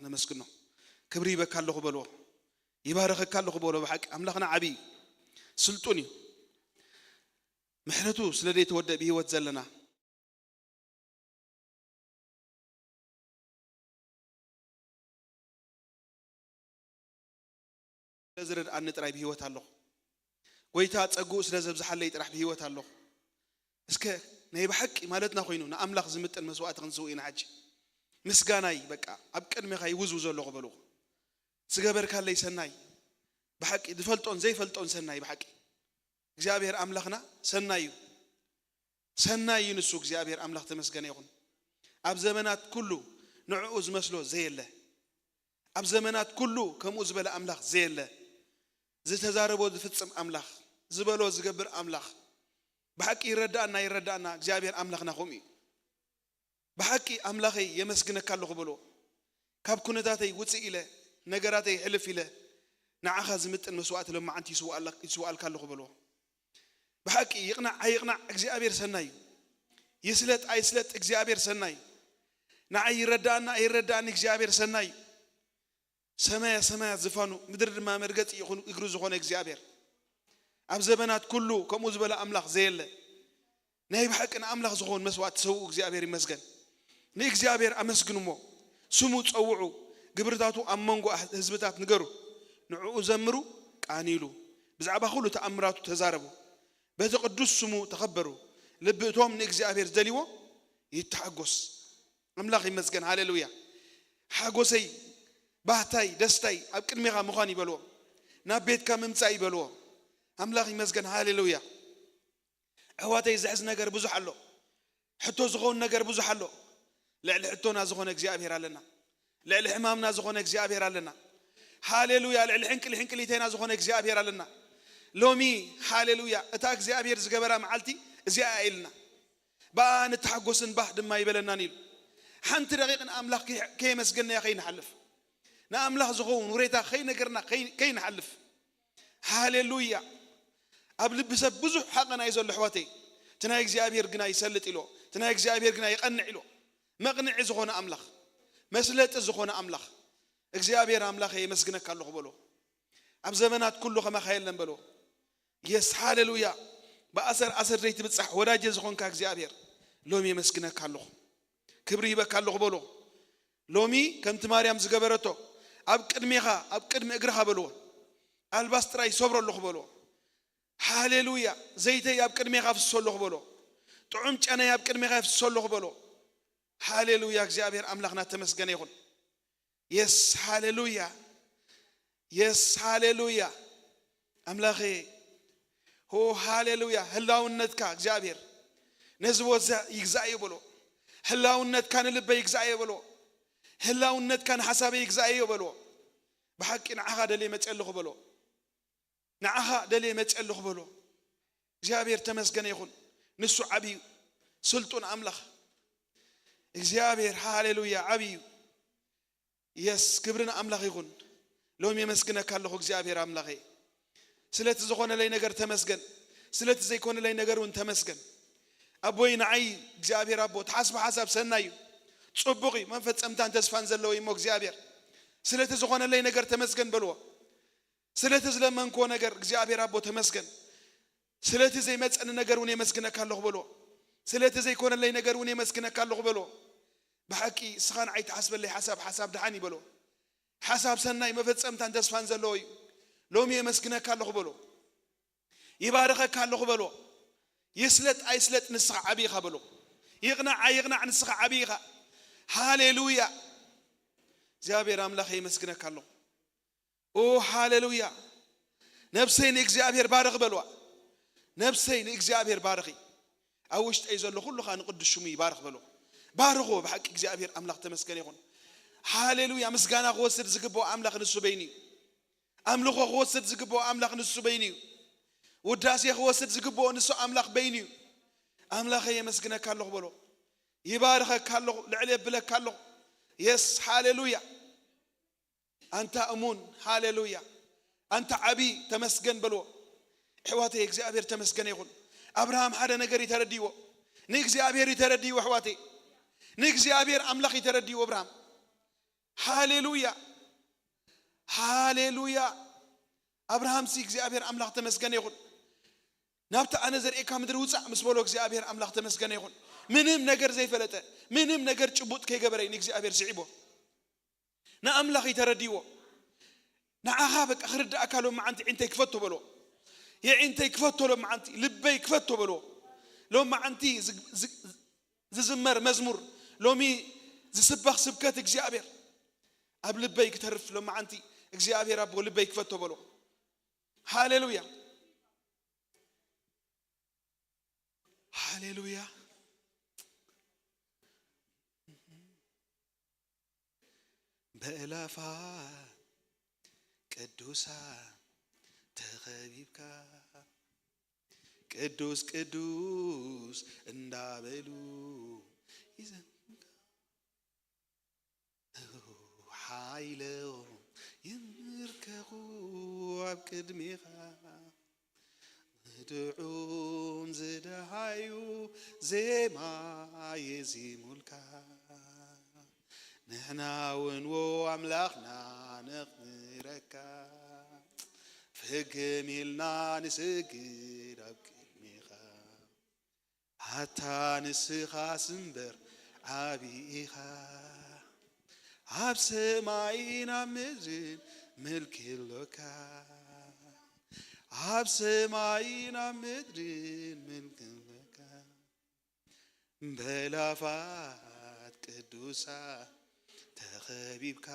ነመስግኖ። ክብሪ ይበካ ኣለኹ በልዎ። ይባረኸካ ኣለኹ በልዎ። ብሓቂ ኣምላኽና ዓብዪ እዩ። ስልጡን እዩ። ምሕረቱ ስለ ዘይተወደእ ብህይወት ዘለና። ስለ ዝረድኣኒ ጥራይ ብህይወት ኣለኹ። ጎይታ ጸግኡ ስለ ዘብዝሓለይ ጥራሕ ብህይወት ኣለኹ። እስከ ናይ ብሓቂ ማለትና ኮይኑ ንኣምላኽ ዝምጥን መስዋእቲ ክንስው ኢና ሕጂ። ምስጋናይ በቃ ኣብ ቅድሜኻ ይውዝውዝ ኣለኹ በልኹ። ዝገበርካለይ ሰናይ ብሓቂ ዝፈልጦን ዘይፈልጦን ሰናይ ብሓቂ እግዚኣብሔር ኣምላኽና ሰናይ እዩ። ሰናይ እዩ ንሱ እግዚኣብሔር ኣምላኽ ተመስገነ ይኹን። ኣብ ዘመናት ኩሉ ንዕኡ ዝመስሎ ዘየለ፣ ኣብ ዘመናት ኩሉ ከምኡ ዝበለ ኣምላኽ ዘየለ፣ ዝተዛረቦ ዝፍጽም ኣምላኽ፣ ዝበሎ ዝገብር ኣምላኽ። ብሓቂ ይረዳእና ይረዳእና እግዚኣብሔር ኣምላኽና ከምኡ እዩ። ብሓቂ ኣምላኸይ የመስግነካ ኣለኹ በልዎ። ካብ ኩነታተይ ውፅእ ኢለ ነገራተይ ሕልፍ ኢለ ንዓኻ ዝምጥን መስዋእቲ ሎማዓንቲ ይስውኣላ- ይስውኣልካ ኣለኹ በልዎ። ብሓቂ ይቕናዕ ኣይቕናዕ እግዚኣብሔር ሰናይ እዩ። ይስለጥ ኣይስለጥ እግዚኣብሔር ሰናይ እዩ። ንዓይ ይረዳእና ኣይረዳእኒ እግዚኣብሔር ሰናይ እዩ። ሰማያ ሰማያት ዝፋኑ ምድሪ ድማ መርገፂ ይኹን እግሩ ዝኾነ እግዚኣብሔር ኣብ ዘበናት ኩሉ ከምኡ ዝበለ ኣምላኽ ዘየለ ናይ ብሓቂ ንኣምላኽ ዝኸውን መስዋእቲ ሰውኡ እግዚኣብሔር ይመስገን። ንእግዚኣብሔር ኣመስግንሞ ስሙ ጸውዑ፣ ግብርታቱ ኣብ መንጎ ህዝብታት ንገሩ። ንዕኡ ዘምሩ፣ ቃንይሉ፣ ብዛዕባ ኩሉ ተኣምራቱ ተዛረቡ። በቲ ቅዱስ ስሙ ተኸበሩ። ልቢ እቶም ንእግዚኣብሔር ዝደልይዎ ይተሓጎስ። ኣምላኽ ይመስገን። ሃሌሉያ። ሓጎሰይ፣ ባህታይ፣ ደስታይ ኣብ ቅድሜኻ ምዃን ይበልዎ። ናብ ቤትካ ምምጻእ ይበልዎ። ኣምላኽ ይመስገን። ሃሌሉያ። ኣሕዋተይ፣ ዝሕዝ ነገር ብዙሕ ኣሎ። ሕቶ ዝኸውን ነገር ብዙሕ ኣሎ። ልዕሊ ሕቶና ዝኾነ እግዚኣብሔር ኣለና። ልዕሊ ሕማምና ዝኾነ እግዚኣብሔር ኣለና። ሃሌሉያ። ልዕሊ ሕንቅሊ ሕንቅሊተይና ዝኾነ እግዚኣብሔር ኣለና። ሎሚ፣ ሃሌሉያ፣ እታ እግዚኣብሔር ዝገበራ መዓልቲ እዚኣ እያ ኢልና። ብኣ ንተሓጎስን ባህ ድማ ይበለናን ኢሉ። ሓንቲ ደቂቕ ንኣምላኽ ከይ- ከየመስገናዮ ከይንሓልፍ፣ ንኣምላኽ ዝኸውን ውሬታ ከይነገርና ከይ- ከይንሓልፍ። ሃሌሉያ። ኣብ ልቢ ሰብ ብዙሕ ሓቐና እዩ ዘሎ ኣሕዋተይ። እቲ ናይ እግዚኣብሔር ግና ይሰልጥ ኢሎ፣ እቲ ናይ እግዚኣብሔር ግና ይቐንዕ ኢሎ። መቕንዒ ዝኾነ ኣምላኽ፣ መስለጢ ዝኾነ ኣምላኽ እግዚኣብሔር ኣምላኸ የመስግነካ ኣለኹ በሎ። ኣብ ዘመናት ኩሉ ከማኻ የለን በሎ። የስ ሃሌሉያ። ብኣሰር ኣሰር ዘይትብጻሕ ወዳጀ ዝኾንካ እግዚኣብሔር ሎም የመስግነካ ኣለኹ። ክብሪ ሂበካ ኣለኹ በሎ። ሎሚ ከምቲ ማርያም ዝገበረቶ ኣብ ቅድሜኻ ኣብ ቅድሚ እግርኻ በልዎ። ኣልባስጥራ ይሰብሮ ኣለኹ በልዎ። ሃሌሉያ። ዘይተይ ኣብ ቅድሜኻ ፍስሶ ኣለኹ በሎ። ጥዑም ጨነይ ኣብ ቅድሜኻ ፍስሶ ኣለኹ በሎ። ሃሌሉያ። እግዚኣብሔር ኣምላኽና ተመስገነ ይኹን። የስ ሃሌሉያ። የስ ሃሌሉያ። ኣምላኸ ሆ ሃሌሉያ። ህላውነትካ እግዚኣብሔር ነዚ ወዛ ይግዛእዮ በሎ። ህላውነትካ ንልበይ ይግዛእዮ በሎ። ህላውነትካ ንሓሳበይ ይግዛእዮ በሎ። ብሓቂ ንዓኻ ደልየ መፅእ ኣለኹ በሎ። ንዓኻ ደልየ መፅእ ኣለኹ በሎ። እግዚኣብሔር ተመስገነ ይኹን። ንሱ ዓብዩ ስልጡን ኣምላኽ እግዚኣብሔር ሃሌሉያ ዓብዩ። የስ ክብሪ ንኣምላኽ ይኹን። ሎም የመስግነካ ኣለኹ እግዚኣብሔር ኣምላኸይ። ስለቲ ዝኾነለይ ነገር ተመስገን። ስለቲ ዘይኮነለይ ነገር እውን ተመስገን። ኣቦይ ንዓይ እግዚኣብሔር ኣቦ ትሓስቦ ሓሳብ ሰናይ እዩ። ጽቡቕ እዩ። መፈጸምታን ተስፋን ዘለዎ እዩ እሞ እግዚኣብሔር ስለቲ ዝኾነለይ ነገር ተመስገን በልዎ። ስለቲ ዝለመንክዎ ነገር እግዚኣብሔር ኣቦ ተመስገን። ስለቲ ዘይመጸኒ ነገር እውን የመስግነካ ኣለኹ በልዎ። ስለቲ ዘይኮነለይ ነገር እውን የመስግነካ ኣለኹ በልዎ። ብሓቂ እስኻ ንዓይ ትሓስበለይ ሓሳብ ሓሳብ ደሓን እዩ በልዎ። ሓሳብ ሰናይ መፈጸምታን ተስፋን ዘለዎ እዩ። ሎሚ የመስግነካ ኣለኹ በልዎ። ይባርኸካ ኣለኹ በልዎ። ይስለጥ ኣይስለጥ ንስኻ ዓብዪ ኢኻ በልዎ። ይቕናዕ ኣይቕናዕ ንስኻ ዓብዪ ኢኻ። ሃሌሉያ። እግዚኣብሔር ኣምላኸ የመስግነካ ኣለኹ። ኦ ሃሌሉያ። ነብሰይ ንእግዚኣብሔር ባርኽ በልዋ። ነብሰይ ንእግዚኣብሔር ባርኺ። ኣብ ውሽጠይ ዘሎ ኩሉ ኸኣ ንቅዱስ ሽሙ ይባርኽ በልዎ። ባርኽዎ ብሓቂ እግዚኣብሔር ኣምላኽ ተመስገን ይኹን። ሃሌሉያ። ምስጋና ክወስድ ዝግብኦ ኣምላኽ ንሱ በይኑ እዩ። ኣምልኾ ክወስድ ዝግብኦ ኣምላኽ ንሱ በይኑ እዩ። ውዳሴ ክወስድ ዝግብኦ ንሱ ኣምላኽ በይኑ እዩ። ኣምላኸ የመስግነካ ኣለኹ በሎ። ይባርኸካ ኣለኹ፣ ልዕል የብለካ ኣለኹ። የስ ሃሌሉያ። ኣንታ እሙን ሃሌሉያ። ኣንታ ዓቢ ተመስገን በልዎ። ኣሕዋተይ እግዚኣብሔር ተመስገነ ይኹን። ኣብርሃም ሓደ ነገር እዩ ተረዲዎ። ንእግዚኣብሔር እዩ ተረዲዎ ኣሕዋተይ። ንእግዚኣብሔር ኣምላኽ እዩ ተረዲዎ ኣብርሃም። ሃሌሉያ፣ ሃሌሉያ። ኣብርሃምሲ እግዚኣብሔር ኣምላኽ ተመስገነ ይኹን። ናብቲ ኣነ ዘርእየካ ምድሪ ውፃእ ምስ በሎ እግዚኣብሔር ኣምላኽ ተመስገነ ይኹን። ምንም ነገር ዘይፈለጠ፣ ምንም ነገር ጭቡጥ ከይገበረ ንእግዚኣብሔር ስዒቦ። ንኣምላኽ እዩ ተረዲዎ። ንዓኻ በቃ ክርዳእካ ሎም መዓንቲ ዒንተይ ክፈቶ በሎ። የዒንተይ ክፈቶ ሎም መዓንቲ፣ ልበይ ክፈቶ በሎ። ሎም መዓንቲ ዝግ- ዝግ- ዝዝመር መዝሙር፣ ሎሚ ዝስበኽ ስብከት እግዚኣብሔር ኣብ ልበይ ክተርፍ ሎም መዓንቲ እግዚኣብሔር ኣቦ ልበይ ክፈቶ በሎ። ሃሌሉያ፣ ሃሌሉያ። በእላፋት ቅዱሳን ተኸቢብካ ቅዱስ ቅዱስ እንዳበሉ ይዘምሩ። ሓይሎም ይንበርከኹ ኣብ ቅድሜኻ፣ ንጥዑም ዝደሃዩ ዜማ የዚሙልካ። ንሕና እውን ዎ ኣምላኽና ነኽብረካ፣ ፍግም ኢልና ንስግድ ኣብ ቅድሜኻ። ኣታ ንስኻስ እምበር ዓቢ ኢኻ፣ ኣብ ሰማይን ኣብ ምድርን ምልኪ ኣሎካ። ኣብ ሰማይን ኣብ ምድርን ምልኪ ኣሎካ። በእላፋት ቅዱሳን ተኸቢብካ፣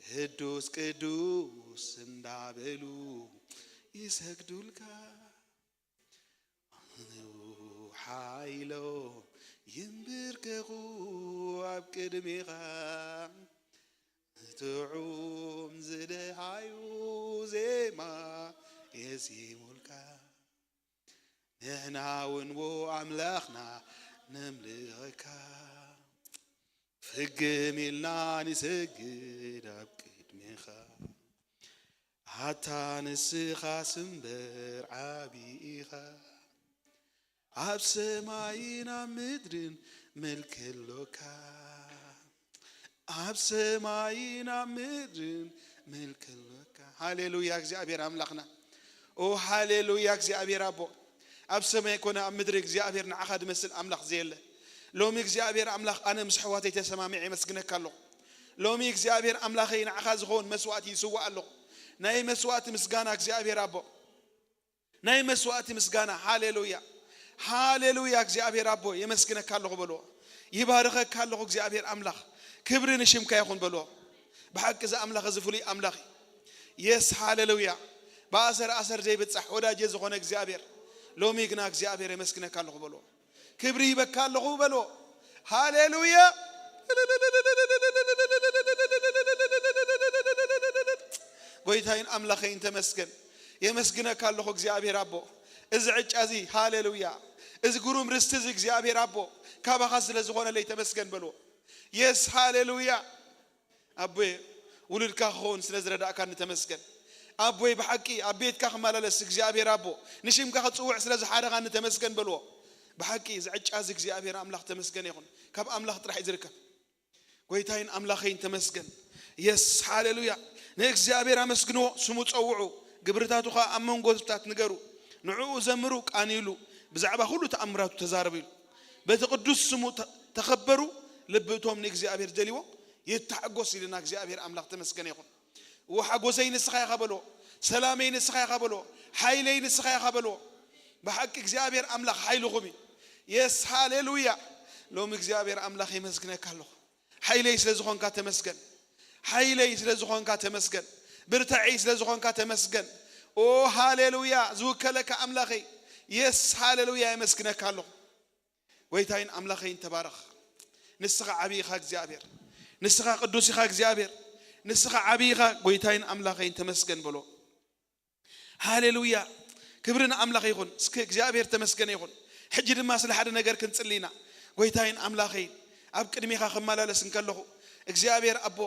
ቅዱስ ቅዱስ እንዳበሉ ይሰግዱልካ። ሓይሎም ይንብርከኹ ኣብ ቅድሜኻ፣ ጥዑም ዝደሃዩ ዜማ የዚሙልካ። ንሕና እውን ዎ ኣምላኽና ነምልኸካ፣ ፍግም ኢልና ንሰግድ ኣብ ቅድሜኻ። ኣታ ንስኻስ እምበር ዓቢ ኢኻ፣ ኣብ ሰማይን ኣብ ምድርን ምልኪ ኣሎካ። ኣብ ሰማይን ኣብ ምድርን ምልኪ ኣሎካ። ሃሌሉያ እግዚኣብሔር ኣምላኽና። ኦ ሃሌሉያ እግዚኣብሔር ኣቦ። ኣብ ሰማይ ኮነ ኣብ ምድሪ እግዚኣብሔር ንዓኻ ዝመስል ኣምላኽ ዘየለ። ሎሚ እግዚኣብሔር ኣምላኽ ኣነ ምስ ኣሕዋተይ ተሰማሚዐ የመስግነካ ኣለኹ። ሎሚ እግዚኣብሔር ኣምላኸይ ንዓኻ ዝኸውን መስዋእቲ ይስዋእ ኣለኹ። ናይ መስዋእቲ ምስጋና እግዚኣብሔር ኣቦ። ናይ መስዋእቲ ምስጋና። ሃሌሉያ፣ ሃሌሉያ። እግዚኣብሔር ኣቦ የመስግነካ ኣለኹ በልዎ። ይባርኸካ ኣለኹ እግዚኣብሔር ኣምላኽ። ክብሪ ንሽምካ ይኹን በልዎ። ብሓቂ እዚ ኣምላኽ እዚ ፍሉይ ኣምላኽ እዩ። የስ፣ ሃሌሉያ። ብኣሰር ኣሰር ዘይብጻሕ ወዳጄ ዝኾነ እግዚኣብሔር፣ ሎሚ ግና እግዚኣብሔር የመስግነካ ኣለኹ በልዎ። ክብሪ ይበካ ኣለኹ በልዎ። ሃሌሉያ። ጎይታይን ኣምላኸይን ተመስገን። የመስግነካ ኣለኹ እግዚኣብሔር ኣቦ። እዚ ዕጫ እዚ፣ ሃሌሉያ፣ እዚ ግሩም ርስቲ እዚ እግዚኣብሔር ኣቦ ካባኻ ስለ ዝኾነለይ ተመስገን በልዎ። የስ፣ ሃሌሉያ። ኣቦየ፣ ውሉድካ ክኸውን ስለ ዝረዳእካኒ ተመስገን። ኣቦይ፣ ብሓቂ ኣብ ቤትካ ክመላለስ እግዚኣብሔር ኣቦ፣ ንሽምካ ክጽውዕ ስለ ዝሓረኻኒ ተመስገን በልዎ። ብሓቂ እዚ ዕጫ እዚ እግዚኣብሔር ኣምላኽ ተመስገን ይኹን። ካብ ኣምላኽ ጥራሕ እዩ ዝርከብ። ጎይታይን ኣምላኸይን ተመስገን። የስ፣ ሃሌሉያ። ንእግዚኣብሔር ኣመስግንዎ፣ ስሙ ጸውዑ፣ ግብርታቱ ኸኣ ኣብ መንጎ ህዝብታት ንገሩ። ንዕኡ ዘምሩ፣ ቃንዩሉ፣ ብዛዕባ ኹሉ ተኣምራቱ ተዛረቡ ኢሉ። በቲ ቅዱስ ስሙ ተ-፣ ተኸበሩ፣ ልቢ እቶም ንእግዚኣብሔር ዝደልይዎ ይተሓጎስ ኢልና። እግዚኣብሔር ኣምላኽ ተመስገነ ይኹን። እወ፣ ሓጎሰይ ንስኻ ኢኻ በልዎ፣ ሰላመይ ንስኻ ኢኻ በልዎ፣ ሓይለይ ንስኻ ኢኻ በልዎ። ብሓቂ እግዚኣብሔር ኣምላኽ ሓይልኹም እዩ። የስ፣ ሃሌሉያ። ሎሚ እግዚኣብሔር ኣምላኽ የመስግነካ ኣለኹ። ሓይለይ ስለ ዝኾንካ ተመስገን። ሓይለይ ስለ ዝኾንካ ተመስገን። ብርታዐይ ስለ ዝኾንካ ተመስገን። ኦ ሃሌሉያ፣ ዝውከለካ ኣምላኸይ። የስ፣ ሃሌሉያ፣ የመስግነካ ኣለኹ። ጎይታይን ኣምላኸይን ተባረኽ። ንስኻ ዓቢ ኢኻ እግዚኣብሔር። ንስኻ ቅዱስ ኢኻ እግዚኣብሔር። ንስኻ ዓቢ ኢኻ ጎይታይን ኣምላኸይን ተመስገን በሎ። ሃሌሉያ። ክብሪ ንኣምላኽ ይኹን። እስኪ እግዚኣብሔር ተመስገነ ይኹን። ሕጂ ድማ ስለ ሓደ ነገር ክንጽሊ ኢና። ጎይታይን ኣምላኸይን ኣብ ቅድሜኻ ክመላለስ እንከለኹ እግዚኣብሔር ኣቦ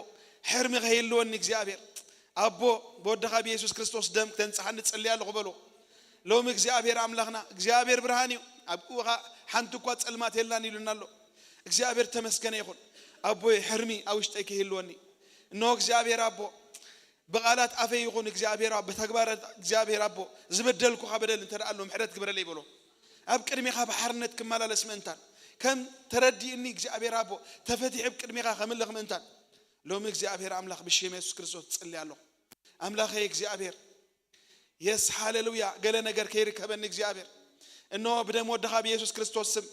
ሕርሚ ከይህልወኒ እግዚኣብሔር ኣቦ ብወድኻ ብየሱስ ክርስቶስ ደም ክተንጽሓኒ እጽሊ ኣለኹ በሎ። ሎሚ እግዚኣብሔር ኣምላኽና እግዚኣብሔር ብርሃን እዩ። ኣብኡ ኸኣ ሓንቲ እኳ ጸልማት የላን ኢሉና ኣሎ። እግዚኣብሔር ተመስገነ ይኹን። ኣቦይ ሕርሚ ኣብ ውሽጠይ ከይህልወኒ። እነሆ እግዚኣብሔር ኣቦ ብቓላት ኣፈይ ይኹን እግዚኣብሔር ኣቦ ብተግባራት እግዚኣብሔር ኣቦ ዝበደልኩኻ በደል እንተ ደኣ ኣሎ ምሕረት ግበረለይ በሎ። ኣብ ቅድሚኻ ብሓርነት ክመላለስ ምእንታን ከም ተረዲእኒ እግዚኣብሔር ኣቦ ተፈቲሑ ኣብ ቅድሚኻ ከምልኽ ምእንታን ሎሚ እግዚኣብሔር ኣምላኽ ብሽም የሱስ ክርስቶስ እጽሊ ኣለኹ። ኣምላኸይ እግዚኣብሔር የስ ሃሌሉያ ገለ ነገር ከይርከበኒ እግዚኣብሔር እነሆ ብደም ወድኻ ብየሱስ ክርስቶስ ስም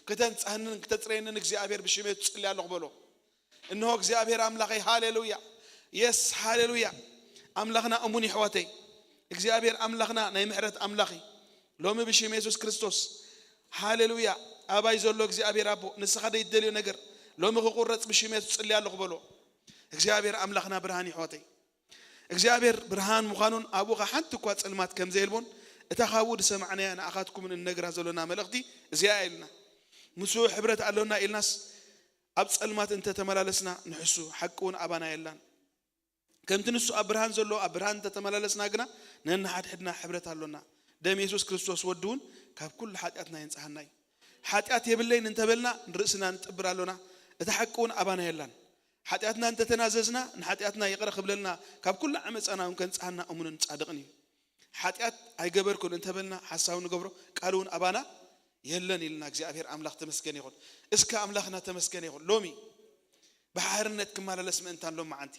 ክተንጽሃንን ክተጽረየንን እግዚኣብሔር ብሽም የሱስ እጽሊ ኣለኹ በሎ። እነሆ እግዚኣብሔር ኣምላኸይ ሃሌሉያ የስ ሃሌሉያ ኣምላኽና እሙን ይሕዋተይ እግዚኣብሔር ኣምላኽና ናይ ምሕረት ኣምላኽ እዩ። ሎሚ ብሽም የሱስ ክርስቶስ ሃሌሉያ ኣባይ ዘሎ እግዚኣብሔር ኣቦ ንስኻ ደይትደልዮ ነገር ሎሚ ክቁረጽ ብሽም የሱስ ጽሊ ኣለኹ በሎ። እግዚኣብሔር ኣምላኽና ብርሃን ይሕዋተይ እግዚኣብሔር ብርሃን ምዃኑን ኣብኡ ኸዓ ሓንቲ እኳ ጸልማት ከም ዘየልቦን እታ ካብኡ ዝሰማዕናያ ንኣኻትኩምን እንነግራ ዘሎና መልእኽቲ እዚኣ ኢልና ምስኡ ሕብረት ኣሎና ኢልናስ ኣብ ጸልማት እንተተመላለስና ንሕሱ ሓቂ እውን ኣባና የላን። ከምቲ ንሱ ኣብ ብርሃን ዘሎ ኣብ ብርሃን እንተተመላለስና ግና ነንሓድሕድና ሕብረት ኣሎና። ደም የሱስ ክርስቶስ ወዲ እውን ካብ ኩሉ ሓጢኣትና የንጽሃና እዩ። ሓጢኣት የብለይን እንተበልና ንርእስና ንጥብር ኣሎና፣ እታ ሓቂ እውን ኣባና የላን። ሓጢኣትና እንተተናዘዝና ንሓጢኣትና ይቕረ ክብለልና ካብ ኩሉ ዓመፃና እውን ከንጽሃና እሙንን ጻድቕን እዩ። ሓጢኣት ኣይገበርኩን እንተበልና ሓሳዊ ንገብሮ ቃል እውን ኣባና የለን ኢልና እግዚኣብሔር ኣምላኽ ተመስገን ይኹን። እስከ ኣምላኽና ተመስገን ይኹን። ሎሚ ብሓርነት ክመላለስ ምእንታን ሎም መዓንቲ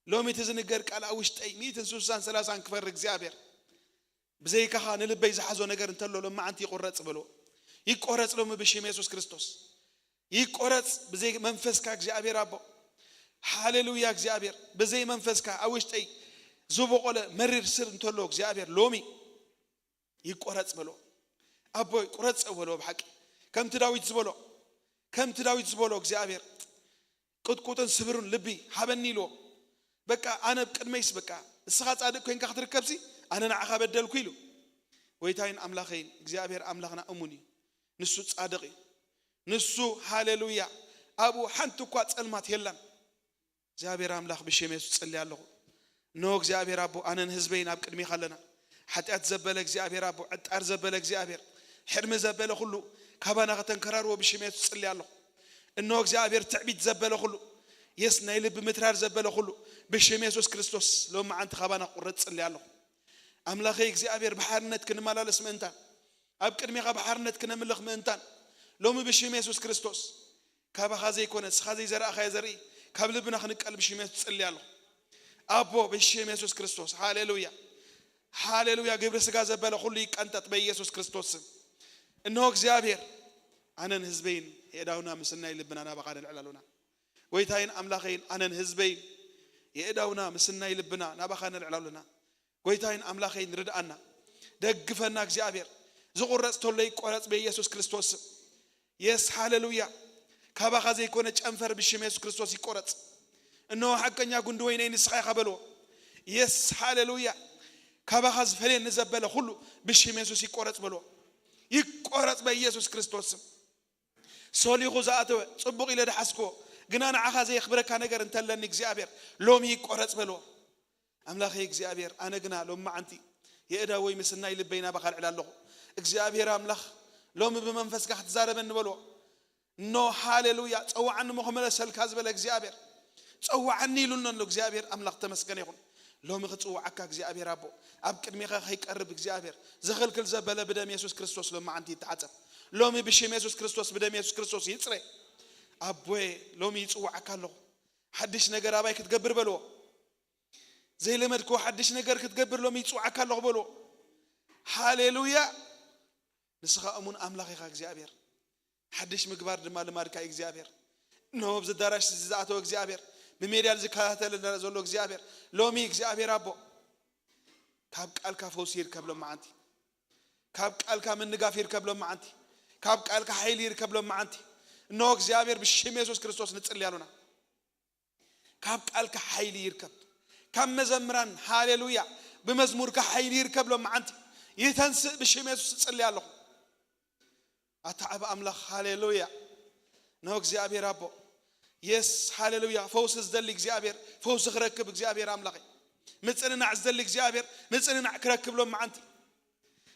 ሎሚ እቲ ዝንገር ቃል ኣብ ውሽጠይ ሚእትን ስሳን ሰላሳን ክፈሪ እግዚኣብሔር ብዘይካኻ ንልበይ ዝሓዞ ነገር እንተሎ ሎማዓንቲ ይቆረጽ በልዎ። ይቆረጽ ሎሚ ብሽም የሱስ ክርስቶስ ይቆረጽ። ብዘይ መንፈስካ እግዚኣብሔር ኣቦ ሃሌሉያ እግዚኣብሔር ብዘይ መንፈስካ ኣብ ውሽጠይ ዝበቆለ መሪር ስር እንተሎ እግዚኣብሔር ሎሚ ይቆረጽ በልዎ። ኣቦይ ቁረጸው በልዎ ብሓቂ ከምቲ ዳዊት ዝበሎ ከምቲ ዳዊት ዝበሎ እግዚኣብሔር ቅጥቁጥን ስብሩን ልቢ ሃበኒ ኢልዎ። በቃ ኣነ ኣብ ቅድመይስ በቃ እስኻ ጻድቅ ኮይንካ ክትርከብሲ ኣነ ንዓኻ በደልኩ ኢሉ። ጎይታይን ኣምላኸይን እግዚኣብሔር ኣምላኽና እሙን እዩ። ንሱ ጻድቕ እዩ። ንሱ ሃሌሉያ ኣብኡ ሓንቲ እኳ ጸልማት የላን። እግዚኣብሔር ኣምላኽ ብሽም የሱስ ጸሊ ኣለኹ። እነሆ እግዚኣብሔር ኣቦ ኣነን ህዝበይን ኣብ ቅድሚኻ ኣለና። ሓጢኣት ዘበለ እግዚኣብሔር ኣቦ ዕጣር ዘበለ እግዚኣብሔር ሕርሚ ዘበለ ኩሉ ካባና ከተንከራርዎ ብሽም የሱስ ጸሊ ኣለኹ። እነሆ እግዚኣብሔር ትዕቢት ዘበለ ኩሉ የስ ናይ ልቢ ምትራር ዘበለ ኩሉ ብሽም የሱስ ክርስቶስ ሎም መዓንቲ ካባና ቁረጽ ጸሊ ኣለኹ። ኣምላኸይ እግዚኣብሔር ብሓርነት ክንመላለስ ምእንታን ኣብ ቅድሚኻ ብሓርነት ክነምልኽ ምእንታን ሎሚ ብሽም የሱስ ክርስቶስ ካባኻ ዘይኮነ እስኻ ዘይዘራእኻዮ ዘርኢ ካብ ልብና ክንቀል ብሽም የሱስ ጽሊ ኣለኹ። ኣቦ ብሽም የሱስ ክርስቶስ ሃሌሉያ ሃሌሉያ ግብሪ ስጋ ዘበለ ኩሉ ይቀንጠጥ በኢየሱስ ክርስቶስ ስም። እነሆ እግዚኣብሔር ኣነን ህዝበይን የእዳውና ምስናይ ልብና ናባኻ ነልዕል ኣሉና። ጎይታይን ኣምላኸይን ኣነን ህዝበይን የእዳውና ምስናይ ልብና ናባኻ ነልዕል ኣሉና። ጎይታይን ኣምላኸይን ርድኣና ደግፈና እግዚኣብሔር። ዝቑረፅ ተሎ ይቆረፅ በኢየሱስ ክርስቶስ ስም። የስ ሃሌሉያ። ካባኻ ዘይኮነ ጨንፈር ብሽም የሱስ ክርስቶስ ይቆረፅ። እነሆ ሓቀኛ ጉንዲ ወይነይ ንስኻ ኢኻ በልዎ። የስ ሃሌሉያ። ካባኻ ዝፈልየኒ ዘበለ ኩሉ ብሽም የሱስ ይቆረፅ በልዎ። ይቆረፅ በኢየሱስ ክርስቶስ ስም። ሶሊኹ ዝኣተወ ጽቡቕ ኢለ ድሓስክዎ ግና ንዓኻ ዘየኽብረካ ነገር እንተለኒ እግዚኣብሔር ሎሚ ይቆረጽ በልዎ። ኣምላኸይ እግዚኣብሔር ኣነ ግና ሎም መዓንቲ የእዳወይ ምስናይ ልበይ ናባኻ ልዕል ኣለኹ። እግዚኣብሔር ኣምላኽ ሎሚ ብመንፈስካ ክትዛረበኒ በልዎ። ኖ ሃሌሉያ ጸዋዓኒ እሞ ክመለሰልካ ዝበለ እግዚኣብሔር ጸዋዓኒ ኢሉኒ ኣሎ እግዚኣብሔር ኣምላኽ ተመስገነ ይኹን። ሎሚ ክጽውዓካ እግዚኣብሔር ኣቦ ኣብ ቅድሚኻ ከይቀርብ እግዚኣብሔር ዝኽልክል ዘበለ ብደም የሱስ ክርስቶስ ሎሚ ዓንቲ ይተዓጸብ። ሎሚ ብሽም የሱስ ክርስቶስ ብደም የሱስ ክርስቶስ ይጽረ። ኣቦየ ሎሚ ይጽውዓካ ኣለኹ። ሓድሽ ነገር ኣባይ ክትገብር በልዎ። ዘይለመድክዎ ሓድሽ ነገር ክትገብር ሎሚ ይጽውዓካ ኣለኹ በልዎ። ሃሌሉያ። ንስኻ እሙን ኣምላኽ ኢኻ እግዚኣብሔር። ሓድሽ ምግባር ድማ ልማድካ እዩ እግዚኣብሔር። እነሆ ኣብዚ ኣዳራሽ እዚ ዝኣተወ እግዚኣብሔር፣ ብሜድያ ዝከታተል ዘሎ እግዚኣብሔር፣ ሎሚ እግዚኣብሔር ኣቦ ካብ ቃልካ ፈውሲ ይርከብ ሎም መዓንቲ። ካብ ቃልካ ምንጋፍ ይርከብ ሎም መዓንቲ። ካብ ቃልካ ሓይሊ ይርከብ ሎም መዓንቲ። እነሆ እግዚኣብሔር ብሽም የሱስ ክርስቶስ ንጽሊ ኣሉና። ካብ ቃልካ ሓይሊ ይርከብ። ካብ መዘምራን ሃሌሉያ ብመዝሙርካ ሓይሊ ይርከብ ሎም መዓንቲ። ይተንስእ ብሽም የሱስ እጽሊ ኣለኹ። ኣታ ዓብ ኣምላኽ ሃሌሉያ። ኖ እግዚኣብሔር ኣቦ የስ ሃሌሉያ። ፈውሲ ዝደሊ እግዚኣብሔር ፈውሲ ክረክብ እግዚኣብሔር ኣምላኸይ። ምጽንናዕ ዝደሊ እግዚኣብሔር ምጽንናዕ ክረክብ ሎም መዓንቲ።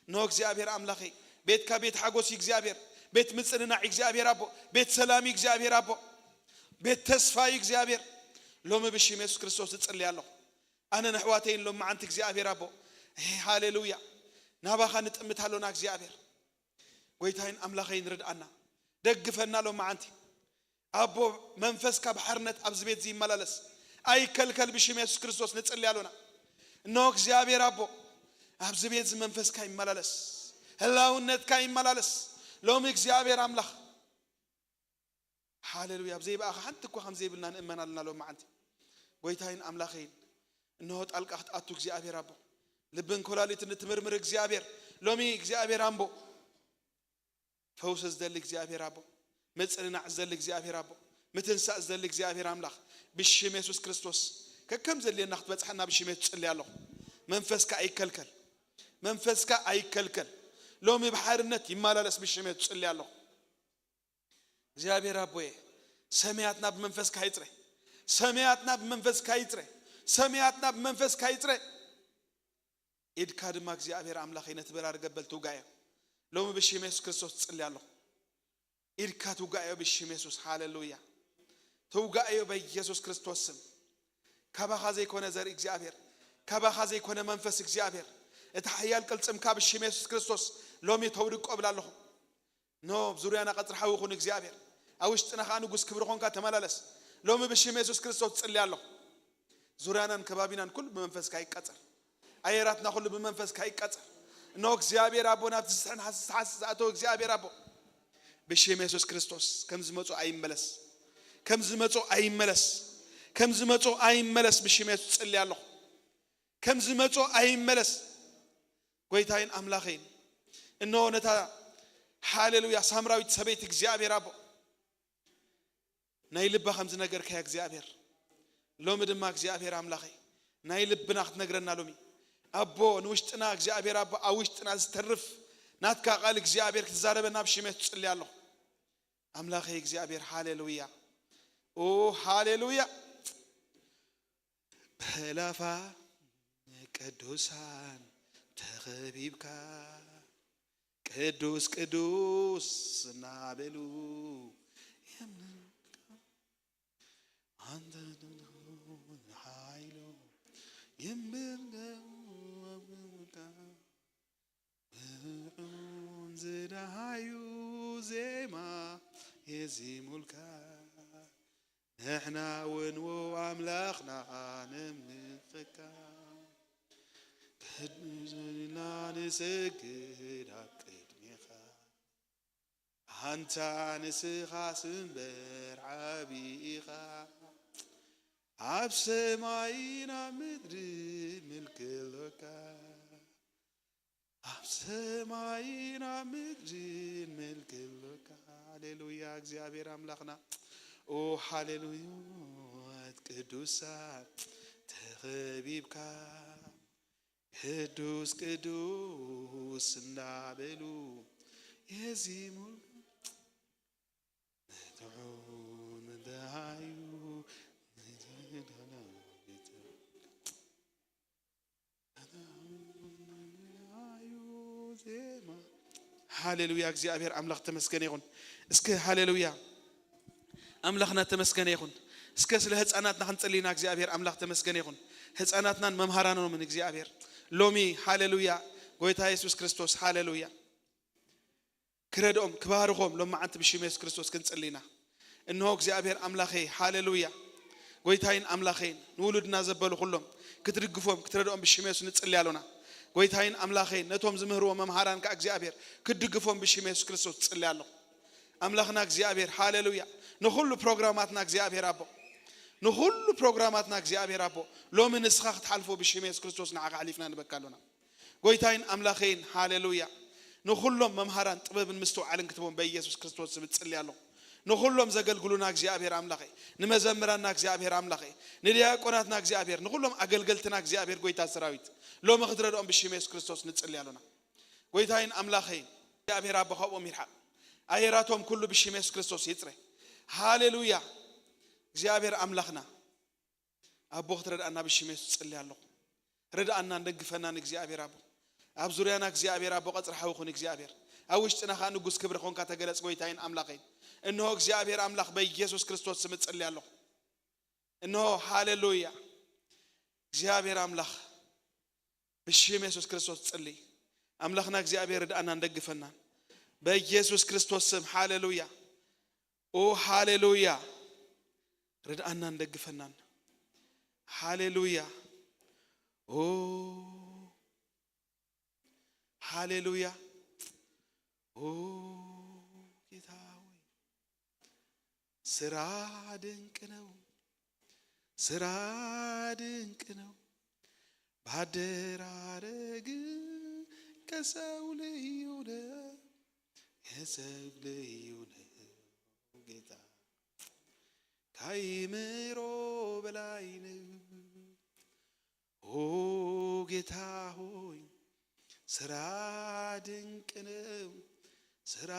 ኖ እግዚኣብሔር ኣምላኸይ ቤትካ ቤት ሓጎስ እዩ እግዚኣብሔር። ቤት ምጽንናዕ እዩ እግዚኣብሔር ኣቦ። ቤት ሰላም እዩ እግዚኣብሔር ኣቦ። ቤት ተስፋ እዩ እግዚኣብሔር። ሎሚ ብሽም የሱስ ክርስቶስ እጽሊ ኣለኹ። ኣነ ንኣሕዋተይን ሎም መዓንቲ እግዚኣብሔር ኣቦ፣ ሃሌሉያ፣ ናባኻ ንጥምት ኣሎና እግዚኣብሔር። ጎይታይን ኣምላኸይን ርድኣና፣ ደግፈና ሎም መዓንቲ። ኣቦ መንፈስካ ብሓርነት ኣብዚ ቤት እዚ ይመላለስ። ኣይከልከል ብሽም የሱስ ክርስቶስ ንጽሊ ኣሎና። እነሆ እግዚኣብሔር ኣቦ፣ ኣብዚ ቤት እዚ መንፈስካ ይመላለስ። ህላውነትካ ይመላለስ። ሎሚ እግዚኣብሔር ኣምላኽ፣ ሃሌሉያ፣ ብዘይ ብኣኻ ሓንቲ እኳ ከም ዘይብልና ንእመን ኣለና። ሎም መዓንቲ ጎይታይን ኣምላኸይን፣ እነሆ ጣልቃ ክትኣቱ እግዚኣብሔር ኣቦ፣ ልብን ኮላሊትን እትምርምር እግዚኣብሔር፣ ሎሚ እግዚኣብሔር ኣምቦ፣ ፈውሲ ዝደሊ እግዚኣብሔር ኣቦ፣ ምጽንናዕ ዝደሊ እግዚኣብሔር ኣቦ፣ ምትንሳእ ዝደሊ እግዚኣብሔር ኣምላኽ፣ ብሽም የሱስ ክርስቶስ ከከም ዘድልየና ክትበጽሐና ብሽም የሱስ ጽሊ ኣለኹ። መንፈስካ ኣይከልከል፣ መንፈስካ ኣይከልከል። ሎሚ ብሓርነት ይመላለስ ብሽም የሱስ ጽሊ ኣለኹ። እግዚኣብሔር ኣቦየ፣ ሰማያትና ብመንፈስካ ይጽረ፣ ሰማያትና ብመንፈስካ ይጽረ፣ ሰማያትና ብመንፈስካ ይጽረ። ኢድካ ድማ እግዚኣብሔር ኣምላኸይ ነቲ በራሪ ገበል ትውጋዮ። ሎሚ ብሽም የሱስ ክርስቶስ ትጽሊ ኣለኹ። ኢድካ ትውጋዮ ብሽም የሱስ። ሃሌሉያ። ትውጋዮ በኢየሱስ ክርስቶስ ስም። ካባኻ ዘይኮነ ዘርኢ እግዚኣብሔር፣ ካባኻ ዘይኮነ መንፈስ እግዚኣብሔር፣ እቲ ሓያል ቅልጽምካ ብሽም የሱስ ክርስቶስ ሎሚ ተውድቆ እብል ኣለኹ። ኖ፣ ኣብ ዙርያና ቀጽሪ ሓዊ ኩን እግዚኣብሔር። ኣብ ውሽጥና ኸዓ ንጉስ ክብሪ ኾንካ ተመላለስ። ሎሚ ብሽም የሱስ ክርስቶስ ጽሊ ኣለኹ። ዙርያናን ከባቢናን ኩሉ ብመንፈስካ ይቀጸር። ኣየራትና ኩሉ ብመንፈስካ ይቀጸር። እነሆ እግዚኣብሔር ኣቦ፣ ናብቲ ዝስሕን ሃስስ ዝኣተወ እግዚኣብሔር ኣቦ፣ ብሽም የሱስ ክርስቶስ ከም ዝመጹ ኣይመለስ፣ ከም ዝመጹ ኣይመለስ፣ ከም ዝመጹ ኣይመለስ። ብሽም የሱስ ጽሊ ኣለኹ። ከም ዝመጾ ኣይመለስ። ጎይታይን ኣምላኸይን፣ እነሆ ነታ፣ ሃሌሉያ፣ ሳምራዊት ሰበይቲ እግዚኣብሔር ኣቦ፣ ናይ ልባ ከም ዝነገርካያ እግዚኣብሔር፣ ሎሚ ድማ እግዚኣብሔር ኣምላኸይ፣ ናይ ልብና ክትነግረና ሎሚ ኣቦ፣ ንውሽጥና እግዚኣብሔር ኣቦ፣ ኣብ ውሽጥና ዝተርፍ ናትካ ቃል እግዚኣብሔር ክትዛረበና ብሽም የሱስ ጽሊ ኣለኹ። ኣምላኸይ እግዚኣብሔር፣ ሃሌሉያ፣ ኦ፣ ሃሌሉያ። በላፋ ቅዱሳን ተኸቢብካ፣ ቅዱስ ቅዱስ እናበሉ የምልኩ። ኣንተ ሓይሎ ይንበርከው። ብእዑን ዝደሃዩ ዜማ የዚሙልካ፣ ንሕና እውን ዎ ኣምላኽና ነምልኸካ። ቅድስና ንሰግድ ኣብ ቅድሜኻ፣ ኣንታ ንስኻስ እምበር ዓቢ ኢኻ፣ ኣብ ሰማይን ኣብ ምድርን ምልኪ ኣሎካ። ኣብ ሰማይን ኣብ ምድርን ምልኪ ኣሎካ። ሃሌሉያ፣ እግዚኣብሔር ኣምላኽና። ኦ፣ ሃሌሉያ፣ ቅዱሳን ተኸቢብካ፣ ቅዱስ፣ ቅዱስ እናበሉ የዚሙ። ንትሑን ንደሃዩ፣ ንደሃዩ ዜማ። ሃሌሉያ፣ እግዚኣብሔር ኣምላኽ ተመስገነ ይኹን። እስከ ሃሌሉያ፣ ኣምላኽና ተመስገነ ይኹን። እስከ ስለ ህፃናትና ክንጽልይና፣ እግዚኣብሔር ኣምላኽ ተመስገነ ይኹን። ህፃናትናን መምሃራኖምን እግዚኣብሔር ሎሚ፣ ሃሌሉያ፣ ጎይታ የሱስ ክርስቶስ፣ ሃሌሉያ። ክረድኦም፣ ክባርኾም ሎም መዓንቲ ብሽም የሱስ ክርስቶስ ክንጽሊ ኢና። እንሆ እግዚኣብሔር ኣምላኸይ፣ ሃሌሉያ። ጎይታይን ኣምላኸይን፣ ንውሉድና ዘበሉ ኩሎም ክትድግፎም፣ ክትረድኦም ብሽም የሱስ ንጽሊ ኣሎና። ጎይታይን ኣምላኸይን፣ ነቶም ዝምህርዎ መምሃራን ከኣ እግዚኣብሔር ክትድግፎም ብሽም የሱስ ክርስቶስ ጽሊ ኣለኹ። ኣምላኽና እግዚኣብሔር፣ ሃሌሉያ። ንኹሉ ፕሮግራማትና እግዚኣብሔር ኣቦ፣ ንኹሉ ፕሮግራማትና እግዚኣብሔር ኣቦ፣ ሎሚ ንስኻ ክትሓልፎ ብሽም የሱስ ክርስቶስ ንዓኻ ኣሕሊፍና ንበካ ኣሎና። ጎይታይን ኣምላኸይን፣ ሃሌሉያ። ንኹሎም መምሃራን ጥበብን ምስትውዓልን ክትቦም በኢየሱስ ክርስቶስ ስም እጽሊ ኣለኹ። ንኹሎም ዘገልግሉና እግዚኣብሔር ኣምላኸይ፣ ንመዘምራንና እግዚኣብሔር ኣምላኸይ፣ ንዲያቆናትና እግዚኣብሔር፣ ንኹሎም ኣገልገልትና እግዚኣብሔር ጎይታ ሰራዊት፣ ሎሚ ክትረድኦም ብሽም የሱስ ክርስቶስ ንጽሊ ኣሎና። ጎይታይን ኣምላኸይን፣ እግዚኣብሔር ኣቦ ካብኦም ይርሓቕ። ኣየራቶም ኩሉ ብሽም የሱስ ክርስቶስ ይጽረ። ሃሌሉያ። እግዚኣብሔር ኣምላኽና፣ ኣቦ ክትረድኣና ብሽም የሱስ ጽሊ ኣለኹ። ርድኣናን ደግፈናን እግዚኣብሔር ኣቦ። ኣብ ዙርያና እግዚኣብሔር ኣቦ ቀጽሪ ሓዊ ኩን እግዚኣብሔር። ኣብ ውሽጥና ኸዓ ንጉስ ክብሪ ኾንካ ተገለጽ ጎይታይን ኣምላኸይን። እንሆ እግዚኣብሔር ኣምላኽ በኢየሱስ ክርስቶስ ስም እጽሊ ኣለኹ። እንሆ ሃሌሉያ። እግዚኣብሔር ኣምላኽ ብሽም የሱስ ክርስቶስ ጽሊ። ኣምላኽና እግዚኣብሔር ርድኣናን ደግፈናን። በኢየሱስ ክርስቶስ ስም ሃሌሉያ። ኦ ሃሌሉያ። ርድኣናን ደግፈናን። ሃሌሉያ። ኦ ሃሌሉያ። ኦ ጌታ ሆይ ስራ ድንቅ ነው፣ ስራ ድንቅ ነው። ባደራረግ ከሰው ልዩ ነው፣ ከሰው ልዩ ነው። ጌታ ከአይምሮ በላይ ነው። ኦ ጌታ ሆይ ስራ ድንቅ ነው፣ ስራ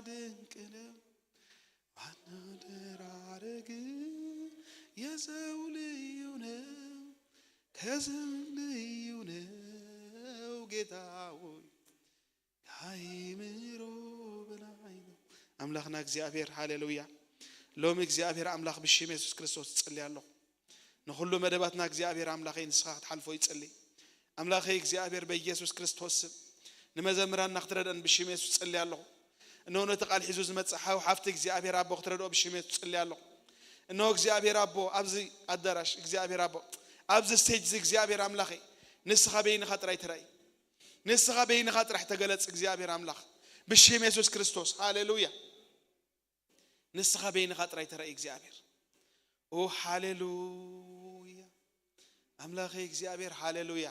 ድንቅ ነው። ማናደራረግ የሰው ልዩ ነው፣ ከሰው ልዩ ነው። ጌታ ሆይ ከአይምሮ በላይ ነው። ኣምላኽና እግዚኣብሔር ሃሌሉያ። ሎሚ እግዚኣብሔር ኣምላኽ ብሽም የሱስ ክርስቶስ እጽሊ ኣለኹ። ንኹሉ መደባትና እግዚኣብሔር ኣምላኸይ ንስኻ ክትሓልፎ ይጽሊ። ኣምላኸይ እግዚኣብሔር በኢየሱስ ክርስቶስ ስም ንመዘምራንና ክትረድአን ብሽም የሱስ እጽሊ ኣለኹ። እነሆ ነቲ ቃል ሒዙ ዝመጽእ ሓው ሓፍቲ እግዚኣብሔር ኣቦ ክትረድኦ ብሽም የሱስ እጽሊ ኣለኹ። እነሆ እግዚኣብሔር ኣቦ ኣብዚ ኣዳራሽ እግዚኣብሔር ኣቦ ኣብዚ ስቴጅ እዚ እግዚኣብሔር ኣምላኸይ ንስኻ በይንኻ ጥራይ ትራይ። ንስኻ በይንኻ ጥራሕ ተገለጽ እግዚኣብሔር ኣምላኽ ብሽም የሱስ ክርስቶስ። ሃሌሉያ። ንስኻ በይንኻ ጥራይ ተራይ እግዚኣብሔር። ኦ ሃሌሉያ ኣምላኸይ እግዚኣብሔር ሃሌሉያ።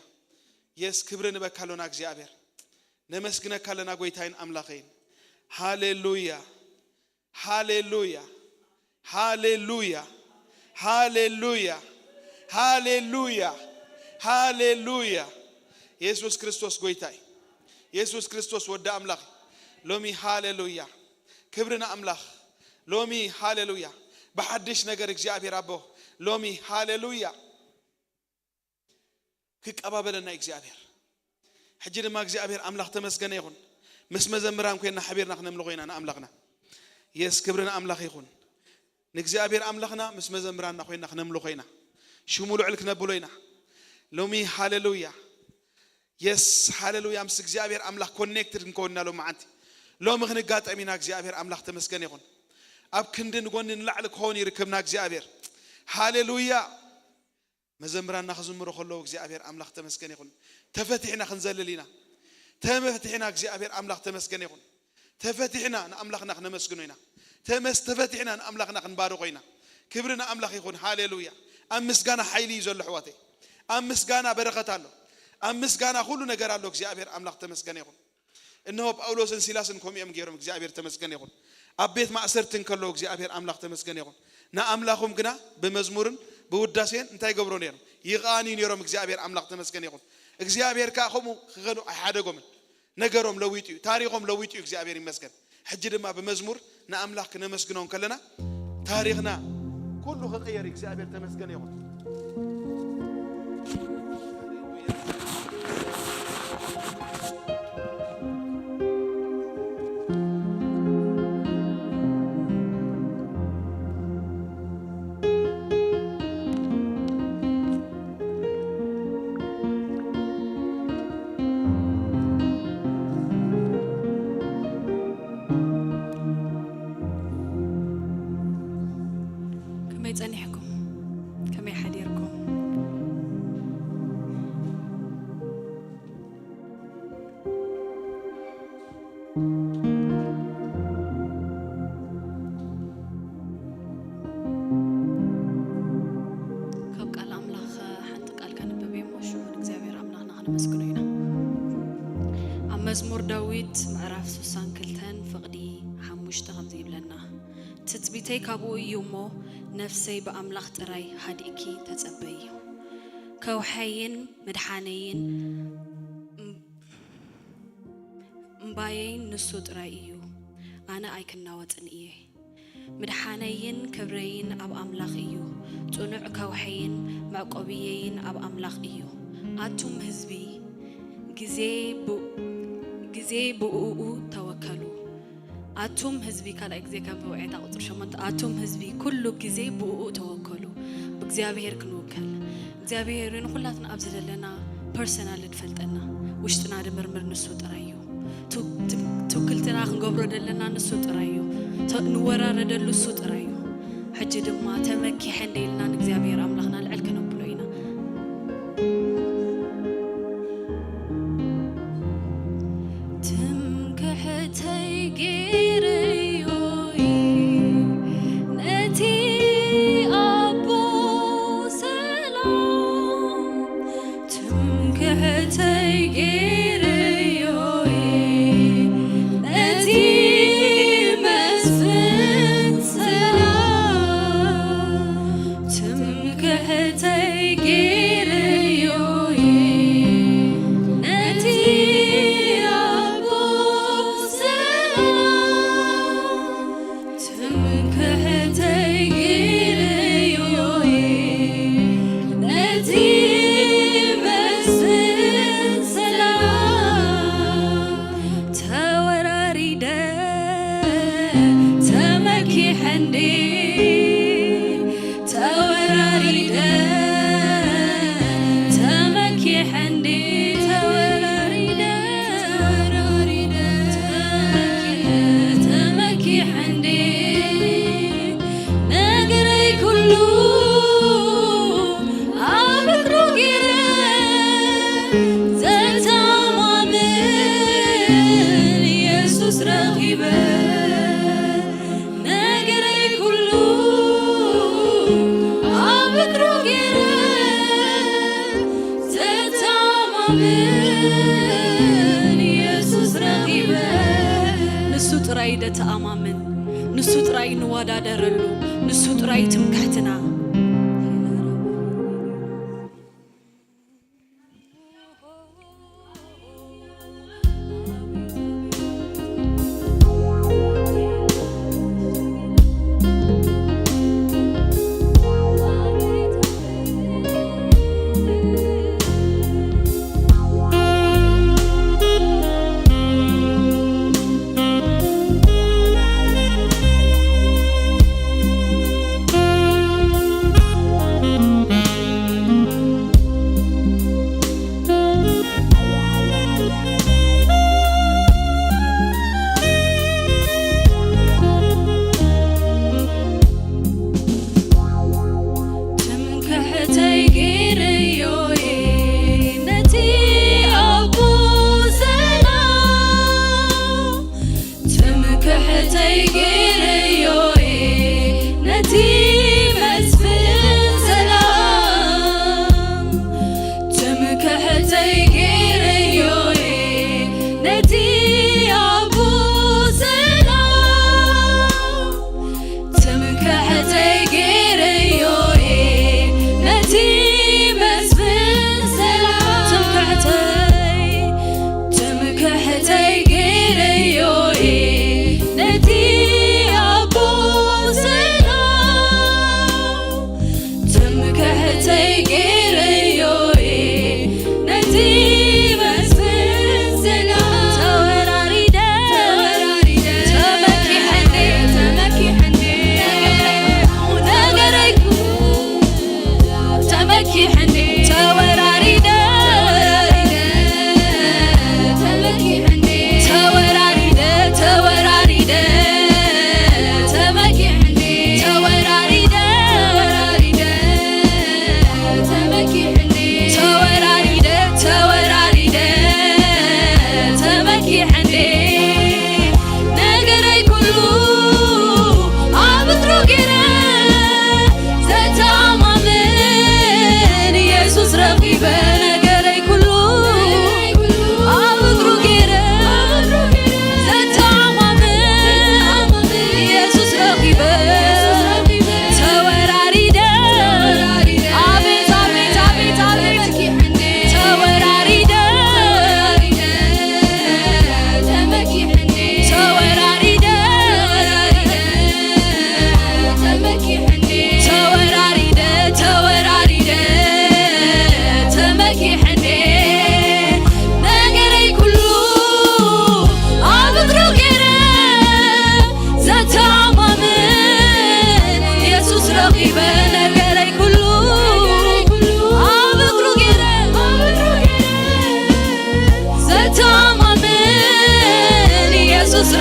የስ ክብሪ ንበካ ኣሎና እግዚኣብሔር። ነመስግነካ ኣለና ጎይታይን ኣምላኸይን። ሃሌሉያ ሃሌሉያ ሃሌሉያ ሃሌሉያ ሃሌሉያ ሃሌሉያ። የሱስ ክርስቶስ ጎይታይ፣ የሱስ ክርስቶስ ወዲ ኣምላኽ። ሎሚ ሃሌሉያ ክብሪ ንኣምላኽ። ሎሚ ሃሌሉያ ብሓድሽ ነገር እግዚኣብሔር ኣቦ ሎሚ ሃሌሉያ ክቀባበለና እዩ እግዚኣብሔር። ሕጂ ድማ እግዚኣብሔር ኣምላኽ ተመስገነ ይኹን። ምስ መዘምራን ኮይና ሓቢርና ክነምልኾ ኢና ንኣምላኽና። የስ ክብሪ ንኣምላኽ ይኹን። ንእግዚኣብሔር ኣምላኽና ምስ መዘምራንና ኮይና ክነምልኾ ኢና። ሽሙ ልዑል ክነብሎ ኢና። ሎሚ ሃሌሉያ የስ ሃሌሉያ ምስ እግዚኣብሔር ኣምላኽ ኮኔክትድ ክንከውን ኢና ሎሚ መዓንቲ። ሎሚ ክንጋጠም ኢና እግዚኣብሔር ኣምላኽ ተመስገን ይኹን። ኣብ ክንዲ ንጎኒ ንላዕሊ ክኸውን ይርክብና እግዚኣብሔር። ሃሌሉያ። መዘምራንና ክዝምሩ ከለዉ እግዚኣብሔር ኣምላኽ ተመስገን ይኹን። ተፈቲሕና ክንዘልል ኢና። ተፈቲሕና እግዚኣብሔር ኣምላኽ ተመስገን ይኹን። ተፈቲሕና ንኣምላኽና ክነመስግኖ ኢና። ተመስ ተፈቲሕና ንኣምላኽና ክንባርኾ ኢና። ክብሪ ንኣምላኽ ይኹን። ሃሌሉያ። ኣብ ምስጋና ሓይሊ እዩ ዘሎ ኣሕዋተይ። ኣብ ምስጋና በረኸት ኣሎ። ኣብ ምስጋና ኩሉ ነገር ኣሎ እግዚኣብሔር ኣምላኽ ተመስገን ይኹን። እነሆ ጳውሎስን ሲላስን ከምኡ እዮም ገይሮም እግዚኣብሔር ተመስገን ይኹን። ኣብ ቤት ማእሰርቲ እንከለዉ እግዚኣብሔር ኣምላኽ ተመስገን ይኹን። ንኣምላኹም ግና ብመዝሙርን ብውዳሴን እንታይ ይገብሩ ነይሮም? ይቓንዩ ነይሮም እግዚኣብሔር ኣምላኽ ተመስገን ይኹን። እግዚኣብሔር ከኣ ከምኡ ክኸኑ ኣይሓደጎምን። ነገሮም ለዊጡ እዩ። ታሪኾም ለዊጡ እዩ እግዚኣብሔር ይመስገን። ሕጂ ድማ ብመዝሙር ንኣምላኽ ክነመስግኖ እንከለና ታሪኽና ኩሉ ክቕየር እዩ። እግዚኣብሔር ተመስገን ይኹን። ከመይ ጸኒሕኩም? ከመይ ሓዲርኩም? ካብ ቃል ኣምላኽ ሓንቲ ቃል ከንብብ እየ እሞ ሽሙ ንእግዚኣብሔር ኣምላኽና ከነመስግኖ ኢና። ኣብ መዝሙር ዳዊት ምዕራፍ ስሳን ክልተን ፍቕዲ ሓሙሽተ ከምዚ ይብለና፣ ትጽቢተይ ካብኡ እዩ እሞ፣ ነፍሰይ ብኣምላኽ ጥራይ ሃዲእኪ ተጸበዪ። ከውሐይን ምድሓነይን እም-፣ እምባየይን ንሱ ጥራይ እዩ፣ ኣነ ኣይክናወጽን እየ። ምድሓነይን ክብረይን ኣብ ኣምላኽ እዩ፣ ጽኑዕ ከውሐይን መዕቆብየይን ኣብ ኣምላኽ እዩ። ኣቱም ህዝቢ፣ ግዜ ብ-፣ ግዜ ግዜ ብእኡ ተወከሉ። ኣቱም ህዝቢ፣ ካልኣይ ግዜ ከንብቦ እየ እታ ቁጽሪ ሸሞንተ። ኣቱም ህዝቢ፣ ኩሉ ግዜ ብእኡ ተወከሉ። ብእግዚኣብሔር ክንውከል፣ እግዚኣብሔር ንኹላትና ኣብዚ ዘለና ፐርሰናል ዝፈልጠና፣ ውሽጥና ድምርምር ንሱ ጥራይ እዩ። ቱ-፣ ት-፣ ትውክልትና ክንገብሮ ዘለና ንሱ ጥራይ እዩ። ተ-፣ ንወራረደሉ እሱ ጥራይ እዩ። ሕጂ ድማ ተመኪሐ እንደ ኢልና ንእግዚኣብሔር ኣምላኽና ልዕል ከነብሎ ኢና። ትምክሕተይ ገይረዮይ ነቲ ኣቦ ሰላም፣ ትምክሕተይ ገይረዮይ ነቲ መስፍን ሰላም፣ ትምክሕተይ ገይረዮይ ነቲ ኣቦ ሰላም፣ ትምክሕተይ ገይረዮይ ነቲ መስፍን ሰላም፣ ተወራሪደ ተመኪሐ እንዴ፣ ተወራሪደ ተመኪሐ እንዴ፣ ተወራሪደ ተወራሪደ ተመኪሐ እንዴ፣ ነገረይ ኩሉ ኣብ እግሩ ገይረ፣ ዘተኣማምን ኢየሱስ ረኺበ፣ ነገረይ ኩሉ ኣብ እግሩ ገይረ፣ ዘተኣማምን ኢየሱስ ረኺበ። ንሱ ጥራይ ደተኣማምን፣ ንሱ ጥራይ ንወዳደረሉ፣ ንሱ ጥራይ ትምክሕትና።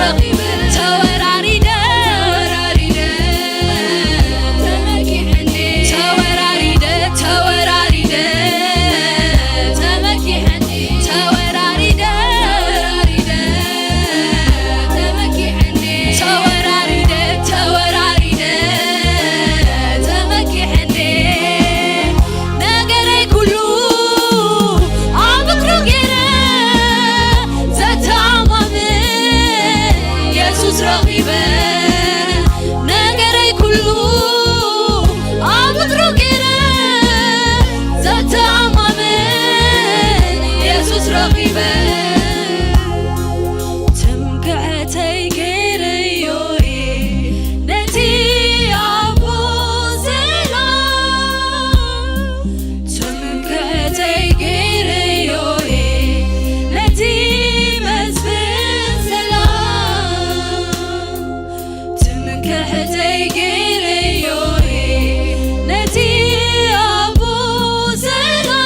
ተወራሪደ፣ ተወራሪደ፣ ተመኪሐኒ። ተወራሪደ፣ ተወራሪደ፣ ተመኪሐኒ። ተወራሪደ፣ ተወራሪደ፣ ተመኪሐኒ። ተወራሪደ፣ ተወራሪደ፣ ተመኪሐኒ። ነገረይ ኩሉ ኣብ እግሩ ገይረ ዘተኣማምን የሱስ ረኺበ። ነገረይ ኩሉ ኣብ እግሩ ገይረ ዘተኣማምን የሱስ ረኺበ። ትምክሕተይ ገይረዮ ነቲ ኣቦ ሰላም። ትምክሕተይ ገይረዮ ነቲ መስፍን ሰላም። ትምክሕተይ ገይረዮ ነቲ ኣቦ ሰላም።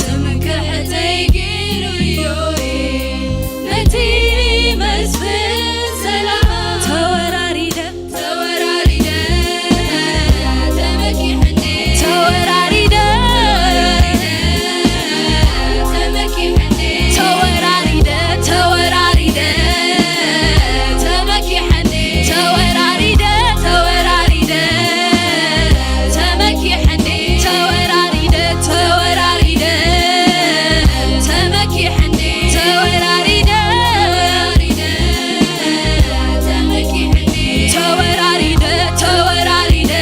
ትምክሕተይ ገይረዮ ነቲ መስፍን ሰላም። ተወራሪደ፣ ተወራሪደ፣ ተመኪሐኒ። ተወራሪደ፣ ተመኪሐኒ። ተወራሪደ፣ ተወራሪደ፣ ተመኪሐኒ። ተወራሪደ፣ ተወራሪደ፣ ተመኪሐኒ። ተወራሪደ፣ ተወራሪደ፣ ተመኪሐኒ። ተወራሪደ፣ ተወራሪደ፣ ተወራሪደ፣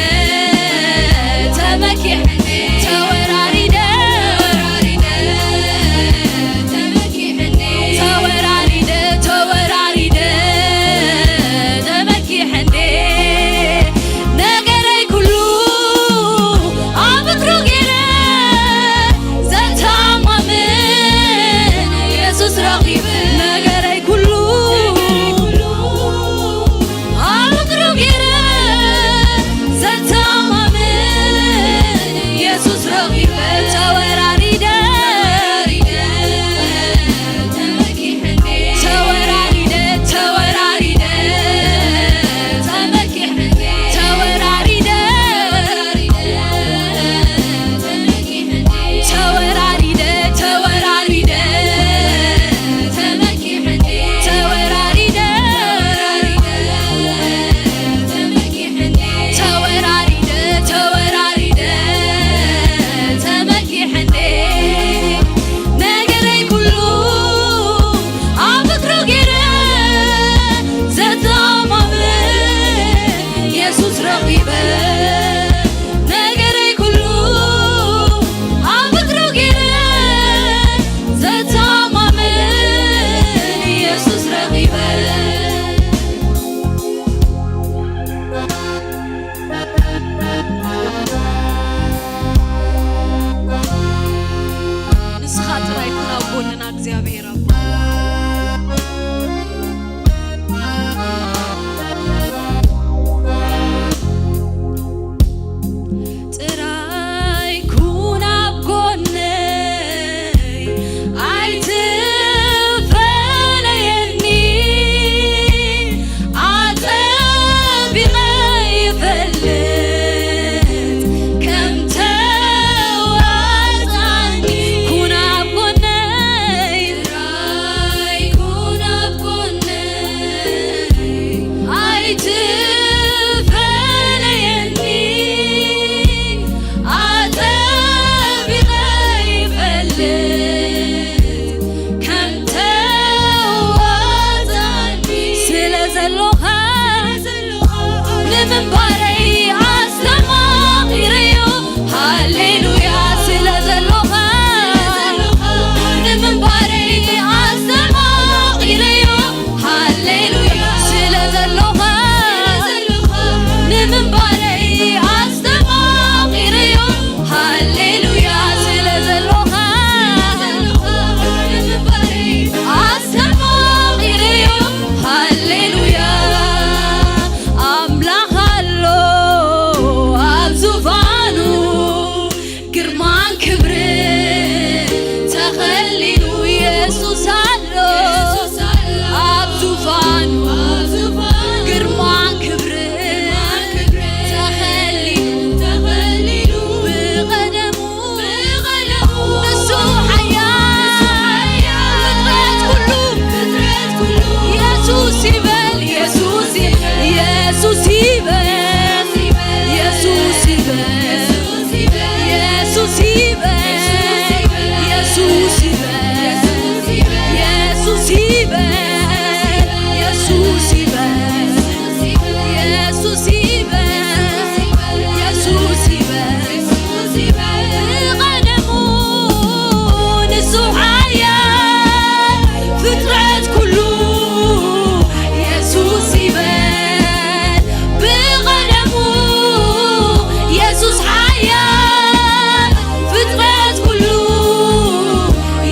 ተመኪሐኒ። ተወራሪደ፣ ተወራሪደ፣ ተወራሪደ፣ ተመኪሐኒ። ነገረይ ኩሉ ኣብ እግሩ ገይረ ዘተኣማምን የሱስ ረኺበ። ነገረይ ኩሉ ኣብ እግሩ ገይረ ዘተኣማምን የሱስ ረኺበ። ተወራሪደ፣ ተወራሪደ፣ ተወራሪደ፣ ተመኪሐኒ። ተወራሪደ፣ ተወራሪደ፣ ተወራሪደ፣ ተመኪሐኒ። ተወራሪደ፣ ተወራሪደ፣ ተወራሪደ፣ ተመኪሐኒ። ነገረይ ኩሉ ኣብ እግሩ ገይረ ዘተኣማምን የሱስ ረኺበ። ነገረይ ኩሉ ኣብ እግሩ ገይረ ዘተኣማምን የሱስ ረኺበ። ንስኻ ጥራይ ኩን ኣብ ጎንና እግዚኣብሔር ኣቦ። ጥራይ ኩን ኣብ ጎነይ ኣይትፈለየኒ። ኣጸቢቐ ይፈልጥ ከም ተዋጽኣኒ። ኩን ኣብ ጎነይ ሓያል ፍጥረት ኩሉ የሱስ ይበል ብቐደሙ። የሱስ ሓያል ፍጥረት ኩሉ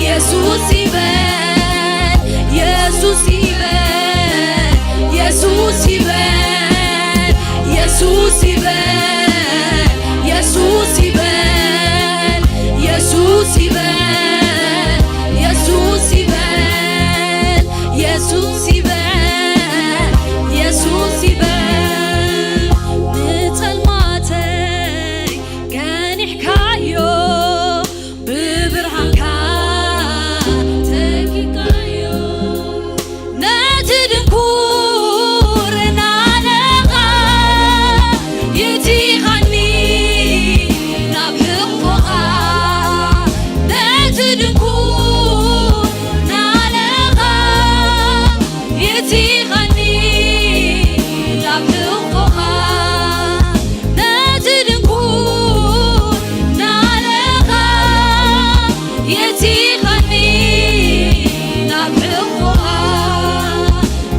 የሱስ ይበል፣ የሱስ ይበል፣ የሱስ ይበል፣ የሱስ ይበል፣ የሱስ ይበል፣ የሱስ ይበል፣ የሱስ ይበል፣ የሱስ ይበል፣ የሱስ ይበል። ንጸልማተይ ገኒሕካዮ፣ ብብርሃንካ ተኪካዮ። ነቲ ድንኩር ናለኻ ይእቲኻኒ ናብ ሕቕፎኻ። ነቲ ድንኩር ናለኻ ይእቲኻኒ ናብ ሕቕፎኻ። ነቲ ድንኩር ናለኻ የእቲኻኒ ናብ ሕቕፎኻ።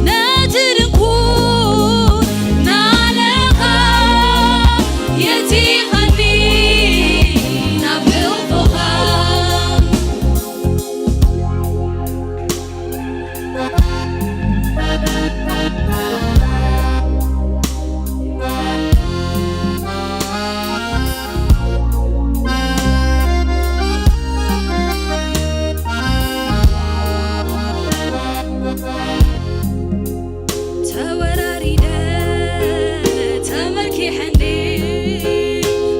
ነቲ ድንኩር ናለኻ የእቲኻኒ ናብ ሕቕፎኻ። ተወራሪደ ተመኪሐኒ፣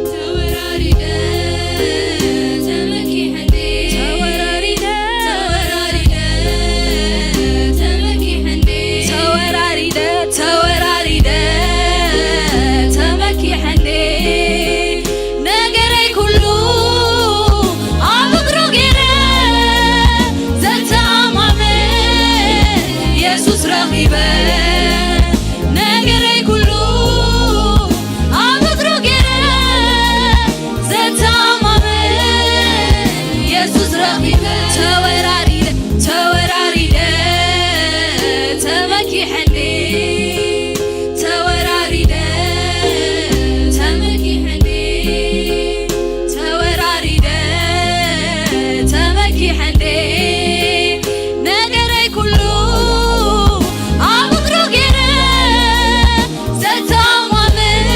ተወራሪደ ተመኪሐኒ፣ ተወራሪደ ተወራሪደ ተመኪሐኒ፣ ተወራሪደ ተወራሪደ ተመኪሐኒ። ነገረይ ኩሉ ኣብ እግሩ ገይረ ዘተኣማምን የሱስ ረኺበ። ነገረይ ኩሉ ኣብ እግሩ ገይረ ዘተኣማምን የሱስ ረኺበ። ተወራሪደ ተወራሪደ ተመኪሐኒ፣ ተወራሪደ ተመኪሐኒ፣ ተወራሪደ ተመኪሐኒ። ነገረይ ኩሉ ኣብ እግሩ ገይረ ዘተኣማምን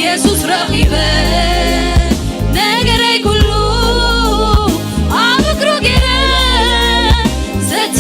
የሱስ ረኺበ። ነገረይ ኩሉ ኣብ እግሩ ገይረ ዘተ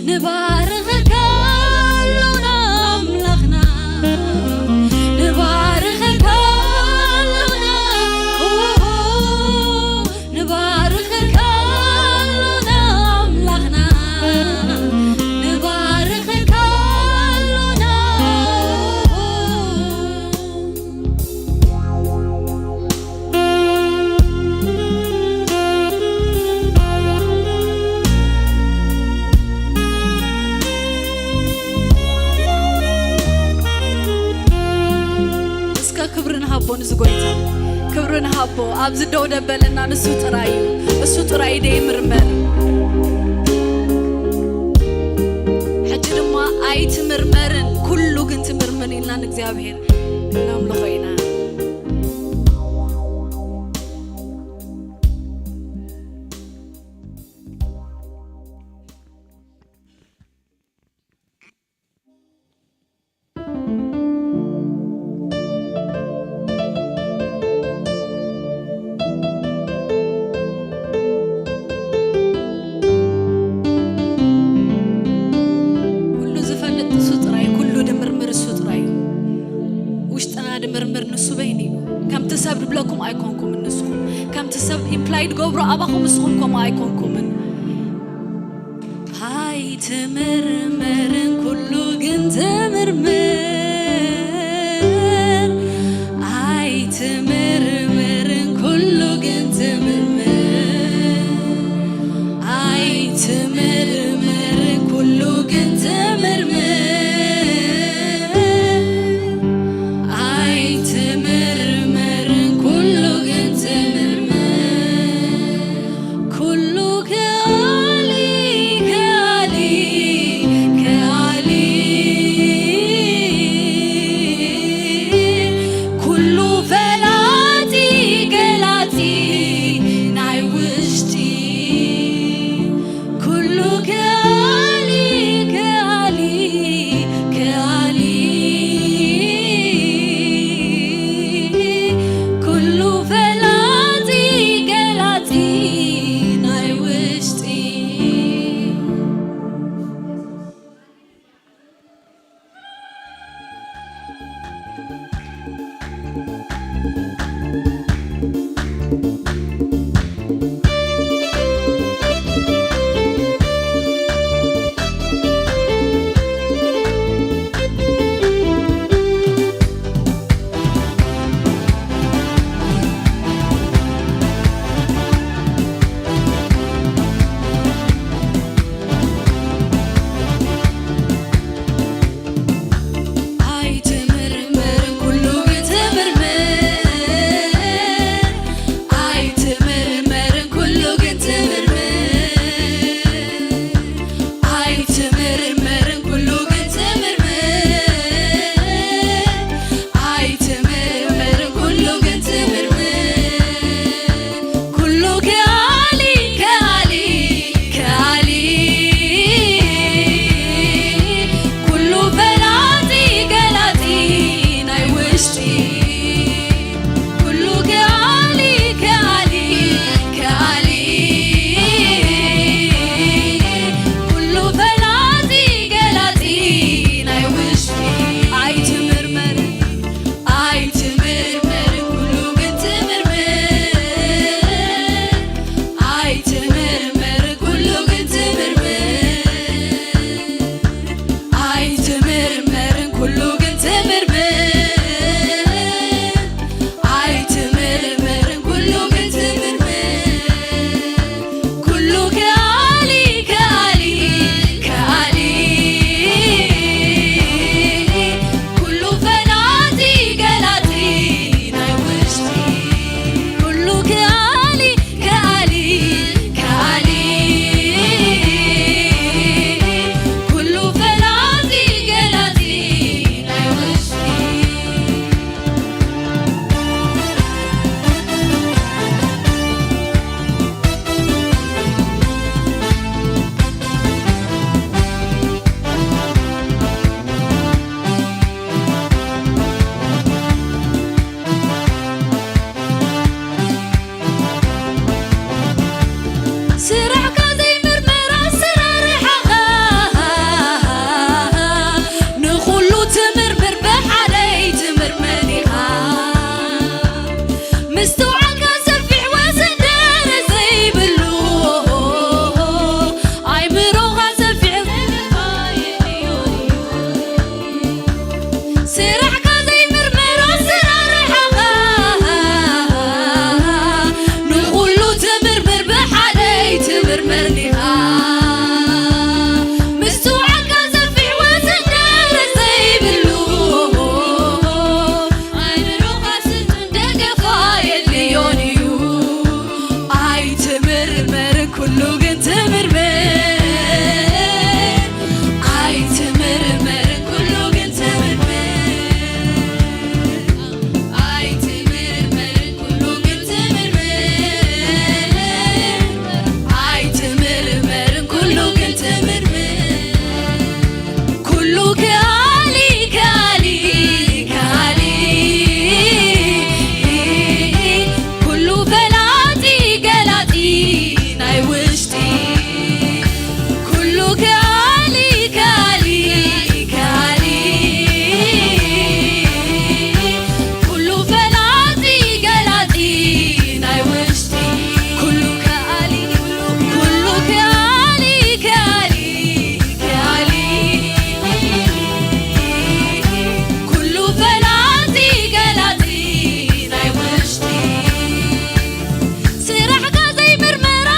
ንባርኸካ ኣሎና ኣምላኽና፣ ንባርኸካ ኣሎና፣ ንባርኸካ ኣሎና ኣምላኽና፣ ንባርኸካ ኣሎና። እስከ ክብሪ ንሃቦ ንዚ ጎይታ፣ ክብሪ ንሃቦ። ኣብዚ ደው ደበለና ንሱ ጥራይ እዩ፣ እሱ ጥራይ እዩ ደይምርመር። ሕጂ ድማ ኣይትምርመርን፣ ኩሉ ግን ትምርምር ኢልና ንእግዚኣብሔር ክነምልኾ ኢና። ኩሉ ዝፈልጥ ንሱ ጥራይ፣ ኩሉ ድምርምር እሱ ጥራይ እዩ። ውሽጥና ድምርምር ንሱ በይኑ እዩ። ከምቲ ሰብ ድብለኩም ኣይኮንኩምን ንስኹም። ከምቲ ሰብ ኢምፕላይ ድገብሮ ኣባኹም ንስኹም ከምኡ ኣይኮንኩምን። ኣይትምርመርን ኩሉ ግን ትምርምር። ኣይትምርመርን ኩሉ ግን ትምርምር። ኣይትምርመርን ኩሉ ግን ትምርምር። ኣይትምርመርን ኩሉ ግን ትምርምር። ኩሉ ከኣሊ፣ ከኣሊ፣ ከኣሊ፣ ናይ ውሽጢ ኩሉ ከኣሊ ከኣሊ ከኣሊ ኩሉ ፈላጢ ገላጢ ናይ ውሽጢ ኩሉ ከኣሊ ኩሉ ከኣሊ ከኣሊ ከኣሊ ኩሉ ፈላጢ ገላጢ ናይ ውሽጢ ስራሕካ ዘይምርመራ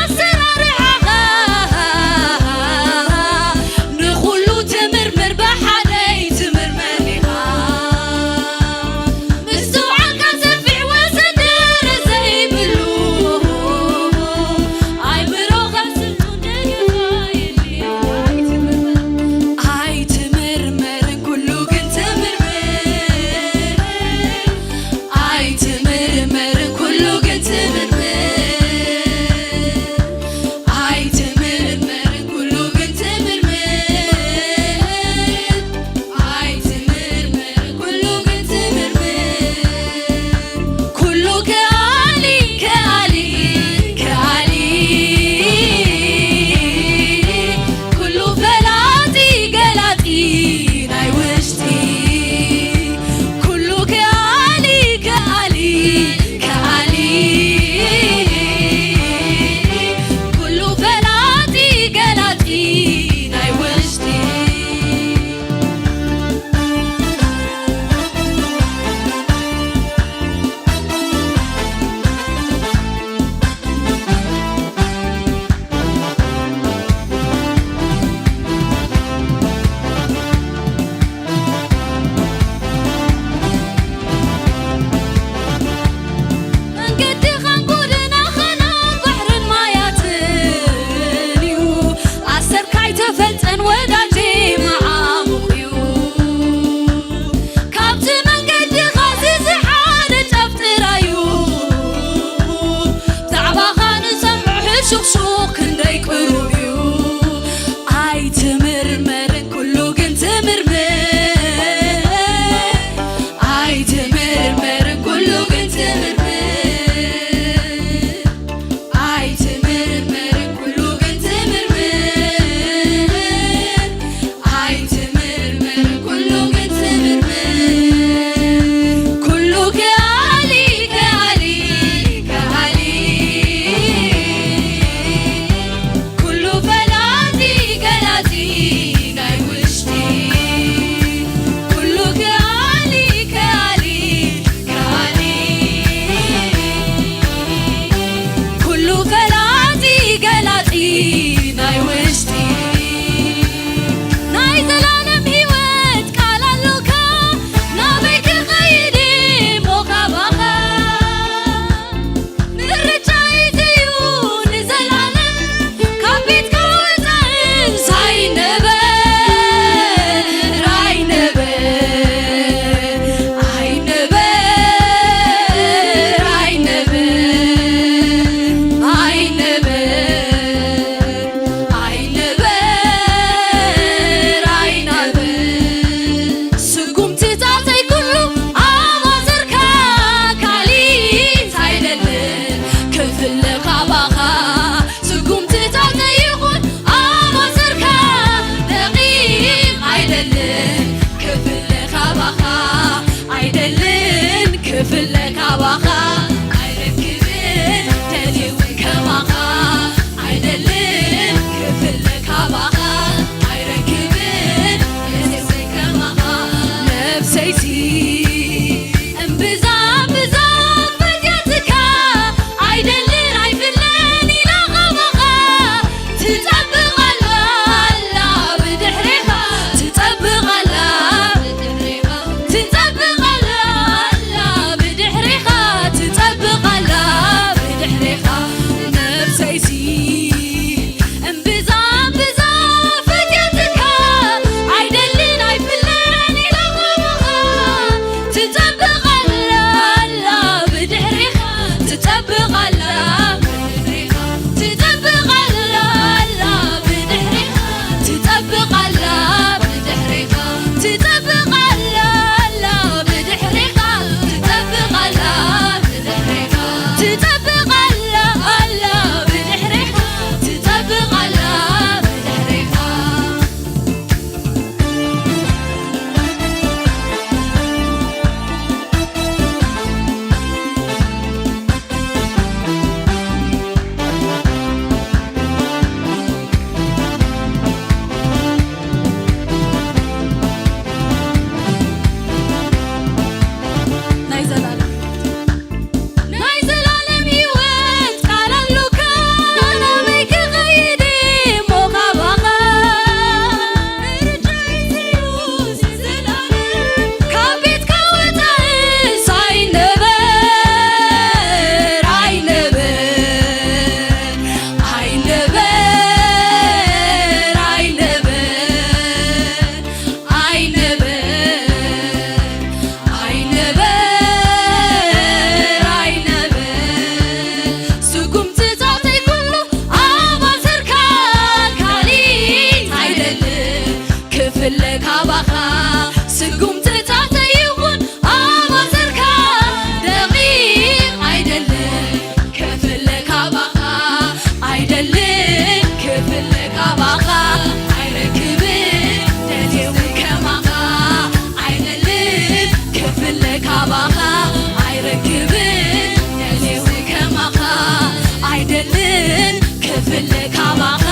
ክፍለ ካባኻ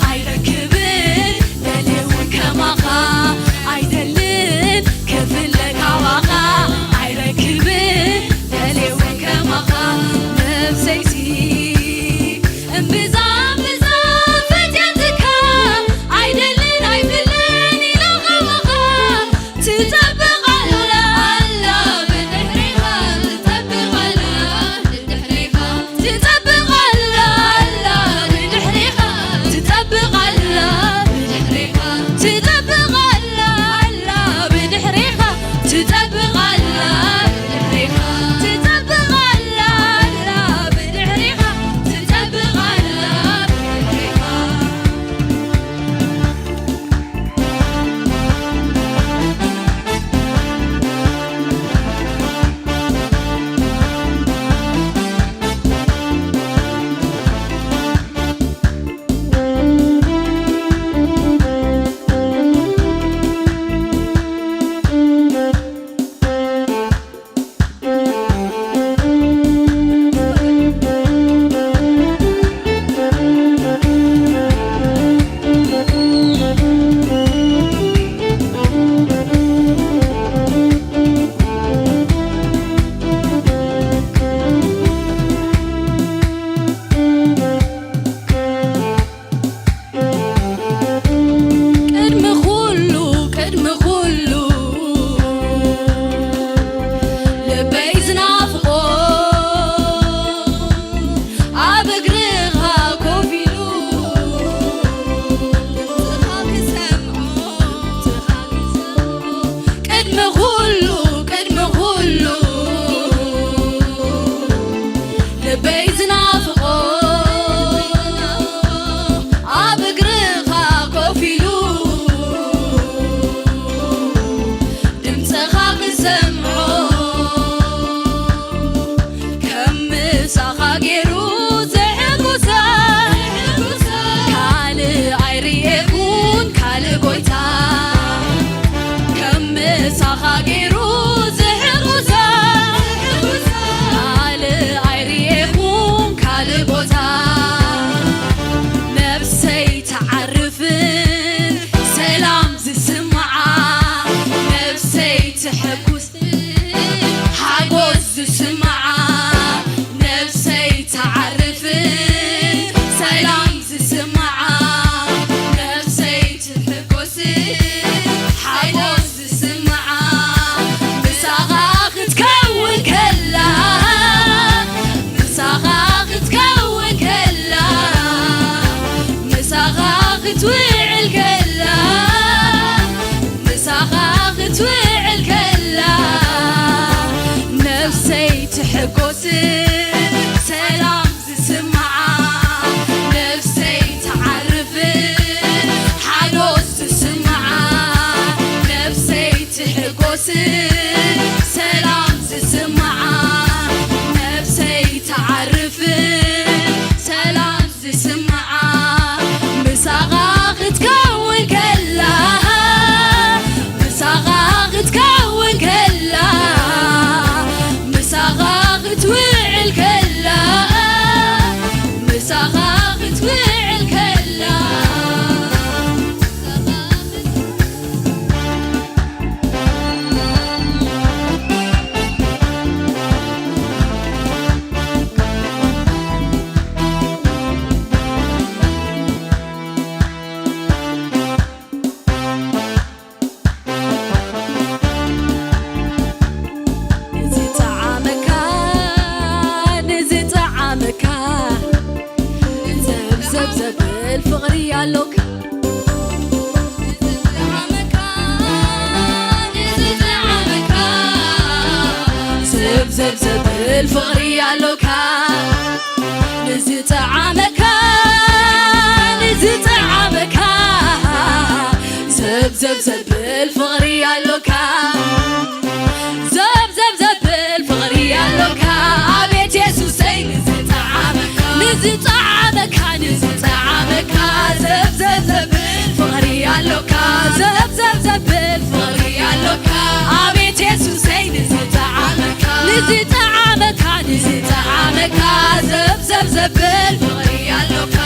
ኣይረክብን፣ ደልየ እውን ከማኻ ኣይደልን። ክፍለ ካባኻ ኣይረክብን፣ ደልየ እውን ከማኻ። ነብሰይሲ እምብዛ እምብዛ ፈትያትካ ኣይደልን ኣይብልን ኢለ ካባኻ ትጠብቕ ኣላ፣ ኣላ ብድሕሬኻ ትጠብቕ ኣላ። ትጠብቕ ኣላ፣ ኣላ ብድሕሬኻ ትጠብቕ ኣላ፣ ብድሕሬኻ ትጠብቕ ኣላ፣ ኣላ ብድሕሬኻ ትጠብቕ ኣላ፣ ብድሕሬኻ ትጠብቕ ኣላ፣ ኣላ ብድሕሬኻ ትጠብቕ ኣላ፣ ብድሕሬኻ። ቅድሚ ኩሉ፣ ቅድሚ ኩሉ ልበይ ዝናፍቆ ኣብ እግርኻ ኮፍ ኢሉ ድምፅኻ ክሰምዖ ቅድሚ ኩሉ፣ ቅድሚ ኩሉ ልበይ ዝናፍቆ ኣብ እግርኻ ኮፍ ኢሉ ድምፅኻ ክሰምዖ ከም ምሳኻ ገይሩ ዘሕጉሳ ካልእ ኣይርኤኩን ካልእ ጎይታ ከም ምሳኻ ገይሩ ዘሕጉሳ ካልእ ኣይርኤኩን ካልእ ቦታ ነብሰይ ትዓርፍን ሰላም ዝስምዓ ነብሰይ ትሕጉስ ሓጎስ ዝስምዓ ነብሰይ ትዓርፍን ሰላም ዝስምዓ ነብሰይ ትሕጎስን ሓጎስ ዝስምዓ ምሳኻ ክትከውን ከላ ምሳኻ ክትከውን ከላ ምሳኻ ክትውዕል ከላ ምሳኻ ክትውዕል ከላ ነብሰይ ትሕጎስ ሰላም ዝስምዓ ነብሰይ ትዓርፍ ሓጎስ ዝስምዓ ነብሰይ ትሕጎስ ሰላም ዝስምዓ ነብሰይ ትዓርፍ ሰላም ዝስምዓ ምሳኻ ክትከውን ከላ ምሳኻ ክትከውን ከላ ምሳኻ ክትውዕል ከላ ምሳኻ ክትውዕል ከላ ንዝጠዓመካ ንዝጠዓመካ ዘብዘብ ዘብል ፍቕሪ ኣሎካ ዘብዘብ ዘብል ፍቕሪ ኣሎካ ንዝጠዓመካ ንዝጠዓመካ ዘብዘብ ዘብል ፍቕሪ ኣሎካ ዘብዘብ ዘብል ፍቕሪ ኣሎካ ኣቤት የሱሰይ ንዝጠዓመካ ንዝጠዓመካ ንዝጠዓመካ ዘብዘብ ዘብል ፍቕሪ ኣሎካ ዘብዘብ ዘብል ፍቕሪ ኣሎካ ኣቤት የሱሰይ ንዝጠዓመካ ንዝጠዓመካ ንዝጠዓመካ ዘብዘብ ዘብል ፍቕሪ ኣሎካ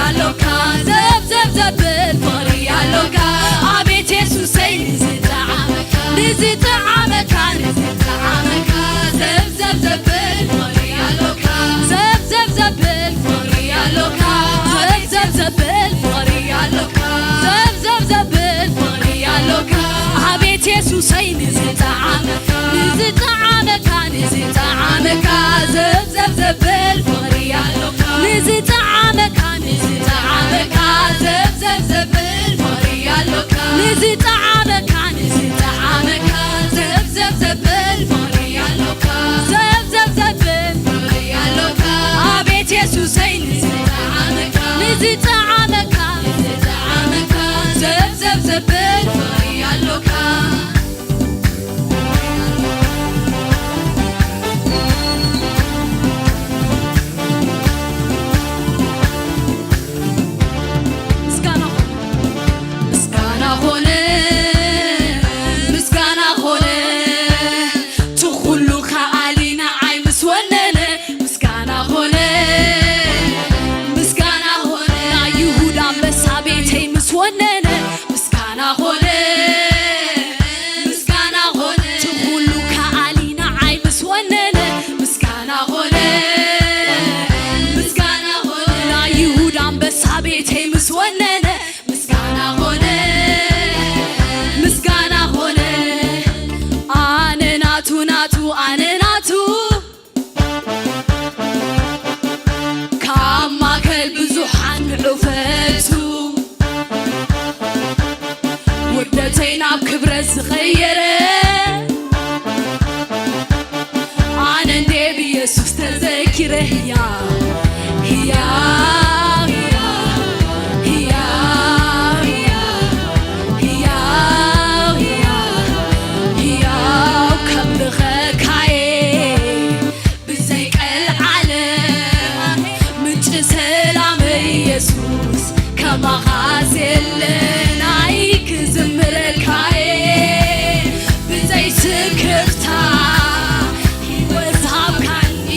ኣሎካ ዘብዘብ ዘብል ፍቕሪ ኣሎካ ኣቤት የሱሰይ ንዝጠዓመካ ንዝጠዓመካ ንዝጠዓመካ ዘብዘብ ዘብል ፍቕሪ ኣሎካ ዘብዘብ ዘብል ፍቕሪ ኣሎካ ዘብዘብ ዘብል ፍቕሪ ኣሎካ ዘብዘብ ዘብል ፍቕሪ ኣሎካ ኣቤት የሱሰይ ንዝጠዓመካ ንዝጠዓመካ ንዝጠዓመካ ዘብዘብ ዘብል ፍቕሪ ኣሎካ ንዝጠዓመካ ንዝጠዓመካ ዘብዘብ ዘብል ፍቕሪ ኣሎካ ንዝጠዓመካ ንዝጠዓመካ ዘብዘብ ዘብል ፍቕሪ ኣሎካ ዘብዘብ ዘብል ፍቕሪ ኣሎካ ኣቤት የሱሰይ ንዝጠዓመካ ንዝጠዓመካ ንዝጠዓመካ ዘብዘብ ዘብል ፍቕሪ ኣሎካ ምስጋና ኾነ ምስጋና ኾነ ምስጋና ኾነ እቲ ኩሉ ከኣሊ ንዓይ ምስ ወነነ ምስጋና ኾነ ምስጋና ኾነ ናይ ይሁዳ ኣንበሳ ቤተይ ምስ ወነነ ምስጋና ኾነ ምስጋና ኾነ እቲ ኩሉ ከኣሊ ንዓይ ምስ ወነነ ምስጋና ኾነ ምስጋና ኾነ ናይ ይሁዳ ኣንበሳ ቤተይ ምስ ወነነ ምስጋና ኾነ ምስጋና ኾነ ኣነ ናቱ ናቱ ኣነ ናቱ ካብ ማእከል ብዙሓን ንዑፈቱ ውርደተይ ናብ ክብረት ዝቐየረ ኣነ እንዴ ብየሱስ ተዘኪረ ህያው ህያው ህያው ህያው ህያው ህያው ህያው ከምልኸካየ ብዘይ ቀልዓለም ምንጪ ሰላመይ የሱስ ከማኻስ የለናይ ክዝምረልካየ ብዘይ ስክፍታ ህይወት ዝሃብካኒ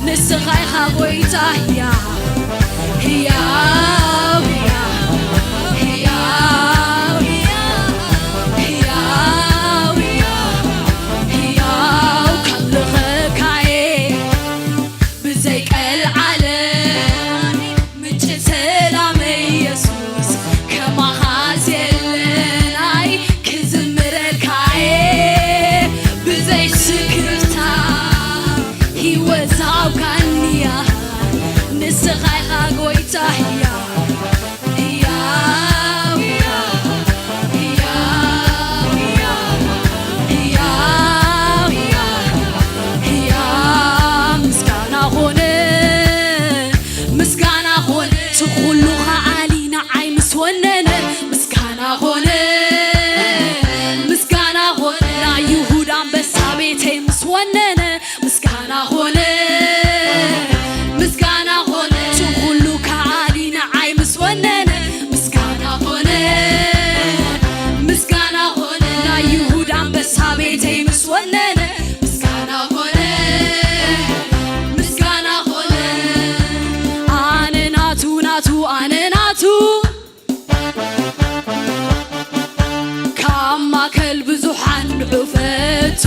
ንስኻ ኢኻ ጎይታ ህያው ህያው ህያው ህያው ህያው ህያው ህያው ከምልኸካየ ብዘይ ቀልዓለም ምንጪ ሰላመይ የሱስ ከማኻስ የለናይ ክዝምረልካየ ብዘይ ስክፍታ ህይወት ዝሃብካኒያ ንስኻ ኢኻ ጎይታ ህያው ህያው ህያው ህያው ህያው ህያው ምስጋና ኾነ ምስጋና ኾነ እቲ ኩሉ ከኣሊ ንዓይ ምስ ወነነ ምስጋና ኾነ ምስጋና ኾነ ናይ ይሁዳ ኣንበሳ ቤተይ ምስ ወነነ ምስጋና ኾነ ምስጋና ኾነ እቲ ኩሉ ከኣሊ ንዓይ ምስ ወነነ ምስጋና ኾነ ምስጋና ኾነ ናይ ይሁዳ ኣንበሳ ቤተይ ምስ ወነነ ምስጋና ኾነ ምስጋና ኾነ ኣነ ናቱ ናቱ ኣነ ናቱ ካብ ማእከል ብዙሓን ንዑፈቱ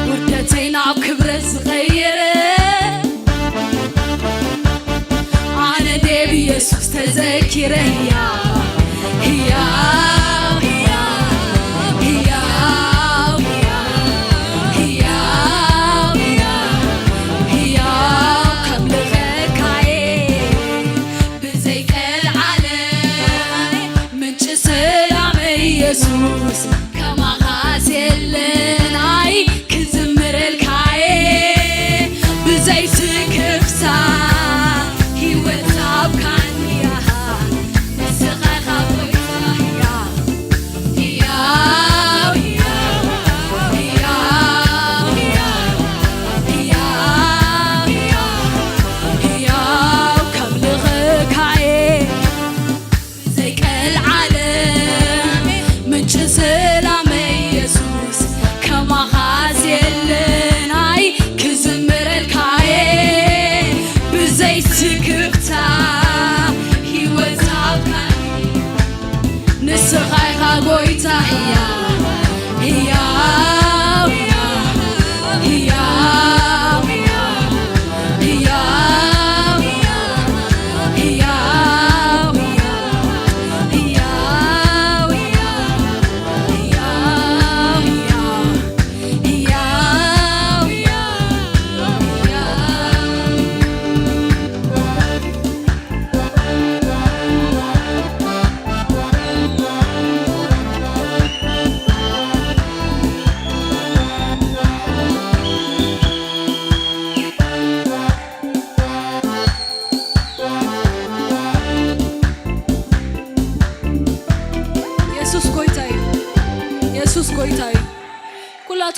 ውርደተይ ናብ ክብረት ዝቐየረ ኣነ እንዴ ብየሱስ ተዘኪረ ህያው ህያው ህያው ህያው ህያው ህያው ህያው ከምልኸካየ ብዘይ ቀልዓለም ምንጪ ሰላመይ የሱስ ከማኻስ የለናይ ክዝምረልካየ ብዘይ ስክፍታ ህይወት ሃብካኒያ ንስኻ ኢኻ ጎይታያ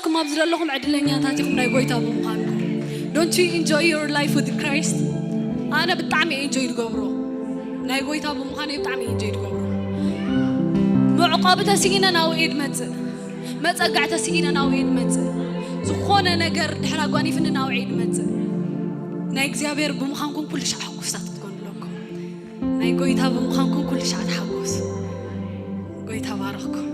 ኩማብ ዘለኹም ዕድለኛታት ኢኹም ናይ ጎይታ ብምዃንኩም። Don't you enjoy your life with Christ? ኣነ ብጣዕሚ እየ ኢንጆይ ዝገብሮ። ናይ ጎይታ ብምዃነይ ብጣዕሚ እየ ኢንጆይ ዝገብሮ። መዕቆቢ ተስኢነ ናብኡ እየ ዝመጽእ። መጸግዕ ተስኢነ ናብኡ እየ ዝመጽእ። ዝኾነ ነገር ድሕር ኣጓኒፍኒ ናብኡ እየ ዝመጽእ። ናይ እግዚኣብሔር ብምዃንኩም ኩሉ ሻዕ ሕጉሳት ክትኮኑ ኣለኩም። ናይ ጎይታ ብምዃንኩም ኩሉ ሻዕ ተሓጎሱ። ጎይታ ባረኽኩም።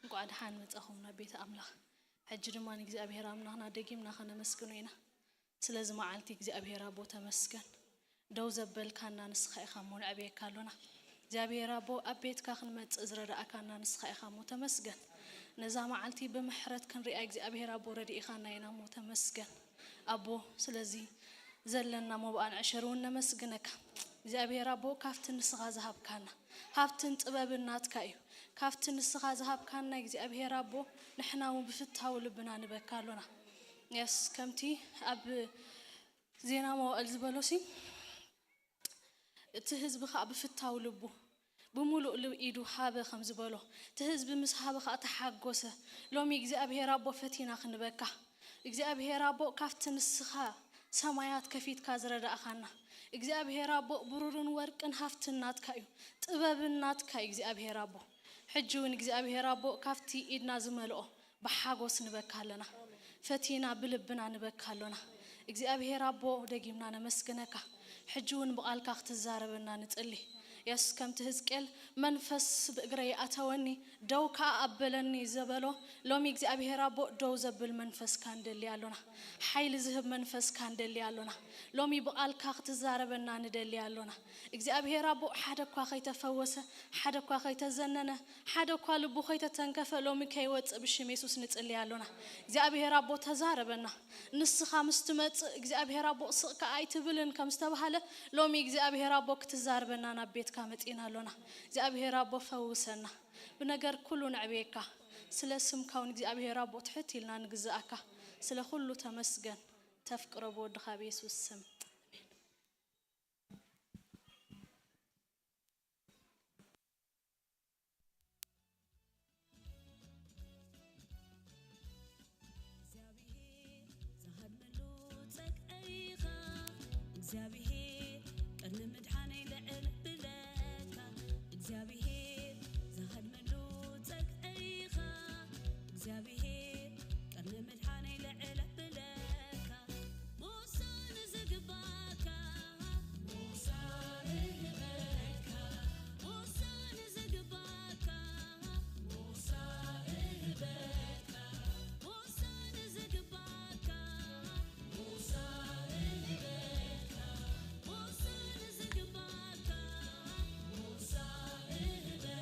እንቋዕ ደሓን መጻኹም ናብ ቤት ኣምላኽ። ሕጂ ድማ ንእግዚኣብሔር ኣምላኽና ደጊምና ኸነመስግኖ ኢና። ስለዚ መዓልቲ እግዚኣብሔር ኣቦ ተመስገን። ደው ዘበልካና ንስኻ ኢኻ እሞ ነዕብየካ ኣሎና። እግዚኣብሔር ኣቦ ኣብ ቤትካ ክንመጽእ ዝረዳእካና ንስኻ ኢኻ እሞ ተመስገን። ነዛ መዓልቲ ብምሕረት ክንሪኣ እግዚኣብሔር ኣቦ ረዲእኻና ኢና እሞ ተመስገን። ኣቦ ስለዚ ዘለና መባኣን ዕሽር እውን ነመስግነካ። እግዚኣብሔር ኣቦ ካብቲ ንስኻ ዝሃብካና ሃብትን ጥበብን ናትካ እዩ። ካብቲ ንስኻ ዝሃብካና እግዚኣብሔር ኣቦ ንሕና እውን ብፍታው ልብና ንበካ ኣሎና። የስ ከምቲ ኣብ ዜና መዋእል ዝበሎሲ እቲ ህዝቢ ኸኣ ብፍታው ልቡ ብምሉእ ኢዱ ሃበ ከም ዝበሎ እቲ ህዝቢ ምስ ሃበ ኸኣ ተሓጎሰ። ሎሚ እግዚኣብሔር ኣቦ ፈቲና ክንበካ እግዚኣብሔር ኣቦ ካብቲ ንስኻ ሰማያት ከፊትካ ዝረዳእኻና እግዚኣብሔር ኣቦ ብሩርን ወርቅን ሃፍትን ናትካ እዩ፣ ጥበብን ናትካ እዩ እግዚኣብሔር ኣቦ። ሕጂ እውን እግዚኣብሔር ኣቦ ካብቲ ኢድና ዝመልኦ ብሓጎስ ንበካ ኣለና። ፈቲና ብልብና ንበካ ኣሎና። እግዚኣብሔር ኣቦ ደጊምና ነመስግነካ። ሕጂ እውን ብቓልካ ክትዛረበና ንጽሊ። የሱስ ከምቲ ህዝቅኤል መንፈስ ብእግረይ ኣተወኒ ደው ከኣ ኣበለኒ ዘበሎ ሎሚ እግዚኣብሔር ኣቦ ደው ዘብል መንፈስካ ንደሊ ኣሎና። ሓይሊ ዝህብ መንፈስካ ንደሊ ኣሎና። ሎሚ ብቓልካ ክትዛረበና ንደሊ ኣሎና። እግዚኣብሔር ኣቦ ሓደ እኳ ከይተፈወሰ ሓደ እኳ ከይተዘነነ ሓደ እኳ ልቡ ከይተተንከፈ ሎሚ ከይወፅእ ብሽም የሱስ ንፅሊ ኣሎና። እግዚኣብሔር ኣቦ ተዛረበና። ንስኻ ምስ ትመጽእ እግዚኣብሔር ኣቦ ስቕ ከኣ ኣይትብልን ከም ዝተባህለ ሎሚ እግዚኣብሔር ኣቦ ክትዛርበና ናብ ቤትካ መጺና ኣሎና። እግዚኣብሔር ኣቦ ፈውሰና። ብነገር ኩሉ ነዕብየካ። ስለ ስምካ እውን እግዚኣብሔር ኣቦ ትሕት ኢልና ንግዝኣካ። ስለ ኩሉ ተመስገን። ተፍቅሮ ብወድኻ ብየሱስ ስም። እግዚኣብሔር ዝሃድመሉ ጸግዒኻ እግዚኣብሔር ቅድሚ ምድሓነይ ልዕል ብለካ እግዚኣብሔር ዝሃድመሉ ጸግዒኻ እግዚኣብሔር ቅድሚ ምድሓነይ ልዕል ብለካ ሞሳ ንዝግባካ ሞሳ ንህበካ ሞሳ ንዝግባካ ሞሳ ንህበካ ሞሳ ንዝግባካ ሞሳ ንህበካ ሞሳ ንዝግባካ ሞሳ ንህበካ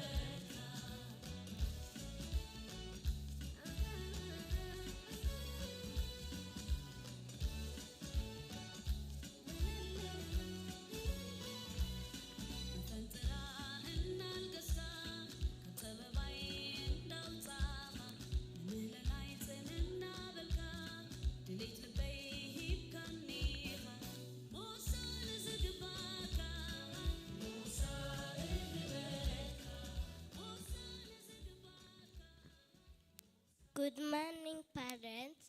Good morning, parents.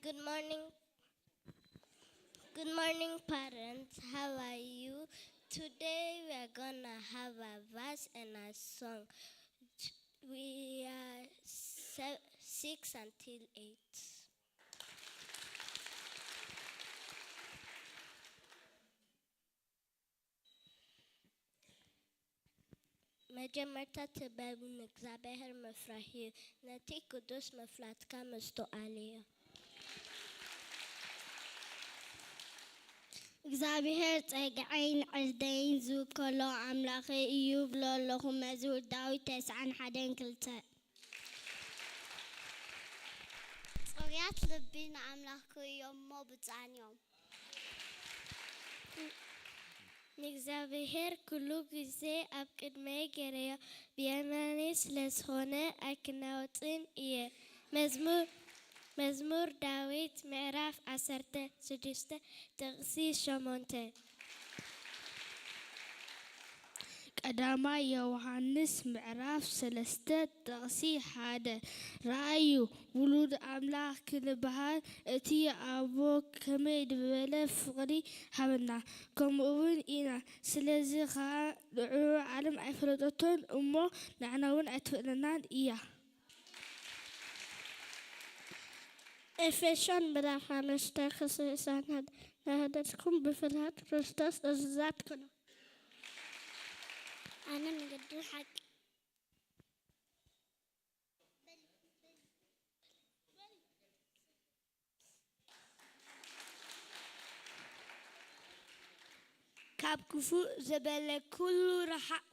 Good morning. Good morning, parents. How are you? Today we are gonna have a verse and a song. We are se- six until eight. መጀመርታ ጥበብ ንእግዚኣብሔር ምፍራሕ እዩ፣ ነቲ ቅዱስ ምፍላጥካ ምስትውዓል እዩ። እግዚኣብሔር ጸግዐይን ዕርደይን ዝውከሎ ኣምላኸይ እዩ እብሎ ኣለኹ። መዝሙር ዳዊት ተስዓን ሓደን ክልተ። ጽሩያት ልቢ ንኣምላኽ ክርእዮ እሞ ብፁዓን እዮም። ንእግዚኣብሔር ኩሉ ግዜ ኣብ ቅድመይ ገይረዮ፣ ብየማነይ ስለ ዝኾነ ኣይክናወጽን እየ። መዝሙር መዝሙር ዳዊት ምዕራፍ ዓሰርተ ሽዱሽተ ጥቕሲ ሸሞንተ። ቀዳማይ ዮሃንስ ምዕራፍ ሰለስተ ጥቕሲ ሓደ። ረኣዩ፣ ውሉድ ኣምላኽ ክንበሃል፣ እቲ ኣቦ ከመይ ዝበለ ፍቕሪ ሃበና፣ ከምኡ እውን ኢና። ስለዚ ኸኣ ንዕኡ ዓለም ኣይፈለጠቶን እሞ፣ ንዓና እውን ኣይትፍለጠናን እያ። ኤፌሶን ምዕራፍ ሓሙሽተ ክስዕሳን ናህደትኩም ብፍርሃት ክርስቶስ እዙዛት ኩኑ። ኣነ መንገድን ሓቂ ካብ ክፉእ ዝበለ ኩሉ ረሓቑ።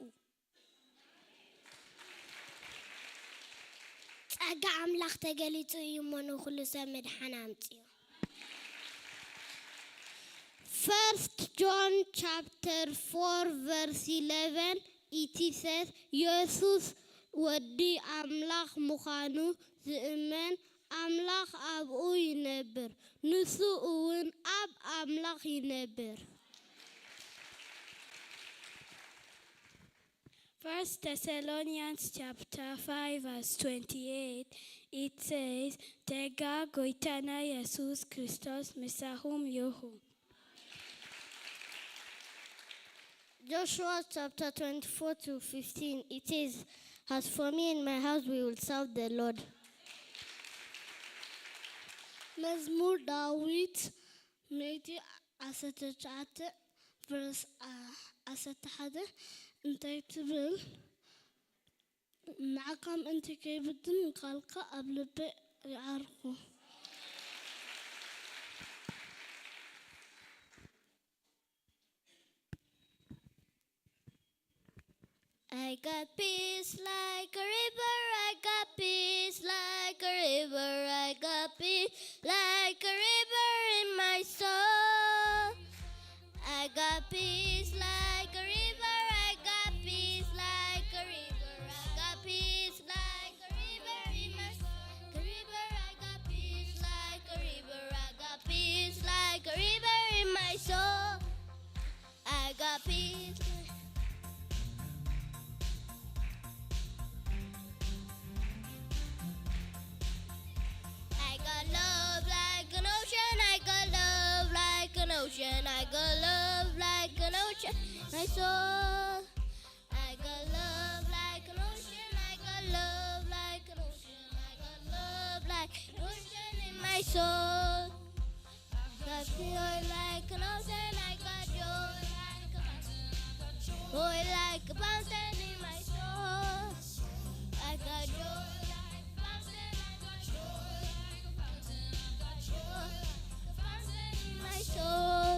ጸጋ ኣምላኽ ተገሊጹ እዩ እሞ ንኹሉ ሰብ ምድሓን ኣምጺኡ። First John chapter four verse eleven, it says, የሱስ ወዲ ኣምላኽ ምዃኑ ዝእመን ኣምላኽ ኣብኡ ይነብር፣ ንሱ እውን ኣብ ኣምላኽ ይነብር። First Thessalonians chapter five verse twenty-eight, it says, ጸጋ ጎይታና የሱስ ክርስቶስ ምሳኹም ይኹን። Joshua chapter twenty-four to fifteen, it says, as for me and my house, we will serve the Lord. መዝሙር ዳዊት ሚእቲ ዓሰርተ ትሽዓተ ቨርስ ዓሰርተ ሓደ እንታይ ትብል? ንዓኻ ምእንቲ ከይብድን ቃልካ ኣብ ልበይ ይዓርኩ። I got peace like a river, I got peace like a river, I got peace like a river in my soul. I got peace like a river, I got peace like a river, I got peace like a river in my soul. Like a river, I got peace like a river, I got peace like a river in my soul. I got peace. I got love like an ocean, I got love like an ocean, I got love like an ocean in my soul. I got love like an ocean, I got love like an ocean, I got love like an ocean in my soul. Got joy like an ocean, I got joy like a fountain, joy like a fountain in my soul. I got joy like a fountain, I got joy like a fountain, I got joy like a fountain in my soul.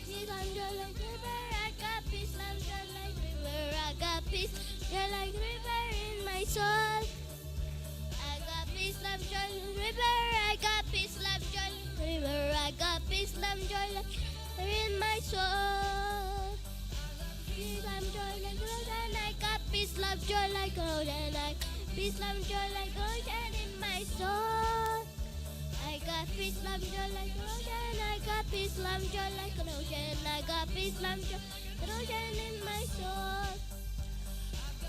Peace and joy like river, I got peace and joy like river, I got peace, joy like river in my soul. I got peace, love, joy, river. I got peace, love, joy, river. I got peace, love, joy, love, river in my soul. Peace, love, joy, like ocean. I got peace, love, joy, like ocean. I got peace, love, joy, like ocean in my soul. I got peace, love, joy, like ocean. I got peace, love, joy, like an ocean. I got peace, love, joy, like an ocean in my soul.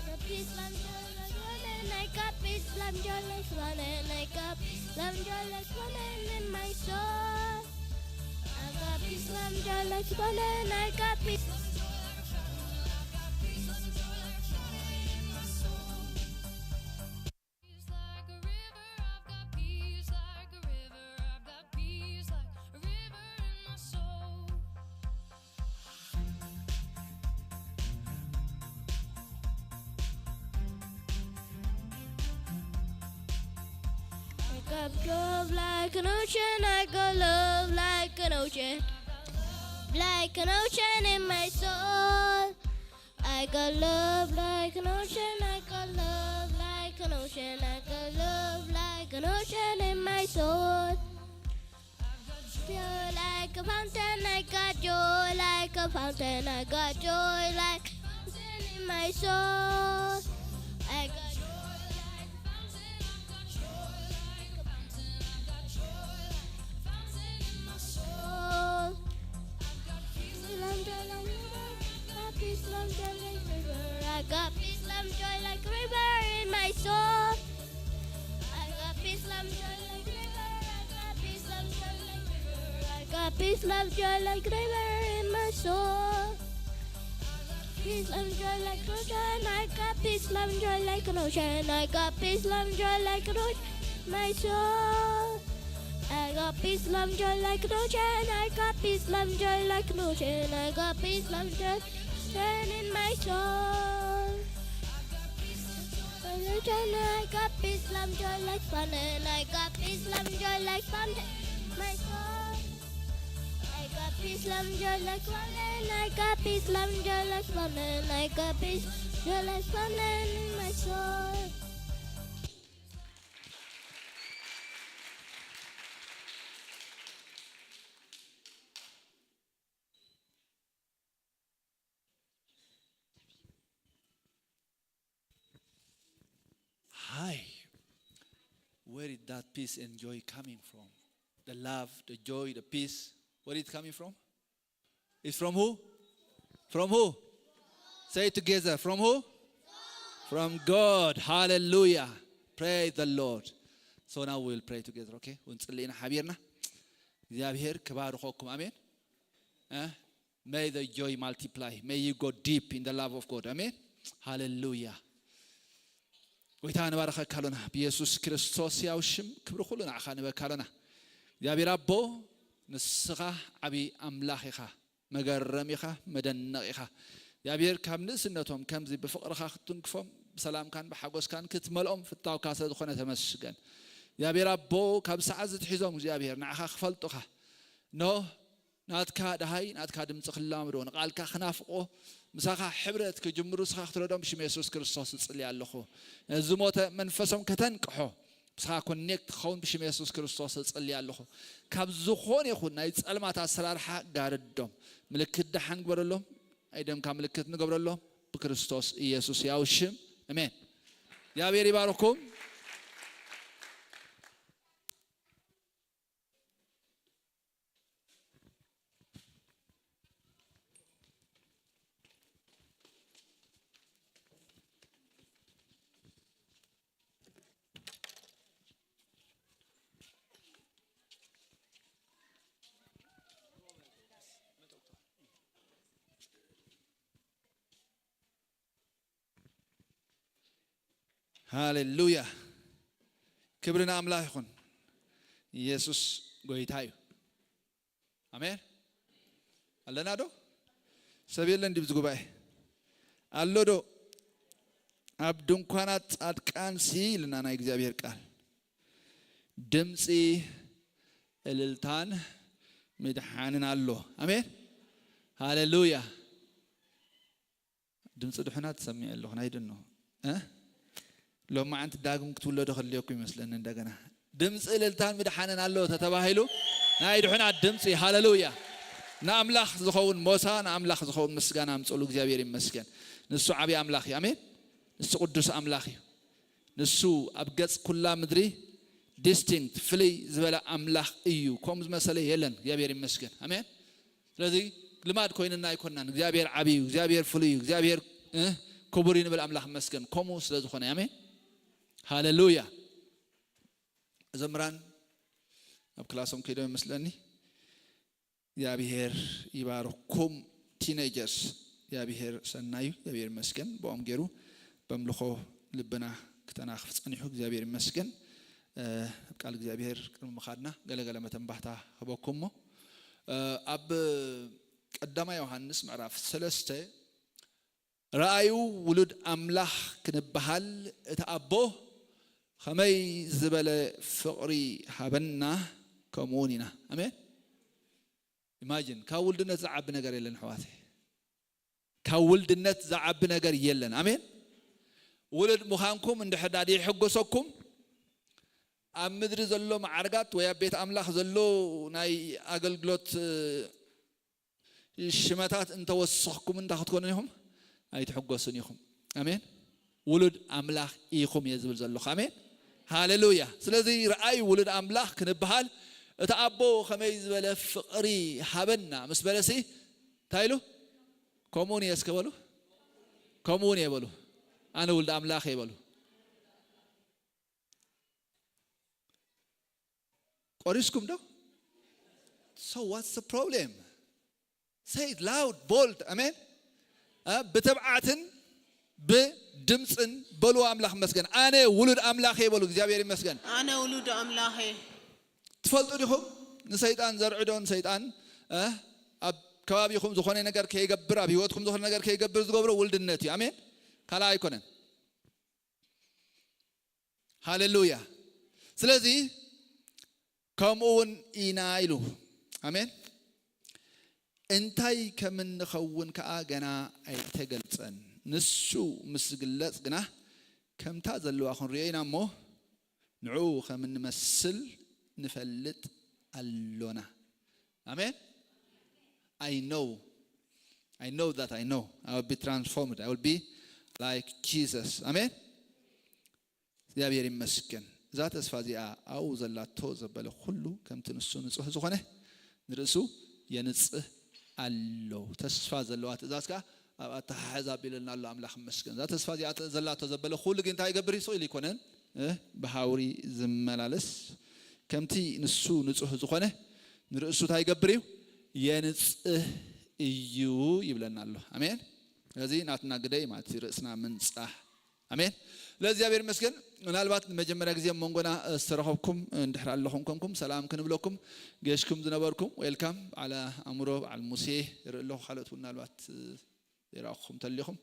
Got peace, love, joy, like running. I got peace, love, joy, like running. I got peace, love, joy, like running in my soul. I got Islam Jolak Bone, I got peace. I got love like an ocean, I got love like an ocean, like an ocean in my soul. I got love like an ocean, I got love like an ocean, I got love like an ocean in my soul. Joy like a fountain, I got joy like a fountain, I got joy like a fountain in my soul. I got joy like a fountain, I got joy like a fountain, I got joy like a fountain in my soul. I got peace, love, joy like river. I got peace, love, joy like river. I got peace, love, joy like river in my soul. I got peace, love, joy like river. I got peace, love, joy like river. I got peace, love, joy like river in my soul. Peace, love, joy like an ocean. I got peace, love, joy like an ocean. I got peace, love, joy like an ocean in my soul. I got peace, love, joy like an ocean. I got peace, love, joy like an ocean. I got peace, love, joy like an ocean in my soul. Religion, I got peace, love, joy like fun, and I got peace, love, joy like fun in my soul. I got peace, love, joy like fun, and I got peace, love, joy like fun, and I got peace, joy like fun in my soul. Hi. Where is that peace and joy coming from? The love, the joy, the peace. Where is it coming from? It's from who? From who? Say it together. From who? From God. Hallelujah. Praise the Lord. So now we'll pray together, okay? ونصلي حبيرنا. እግዚኣብሔር ክባርኸኩም። ኣሜን። May the joy multiply. May you go deep in the love of God. ኣሜን። ሃሌሉያ። ጎይታ ንባረኸካ ኣሎና። ብየሱስ ክርስቶስ ያው ሽም ክብሪ ኩሉ ንዓኻ ንበካ ኣሎና። እግዚኣብሔር ኣቦ፣ ንስኻ ዓቢ ኣምላኽ ኢኻ፣ መገረም ኢኻ፣ መደነቕ ኢኻ። እግዚኣብሔር ካብ ንእስነቶም ከምዚ ብፍቕርኻ ክትትንክፎም፣ ብሰላምካን ብሓጎስካን ክትመልኦም ፍታውካ ስለ ዝኾነ ተመስገን። እግዚኣብሔር ኣቦ፣ ካብ ሰዓት ዝትሒዞም እግዚኣብሔር ንዓኻ ክፈልጡኻ፣ ኖ ናትካ ደሃይ ናትካ ድምፂ ክላምዶ ንቓልካ ክናፍቆ ምሳኻ ሕብረት ክጅምሩ ንስኻ ክትረዶም ብሽም የሱስ ክርስቶስ እጽሊ ኣለኹ። ነዚ ዝሞተ መንፈሶም ከተንቅሖ ምሳኻ ኮኔክት ክኸውን ብሽም የሱስ ክርስቶስ እጽሊ ኣለኹ። ካብ ዝኾነ ይኹን ናይ ጸልማት ኣሰራርሓ ጋርዶም። ምልክት ደሓን ግበረሎም። ናይ ደምካ ምልክት ንገብረሎም ብክርስቶስ ኢየሱስ ያው ሽም። ኣሜን። እግዚኣብሔር ይባርኩም። ሃሌሉያ። ክብሪ ንኣምላኽ ይኹን። ኢየሱስ ጎይታ እዩ። ኣሜን። ኣለና ዶ? ሰብ የለን ድዩ ኣብዚ ጉባኤ? ኣሎ ዶ? ኣብ ድንኳናት ጻድቃን ሲ ኢልና ናይ እግዚኣብሔር ቃል ድምፂ እልልታን ምድሓንን ኣሎ። ኣሜን። ሃሌሉያ። ድምፂ ድሑናት ሰሚዐ ኣለኹ። ናይ ድኖ እ? ሎማዓንቲ ዳግም ክትውለዱ ከድልየኩም ይመስለኒ። እንደገና ድምፂ እልልታን ምድሓንን ኣሎ ተተባሂሉ ናይ ድሑናት ድምፂ። ሃሌሉያ። ንኣምላኽ ዝኸውን ሞሳ፣ ንኣምላኽ ዝኸውን ምስጋና ኣምፅእሉ። እግዚኣብሔር ይመስገን። ንሱ ዓብዪ ኣምላኽ እዩ። ኣሜን። ንሱ ቅዱስ ኣምላኽ እዩ። ንሱ ኣብ ገጽ ኩላ ምድሪ ዲስቲንክት፣ ፍልይ ዝበለ ኣምላኽ እዩ። ከምኡ ዝመሰለ የለን። እግዚኣብሔር ይመስገን። ኣሜን። ስለዚ ልማድ ኮይንና ኣይኮናን። እግዚኣብሔር ዓብዪ እዩ፣ እግዚኣብሔር ፍሉይ እዩ፣ እግዚኣብሔር እ ክቡር እዩ ንብል ኣምላኽ ይመስገን። ከምኡ ስለ ዝኾነ ኣሜን። ሃሌሉያ። መዘምራን ኣብ ክላሶም ከይዶም ይመስለኒ። እግዚኣብሔር ይባርኩም። ቲኔጀርስ እግዚኣብሔር ሰናዩ፣ እግዚኣብሔር ይመስገን። ብኦም ገይሩ በምልኾ ልብና ክተናኽፍ ጸኒሑ፣ እግዚኣብሔር ይመስገን። ኣብ ቃል እግዚኣብሔር ቅድሚ ምኻድና ገለገለ መተንባህታ ህበኩም እሞ ኣብ ቀዳማይ ዮሃንስ ምዕራፍ ሰለስተ ረኣዩ ውሉድ ኣምላኽ ክንበሃል እቲ ኣቦ ኸመይ ዝበለ ፍቕሪ ሃበና፣ ከምኡ እውን ኢና። ኣሜን። ኢማጂን፣ ካብ ውልድነት ዝዓቢ ነገር የለን ኣሕዋተይ። ካብ ውልድነት ዝዓቢ ነገር የለን። ኣሜን። ውሉድ ምዃንኩም እንድሕር ዳኣ የሐጎሰኩም፣ ኣብ ምድሪ ዘሎ ማዕርጋት ወይ ኣብ ቤት ኣምላኽ ዘሎ ናይ ኣገልግሎት ሽመታት እንተወሰኽኩም እንታይ ክትኮኑ ኢኹም? ኣይትሕጎሱን ኢኹም። ኣሜን። ውሉድ ኣምላኽ ኢኹም እየ ዝብል ዘለኹ። ኣሜን። ሃሌሉያ። ስለዚ ረኣዩ ውሉድ ኣምላኽ ክንበሃል እቲ ኣቦ ከመይ ዝበለ ፍቕሪ ሃበና ምስ በለሲ እንታይ ኢሉ? ከምኡ እውን እየ እስከ በሉ። ከምኡ እውን እየ በሉ። ኣነ ውሉድ ኣምላኽ እየ በሉ። ቆሪስኩም ዶ? So what's the problem? Say it loud, bold. ኣሜን። ብትብዓትን ብድምፅን በልዎ፣ ኣምላኽ ይመስገን። ኣነ ውሉድ ኣምላኽ እየ በሉ። እግዚኣብሔር ይመስገን። ኣነ ውሉድ ኣምላኽ እየ። ትፈልጡ ዲኹም? ንሰይጣን ዘርዕዶን ሰይጣን ኣብ ከባቢኹም ዝኾነ ነገር ከይገብር፣ ኣብ ህይወትኩም ዝኾነ ነገር ከይገብር ዝገብሮ ውልድነት እዩ። ኣሜን። ካልኣ ኣይኮነን። ሃሌሉያ። ስለዚ ከምኡ እውን ኢና ኢሉ። ኣሜን። እንታይ ከም እንኸውን ከኣ ገና ኣይተገልጸን። ንሱ ምስ ዝግለጽ ግና ከምታ ዘለዋ ክንሪኦ ኢና እሞ ንዕኡ ከም እንመስል ንፈልጥ ኣሎና። ኣሜን። I know, I know that I know I will be transformed, I will be like Jesus. ኣሜን። እግዚኣብሔር ይመስገን። እዛ ተስፋ እዚኣ ኣብኡ ዘላቶ ዘበለ ኩሉ ከምቲ ንሱ ንጹሕ ዝኾነ ንርእሱ የንጽህ ኣሎ። ተስፋ ዘለዋ ትእዛዝ ከኣ ኣብ ኣተሓሕዛ ኣቢለና ኣሎ። ኣምላኽ ይመስገን። እዛ ተስፋ እዚኣ ዘላቶ ዘበለ ኩሉ ግን እንታይ ይገብር እዩ? ስቕ ኢሉ ኣይኮነን፣ እ፣ ብሃውሪ ዝመላለስ ከምቲ ንሱ ንጹሕ ዝኾነ ንርእሱ እንታይ ይገብር እዩ? የንጽህ እዩ ይብለና ኣሎ። ኣሜን። ስለዚ ናትና ግደ ማለት እዩ ርእስና ምንጻህ። ኣሜን። ለእግዚኣብሔር ይመስገን። ምናልባት ንመጀመርያ ግዜ ኣብ መንጎና ዝተረኸብኩም እንድሕር ኣለኹም ኮንኩም ሰላም ክንብለኩም፣ ገሽኩም ዝነበርኩም ዌልካም። በዓል ኣእምሮ፣ በዓል ሙሴ ይርኢ ኣለኹ፣ ካልኦት እውን ምናልባት ዘይረኣኹም ተሊኹም።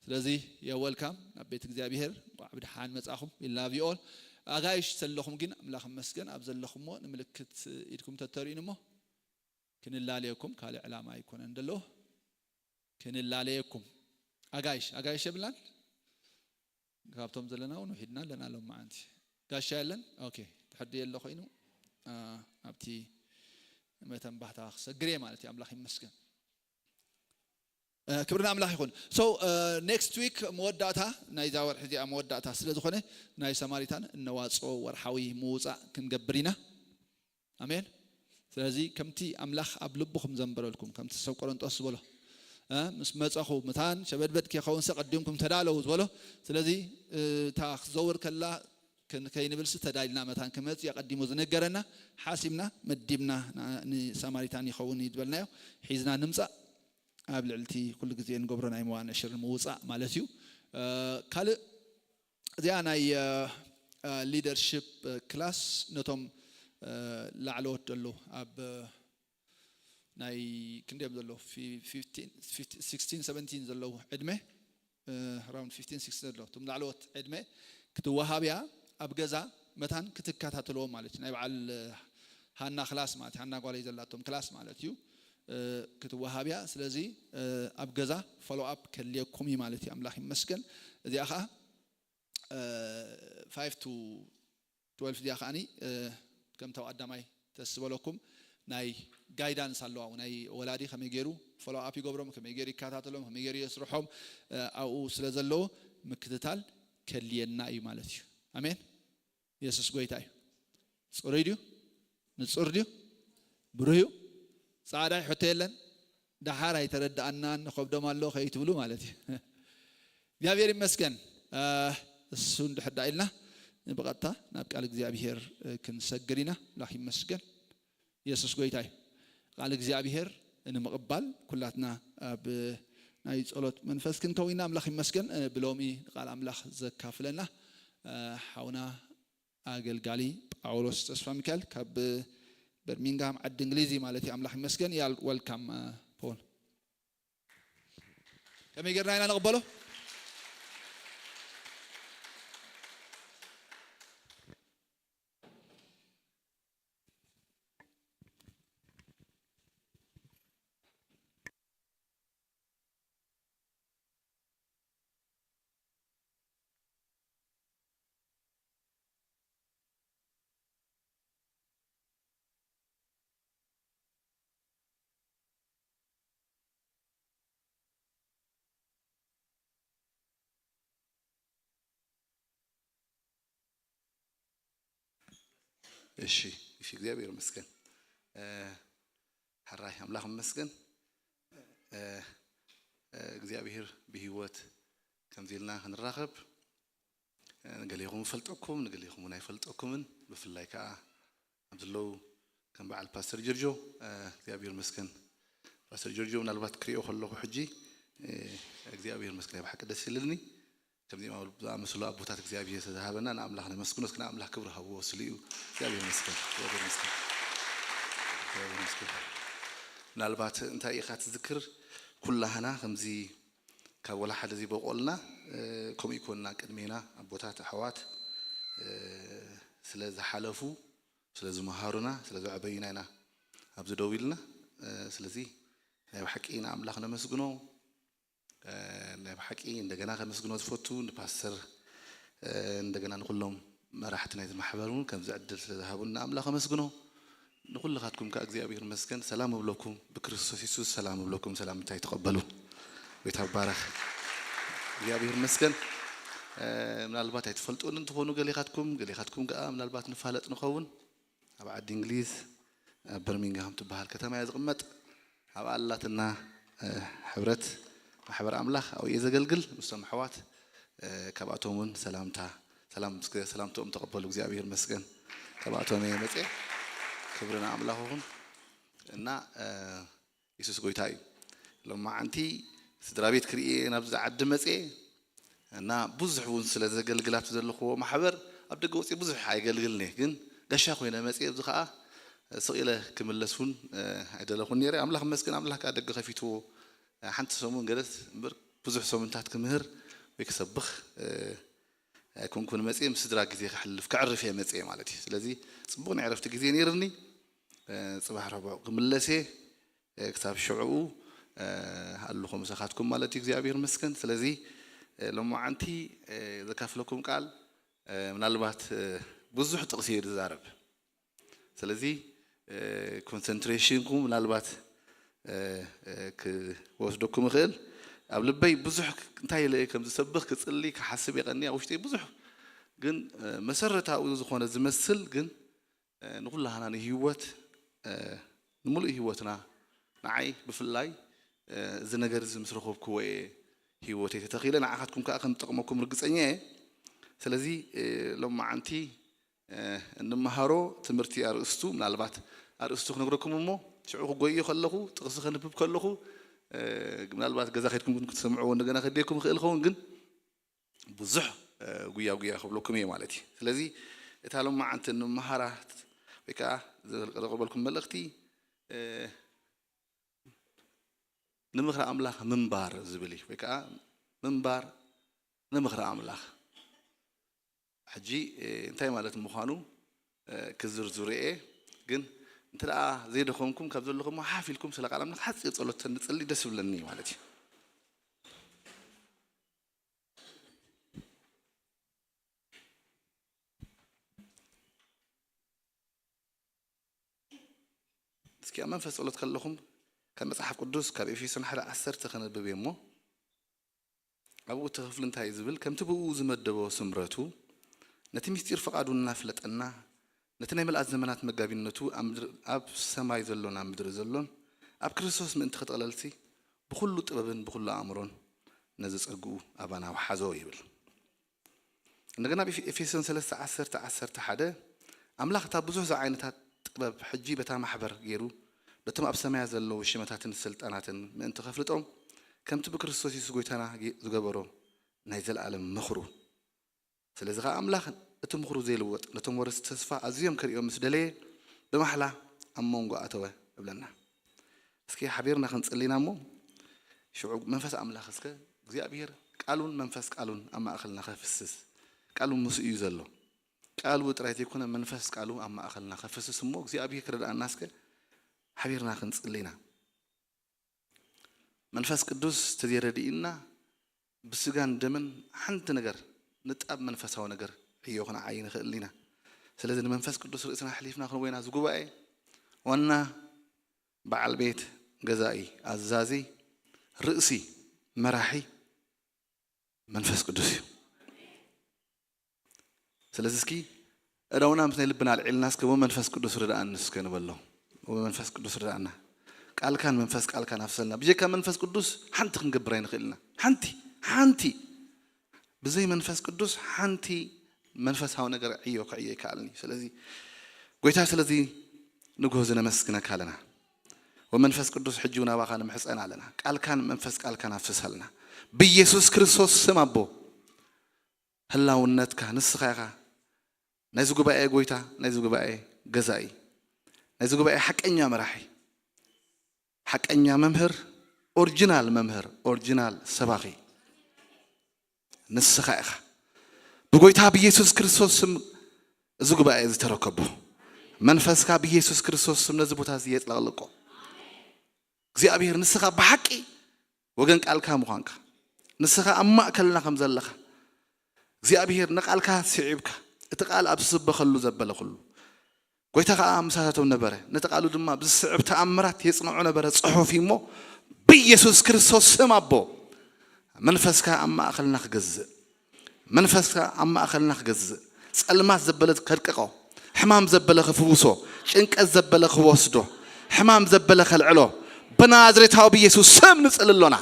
ስለዚ የ ዌልካም ናብ ቤት እግዚኣብሔር፣ እንኳዕ ብደሓን መጻኹም። We love you all። ኣጋይሽ ዘለኹም ግን ኣምላኽ ይመስገን ኣብ ዘለኹሞ ንምልክት ኢድኩም ተተርእዩን እሞ ክንላለየኩም ካልእ ዕላማ ኣይኮነን ደሎ። ክንላለየኩም። ኣጋይሽ፣ ኣጋይሽ የብልናን? ካብቶም ዘለና እውን ውሒድና ኣለና ሎም መዓንቲ። ጋሻ የለን? ኦኬ፣ ትሕዲ የለ ኮይኑ፣ አ፣ ኣብቲ መተንባህታ ክሰግር እየ ማለት እዩ። ኣምላኽ ይመስገን። እ፣ ክብሪ ንኣምላኽ ይኹን። So ኔክስት ዊክ መወዳእታ ናይዛ ወርሒ እዚኣ መወዳእታ ስለ ዝኾነ ናይ ሰማሪታን እነዋፅኦ ወርሓዊ ምውፃእ ክንገብር ኢና። ኣሜን። ስለዚ ከምቲ ኣምላኽ ኣብ ልብኹም ዘንበረልኩም፣ ከምቲ ሰብ ቆሮንጦስ ዝበሎ፣ እ፣ ምስ መጸኹ ምታን ሸበድበድ ከይኸውን ሰ ቀዲምኩም ተዳለዉ ዝበሎ። ስለዚ፣ እ፣ እታ ክትዘውር ከላ ከን-፣ ከይንብልሲ ተዳሊና መታን ክመጽእ ኣቐዲሙ ዝነገረና ሓሲብና መዲብና ና-፣ ንሳማሪታን ይኸውን እዩ ዝበልናዮ ሒዝና ንምጻእ ኣብ ልዕሊ እቲ ኩሉ ግዜ እንገብሮ ናይ መዋንዕ ሽር ምውጻእ ማለት እዩ። እ፣ ካልእ እዚኣ ናይ፣ እ፣ እ፣ ሊደርሺፕ፣ እ፣ ክላስ ነቶም፣ እ፣ ላዕለዎት ዘለዉ ኣብ፣ እ፣ ናይ ክንደዮም ዘለዉ ፊ-፣ ፊፍቲን፣ ፊፍቲን፣ ሲክስቲን፣ ሰቨንቲን ዘለዉ ዕድመ፣ እ፣ ኣራውንድ ፊፍቲን፣ ሲክስቲን ዘለዉ እቶም ላዕለዎት ዕድመ ክትወሃብ እያ። ኣብ ገዛ መታን ክትከታተልዎም ማለት እዩ። ናይ በዓል፣ እ፣ ሃና ክላስ ማለት እዩ። ሃና ጓለይ ዘላቶም ክላስ ማለት እዩ። እ፣ ክትወሃብ እያ። ስለዚ፣ እ፣ ኣብ ገዛ ፎሎ ኣፕ ከድልየኩም እዩ ማለት እዩ። ኣምላኽ ይመስገን። እዚኣ ኸዓ እ፣ ፋይቭ ቱ ትወልፍ እዚኣ ከዓኒ፣ እ፣ ከምታው ቀዳማይ ተስበለኩም ናይ ጋይዳንስ ኣለዋ። ናይ ወላዲ ከመይ ገይሩ ፎሎ ኣፕ ይገብሮም፣ ከመይ ገይሩ ይከታተሎም፣ ከመይ ገይሩ የስርሖም፣ እ፣ ኣብኡ ስለ ዘለዎ ምክትታል ከድልየና እዩ ማለት እዩ። ኣሜን። የሱስ ጎይታ እዩ። ጽሩይ ድዩ? ንጹር ድዩ? ብሩህ እዩ? ጻዕዳ ይሕቶ የለን? ደሓር ኣይተረድኣናን፣ ንኸብዶም ኣሎ ከይትብሉ ማለት እዩ። እግዚኣብሔር ይመስገን። እ፣ እሱ እንድሕር ደኣ ኢልና ብቐጥታ ናብ ቃል እግዚኣብሔር፣ እ፣ ክንሰግር ኢና። ኣምላኽ ይመስገን። የሱስ ጎይታ እዩ። ቃል እግዚኣብሔር ንምቕባል ኩላትና ኣብ ናይ ጸሎት መንፈስ ክንከውን ኢና። ኣምላኽ ይመስገን፣ እ፣ ብሎሚ ቃል ኣምላኽ ዘካፍለና፣ እ፣ ሓውና ኣገልጋሊ ጳውሎስ ተስፋ ሚካኤል ካብ በርሚንግሃም ዓዲ እንግሊዝ እዩ ማለት እዩ። ኣምላኽ ይመስገን። ያል-፣ ወልካም፣ እ፣ ፖል። ከመይ ጌርና ኢና ንቕበሎ? እሺ፣ እሺ፣ እግዚኣብሔር ይመስገን። እ፣ ሕራይ ኣምላኽ ይመስገን። እ፣ እ፣ እግዚኣብሔር ብህይወት ከምዚ ኢልና ክንራኸብ፣ እ፣ ንገሌኹም እፈልጠኩም፣ ንገሌኹም እውን ኣይፈልጠኩምን። ብፍላይ ከዓ ኣብ ዘለዉ ከም በዓል ፓስተር ጆርጆ፣ እ፣ እግዚኣብሔር ይመስገን። ፓስተር ጆርጆ ምናልባት ክሪኦ ከለኹ ሕጂ፣ እ፣ እግዚኣብሔር ይመስገን፣ ናይ ብሓቂ ደስ ይብለኒ። ከምዚኦም ዝኣመሰሉ ኣቦታት እግዚኣብሔር ዝተሃበና ንኣምላኽ ነመስግኖ። እስኪ ንኣምላኽ ክብሪ ሃብዎ፣ ስሉ እዩ። እግዚኣብሔር ይመስገን፣ እግዚኣብሔር ይመስገን፣ እግዚኣብሔር ይመስገን። ምናልባት እንታይ ኢኻ ትዝክር፣ ኩላህና ከምዚ ካብ ወላ ሓደ ዘይበቆልና፣ እ፣ ከምኡ ይኮንና። ቅድሜና ኣቦታት፣ ኣሕዋት፣ እ፣ ስለ ዝሓለፉ፣ ስለ ዝመሃሩና፣ ስለ ዘዕበዩና ኢና ኣብዚ ደው ኢልና። እ፣ ስለዚ ናይ ብሓቂ ንኣምላኽ ነመስግኖ። እ፣ ናይ ብሓቂ እንደገና ከመስግኖ ዝፈቱ ንፓስተር፣ እ፣ እንደገና ንኩሎም መራሕቲ ናይቲ ማሕበር እውን ከምዚ ዕድል ስለ ዝሃቡኒ ንኣምላኽ ኣመስግኖ። ንኩልኻትኩም ከኣ እግዚኣብሔር ይመስገን ሰላም እብለኩም፣ ብክርስቶስ የሱስ ሰላም እብለኩም፣ ሰላምታይ ተቐበሉ። ቤት ኣባረኽ። እግዚኣብሔር ይመስገን። እ፣ ምናልባት ኣይትፈልጡን እንትኾኑ ገሌኻትኩም፣ ገሌኻትኩም ከኣ ምናልባት ንፋለጥ ንኸውን። ኣብ ዓዲ እንግሊዝ፣ ኣብ በርሚንግሃም ትበሃል ከተማ እየ ዝቕመጥ። ኣብ ኣላትና፣ እ፣ ሕብረት ማሕበር ኣምላኽ ኣብኡ እየ ዘገልግል። ምስቶም ኣሕዋት፣ እ፣ ካብኣቶም እውን ሰላምታ፣ ሰላም፣ ሰላምታኦም ተቐበሉ። እግዚኣብሔር ይመስገን። ካብኣቶም እየ መፅየ። ክብሪ ንኣምላኽ ይኹን። እና፣ እ፣ የሱስ ጎይታ እዩ። ሎማዓንቲ ስድራ ቤት ክርኢ ናብዚ ዓዲ መፅየ እና ብዙሕ እውን ስለ ዘገልግል ኣብቲ ዘለኽዎ ማሕበር ኣብ ደገ ወፅየ ብዙሕ ኣይገልግልን እየ። ግን ጋሻ ኮይነ መፅየ። ኣብዚ ከዓ ስቕ ኢለ ክምለስ እውን፣ እ፣ ኣይደለኹን ነይረ። ኣምላኽ መስገን፣ ኣምላኽ ከዓ ደገ ከፊትዎ፣ እ፣ ሓንቲ ሰሙን ገለስ እምበር ብዙሕ ሰሙንታት ክምህር ወይ ክሰብኽ፣ እ፣ ኣይኮንኩን መፅየ። ምስ ስድራ ግዜ ከሕልፍ፣ ከዕርፍ እየ መፅየ ማለት እዩ። ስለዚ ፅቡቕ ናይ ዕረፍቲ ግዜ ነይርኒ። እ፣ ፅባሕ ረቡዕ ክምለስ እየ። እ፣ ክሳብ ሽዕኡ፣ እ፣ ኣለኹ ምሳኻትኩም ማለት እዩ። እግዚኣብሔር ይመስገን። ስለዚ፣ እ፣ ሎማዓንቲ፣ እ፣ ዘካፍለኩም ቃል፣ እ፣ ምናልባት፣ እ፣ ብዙሕ ጥቕሲ እየ ዝዛረብ። ስለዚ፣ እ፣ ኮንሰንትሬሽንኩም ምናልባት፣ እ፣ እ፣ ክወስደኩም ይኽእል። ኣብ ልበይ ብዙሕ ክ-፣ እንታይ ኢለ ከም ዝሰብኽ፣ ክጽሊ፣ ክሓስብ የቐኒ ኣብ ውሽጠይ ብዙሕ። ግን፣ እ፣ መሰረታዊ ዝኾነ ዝመስል ግን፣ እ፣ ንኹላህና ንህይወት፣ እ፣ ንምሉእ ህይወትና፣ ንዓይ ብፍላይ፣ እ፣ እዚ ነገር እዚ ምስ ረኸብክዎ እየ ህይወተይ ተተኺለ፣ ንዓኻትኩም ከኣ ከም ዝጠቕመኩም ርግጸኛ እየ። ስለዚ፣ እ፣ ሎማዓንቲ፣ እ፣ እንመሃሮ ትምህርቲ ኣርእስቱ፣ ምናልባት ኣርእስቱ ክነግረኩም እሞ፣ ሽዑ ክጎይዮ ከለኹ፣ ጥቕሲ ከንብብ ከለኹ፣ እ፣ ምናልባት ገዛ ከይድኩም ክትሰምዕዎ እንደገና ከድልየኩም ይኽእል ይኸውን፣ ግን ብዙሕ፣ እ፣ ጉያ ጉያ ክብለኩም እየ ማለት እዩ። ስለዚ እታ ሎማዓንቲ እንመሃራ ወይ ከዓ ዘቕርበልኩም መልእኽቲ፣ እ፣ ንምኽሪ ኣምላኽ ምንባር ዝብል እዩ። ወይ ከዓ ምንባር ንምኽሪ ኣምላኽ። ሕጂ፣ እ፣ እንታይ ማለት ምዃኑ፣ እ፣ ክዝርዝሮ እየ። ግን እንተ ደኣ ዘይደኸምኩም ካብ ዘለኹም ሓፍ ኢልኩም ስለ ቃል ኣምላኽ ሓጺር ጸሎት ተንጽሊ ደስ ይብለኒ ማለት እዩ። እስኪ ኣብ መንፈስ ጸሎት ከለኹም ካብ መጽሓፍ ቅዱስ ካብ ኤፌሶን ሓደ ዓሰርተ ከነብብ እየ እሞ፣ ኣብኡ እቲ ክፍሊ እንታይ እዩ ዝብል? ከምቲ ብእኡ ዝመደቦ ስምረቱ ነቲ ምስጢር ፍቓዱ እናፍለጠና ነቲ ናይ ምልኣት ዘመናት መጋቢነቱ ኣብ ምድሪ፣ ኣብ ሰማይ ዘሎን ኣብ ምድሪ ዘሎን ኣብ ክርስቶስ ምእንቲ ክጥቕለልሲ ብኹሉ ጥበብን ብኹሉ ኣእምሮን ነዚ ጸግኡ ኣባና ውሓዞ ይብል። እንደገና ኣብ ኤፌ-፣ ኤፌሶን ሰለስተ ዓሰርተ፣ ዓሰርተ ሓደ ኣምላኽ እታ ብዙሕ ዝዓይነታት ጥበብ ሕጂ በታ ማሕበር ገይሩ እቶም ኣብ ሰማያት ዘለዉ ሽመታትን ስልጣናትን ምእንቲ ከፍልጦም፣ ከምቲ ብክርስቶስ የሱስ ጐይታና ጌ-፣ ዝገበሮ ናይ ዘለኣለም ምኽሩ። ስለዚ ኸኣ ኣምላኽ እቲ ምኽሩ ዘይልወጥ፣ ነቶም ወረስቲ ተስፋ ኣዝዮም ከርእዮም ምስ ደለየ፣ ብማሕላ ኣብ መንጎ ኣተወ እብለና። እስኪ ሓቢርና ክንጽሊ ኢና እሞ፣ ሽዑ መንፈስ ኣምላኽ እስከ እግዚኣብሔር ቃሉን መንፈስ ቃሉን ኣብ ማእከልና ከፍስስ፣ ቃሉ ምስኡ እዩ ዘሎ። ቃሉ ጥራይ ዘይኮነ መንፈስ ቃሉ ኣብ ማእከልና ከፍስስ እሞ እግዚኣብሔር ክረድኣና እስከ ሓቢርና ክንጽሊ ኢና። መንፈስ ቅዱስ ተዘይረድእና ብስጋን ደምን ሓንቲ ነገር ንጣብ መንፈሳዊ ነገር ዕዮ ክንዓዪ ንኽእል ኢና። ስለዚ ንመንፈስ ቅዱስ ርእስና ኣሕሊፍና ክንቦ ኢና። እዚ ጉባኤ ዋና በዓል ቤት፣ ገዛኢ፣ ኣዛዚ፣ ርእሲ፣ መራሒ መንፈስ ቅዱስ እዩ። ስለዚ እስኪ እዳውና ምስ ናይ ልብና ኣልዒልና እስከ "ወመንፈስ ቅዱስ ርድኣኒ" እስከ ንበሎ። "ወመንፈስ ቅዱስ ርድኣና፣ ቃልካን መንፈስ ቃልካን ኣፍሰልና። ብጀካ መንፈስ ቅዱስ ሓንቲ ክንገብር ኣይንኽእል ኢና። ሓንቲ፣ ሓንቲ። ብዘይ መንፈስ ቅዱስ ሓንቲ መንፈሳዊ ነገር ዕዮ ክዕዮ ኣይከኣልን እዩ። ስለዚ ጎይታ፣ ስለዚ ንግሆ እዚ ነመስግነካ ኣለና። ወመንፈስ ቅዱስ ሕጂ እውን ኣባኻ ንምሕጸን ኣለና። ቃልካን መንፈስ ቃልካን ኣፍስሰልና። ብኢየሱስ ክርስቶስ ስም ኣቦ፣ ህላውነትካ ንስኻ ኢኻ ናይዚ ጉባኤ ጎይታ፣ ናይዚ ጉባኤ ገዛኢ፣ ናይዚ ጉባኤ ሓቀኛ መራሒ፣ ሓቀኛ መምህር፣ ኦሪጂናል መምህር፣ ኦሪጂናል ሰባኺ ንስኻ ኢኻ። ብጎይታ ብኢየሱስ ክርስቶስ ስም እዚ ጉባኤ እዚ ተረከቦ። መንፈስካ ብኢየሱስ ክርስቶስ ስም ነዚ ቦታ እዚ የጥለቕልቆ። እግዚኣብሔር ንስኻ ብሓቂ ወገን ቃልካ ምዃንካ፣ ንስኻ ኣብ ማእከልና ከም ዘለኻ፣ እግዚኣብሔር ንቃልካ ስዒብካ፣ እቲ ቃል ኣብ ዝስበኸሉ ዘበለ ኩሉ፣ ጎይታ ኸኣ ምሳታቶም ነበረ። ነቲ ቃሉ ድማ ብዝስዕብ ተኣምራት የጽንዖ ነበረ። ጽሑፍ እዩ እሞ፣ ብኢየሱስ ክርስቶስ ስም ኣቦ፣ መንፈስካ ኣብ ማእከልና ክገዝእ፣ መንፈስካ ኣብ ማእከልና ክገዝእ፣ ጸልማት ዘበለ ከድቅቆ፣ ሕማም ዘበለ ክፍውሶ፣ ጭንቀት ዘበለ ክወስዶ፣ ሕማም ዘበለ ከልዕሎ፣ ብናዝሬታዊ ብኢየሱስ ስም ንጽሊ ኣሎና።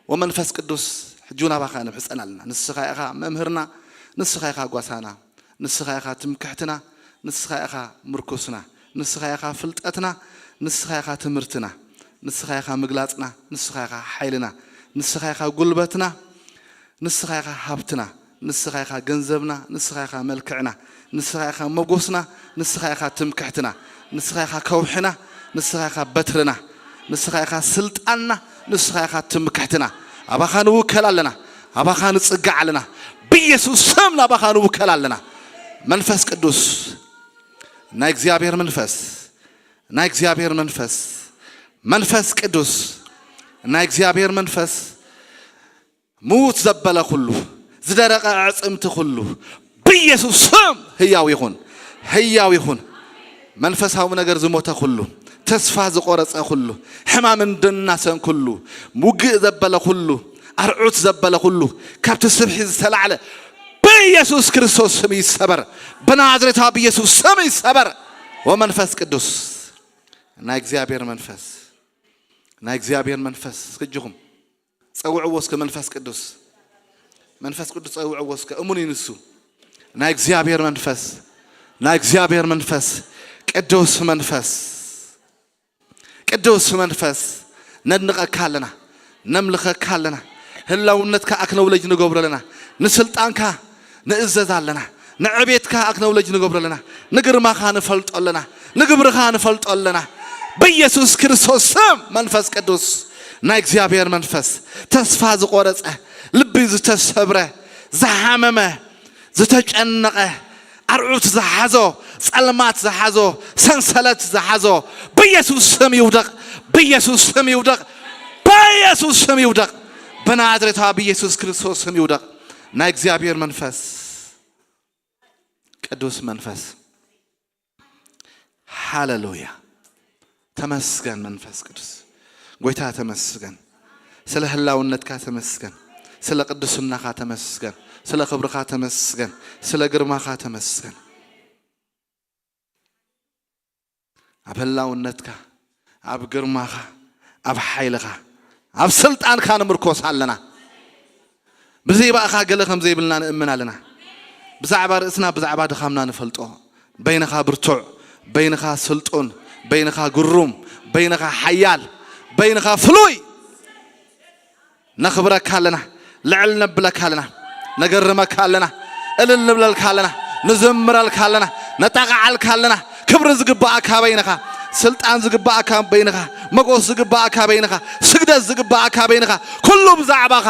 ወመንፈስ ቅዱስ፣ ሕጂ እውን ኣባኻ ንምሕጸን ኣለና። ንስኻ ኢኻ መምህርና፣ ንስኻ ኢኻ ጓሳና፣ ንስኻ ኢኻ ትምክሕትና፣ ንስኻ ኢኻ ምርኩስና፣ ንስኻ ኢኻ ፍልጠትና፣ ንስኻ ኢኻ ትምህርትና፣ ንስኻ ኢኻ ምግላጽና፣ ንስኻ ኢኻ ሓይልና፣ ንስኻ ኢኻ ጉልበትና፣ ንስኻ ኢኻ ሃብትና፣ ንስኻ ኢኻ ገንዘብና፣ ንስኻ ኢኻ መልክዕና፣ ንስኻ ኢኻ መጎስና፣ ንስኻ ኢኻ ትምክሕትና፣ ንስኻ ኢኻ ከውሕና፣ ንስኻ ኢኻ በትርና፣ ንስኻ ኢኻ ስልጣንና፣ ንስኻ ኢኻ ትምክሕትና። ኣባኻ ንውከል ኣለና፣ ኣባኻ ንጽጋዕ ኣለና። ብኢየሱስ ስም ናባኻ ንውከል ኣለና። መንፈስ ቅዱስ፣ ናይ እግዚኣብሔር መንፈስ፣ ናይ እግዚኣብሔር መንፈስ፣ መንፈስ ቅዱስ፣ ናይ እግዚኣብሔር መንፈስ፣ ምዉት ዘበለ ኩሉ፣ ዝደረቐ ኣዕጽምቲ ኩሉ፣ ብኢየሱስ ስም ህያው ይኹን፣ ህያው ይኹን። መንፈሳዊ ነገር ዝሞተ ኩሉ፣ ተስፋ ዝቖረጸ ኩሉ፣ ሕማምን ድናሰን ኩሉ፣ ውግእ ዘበለ ኩሉ፣ ኣርዑት ዘበለ ኩሉ፣ ካብቲ ስብሒ ዝተላዕለ ብኢየሱስ ክርስቶስ ስም ይሰበር፣ ብናዝሬታ ብኢየሱስ ስም ይሰበር። ወመንፈስ ቅዱስ፣ ናይ እግዚኣብሔር መንፈስ፣ ናይ እግዚኣብሔር መንፈስ፣ ክጅኹም ጸውዕዎ እስከ መንፈስ ቅዱስ። መንፈስ ቅዱስ ጸውዕዎ እስከ፣ እሙን እዩ ንሱ። ናይ እግዚኣብሔር መንፈስ፣ ናይ እግዚኣብሔር መንፈስ፣ ቅዱስ መንፈስ፣ ቅዱስ መንፈስ፣ ነድንቐካ ኣለና፣ ነምልኸካ ኣለና። ህላውነትካ ኣክነውለጅ ንገብሮ ኣለና። ንስልጣንካ ንእዘዝ ኣለና። ንዕቤትካ ኣክነውለጅ ንገብሮ ኣለና። ንግርማኻ ንፈልጦ ኣለና። ንግብርኻ ንፈልጦ ኣለና። ብኢየሱስ ክርስቶስ ስም መንፈስ ቅዱስ፣ ናይ እግዚኣብሔር መንፈስ፣ ተስፋ ዝቖረጸ፣ ልቢ ዝተሰብረ፣ ዝሓመመ፣ ዝተጨነቐ፣ ኣርዑት ዝሓዞ፣ ጸልማት ዝሓዞ፣ ሰንሰለት ዝሓዞ፣ ብኢየሱስ ስም ይውደቕ፣ ብኢየሱስ ስም ይውደቕ፣ ብኢየሱስ ስም ይውደቕ፣ ብናዝሬታ ብኢየሱስ ክርስቶስ ስም ይውደቕ። ናይ እግዚኣብሔር መንፈስ፣ ቅዱስ መንፈስ፣ ሃሌሉያ። ተመስገን መንፈስ ቅዱስ። ጎይታ ተመስገን። ስለ ህላውነትካ ተመስገን። ስለ ቅድስናኻ ተመስገን። ስለ ክብርኻ ተመስገን። ስለ ግርማኻ ተመስገን። ኣብ ህላውነትካ፣ ኣብ ግርማኻ፣ ኣብ ሓይልኻ፣ ኣብ ስልጣንካ ንምርኮስ ኣለና። ብዘይባእኻ ገለ ከም ዘይብልና ንእምን ኣለና። ብዛዕባ ርእስና፣ ብዛዕባ ድኻምና ንፈልጦ። በይንኻ ብርቱዕ፣ በይንኻ ስልጡን፣ በይንኻ ግሩም፣ በይንኻ ሓያል፣ በይንኻ ፍሉይ። ነኽብረካ ኣለና፣ ልዕል ነብለካ ኣለና፣ ነገርመካ ኣለና፣ እልል ንብለልካ ኣለና፣ ንዘምረልካ ኣለና፣ ነጣቕዓልካ ኣለና። ክብሪ ዝግባኣካ በይንኻ፣ ስልጣን ዝግባኣካ በይንኻ፣ መጎስ ዝግባኣካ በይንኻ፣ ስግደት ዝግባኣካ በይንኻ። ኩሉ ብዛዕባኻ፣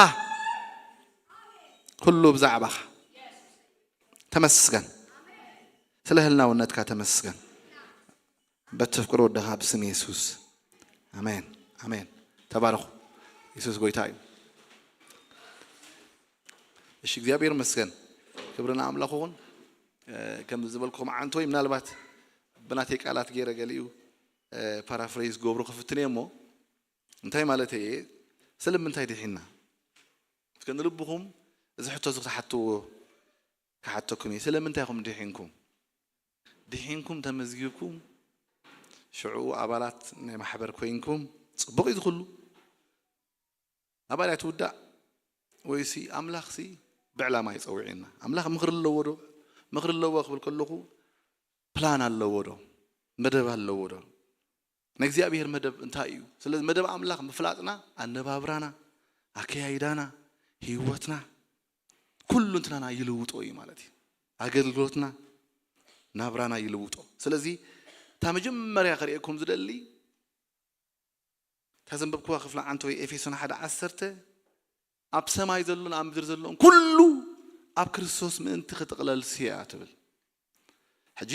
ኩሉ ብዛዕባኻ። ተመስገን፣ ስለ ህልናውነትካ ተመስገን። በተፍቅሮ ወደኻ ብስም የሱስ፣ ኣሜን፣ ኣሜን። ተባረኹ። የሱስ ጎይታ እዩ። እሺ፣ እግዚኣብሔር ይመስገን። ክብሪ ንኣምላኽ ይኹን። እ፣ ከም ዝበልኩም ዓንቶ ወይ ምናልባት ብናተይ ቃላት ገይረ ገሊኡ፣ እ፣ ፓራፍሬዝ ገብሩ ክፍትን እየ እሞ፣ እንታይ ማለት እየ? ስለምንታይ ድሒና? እስከ ንልብኹም እዚ ሕቶ እዚ ክትሓትዎ ክሓተኩም እየ። ስለምንታይ ኢኹም ድሒንኩም? ድሒንኩም ተመዝጊብኩም፣ ሽዑ ኣባላት ናይ ማሕበር ኮይንኩም፣ ጽቡቕ እዩ ዝኹሉ። ኣባል እያ ትውዳእ ወይሲ ኣምላኽሲ ብዕላማ ይጸውዒና? ኣምላኽ ምኽሪ ኣለዎ ዶ? ምኽሪ ኣለዎ ክብል ከለኹ ፕላን ኣለዎ ዶ? መደብ ኣለዎ ዶ? ናይ እግዚኣብሔር መደብ እንታይ እዩ? ስለዚ መደብ ኣምላኽ ምፍላጥና፣ ኣነባብራና፣ ኣከያይዳና፣ ህይወትና፣ ኩሉ እንትናና ይልውጦ እዩ ማለት እዩ። ኣገልግሎትና፣ ናብራና ይልውጦ። ስለዚ እታ መጀመርያ ከርእየኩም ዝደሊ እታ ዘንበብኩዋ ክፍሊ ዓንቶ ወይ ኤፌሶን ሓደ ዓሰርተ፣ ኣብ ሰማይ ዘሎን ኣብ ምድሪ ዘሎን ኩሉ ኣብ ክርስቶስ ምእንቲ ክጥቕለል ስያ ትብል። ሕጂ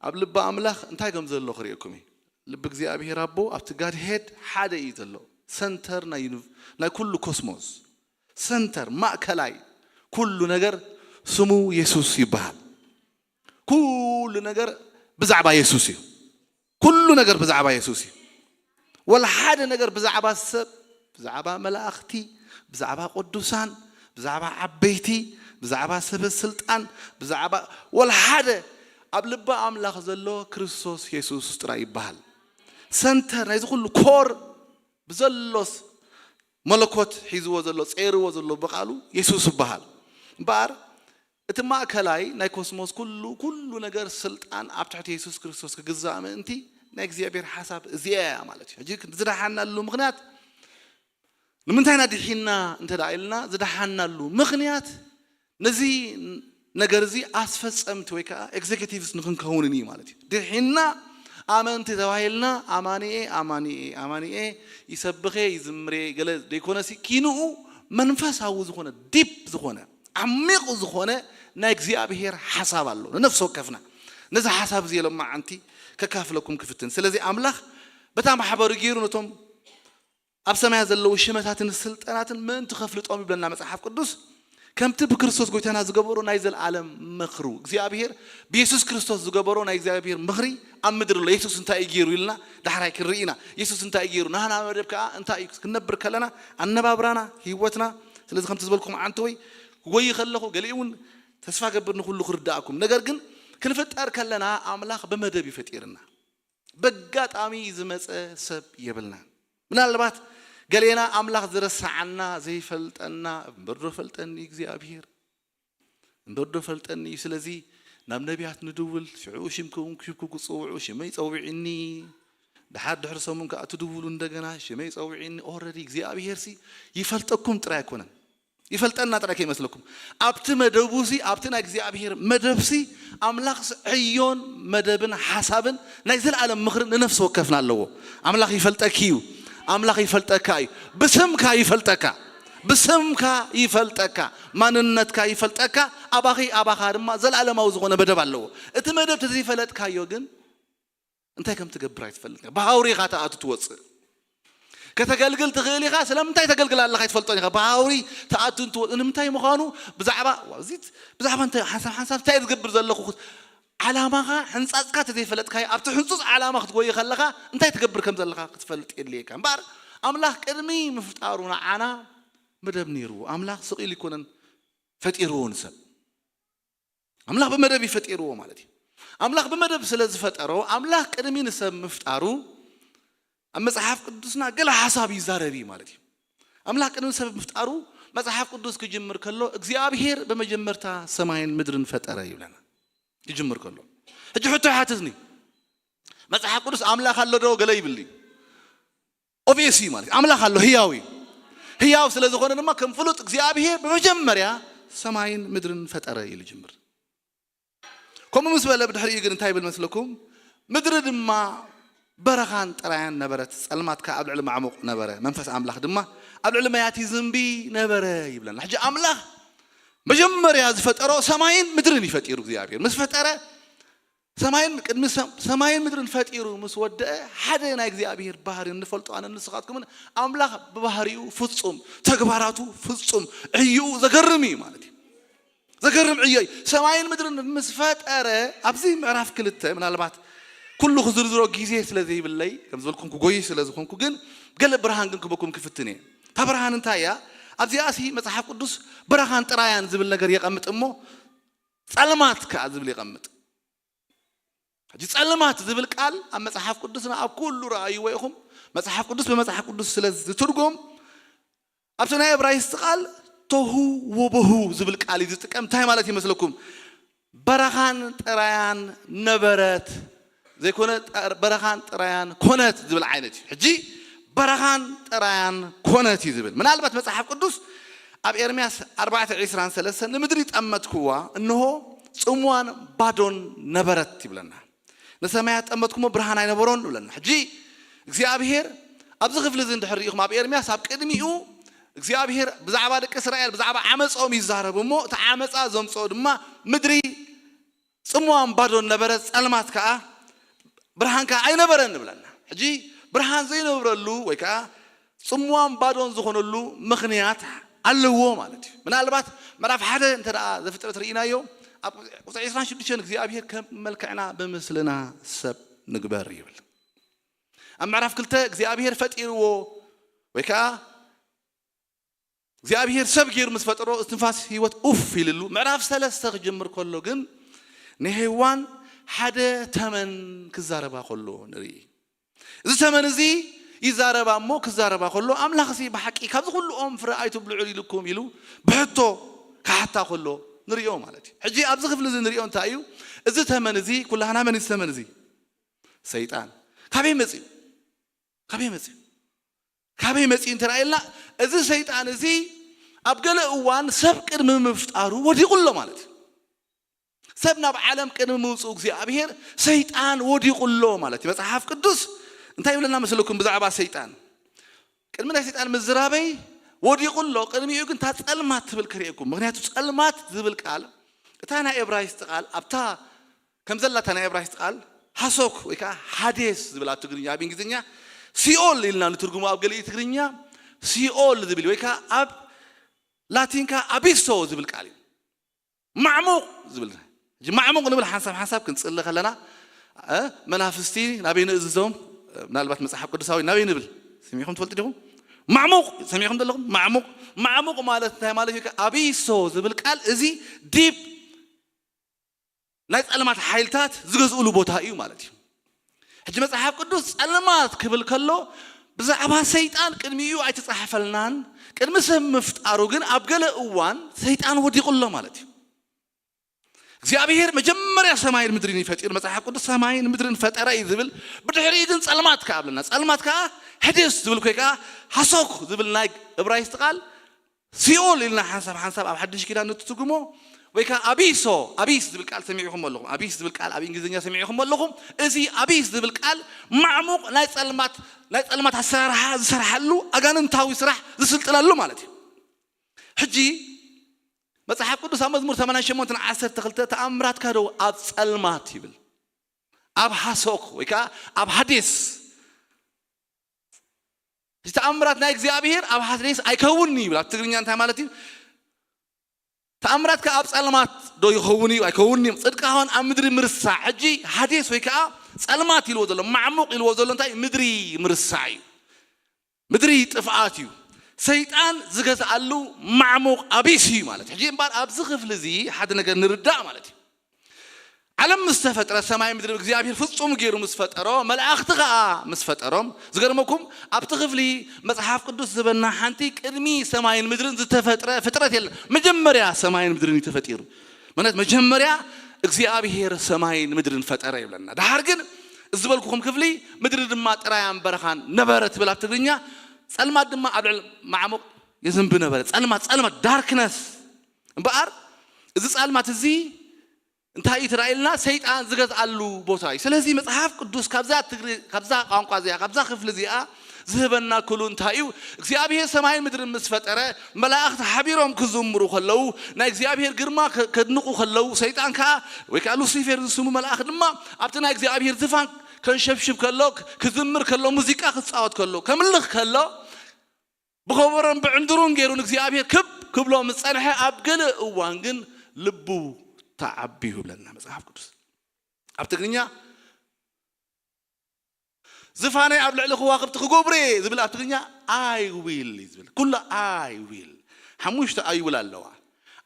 ኣብ ልቢ ኣምላኽ እንታይ ከም ዘሎ ክርእየኩም እዩ። ልቢ እግዚኣብሔር ኣቦ ኣብቲ ጋድሄድ ሓደ እዩ ዘሎ። ሰንተር ናይ ዩኒ-፣ ናይ ኩሉ ኮስሞስ፣ ሰንተር፣ ማእከላይ ኩሉ ነገር ስሙ የሱስ ይበሃል። ኩሉ ነገር ብዛዕባ የሱስ እዩ። ኩሉ ነገር ብዛዕባ የሱስ እዩ። ወላ ሓደ ነገር ብዛዕባ ሰብ፣ ብዛዕባ መላእኽቲ፣ ብዛዕባ ቅዱሳን፣ ብዛዕባ ዓበይቲ፣ ብዛዕባ ሰበ ስልጣን፣ ብዛዕባ ወላ ሓደ፣ ኣብ ልቢ ኣምላኽ ዘሎ ክርስቶስ የሱስ ጥራይ ይበሃል። ሰንተር ናይዚ ኩሉ ኮር ብዘሎስ መለኮት ሒዝዎ ዘሎ፣ ጸይርዎ ዘሎ ብቓሉ የሱስ ይበሃል። እምበኣር እቲ ማእከላይ ናይ ኮስሞስ ኩሉ፣ ኩሉ ነገር ስልጣን ኣብ ትሕቲ የሱስ ክርስቶስ ክግዛእ ምእንቲ ናይ እግዚኣብሔር ሓሳብ እዚኣ እያ ማለት እዩ። ሕጂ ዝደሓናሉ ምኽንያት ንምንታይ ኢና ድሒና እንተ ደኣ ኢልና፣ ዝደሓናሉ ምኽንያት ነዚ ነገር እዚ ኣስፈጸምቲ ወይ ከዓ ኤግዜኪቲቭስ ንክንከውንን እዩ ማለት እዩ። ድሒና ኣመንቲ ተባሂልና ኣማንኤ፣ ኣማንኤ፣ ኣማንኤ፣ ይሰብኸ፣ ይዝምሬ፣ ገለ ዘይኮነሲ ኪንኡ መንፈሳዊ ዝኾነ፣ ዲፕ ዝኾነ፣ ዓሚቕ ዝኾነ ናይ እግዚኣብሔር ሓሳብ ኣሎ ንነፍሲ ወከፍና። ነዚ ሓሳብ እዚ ሎማዓንቲ ከካፍለኩም ክፍትን። ስለዚ ኣምላኽ በታ ማሕበሩ ገይሩ ነቶም ኣብ ሰማያ ዘለዉ ሽመታትን ስልጣናትን ምእንቲ ከፍልጦም ይብለና መጽሓፍ ቅዱስ። ከምቲ ብክርስቶስ ጎይታና ዝገበሮ ናይ ዘለዓለም ምኽሩ፣ እግዚኣብሔር ብየሱስ ክርስቶስ ዝገበሮ ናይ እግዚኣብሔር ምኽሪ ኣብ ምድሪ ኣሎ። የሱስ እንታይ እዩ ገይሩ ኢልና ዳሕራይ ክንርኢ ኢና። የሱስ እንታይ እዩ ገይሩ፣ ናህና መደብ ከኣ እንታይ እዩ ክንነብር ከለና፣ ኣነባብራና፣ ህይወትና። ስለዚ ከምቲ ዝበልኩም ዓንተወይ ክጎይ ከለኹ፣ ገሊኡ እውን ተስፋ ገብር ንኹሉ ክርዳእኩም። ነገር ግን ክንፍጠር ከለና ኣምላኽ ብመደብ እዩ ፈጢርና። በጋጣሚ ዝመጸ ሰብ የብልናን። ምናልባት ገሌና ኣምላኽ ዝረስዓና ዘይፈልጠና፣ እምበር ዶ ፈልጠኒ እግዚኣብሔር፣ እምበር ዶ ፈልጠኒ እዩ። ስለዚ ናብ ነቢያት ንድውል፣ ሽዑ ሽምኩም ክብኩ ክጽውዑ ሽመይ ጸውዒኒ፣ ድሓር ድሕሪ ሰሙን ከኣ ትድውሉ እንደገና ሽመይ ጸውዒኒ። ኦረዲ እግዚኣብሔር ሲ ይፈልጠኩም ጥራይ ኣይኮነን፣ ይፈልጠና ጥራይ ከይመስለኩም። ኣብቲ መደቡ ሲ፣ ኣብቲ ናይ እግዚኣብሔር መደብ ሲ ኣምላኽ ሲ ዕዮን መደብን ሓሳብን ናይ ዘለኣለም ምኽርን ንነፍሲ ወከፍና ኣለዎ። ኣምላኽ ይፈልጠኪ እዩ። ኣምላኽ ይፈልጠካ እዩ። ብስምካ ይፈልጠካ። ብስምካ ይፈልጠካ። ማንነትካ ይፈልጠካ። ኣባኺ ኣባኻ ድማ ዘለኣለማዊ ዝኾነ መደብ ኣለዎ። እቲ መደብ ተዘይፈለጥካዮ ግን እንታይ ከም ትገብር ኣይትፈልጥን ኢኻ። ብሃውሪ ኢኻ ትኣቱ ትወጽእ። ከተገልግል ትኽእል ኢኻ። ስለምንታይ ተገልግል ኣለኻ ኣይትፈልጦን ኢኻ። ብሃውሪ ትኣቱ እንትወ-፣ ንምንታይ ምዃኑ ብዛዕባ፣ ዋው፣ እዚ ብዛዕባ እንታይ ሓንሳብ ሓንሳብ እንታይ ዝገብር ዘለኹ ዓላማኻ ሕንጻጽካ ተዘይፈለጥካዮ፣ ኣብቲ ሕንጹጽ ዓላማ ክትጎይ ከለኻ እንታይ ትገብር ከም ዘለኻ ክትፈልጥ የድልየካ። እምበኣር ኣምላኽ ቅድሚ ምፍጣሩ ንዓና መደብ ነይርዎ። ኣምላኽ ስቕ ኢሉ ኣይኮነን ፈጢርዎ ንሰብ። ኣምላኽ ብመደብ እዩ ፈጢርዎ ማለት እዩ። ኣምላኽ ብመደብ ስለ ዝፈጠሮ፣ ኣምላኽ ቅድሚ ንሰብ ምፍጣሩ ኣብ መጽሓፍ ቅዱስና ገለ ሓሳብ ይዛረብ እዩ ማለት እዩ። ኣምላኽ ቅድሚ ሰብ ምፍጣሩ መጽሓፍ ቅዱስ ክጅምር ከሎ እግዚኣብሔር ብመጀመርታ ሰማይን ምድርን ፈጠረ ይብለና። ክጅምር ከሎ ሕጂ ሕቶ ይሓትትኒ። መጽሓፍ ቅዱስ ኣምላኽ ኣሎ ዶ ገለ ይብልኒ። ኦብቪየስ እዩ ማለት እዩ። ኣምላኽ ኣሎ፣ ህያው እዩ። ህያው ስለ ዝኾነ ድማ ከም ፍሉጥ እግዚኣብሔር ብመጀመርያ ሰማይን ምድርን ፈጠረ ኢሉ ጅምር። ከምኡ ምስ በለ ብድሕሪኡ ግን እንታይ ይብል መስለኩም? ምድሪ ድማ በረኻን ጥራያን ነበረት፣ ጸልማት ከኣ ኣብ ልዕሊ ማዕሙቕ ነበረ፣ መንፈስ ኣምላኽ ድማ ኣብ ልዕሊ ማያት ይዝንቢ ነበረ ይብለና። ሕጂ ኣምላኽ መጀመርያ ዝፈጠሮ ሰማይን ምድርን እዩ ፈጢሩ። እግዚኣብሔር ምስ ፈጠረ ሰማይን ቅድሚ ሰም- ሰማይን ምድርን ፈጢሩ ምስ ወደአ ሓደ ናይ እግዚኣብሔር ባህሪ እንፈልጦ ኣነ ንስኻትኩምን ኣምላኽ ብባህሪኡ ፍጹም፣ ተግባራቱ ፍጹም፣ ዕይኡ ዘገርም እዩ ማለት እዩ። ዘገርም ዕዮ እዩ። ሰማይን ምድርን ምስ ፈጠረ ኣብዚ ምዕራፍ ክልተ ምናልባት ኩሉ ክዝርዝሮ ግዜ ስለ ዘይብለይ ከም ዝበልኩም ክጎይ ስለ ዝኾንኩ ግን ገለ ብርሃን ግን ክበኩም ክፍትን እየ። እታ ብርሃን እንታይ እያ? ኣብዚኣ ሲ መጽሓፍ ቅዱስ በረኻን ጥራያን ዝብል ነገር የቐምጥ እሞ ጸልማት ከኣ ዝብል የቐምጥ። ሕጂ ጸልማት ዝብል ቃል ኣብ መጽሓፍ ቅዱስና ኣብ ኩሉ ረኣይዎ ኢኹም። መጽሓፍ ቅዱስ ብመጽሓፍ ቅዱስ ስለ ዝትርጎም ኣብቲ ናይ እብራይስጥ ቃል ቶሁ ወቦሁ ዝብል ቃል እዩ ዝጥቀም። እንታይ ማለት ይመስለኩም? በረኻን ጥራያን ነበረት ዘይኮነ ጠር- በረኻን ጥራያን ኮነት ዝብል ዓይነት እዩ። ሕጂ በረኻን ጥራያን ኮነት እዩ ዝብል። ምናልባት መጽሓፍ ቅዱስ ኣብ ኤርምያስ ኣርባዕተ ዕስራን ሰለስተን ንምድሪ ጠመትክዋ፣ እንሆ ጽምዋን ባዶን ነበረት ይብለና። ንሰማያት ጠመትኩሞ ብርሃን ኣይነበሮን ይብለና። ሕጂ እግዚኣብሔር ኣብዚ ክፍሊ እዚ እንድሕር ርኢኹም ኣብ ኤርምያስ ኣብ ቅድሚኡ እግዚኣብሔር ብዛዕባ ደቂ እስራኤል ብዛዕባ ዓመጾም ይዛረብ እሞ እቲ ዓመጻ ዘምጽኦ ድማ ምድሪ ጽምዋን ባዶን ነበረ፣ ጸልማት ከኣ ብርሃን ከኣ ኣይነበረን ንብለና። ሕጂ ብርሃን ዘይነብረሉ ወይ ከኣ ጽምዋን ባዶን ዝኾነሉ ምኽንያት ኣለዎ ማለት እዩ። ምናልባት ምዕራፍ ሓደ እንተ ደኣ ዘፍጥረት ርኢናዮ ኣብ ቁጽሪ ዕስራን ሽዱሽተን እግዚኣብሔር ከም መልክዕና ብምስልና ሰብ ንግበር ይብል። ኣብ ምዕራፍ ክልተ እግዚኣብሔር ፈጢርዎ ወይ ከኣ እግዚኣብሔር ሰብ ገይሩ ምስ ፈጠሮ እስትንፋስ ህይወት ኡፍ ኢልሉ ምዕራፍ ሰለስተ ክጅምር ከሎ ግን ንሄዋን ሓደ ተመን ክዛረባ ከሎ ንርኢ። እዚ ተመን እዚ ይዛረባ እሞ ክዛረባ ከሎ ኣምላኽ ሲ ብሓቂ ካብዚ ኩሉ ኦም ፍረ ኣይትብልዑ ኢልኩም ኢሉ ብሕቶ ክሓታ ከሎ ንሪኦ ማለት እዩ። ሕጂ ኣብዚ ክፍሊ እዚ ንሪኦ እንታይ እዩ? እዚ ተመን እዚ ኩላህና መን እዩ ተመን እዚ? ሰይጣን። ካበይ መፅዩ? ካበይ መፅዩ? ካበይ መፅዩ እንተ ኢልና እዚ ሰይጣን እዚ ኣብ ገለ እዋን ሰብ ቅድሚ ምፍጣሩ ወዲቑ ኣሎ ማለት እዩ። ሰብ ናብ ዓለም ቅድሚ ምውፅኡ እግዚኣብሔር ሰይጣን ወዲቑ ኣሎ ማለት እዩ። መፅሓፍ ቅዱስ እንታይ ይብለና መስለኩም ብዛዕባ ሰይጣን? ቅድሚ ናይ ሰይጣን ምዝራበይ ወዲቑ ኣሎ፣ ቅድሚኡ ግን እታ ጸልማት ትብል ክርእየኩም። ምክንያቱ ጸልማት ዝብል ቃል እታ ናይ ኤብራይስጥ ቃል ኣብታ ከም ዘላ እታ ናይ ኤብራይስጥ ቃል ሃሶክ ወይ ከዓ ሃዴስ ዝብል ኣብ ትግርኛ ኣብ እንግሊዝኛ ሲኦል ኢልና ንትርጉሙ ኣብ ገሊኡ ትግርኛ ሲኦል ዝብል ወይ ከዓ ኣብ ላቲንካ ኣቢሶ ዝብል ቃል እዩ። ማዕሙቕ ዝብል ሕጂ ማዕሙቕ ንብል ሓንሳብ ሓንሳብ ክንፅሊ ከለና እ፣ መናፍስቲ ናበይ ንእዝዞም? ምናልባት መፅሓፍ ቅዱሳዊ ናበይ ንብል ሰሚዕኹም ትፈልጡ ዲኹም? ማዕሙቕ ሰሚዕኹም ዘለኹም? ማዕሙቕ ማዕሙቕ ማለት እንታይ ማለት እዩ? ኣቢሶ ዝብል ቃል እዚ ዲፕ ናይ ጸልማት ሓይልታት ዝገዝእሉ ቦታ እዩ ማለት እዩ። ሕጂ መጽሓፍ ቅዱስ ጸልማት ክብል ከሎ ብዛዕባ ሰይጣን ቅድሚኡ ኣይተጻሕፈልናን። ቅድሚ ሰብ ምፍጣሩ ግን ኣብ ገለ እዋን ሰይጣን ወዲቑ ኣሎ ማለት እዩ። እግዚኣብሔር መጀመርያ ሰማይን ምድርን እዩ ፈጢሩ። መጽሓፍ ቅዱስ ሰማይን ምድርን ፈጠረ እዩ ዝብል፣ ብድሕሪኡ ግን ጸልማት ከኣ ኣብለና። ጸልማት ከኣ ሕድስ ዝብል ኮይ ከኣ ሃሶክ ዝብል ናይ እብራይስጥ ቃል ሲኦል ኢልና ሓንሳብ ሓንሳብ ኣብ ሓድሽ ኪዳን ንትትርጉሞ ወይ ከዓ ኣቢሶ ኣቢስ ዝብል ቃል ሰሚዕኹም ኣለኹም። ኣቢስ ዝብል ቃል ኣብ እንግሊዝኛ ሰሚዕኹም ኣለኹም። እዚ ኣቢስ ዝብል ቃል ማዕሙቕ ናይ ጸልማት ናይ ጸልማት ኣሰራርሓ ዝሰርሓሉ ኣጋንንታዊ ስራሕ ዝስልጥነሉ ማለት እዩ። ሕጂ መጽሓፍ ቅዱስ ኣብ መዝሙር ሰማንያን ሸሞንተን ዓሰርተ ክልተ ተኣምራትካ ዶ ኣብ ጸልማት ይብል፣ ኣብ ሃሶክ ወይ ከዓ ኣብ ሃዴስ። እዚ ተኣምራት ናይ እግዚኣብሔር ኣብ ሃዴስ ኣይከውንን'ዩ ይብል። ኣብ ትግርኛ እንታይ ማለት እዩ? ተኣምራትካ ኣብ ጸልማት ዶ ይኸውን እዩ? ኣይከውንን እዩ። ጽድቅኻ ኸን ኣብ ምድሪ ምርሳዕ። ሕጂ ሃዴስ ወይ ከዓ ጸልማት ኢልዎ ዘሎ፣ ማዕሙቕ ኢልዎ ዘሎ እንታይ? ምድሪ ምርሳዕ እዩ። ምድሪ ጥፍኣት እዩ። ሰይጣን ዝገዝኣሉ ማዕሙቕ ኣቢስ እዩ ማለት። ሕጂ እምበኣር ኣብዚ ክፍሊ እዚ ሓደ ነገር ንርዳእ ማለት እዩ። ዓለም ምስ ተፈጥረ፣ ሰማይ ምድሪ እግዚኣብሔር ፍጹም ገይሩ ምስ ፈጠሮ፣ መላእኽቲ ኸኣ ምስ ፈጠሮም፣ ዝገርመኩም ኣብቲ ክፍሊ መጽሓፍ ቅዱስ ዝበና ሓንቲ ቅድሚ ሰማይን ምድርን ዝተፈጥረ ፍጥረት የለን። መጀመርያ ሰማይን ምድርን እዩ ተፈጢሩ። ማለት መጀመርያ እግዚኣብሔር ሰማይን ምድርን ፈጠረ ይብለና። ደሓር ግን ዝበልኩኹም ክፍሊ፣ ምድሪ ድማ ጥራያን በረኻን ነበረ ትብል ኣብ ትግርኛ። ጸልማት ድማ ኣብ ልዕሊ ማዕሙቕ ይዝንቢ ነበረ። ጸልማት፣ ጸልማት፣ ዳርክነስ። እምበኣር እዚ ጸልማት እዚ እንታይ እዩ ትራእየልና? ሰይጣን ዝገዝኣሉ ቦታ እዩ። ስለዚ መጽሓፍ ቅዱስ ካብዛ ትግሪ-፣ ካብዛ ቋንቋ እዚኣ፣ ካብዛ ክፍሊ እዚኣ ዝህበና ክሉ እንታይ እዩ? እግዚኣብሔር ሰማይን ምድርን ምስ ፈጠረ፣ መላእኽቲ ሓቢሮም ክዝምሩ ከለዉ፣ ናይ እግዚኣብሔር ግርማ ከ-፣ ከድንቑ ከለዉ፣ ሰይጣን ከኣ ወይ ከኣ ሉሲፌር ዝስሙ መልኣኽ ድማ ኣብቲ ናይ እግዚኣብሔር ዝፋን ከንሸብሽብ ከሎ፣ ክዝምር ከሎ፣ ሙዚቃ ክጻወት ከሎ፣ ከምልኽ ከሎ፣ ብኸበሮን ብዕንድሩን ገይሩ ንእግዚኣብሔር ክብ ክብሎ ምስ ጸንሐ፣ ኣብ ገለ እዋን ግን ልቡ ተዓብዩ ይብለና መጽሓፍ ቅዱስ። ኣብ ትግርኛ ዝፋነይ ኣብ ልዕሊ ከዋኽብቲ ክገብሮ እየ ዝብል ኣብ ትግርኛ ኣይ ዊል እዩ ዝብል። ኩሉ ኣይ ዊል። ሓሙሽተ ኣይ ዊል ኣለዋ።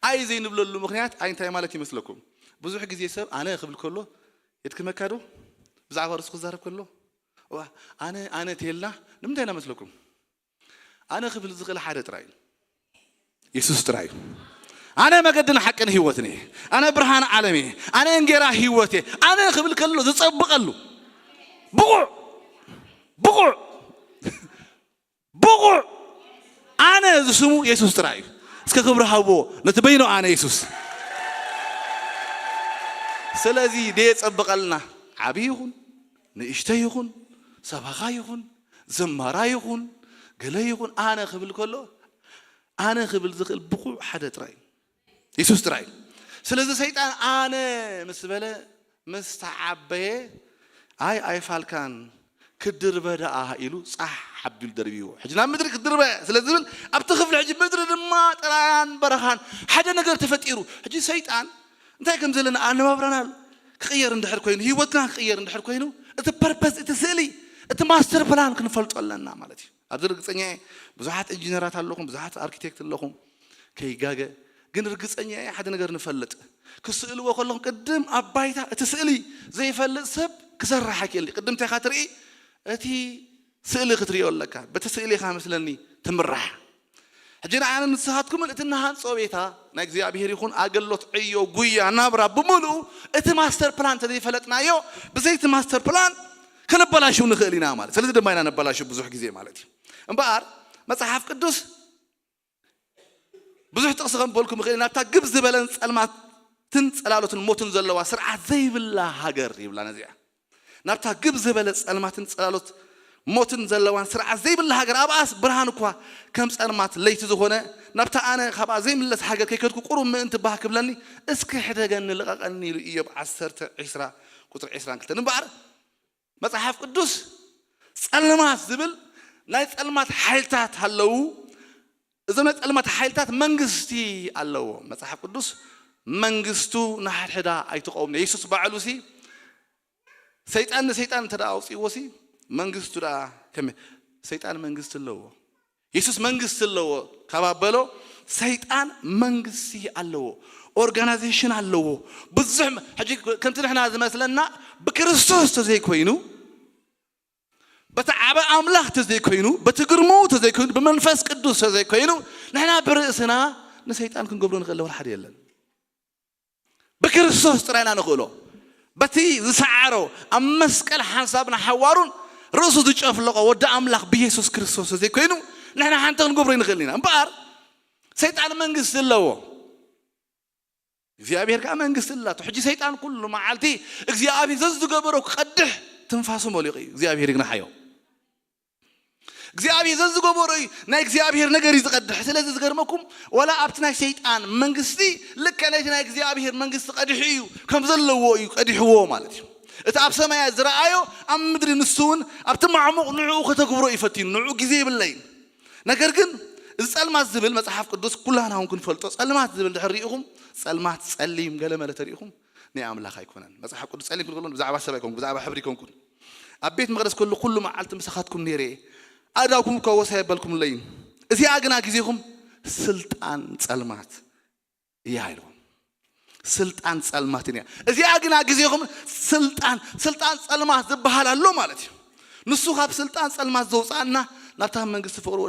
ኣይ ዘይንብለሉ ምኽንያት ኣይ እንታይ ማለት ይመስለኩም? ብዙሕ ግዜ ሰብ ኣነ ክብል ከሎ የድክመካ ዶ? ብዛዕባ ርእሱ ክዛረብ ከሎ? እዋ፣ ኣነ፣ ኣነ ተየልና ንምንታይ ኢና መስለኩም? ኣነ ክብል ዝኽእል ሓደ ጥራይ እዩ። የሱስ ጥራይ እዩ። ኣነ መገድን ሓቅን ህይወትን እየ። ኣነ ብርሃን ዓለም እየ። ኣነ እንጌራ ህይወት እየ። ኣነ ክብል ከሎ ዝጸብቐሉ ብቑዕ፣ ብቑዕ፣ ብቑዕ ኣነ ዝስሙ የሱስ ጥራይ እዩ። እስከ ክብሪ ሃብዎ ነቲ በይኑ ኣነ የሱስ። ስለዚ ደየጸብቐልና ዓብዪ ይኹን ንእሽተይ ይኹን ሰባኻ ይኹን ዘማራ ይኹን ገለ ይኹን ኣነ ክብል ከሎ ኣነ ክብል ዝኽእል ብቑዕ ሓደ ጥራይ እዩ። የሱስ ጥራይ እዩ። ስለዚ ሰይጣን ኣነ ምስ በለ ምስ ተዓበየ ኣይ ኣይፋልካን ክድርበ ደኣ ኢሉ ጻሕ ሓቢሉ ደርብይዎ። ሕጂ ናብ ምድሪ ክድርበ ስለ ዝብል ኣብቲ ክፍሊ ሕጂ ምድሪ ድማ ጥራያን በረኻን ሓደ ነገር ተፈጢሩ። ሕጂ ሰይጣን እንታይ ከም ዘለና ኣነባብራና ክቕየር እንድሕር ኮይኑ ህይወትና ክቕየር እንድሕር ኮይኑ እቲ ፐርፐስ እቲ ስእሊ እቲ ማስተር ፕላን ክንፈልጦ ኣለና ማለት እዩ። ኣብዚ ርግፀኛ እየ ብዙሓት ኢንጂነራት ኣለኹም ብዙሓት ኣርኪቴክት ኣለኹም ከይጋገ ግን ርግፀኛ እየ ሓደ ነገር ንፈልጥ ክስእልዎ ከለኹም ቅድም ኣብ ባይታ እቲ ስእሊ ዘይፈልጥ ሰብ ክሰርሕ ኣይክእል ቅድም እንታይ ኢኻ ትርኢ እቲ ስእሊ ክትሪኦ ኣለካ በቲ ስእሊ ኢኻ መስለኒ ትምራሕ ሕጂ ንዓነ ንስኻትኩምን እቲ እናሃንጾ ቤታ ናይ እግዚኣብሔር ይኹን ኣገሎት ዕዮ ጉያ ናብራ ብምሉኡ እቲ ማስተር ፕላን እንተዘይፈለጥናዮ ብዘይቲ ማስተር ፕላን ከነበላሽው ንኽእል ኢና ማለት ስለዚ ድማ ኢና ነበላሽው ብዙሕ ግዜ ማለት እዩ እምበኣር መጽሓፍ ቅዱስ ብዙሕ ጥቕሲ ከም በልኩም ይኽእል ናብታ ግብ ዝበለን ጸልማትን ጸላሎትን ሞትን ዘለዋ ስርዓት ዘይብላ ሃገር ይብላ ነዚኣ ናብታ ግብ ዝበለ ጸልማትን ጸላሎት ሞትን ዘለዋን ስርዓት ዘይብላ ሃገር ኣብኣስ ብርሃን እኳ ከም ጸልማት ለይቲ ዝኾነ ናብታ ኣነ ካብኣ ዘይምለስ ሃገር ከይከድኩ ቁሩብ ምእንቲ ባህ ክብለኒ እስኪ ሕደገኒ ልቐቐኒ ኢሉ ኢዮብ ዓሰርተ ዒስራ ቁፅሪ ዒስራን ክልተን እምበኣር መጽሓፍ ቅዱስ ጸልማት ዝብል ናይ ጸልማት ሓይልታት ኣለዉ እዞም ናይ ጸልማት ሓይልታት መንግስቲ ኣለዎ መጽሓፍ ቅዱስ መንግስቱ ንሓድሕዳ ኣይትቐውም የሱስ ባዕሉ ሲ ሰይጣን ንሰይጣን እንተ ኣውፅእዎ ሲ መንግስቱ ዳ ከመ ሰይጣን መንግስቲ ኣለዎ የሱስ መንግስቲ ኣለዎ ካብ ኣበሎ ሰይጣን መንግስቲ ኣለዎ ኦርጋናይዜሽን ኣለዎ ብዙሕ ሕጂ ከምቲ ንሕና ዝመስለና ብክርስቶስ ተዘይኮይኑ በቲ ዓበ ኣምላኽ ተዘይኮይኑ በቲ ግርሙ ተዘይኮይኑ ብመንፈስ ቅዱስ ተዘይኮይኑ ንሕና ብርእስና ንሰይጣን ክንገብሮ ንኽእል ወላ ሓደ የለን ብክርስቶስ ጥራይና ንኽእሎ በቲ ዝሰዓሮ ኣብ መስቀል ሓንሳብ ንሓዋሩን ርእሱ ዝጨፍለቆ ወዲ ኣምላኽ ብየሱስ ክርስቶስ ዘይኮይኑ ንሕና ሓንቲ ክንገብሮ ይንኽእል ኢና እምበኣር ሰይጣን መንግስቲ ኣለዎ እግዚኣብሔር ከዓ መንግስቲ ኣላቶ ሕጂ ሰይጣን ኩሉ መዓልቲ እግዚኣብሔር ዘዝገበሮ ክቐድሕ ትንፋሱ መሊቑ እዩ እግዚኣብሔር ይግናሓዮ እግዚኣብሔር ዘዝገበሮ እዩ ናይ እግዚኣብሔር ነገር እዩ ዝቐድሕ ስለዚ ዝገርመኩም ወላ ኣብቲ ናይ ሰይጣን መንግስቲ ልክዕ ነቲ ናይ እግዚኣብሔር መንግስቲ ቀዲሑ እዩ ከም ዘለዎ እዩ ቀዲሕዎ ማለት እዩ እቲ ኣብ ሰማያት ዝረኣዮ ኣብ ምድሪ ንሱ እውን ኣብቲ ማዕሙቕ ንዕኡ ከተግብሮ እዩ ፈቲኑ ንዕኡ ግዜ የብለይን ነገር ግን እዚ ጸልማት ዝብል መጽሓፍ ቅዱስ ኩላና እውን ክንፈልጦ ጸልማት ዝብል ድሕር ርኢኹም ጸልማት ጸሊም ገለ መለ ተሪኢኹም ናይ ኣምላኽ ኣይኮነን መጽሓፍ ቅዱስ ጸሊም ክንብሎ ብዛዕባ ሰብ ኣይኮንኩን ብዛዕባ ሕብሪ ኣይኮንኩን ኣብ ቤት መቕደስ ከሎ ኩሉ መዓልቲ ምሳኻትኩም ነይረ እየ ኣእዳውኩም እኳ ወሳይ ኣበልኩምለይን እዚኣ ግና ግዜኹም ስልጣን ጸልማት እያ ኢልዎም ስልጣን ጸልማትን እያ እዚኣ ግና ግዜኹም ስልጣን ስልጣን ጸልማት ዝበሃል ኣሎ ማለት እዩ ንሱ ካብ ስልጣን ጸልማት ዘውፅኣና ናብታ መንግስቲ ፍቅሪ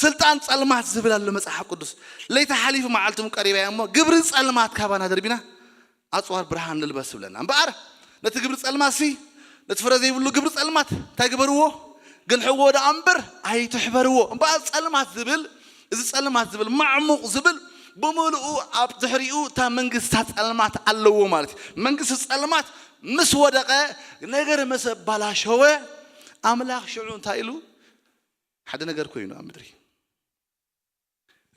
ስልጣን ጸልማት ዝብል ኣሎ መጽሓፍ ቅዱስ ለይቲ ሓሊፉ መዓልቲ እውን ቀሪባ እያ እሞ ግብሪ ጸልማት ካባና ደርቢና ኣጽዋር ብርሃን ንልበስ ይብለና እምበኣር ነቲ ግብሪ ጸልማት ሲ ነቲ ፍረ ዘይብሉ ግብሪ ጸልማት እንታይ ግበርዎ? ግልሕዎ ደኣ እምበር ኣይትሕበርዎ። እምበኣር ጸልማት ዝብል፣ እዚ ጸልማት ዝብል፣ ማዕሙቕ ዝብል፣ ብምሉኡ ኣብ ድሕሪኡ እታ መንግስቲ ጸልማት ኣለዎ ማለት እዩ። መንግስቲ ጸልማት ምስ ወደቐ፣ ነገር ምስ ኣባላሸወ፣ ኣምላኽ ሽዑ እንታይ ኢሉ? ሓደ ነገር ኮይኑ ኣብ ምድሪ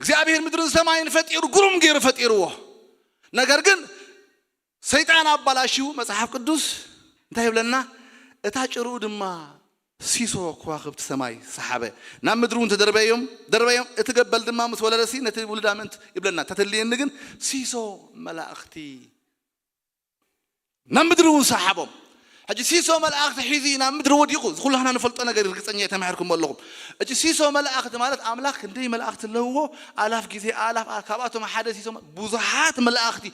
እግዚኣብሔር ምድርን ሰማይን ፈጢሩ፣ ግሩም ገይሩ ፈጢርዎ። ነገር ግን ሰይጣን ኣባላሽው። መጽሓፍ ቅዱስ እንታይ ይብለና? እታ ጭርኡ ድማ ሲሶ ከዋኽብቲ ሰማይ ሰሓበ፣ ናብ ምድሪ እውን ተደርበዮም ደርበዮም። እቲ ገበል ድማ ምስ ወለደሲ ነቲ ውሉድ ኣመንት ይብለና። ተተልየኒ ግን ሲሶ መላእኽቲ ናብ ምድሪ እውን ሰሓቦም። ሕጂ ሲሶ መላእኽቲ ሒዙ ናብ ምድሪ ወዲቑ፣ እዚ ኩላህና ንፈልጦ ነገር፣ ርግጸኛ እየ፣ ተማሂርኩም ኣለኹም። ሕጂ ሲሶ መላእኽቲ ማለት ኣምላኽ ክንደይ መላእኽቲ ኣለውዎ? ኣላፍ ግዜ ኣላፍ፣ ኣ-፣ ካብኣቶም ሓደ ሲሶ መ-፣ ብዙሓት መላእኽቲ፣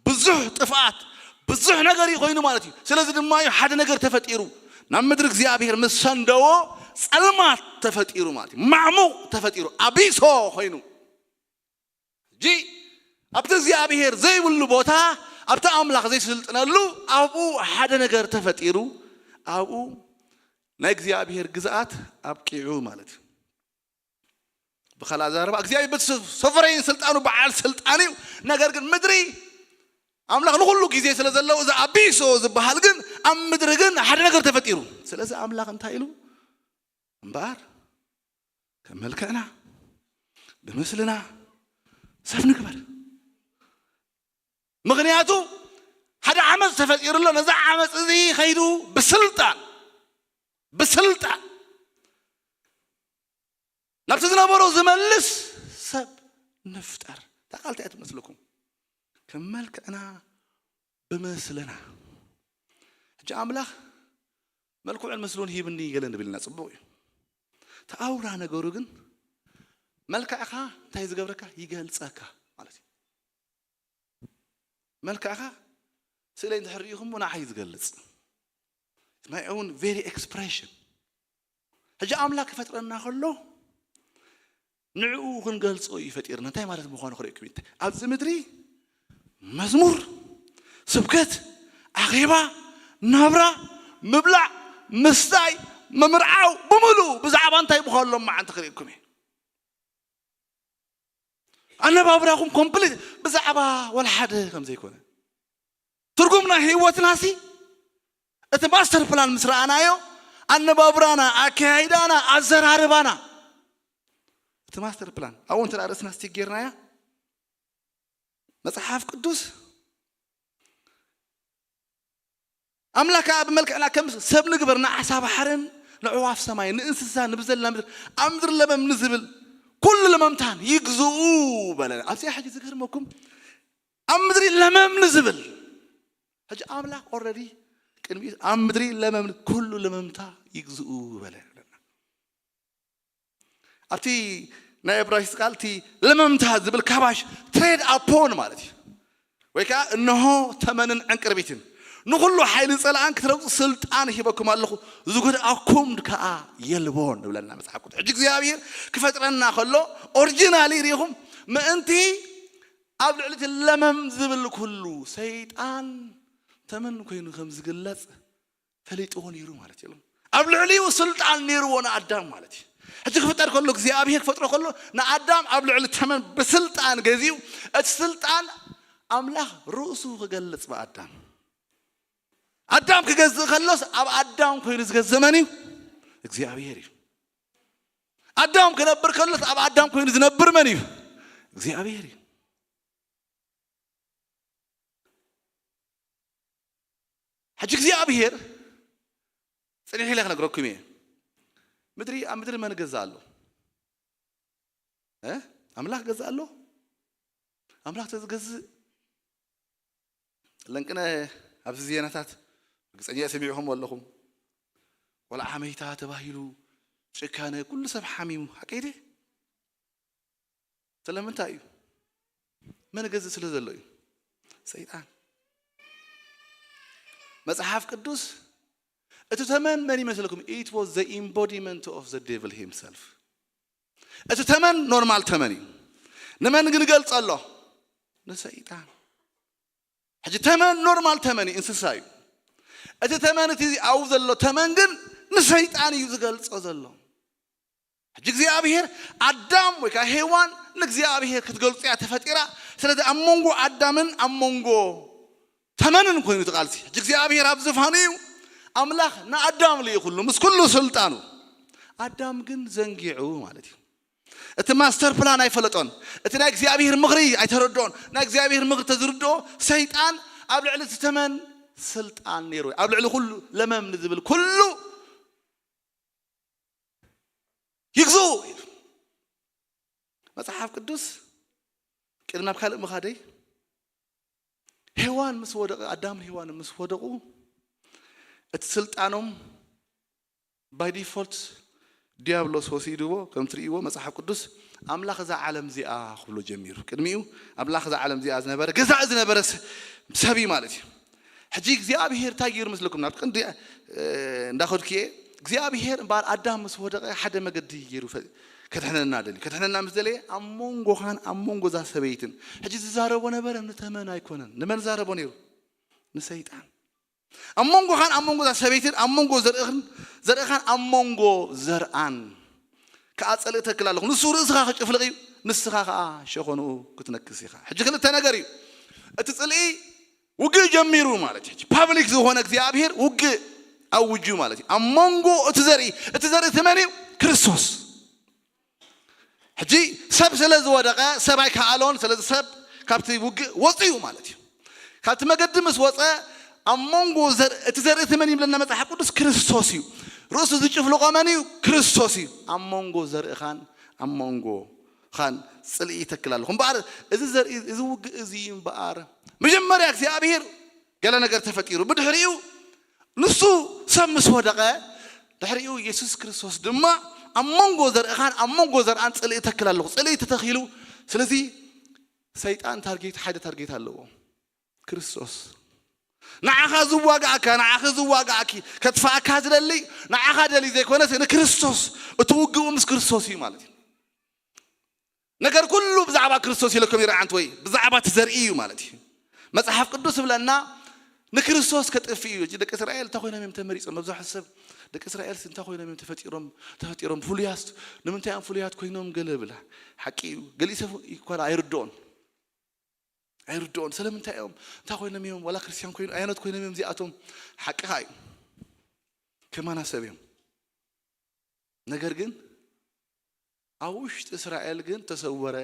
ብዙሕ ጥፍኣት፣ ብዙሕ ነገር እዩ ኮይኑ ማለት እዩ። ስለዚ ድማ እዩ ሓደ ነገር ተፈጢሩ። ናብ ምድሪ እግዚኣብሔር ምስ ሰንደዎ ጸልማት ተፈጢሩ ማለት እዩ። ማዕሙቕ ተፈጢሩ፣ ኣቢሶ ኮይኑ። ሕጂ ኣብቲ እግዚኣብሔር ዘይብሉ ቦታ፣ ኣብቲ ኣምላኽ ዘይስልጥነሉ፣ ኣብኡ ሓደ ነገር ተፈጢሩ። ኣብኡ ናይ እግዚኣብሔር ግዝኣት ኣብቂዑ ማለት እዩ። ብኻልእ ኣዛረባ እግዚኣብሔር በቲ ሶቨረይን ስልጣኑ በዓል ስልጣን እዩ። ነገር ግን ምድሪ ኣምላኽ ንኹሉ ግዜ ስለ ዘለዎ፣ እዚ ኣቢሶ ዝበሃል ግን ኣብ ምድሪ ግን ሓደ ነገር ተፈጢሩ። ስለዚ ኣምላኽ እንታይ ኢሉ? እምበኣር ከም መልክዕና ብምስልና ሰብ ንግበር። ምኽንያቱ ሓደ ዓመፅ ተፈጢሩ ኣሎ። ነዚ ዓመፅ እዚ ከይዱ ብስልጣን፣ ብስልጣን ናብቲ ዝነበሮ ዝመልስ ሰብ ንፍጠር። እታ ቃል እንታይ እያ ትመስለኩም? ከም መልክዕና ብምስልና። ሕጂ ኣምላኽ መልክዑን ምስሉን ሂብኒ ገለ ንብል ኢና፣ ጽቡቕ እዩ። እቲ ኣውራ ነገሩ ግን መልክዕኻ እንታይ ዝገብረካ? ይገልጸካ ማለት እዩ። መልክዕኻ ስእለይ እንድሕር ርኢኹሞ ንዓይ ዝገልጽ፣ my own very expression። ሕጂ ኣምላኽ ክፈጥረና ከሎ ንዕኡ ክንገልጾ እዩ ፈጢርና። እንታይ ማለት ምዃኑ ክርእየኩም እዩ። ኣብዚ ምድሪ መዝሙር፣ ስብከት፣ ኣኼባ፣ ናብራ፣ ምብላዕ፣ ምስታይ፣ ምምርዓው ብምሉኡ ብዛዕባ እንታይ ምዃኑ ሎማዓንቲ ክርእየኩም እዩ። ኣነባብራኹም ኮምፕሊት ብዛዕባ ወላ ሓደ ከም ዘይኮነ። ትርጉም ናይ ህይወትናሲ እቲ ማስተር ፕላን ምስ ረኣናዮ፣ ኣነባብራና፣ ኣከያይዳና፣ ኣዘራርባና፣ እቲ ማስተር ፕላን ኣብኡ እንተ ደኣ ርእስና ስቲክ ጌርናያ፣ መጽሓፍ ቅዱስ ኣምላኽ ከኣ ብመልክዕና ከም ሰብ ንግበር፣ ንዓሳ ባሕርን ንዕዋፍ ሰማይን ንእንስሳ ንብዘላ ምድሪ፣ ኣብ ምድሪ ለመም ንዝብል ኩሉ ለመምታን ይግዝኡ በለ። ኣብዚኣ ሕጂ ዝገርመኩም፣ ኣብ ምድሪ ለመም ንዝብል፣ ሕጂ ኣምላኽ ኦልሬዲ ቅድሚኡ ኣብ ምድሪ ለመም፣ ኩሉ ለመምታ ይግዝኡ በለ። ኣብቲ ናይ ዕብራይስጥ ቃል እቲ ለመምታ ዝብል ካባሽ ትሬድ ኣፖን ማለት እዩ። ወይ ከዓ እነሆ ተመንን ዕንቅርቢትን ንኹሉ ሓይሊ ጸላእን ክትረግጹ ስልጣን ሂበኩም ኣለኹ፣ ዝጎድኣኩም ከዓ የልቦን ንብለና መጽሓፍ ቅዱስ። ሕጂ እግዚኣብሔር ክፈጥረና ከሎ ኦሪጂናሊ ርኢኹም ምእንቲ ኣብ ልዕሊ እቲ ለመም ዝብል ኩሉ ሰይጣን ተመን ኮይኑ ከም ዝግለጽ ፈሊጥዎ ነይሩ ማለት እዩ። ኣብ ልዕሊኡ ስልጣን ነይርዎ ንኣዳም ማለት እዩ። ሕጂ ክፍጠር ከሎ፣ እግዚኣብሔር ክፈጥሮ ከሎ ንኣዳም ኣብ ልዕሊ ተመን ብስልጣን ገዚኡ፣ እቲ ስልጣን ኣምላኽ ርእሱ ክገልጽ ብኣዳም። ኣዳም ክገዝእ ከሎስ ኣብ ኣዳም ኮይኑ ዝገዝእ መን እዩ? እግዚኣብሔር እዩ። ኣዳም ክነብር ከሎስ ኣብ ኣዳም ኮይኑ ዝነብር መን እዩ? እግዚኣብሔር እዩ። ሕጂ እግዚኣብሔር ጽኒሕ ኢለ ክነግረኩም እየ። ምድሪ፣ ኣብ ምድሪ መን ገዛ ኣሎ? እ? ኣምላኽ ገዛ ኣሎ? ኣምላኽ ተዝገዝእ ለንቅነ ኣብዚ ዜናታት ርግጸኛ ሰሚዕኹም ኣለኹም። ቆልዓ መይታ ተባሂሉ ጭካነ ኩሉ ሰብ ሓሚሙ፣ ሓቀይ ድየ? ስለምንታይ እዩ? መን ገዝእ ስለ ዘሎ እዩ? ሰይጣን። መጽሓፍ ቅዱስ እቲ ተመን መን ይመስለኩም? It was the embodiment of the devil himself። እቲ ተመን ኖርማል ተመን እዩ። ንመን ግን ገልጸ ኣሎ? ንሰይጣን። ሕጂ ተመን ኖርማል ተመን እዩ፣ እንስሳ እዩ። እቲ ተመን እቲ ኣብኡ ዘሎ ተመን ግን ንሰይጣን እዩ ዝገልጾ ዘሎ። ሕጂ እግዚኣብሔር ኣዳም ወይ ከዓ ሄዋን ንእግዚኣብሔር ክትገልጹ እያ ተፈጢራ። ስለዚ ኣብ መንጎ ኣዳምን ኣብ መንጎ ተመንን ኮይኑ እቲ ቃልሲ። ሕጂ እግዚኣብሔር ኣብ ዝፋኑ እዩ። ኣምላኽ ንኣዳም ልኢኹሉ ምስ ኩሉ ስልጣኑ። ኣዳም ግን ዘንጊዑ ማለት እዩ። እቲ ማስተር ፕላን ኣይፈለጦን። እቲ ናይ እግዚኣብሔር ምኽሪ ኣይተረድኦን። ናይ እግዚኣብሔር ምኽሪ ተዝርድኦ ሰይጣን ኣብ ልዕሊ እቲ ተመን ስልጣን ነይሩ። ኣብ ልዕሊ ኩሉ ለመም ንዝብል ኩሉ ይግዙ ኢሉ። መጽሓፍ ቅዱስ ቅድሚ ናብ ካልእ ምኻደይ፣ ሄዋን ምስ ወደቐ፣ ኣዳምን ሄዋንን ምስ ወደቑ፣ እቲ ስልጣኖም ባይ ዲፎልት ዲያብሎስ ወሲድዎ። ከም ትርእይዎ መጽሓፍ ቅዱስ ኣምላኽ እዛ ዓለም እዚኣ ክብሎ ጀሚሩ። ቅድሚኡ ኣምላኽ እዛ ዓለም እዚኣ ዝነበረ፣ ገዛእ ዝነበረ ስ-፣ ሰብ እዩ ማለት እዩ። ሕጂ እግዚኣብሔር እንታይ ገይሩ ምስለኩም? ናብ ቀንዲ፣ እ፣ እንዳኸድኩ እየ። እግዚኣብሔር እምበኣር ኣዳም ምስ ወደቐ ሓደ መገዲ ገይሩ ፈ-፣ ከድሕነና ደልዩ። ከድሕነና ምስ ደለየ ኣብ መንጎኻን ኣብ መንጎ እዛ ሰበይትን። ሕጂ ዝዛረቦ ነበረ ንተመን ኣይኮነን። ንመን ዛረቦ ነይሩ? ንሰይጣን። ኣብ መንጎኻን ኣብ መንጎ እዛ ሰበይትን ኣብ መንጎ ዘርእኽን፣ ዘርእኻን ኣብ መንጎ ዘርኣን ከኣ ጽልኢ ተክል ኣለኹ። ንሱ ርእስኻ ክጭፍልቕ እዩ፣ ንስኻ ከኣ ሸኾንኡ ክትነክስ ኢኻ። ሕጂ ክልተ ነገር እዩ። እቲ ጽልኢ ውግእ ጀሚሩ ማለት እዩ። ፓብሊክ ዝኾነ እግዚኣብሔር ውግእ ኣውጁ ማለት እዩ። ኣብ መንጎ እቲ ዘርኢ፣ እቲ ዘርኢ እቲ መን እዩ? ክርስቶስ። ሕጂ ሰብ ስለ ዝወደቐ ሰብ ኣይከኣሎን። ስለዚ ሰብ ካብቲ ውግእ ወፂኡ ማለት እዩ። ካብቲ መገዲ ምስ ወፀ ኣብ መንጎ ዘር-፣ እቲ ዘርኢ እቲ መን ይብለና መጽሓፍ ቅዱስ? ክርስቶስ እዩ። ርእሱ ዝጭፍልቆ መን እዩ? ክርስቶስ እዩ። ኣብ መንጎ ዘርእኻን ኣብ መንጎ ኻን ጽልኢ ይተክል ኣለኹ። እምበኣር እዚ ዘርኢ፣ እዚ ውግእ እዚ እምበኣር መጀመርያ እግዚኣብሔር ገለ ነገር ተፈጢሩ፣ ብድሕሪኡ ንሱ ሰብ ምስ ወደቐ፣ ድሕሪኡ የሱስ ክርስቶስ ድማ ኣብ መንጎ ዘርእኻን ኣብ መንጎ ዘርኣን ጽልኢ ተክል ኣለኹ። ጽልኢ ተተኺሉ፣ ስለዚ ሰይጣን ታርጌት፣ ሓደ ታርጌት ኣለዎ፣ ክርስቶስ። ንዓኻ ዝዋጋእካ፣ ንዓኺ ዝዋጋእኪ፣ ከጥፍኣካ ዝደሊ ንዓኻ ደሊ ዘይኮነስ ንክርስቶስ፣ እቲ ውግኡ ምስ ክርስቶስ እዩ ማለት እዩ። ነገር ኩሉ ብዛዕባ ክርስቶስ ኢለኩም ይረዓንት ወይ ብዛዕባ እቲ ዘርኢ እዩ ማለት እዩ። መጽሓፍ ቅዱስ ይብለና ንክርስቶስ ከጥፍእ እዩ። ደቂ እስራኤል እንታይ ኮይኖም እዮም ተመሪጾም? መብዛሕትኡ ሰብ ደቂ እስራኤል እንታይ ኮይኖም እዮም ተፈጢሮም? ተፈጢሮም ፍሉያት ንምንታይ እዮም ፍሉያት ኮይኖም? ገለ ብላ ሓቂ እዩ። ገሊኡ ሰብ እኳ ኣይርድኦን። ኣይርድኦን። ስለምንታይ እዮም? እንታይ ኮይኖም እዮም? ዋላ ክርስቲያን ኮይኑ፣ ኣየኖት ኮይኖም እዮም እዚኣቶም? ሓቅኻ እዩ። ከማና ሰብ እዮም። ነገር ግን ኣብ ውሽጢ እስራኤል ግን ተሰወረ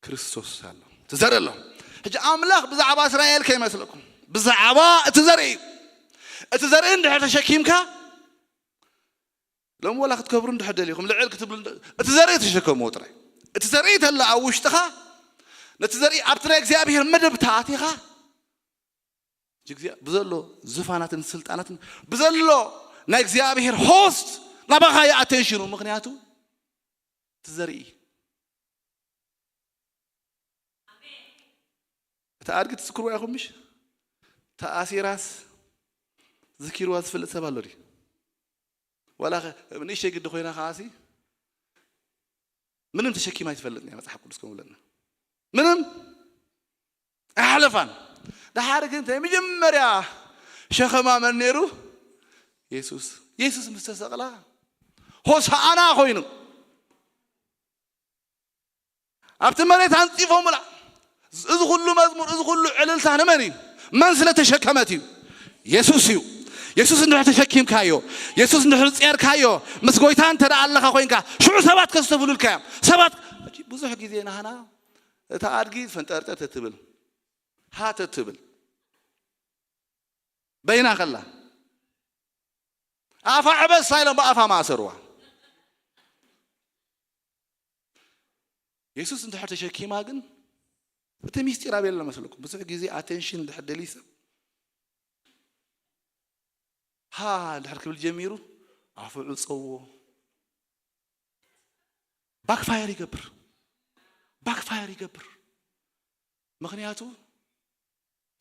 ክርስቶስ ኣሎ። እቲ ዘርኢ ኣሎ። ሕጂ ኣምላኽ ብዛዕባ እስራኤል ከይመስለኩም፣ ብዛዕባ እቲ ዘርኢ እዩ። እቲ ዘርኢ እንድሕር ተሸኪምካ፣ ሎም ወላ ክትከብሩ እንድሕር ደሊኹም፣ ልዕል ክትብሉ እንድ-፣ እቲ ዘርኢ ተሸከምዎ ጥራይ። እቲ ዘርኢ ተሎ ኣብ ውሽጥኻ፣ ነቲ ዘርኢ ኣብቲ ናይ እግዚኣብሔር መደብ ተኣቲኻ፣ ብዘሎ ዝፋናትን ስልጣናትን፣ ብዘሎ ናይ እግዚኣብሔር ሆስት ናባኻ እዩ ኣቴንሽኑ። ምኽንያቱ እቲ ዘርኢ፣ እቲ ኣድጊ ትዝክርዋ ኢኹም ምሽ? ተኣሲራስ ዝኪርዋ ዝፈልጥ ሰብ ኣሎ ድዩ? ዋላ ኸ-፣ ንእሽተይ ግዲ ኮይና ከዓሲ ምንም ተሸኪማ ኣይትፈልጥን እያ፣ መጽሓፍ ቅዱስ ከም ዝብለና። ምንም ኣይሓለፋን። ደሓር ግን እንታይ መጀመርያ ሸኸማ መን ነይሩ? የሱስ። የሱስ ምስ ተሰቕላ ሆሳዕና ኮይኑ ኣብቲ መሬት ኣንጺፎምላ። እዚ ኩሉ መዝሙር፣ እዚ ኩሉ ዕልልታ ንመን እዩ? መን ስለ ተሸከመት እዩ? የሱስ እዩ። የሱስ እንድሕር ተሸኪምካዮ፣ የሱስ እንድሕር ጼርካዮ፣ ምስ ጎይታ እንተ ደኣ ኣለኻ ኮይንካ፣ ሽዑ ሰባት ከስተብህሉልካ እዮም። ሰባት፣ ብዙሕ ግዜ ናህና እታ ኣድጊ ፈንጠርጠር ተትብል፣ ሃ ተትብል፣ በይና ከላ፣ ኣፋ ዕበሳ ኢሎም ብኣፋ ማእሰርዋ። የሱስ እንድሕር ተሸኪማ ግን፣ እቲ ሚስጢር ኣበይ ኣሎ መስለኩም? ብዙሕ ግዜ ኣቴንሽን እንድሕር ደልዩ ሰብ፣ ሃ እንድሕር ክብል ጀሚሩ፣ ኣፉ ዕጸዎ። ባክፋየር ይገብር። ባክፋየር ይገብር። ምኽንያቱ፣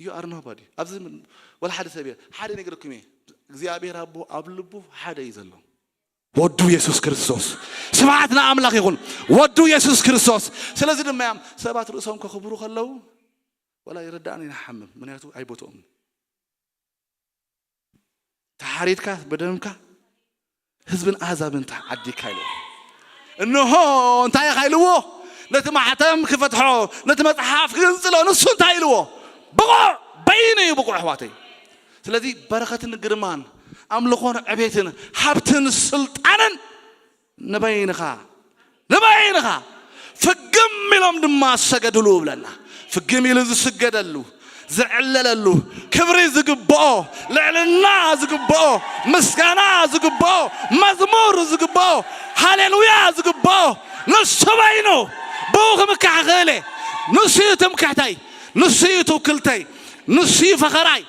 you are nobody። ኣብዚ ምን-፣ ወላ ሓደ ሰብ እየ፣ ሓደ ነግረኩም እየ። እግዚኣብሔር ኣቦ ኣብ ልቡ ሓደ እዩ ዘሎ። ወዱ የሱስ ክርስቶስ። ስብሐት ንኣምላኽ ይኹን። ወዱ የሱስ ክርስቶስ። ስለዚ ድማ እዮም ሰባት ርእሶም ከኽብሩ ከለዉ፣ ወላ ይረዳእኒ፣ ይሓምም። ምኽንያቱ ኣይቦትኦምን። ሓሪድካ ብደምካ ህዝብን ኣህዛብን ተዓዲግካ ኢልዎ። እንሆ እንታይ ኢኻ ኢልዎ? ነቲ ማሕተም ክፈትሖ፣ ነቲ መጽሓፍ ክግንጽሎ፣ ንሱ እንታይ ኢልዎ? ብቑዕ፣ በይኑ እዩ ብቑዕ ኣሕዋተይ። ስለዚ በረኸትን ግርማን ኣምልኾን ዕቤትን ሃብትን ስልጣንን ንበይንኻ፣ ንበይንኻ። ፍግም ኢሎም ድማ ሰገድሉ እብለና። ፍግም ኢሉ ዝስገደሉ፣ ዝዕለለሉ፣ ክብሪ ዝግብኦ፣ ልዕልና ዝግብኦ፣ ምስጋና ዝግብኦ፣ መዝሙር ዝግብኦ፣ ሃሌሉያ ዝግብኦ ንሱ በይኑ። ብኡ ክምካሕ ክእል እየ። ንሱ እዩ ትምክሕተይ፣ ንሱ እዩ ትውክልተይ፣ ንሱ እዩ ፈኸራይ፣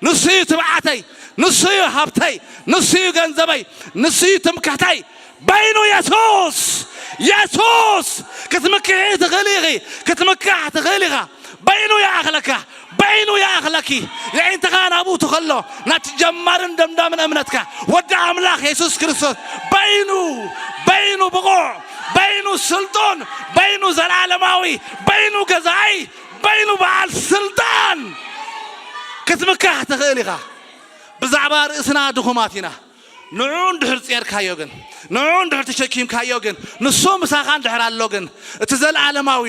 ንሱ እዩ ትብዓተይ፣ ንሱ እዩ ሃብተይ፣ ንሱ እዩ ገንዘበይ፣ ንሱ እዩ ትምክሕተይ። በይኑ የሱስ፣ የሱስ ክትምክሒ ትኽእል ኢኺ፣ ክትምካሕ ትኽእል ኢኻ። በይኑ ይኣኽለካ፣ በይኑ ይኣኽለኪ። የዒንትኻ ናብኡ ትኸሎ፣ ናቲ ጀማርን ደምዳምን እምነትካ፣ ወዲ ኣምላኽ የሱስ ክርስቶስ፣ በይኑ፣ በይኑ ብቑዕ፣ በይኑ ስልጡን፣ በይኑ ዘላለማዊ፣ በይኑ ገዛኢ፣ በይኑ በዓል ስልጣን ክትምካሕ ትኽእል ኢኻ። ብዛዕባ ርእስና ድኹማት ኢና። ንዑ እንድሕር ጼርካዮ ግን፣ ንዑ እንድሕር ተሸኪምካዮ ግን፣ ንሱ ምሳኻ እንድሕር ኣሎ ግን፣ እቲ ዘለኣለማዊ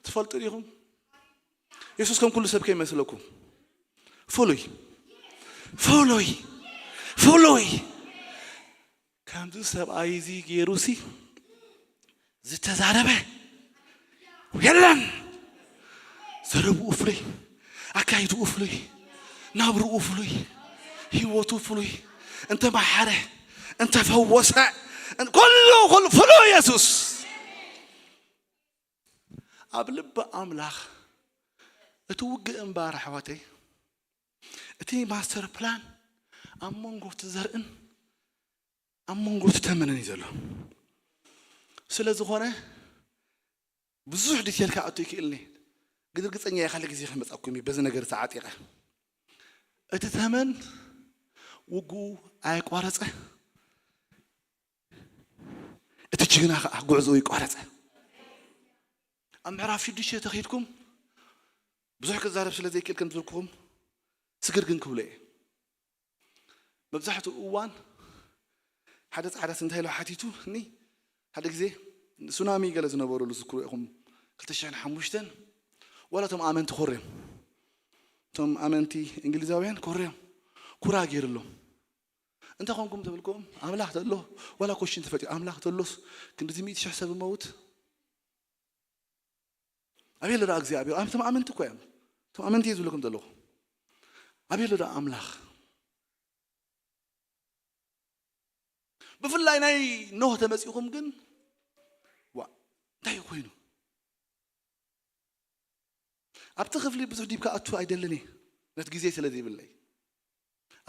ትፈልጡ ዲኹም? የሱስ ከም ኩሉ ሰብ ከይመስለኩም ፍሉይ፣ ፍሉይ፣ ፍሉይ። ከምዚ ሰብኣይ እዚ ገይሩሲ ዝተዛረበ የለን። ዘረብኡ ፍሉይ፣ ኣካይድኡ ፍሉይ፣ ናብርኡ ፍሉይ፣ ህይወቱ ፍሉይ፣ እንተመሓረ፣ እንተፈወሰ፣ ኩሉ፣ ኩሉ ፍሉይ የሱስ። ኣብ ልቢ ኣምላኽ እቲ ውግእ እምበኣር ኣሕዋተይ፣ እቲ ማስተር ፕላን ኣብ መንጎ እቲ ዘርእን ኣብ መንጎ እቲ ተመንን እዩ ዘሎ። ስለ ዝኾነ ብዙሕ ዲቴል ክኣቱ ይክእልኒ፣ ግን ርግጸኛ እየ ካልእ ግዜ ክመጻኩም እዩ በዚ ነገር ተዓጢቐ። እቲ ተመን ውግኡ ኣየቋረጸ፣ እቲ ጅግና ከዓ ጉዕዞኡ ይቋረጸ። ኣብ ምዕራፍ ሽዱሽተ ተኺድኩም ብዙሕ ክዛረብ ስለ ዘይክእል ከም ዝበልኩኹም ስግር ግን ክብሎ እየ። መብዛሕትኡ እዋን ሓደ ጻዕዳ እንታይ ኢሉ ሓቲቱ እኒ ሓደ ግዜ ሱናሚ ገለ ዝነበረሉ ዝክሩ ኢኹም ክልተ ሽሕን ሓሙሽተን ዋላ እቶም ኣመንቲ ኮርዮም እቶም ኣመንቲ እንግሊዛውያን ኮርዮም ኩራ ገይርሎም እንታይ ኮንኩም ተብልኩም ኣምላኽ ተሎ ዋላ ኮሽን ተፈጢሩ ኣምላኽ ተሎስ ክንድዚ ሚእቲ ሽሕ ሰብ መውት ኣበይ ኣሎ ደኣ እግዚኣብሔር? ኣንቱም ኣመንቲ እኮ እዮም። እቶም ኣመንቲ እየ ዝብለኩም ዘለኹ። ኣበይ ኣሎ ደኣ ኣምላኽ? ብፍላይ ናይ ኖህ ተመጺኹም ግን ዋ እንታይ እዩ ኮይኑ? ኣብቲ ክፍሊ ብዙሕ ዲብ ክኣቱ ኣይደልን እየ ነቲ ግዜ ስለ ዘይብለይ።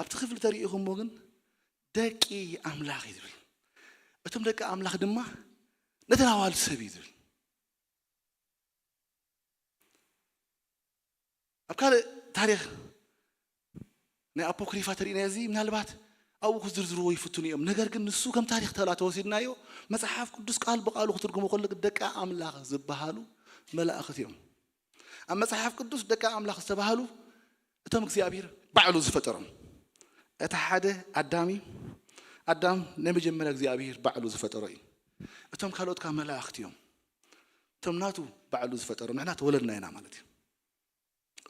ኣብቲ ክፍሊ ተሪኢኹምዎ ግን ደቂ ኣምላኽ እዩ ዝብል። እቶም ደቂ ኣምላኽ ድማ ነተን ኣዋልድ ሰብ እዩ ዝብል። ኣብ ካልእ ታሪኽ ናይ ኣፖክሪፋ ተርእና እዚ ምናልባት ኣብኡ ክዝርዝርዎ ይፍትኑ እዮም። ነገር ግን ንሱ ከም ታሪኽ ተላ ተወሲድናዮ መጽሓፍ ቅዱስ ቃል ብቃሉ ክትርጉሞ ከሎ ደቂ ኣምላኽ ዝበሃሉ መላእኽት እዮም። ኣብ መጽሓፍ ቅዱስ ደቂ ኣምላኽ ዝተባህሉ እቶም እግዚኣብሔር ባዕሉ ዝፈጠሮም። እቲ ሓደ ኣዳም እዩ። ኣዳም ናይ መጀመርያ እግዚኣብሔር ባዕሉ ዝፈጠሮ እዩ። እቶም ካልኦት ካብ መላእኽት እዮም። እቶም ናቱ ባዕሉ ዝፈጠሮም ንሕና ተወለድና ኢና ማለት እዩ።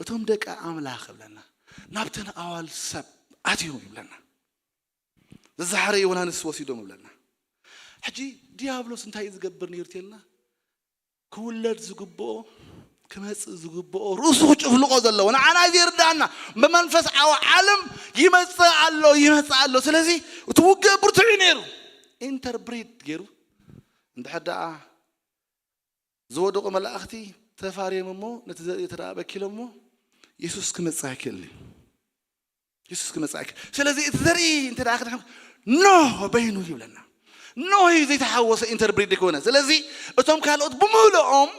እቶም ደቂ ኣምላኽ እብለና ናብተን ኣዋል ሰብ ኣትዮም ይብለና። ዝዛሓረ ዮናንስ ወሲዶም እብለና። ሕጂ ዲያብሎስ እንታይ እዩ ዝገብር ነይሩ ተልና ክውለድ ዝግብኦ ክመጽእ ዝግብኦ ርእሱ ክጭፍልቆ ዘለዎ ንዓና እዩ ዘይርዳእና። ብመንፈሳዊ ዓለም ይመጽእ ኣሎ ይመጽእ ኣሎ። ስለዚ እቲ ውግእ ብርቱዕ እዩ ነይሩ። ኢንተርብሪድ ገይሩ እንድሕር ደኣ ዝወደቑ መላእኽቲ ተፋርዮም እሞ ነቲ ዘርኢ ተደኣ በኪሎም እሞ የሱስ ክመጽእ ኣይክእልን እዩ። የሱስ ክመጽእ ኣይክእል። ስለዚ እቲ ዘርኢ እንተ ደኣ ክድሕን ኖህ በይኑ ይብለና። ኖህ እዩ ዘይተሓወሰ ኢንተርብሪድ ይኮነ። ስለዚ እቶም ካልኦት ብምልኦም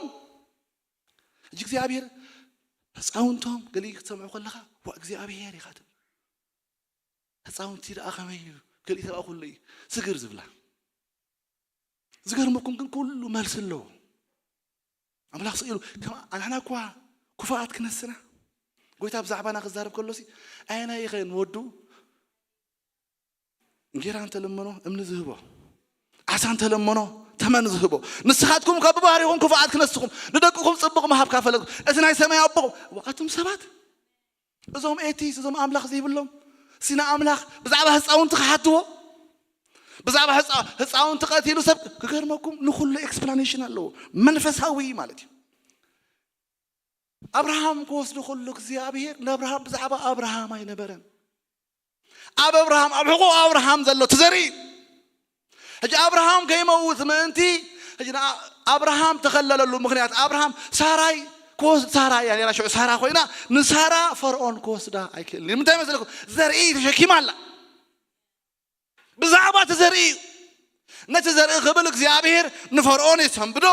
ሕጂ እግዚኣብሔር ህፃውንቶም ገሊኡ ክትሰምዑ ከለኻ ዋ እግዚኣብሔር ኢኻ ትብል። ህፃውንቲ ደኣ ከመይ እዩ ገሊኡ ተባእኩሉ እዩ ስግር ዝብላ። ዝገርመኩም ግን ኩሉ መልሲ ኣለዎ። ኣምላኽ ስኢሉ ከም ኣንሕና እኳ ክፉኣት ክነስና ጎይታ ብዛዕባና ክዛረብ ከሎሲ ኣየናይ ኢኸ ንወዱ እንጌራ እንተለመኖ እምኒ ዝህቦ፣ ዓሳ እንተለመኖ ተመን ዝህቦ፣ ንስኻትኩም ካብ ብባህሪኹም ክፉኣት ክነስኹም፣ ንደቅኹም ጽቡቕ ምሃብ ካፈለግኩም፣ እቲ ናይ ሰማይ ኣቦኹም፣ ኣቱም ሰባት፣ እዞም ኤቲስ፣ እዞም ኣምላኽ ዘይብሎም፣ ሲና ኣምላኽ ብዛዕባ ህፃውንቲ ክሓትዎ፣ ብዛዕባ ህፃ-፣ ህፃውንቲ ቀቲሉ ሰብ ክገርመኩም፣ ንኹሉ ኤክስፕላኔሽን ኣለዎ። መንፈሳዊ ማለት እዩ። ኣብርሃም ክወስዱ ከሎ እግዚኣብሔር ንኣብርሃም ብዛዕባ ኣብርሃም ኣይነበረን። ኣብ ኣብርሃም፣ ኣብ ሕቑ ኣብርሃም ዘሎ እቲ ዘርኢ እዩ። ሕጂ ኣብርሃም ከይመውት ምእንቲ፣ ሕጂ ንኣ-፣ ኣብርሃም ተኸለለሉ። ምኽንያት ኣብርሃም ሳራይ ክወስ-፣ ሳራ እያ ነይራ፣ ሽዑ ሳራ ኮይና፣ ንሳራ ፈርዖን ክወስዳ ኣይክእልን እዩ። ንምንታይ መስለኩም? ዘርኢ ተሸኪማ ኣላ። ብዛዕባ እቲ ዘርኢ እዩ። ነቲ ዘርኢ ክብል እግዚኣብሔር ንፈርዖን የሰንብዶ፣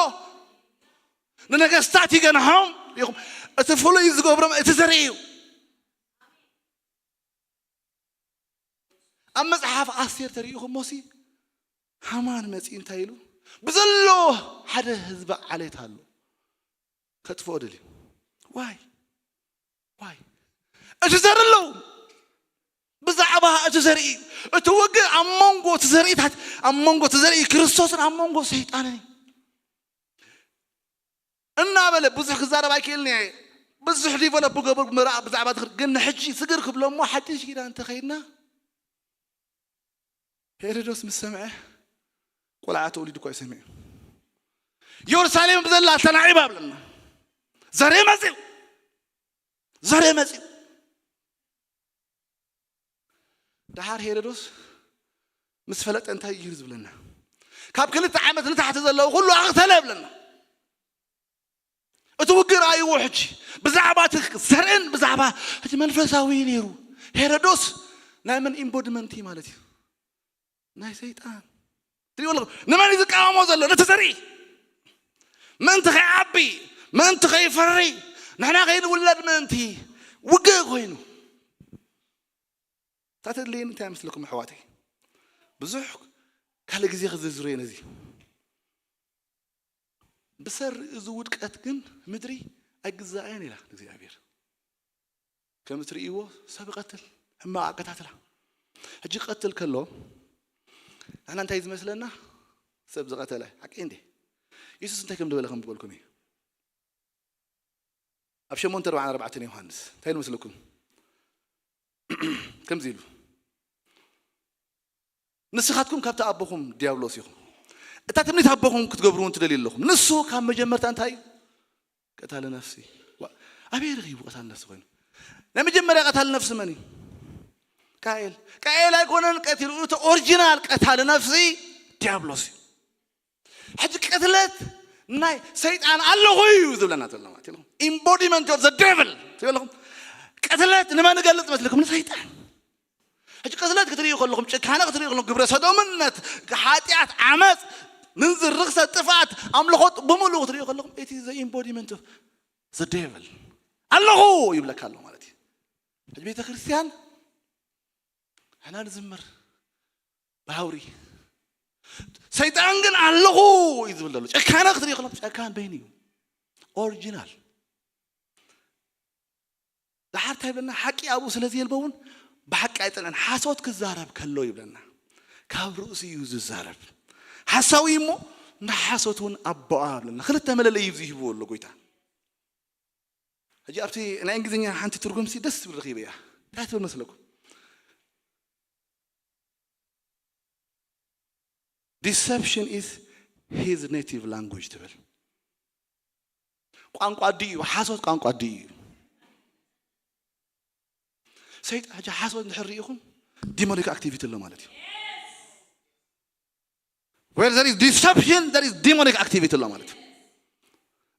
ንነገስታት ይገንሖም። ይኹም፣ እቲ ፍሉይ ዝገብሮም እቲ ዘርኢ እዩ። ኣብ መጽሓፍ ኣስቴር ተሪኢኹም ሞሲ ሃማን መጺኡ እንታይ ኢሉ? ብዘሎ ሓደ ህዝቢ ዓሌት ኣሎ። ከጥፍኦ ደልዩ። ዋይ? ዋይ? እቲ ዘርኢ ኣለዉ። ብዛዕባ እቲ ዘርኢ እዩ። እቲ ውግእ ኣብ መንጎ እቲ ዘርእታት፣ ኣብ መንጎ እቲ ዘርኢ ክርስቶስን ኣብ መንጎ ሰይጣንን እዩ። እናበለ ብዙሕ ክዛረብ ኣይክእልን እየ። ብዙሕ ዲቨሎፕ ክገብር ምራእ ብዛዕባ ትኽር-፣ ግን ንሕጂ ስግር ክብሎ እሞ ሓድሽ ኪዳን እንተኸይድና ሄሮዶስ ምስ ሰምዐ ቆልዓ ተወሊዱ እኳ እዩ ሰሚዑ። ኢየሩሳሌም ብዘላ ተናዒባ ብለና። ዘሬ መጺኡ። ዘሬ መጺኡ። ደሓር ሄሮዶስ ምስ ፈለጠ እንታይ እዩ ዝብለና? ካብ ክልተ ዓመት ንታሕቲ ዘለዉ ኩሉ ኣቕተለ ብለና። እቲ ውግእ ረኣይዎ ሕጂ። ብዛዕባ እቲ ዘርእን ብዛዕባ እቲ መንፈሳዊ ነይሩ። ሄሮዶስ ናይ መን ኢምቦድመንት እዩ ማለት እዩ? ናይ ሰይጣን። ትሪእዎ ኣለኹም? ንመን እዩ ዝቃወሞ ዘሎ? ነቲ ዘርኢ። ምእንቲ ከይዓቢ፣ ምእንቲ ከይፈሪ፣ ንሕና ከይንውለድ ምእንቲ ውግእ ኮይኑ። እታ ተድልየኒ እንታይ ይመስለኩም ኣሕዋተይ? ብዙሕ ካልእ ግዜ ክዝርዝሮ እየ ነዚ። ብሰሪ እዚ ውድቀት ግን ምድሪ ኣይግዛእን ኢላ እግዚኣብሔር። ከም እትርእይዎ ሰብ ይቐትል፣ ሕማቕ ኣቀታትላ። ሕጂ ክቐትል ከሎ ንሕና እንታይ ዝመስለና? ሰብ ዝቐተለ ሓቂ እንዴ? የሱስ እንታይ ከም ዝበለ ከም ዝበልኩም እዩ። ኣብ ሸሞንተ ኣርባዓን ኣርባዕተን ዮሃንስ እንታይ ኢሉ መስለኩም? ከምዚ ኢሉ፣ ንስኻትኩም ካብቲ ኣቦኹም ዲያብሎስ ኢኹም። እታ ትምኒት ኣቦኹም ክትገብሩ እውን ትደልዩ ኣለኹም። ንሱ ካብ መጀመርታ እንታይ እዩ? ቀታሊ ነፍሲ። ዋ-፣ ኣበይ ረኺቡ ቀታሊ ነፍሲ ኮይኑ? ናይ መጀመርያ ቀታሊ ነፍሲ መን እዩ? ቃኤል። ቃኤል ኣይኮነን ቀቲሉ፣ እቲ ኦሪጂናል ቀታሊ ነፍሲ ዲያብሎስ እዩ። ሕጂ ቅትለት ናይ ሰይጣን ኣለኹ እዩ ዝብለና ዘሎ ማለት እዩ። ኢምቦዲመንት ኦፍ ዘ ዴቭል ትብለኹም። ቅትለት ንመን ይገልጽ መስልኩም? ንሰይጣን። ሕጂ ቅትለት ክትርእዩ ከለኹም፣ ጭካነ ክትርእዩ ከለኹም፣ ግብረ ሰዶምነት፣ ሓጢኣት፣ ዓመፅ፣ ምንዝር፣ ርኽሰት፣ ጥፍኣት፣ ኣምልኾ ብምሉኡ ክትርእዩ ከለኹም፣ it is the embodiment of the devil ኣለኹ ይብለካ ኣሎ ማለት እዩ። ሕጂ ቤተ ክርስቲያን ሕና ንዝምር ብሃውሪ፣ ሰይጣን ግን ኣለኹ እዩ ዝብል ዘሎ። ጨካነ ክትርእዩ ከለኹም፣ ጨካን በይኑ እዩ ኦሪጂናል። ደሓር እንታይ ይብለና? ሓቂ ኣብኡ ስለ ዘየልቦ እውን ብሓቂ ኣይጸንዐን። ሓሶት ክዛረብ ከሎ ይብለና፣ ካብ ርእሱ እዩ ዝዛረብ። ሓሳዊ እሞ ንሓሶት እውን ኣቦኣ ይብለና። ክልተ መለለዪ እዩ ዝህብዎ ኣሎ ጎይታ። ሕጂ ኣብቲ ናይ እንግሊዝኛ ሓንቲ ትርጉም ሲ ደስ ትብል ረኺበ እያ። እንታይ ትብል መስለኩም? Deception is his native language ትብል። ቋንቋ ኣዲኡ እዩ፣ ሓሶት ቋንቋ ኣዲኡ እዩ። ሰይጣን ሕጂ ሓሶት እንድሕር ርኢኹም ዲሞኒክ ኣክቲቪቲ ኣሎ ማለት እዩ። Where there is deception, there is demonic activity ኣሎ ማለት እዩ።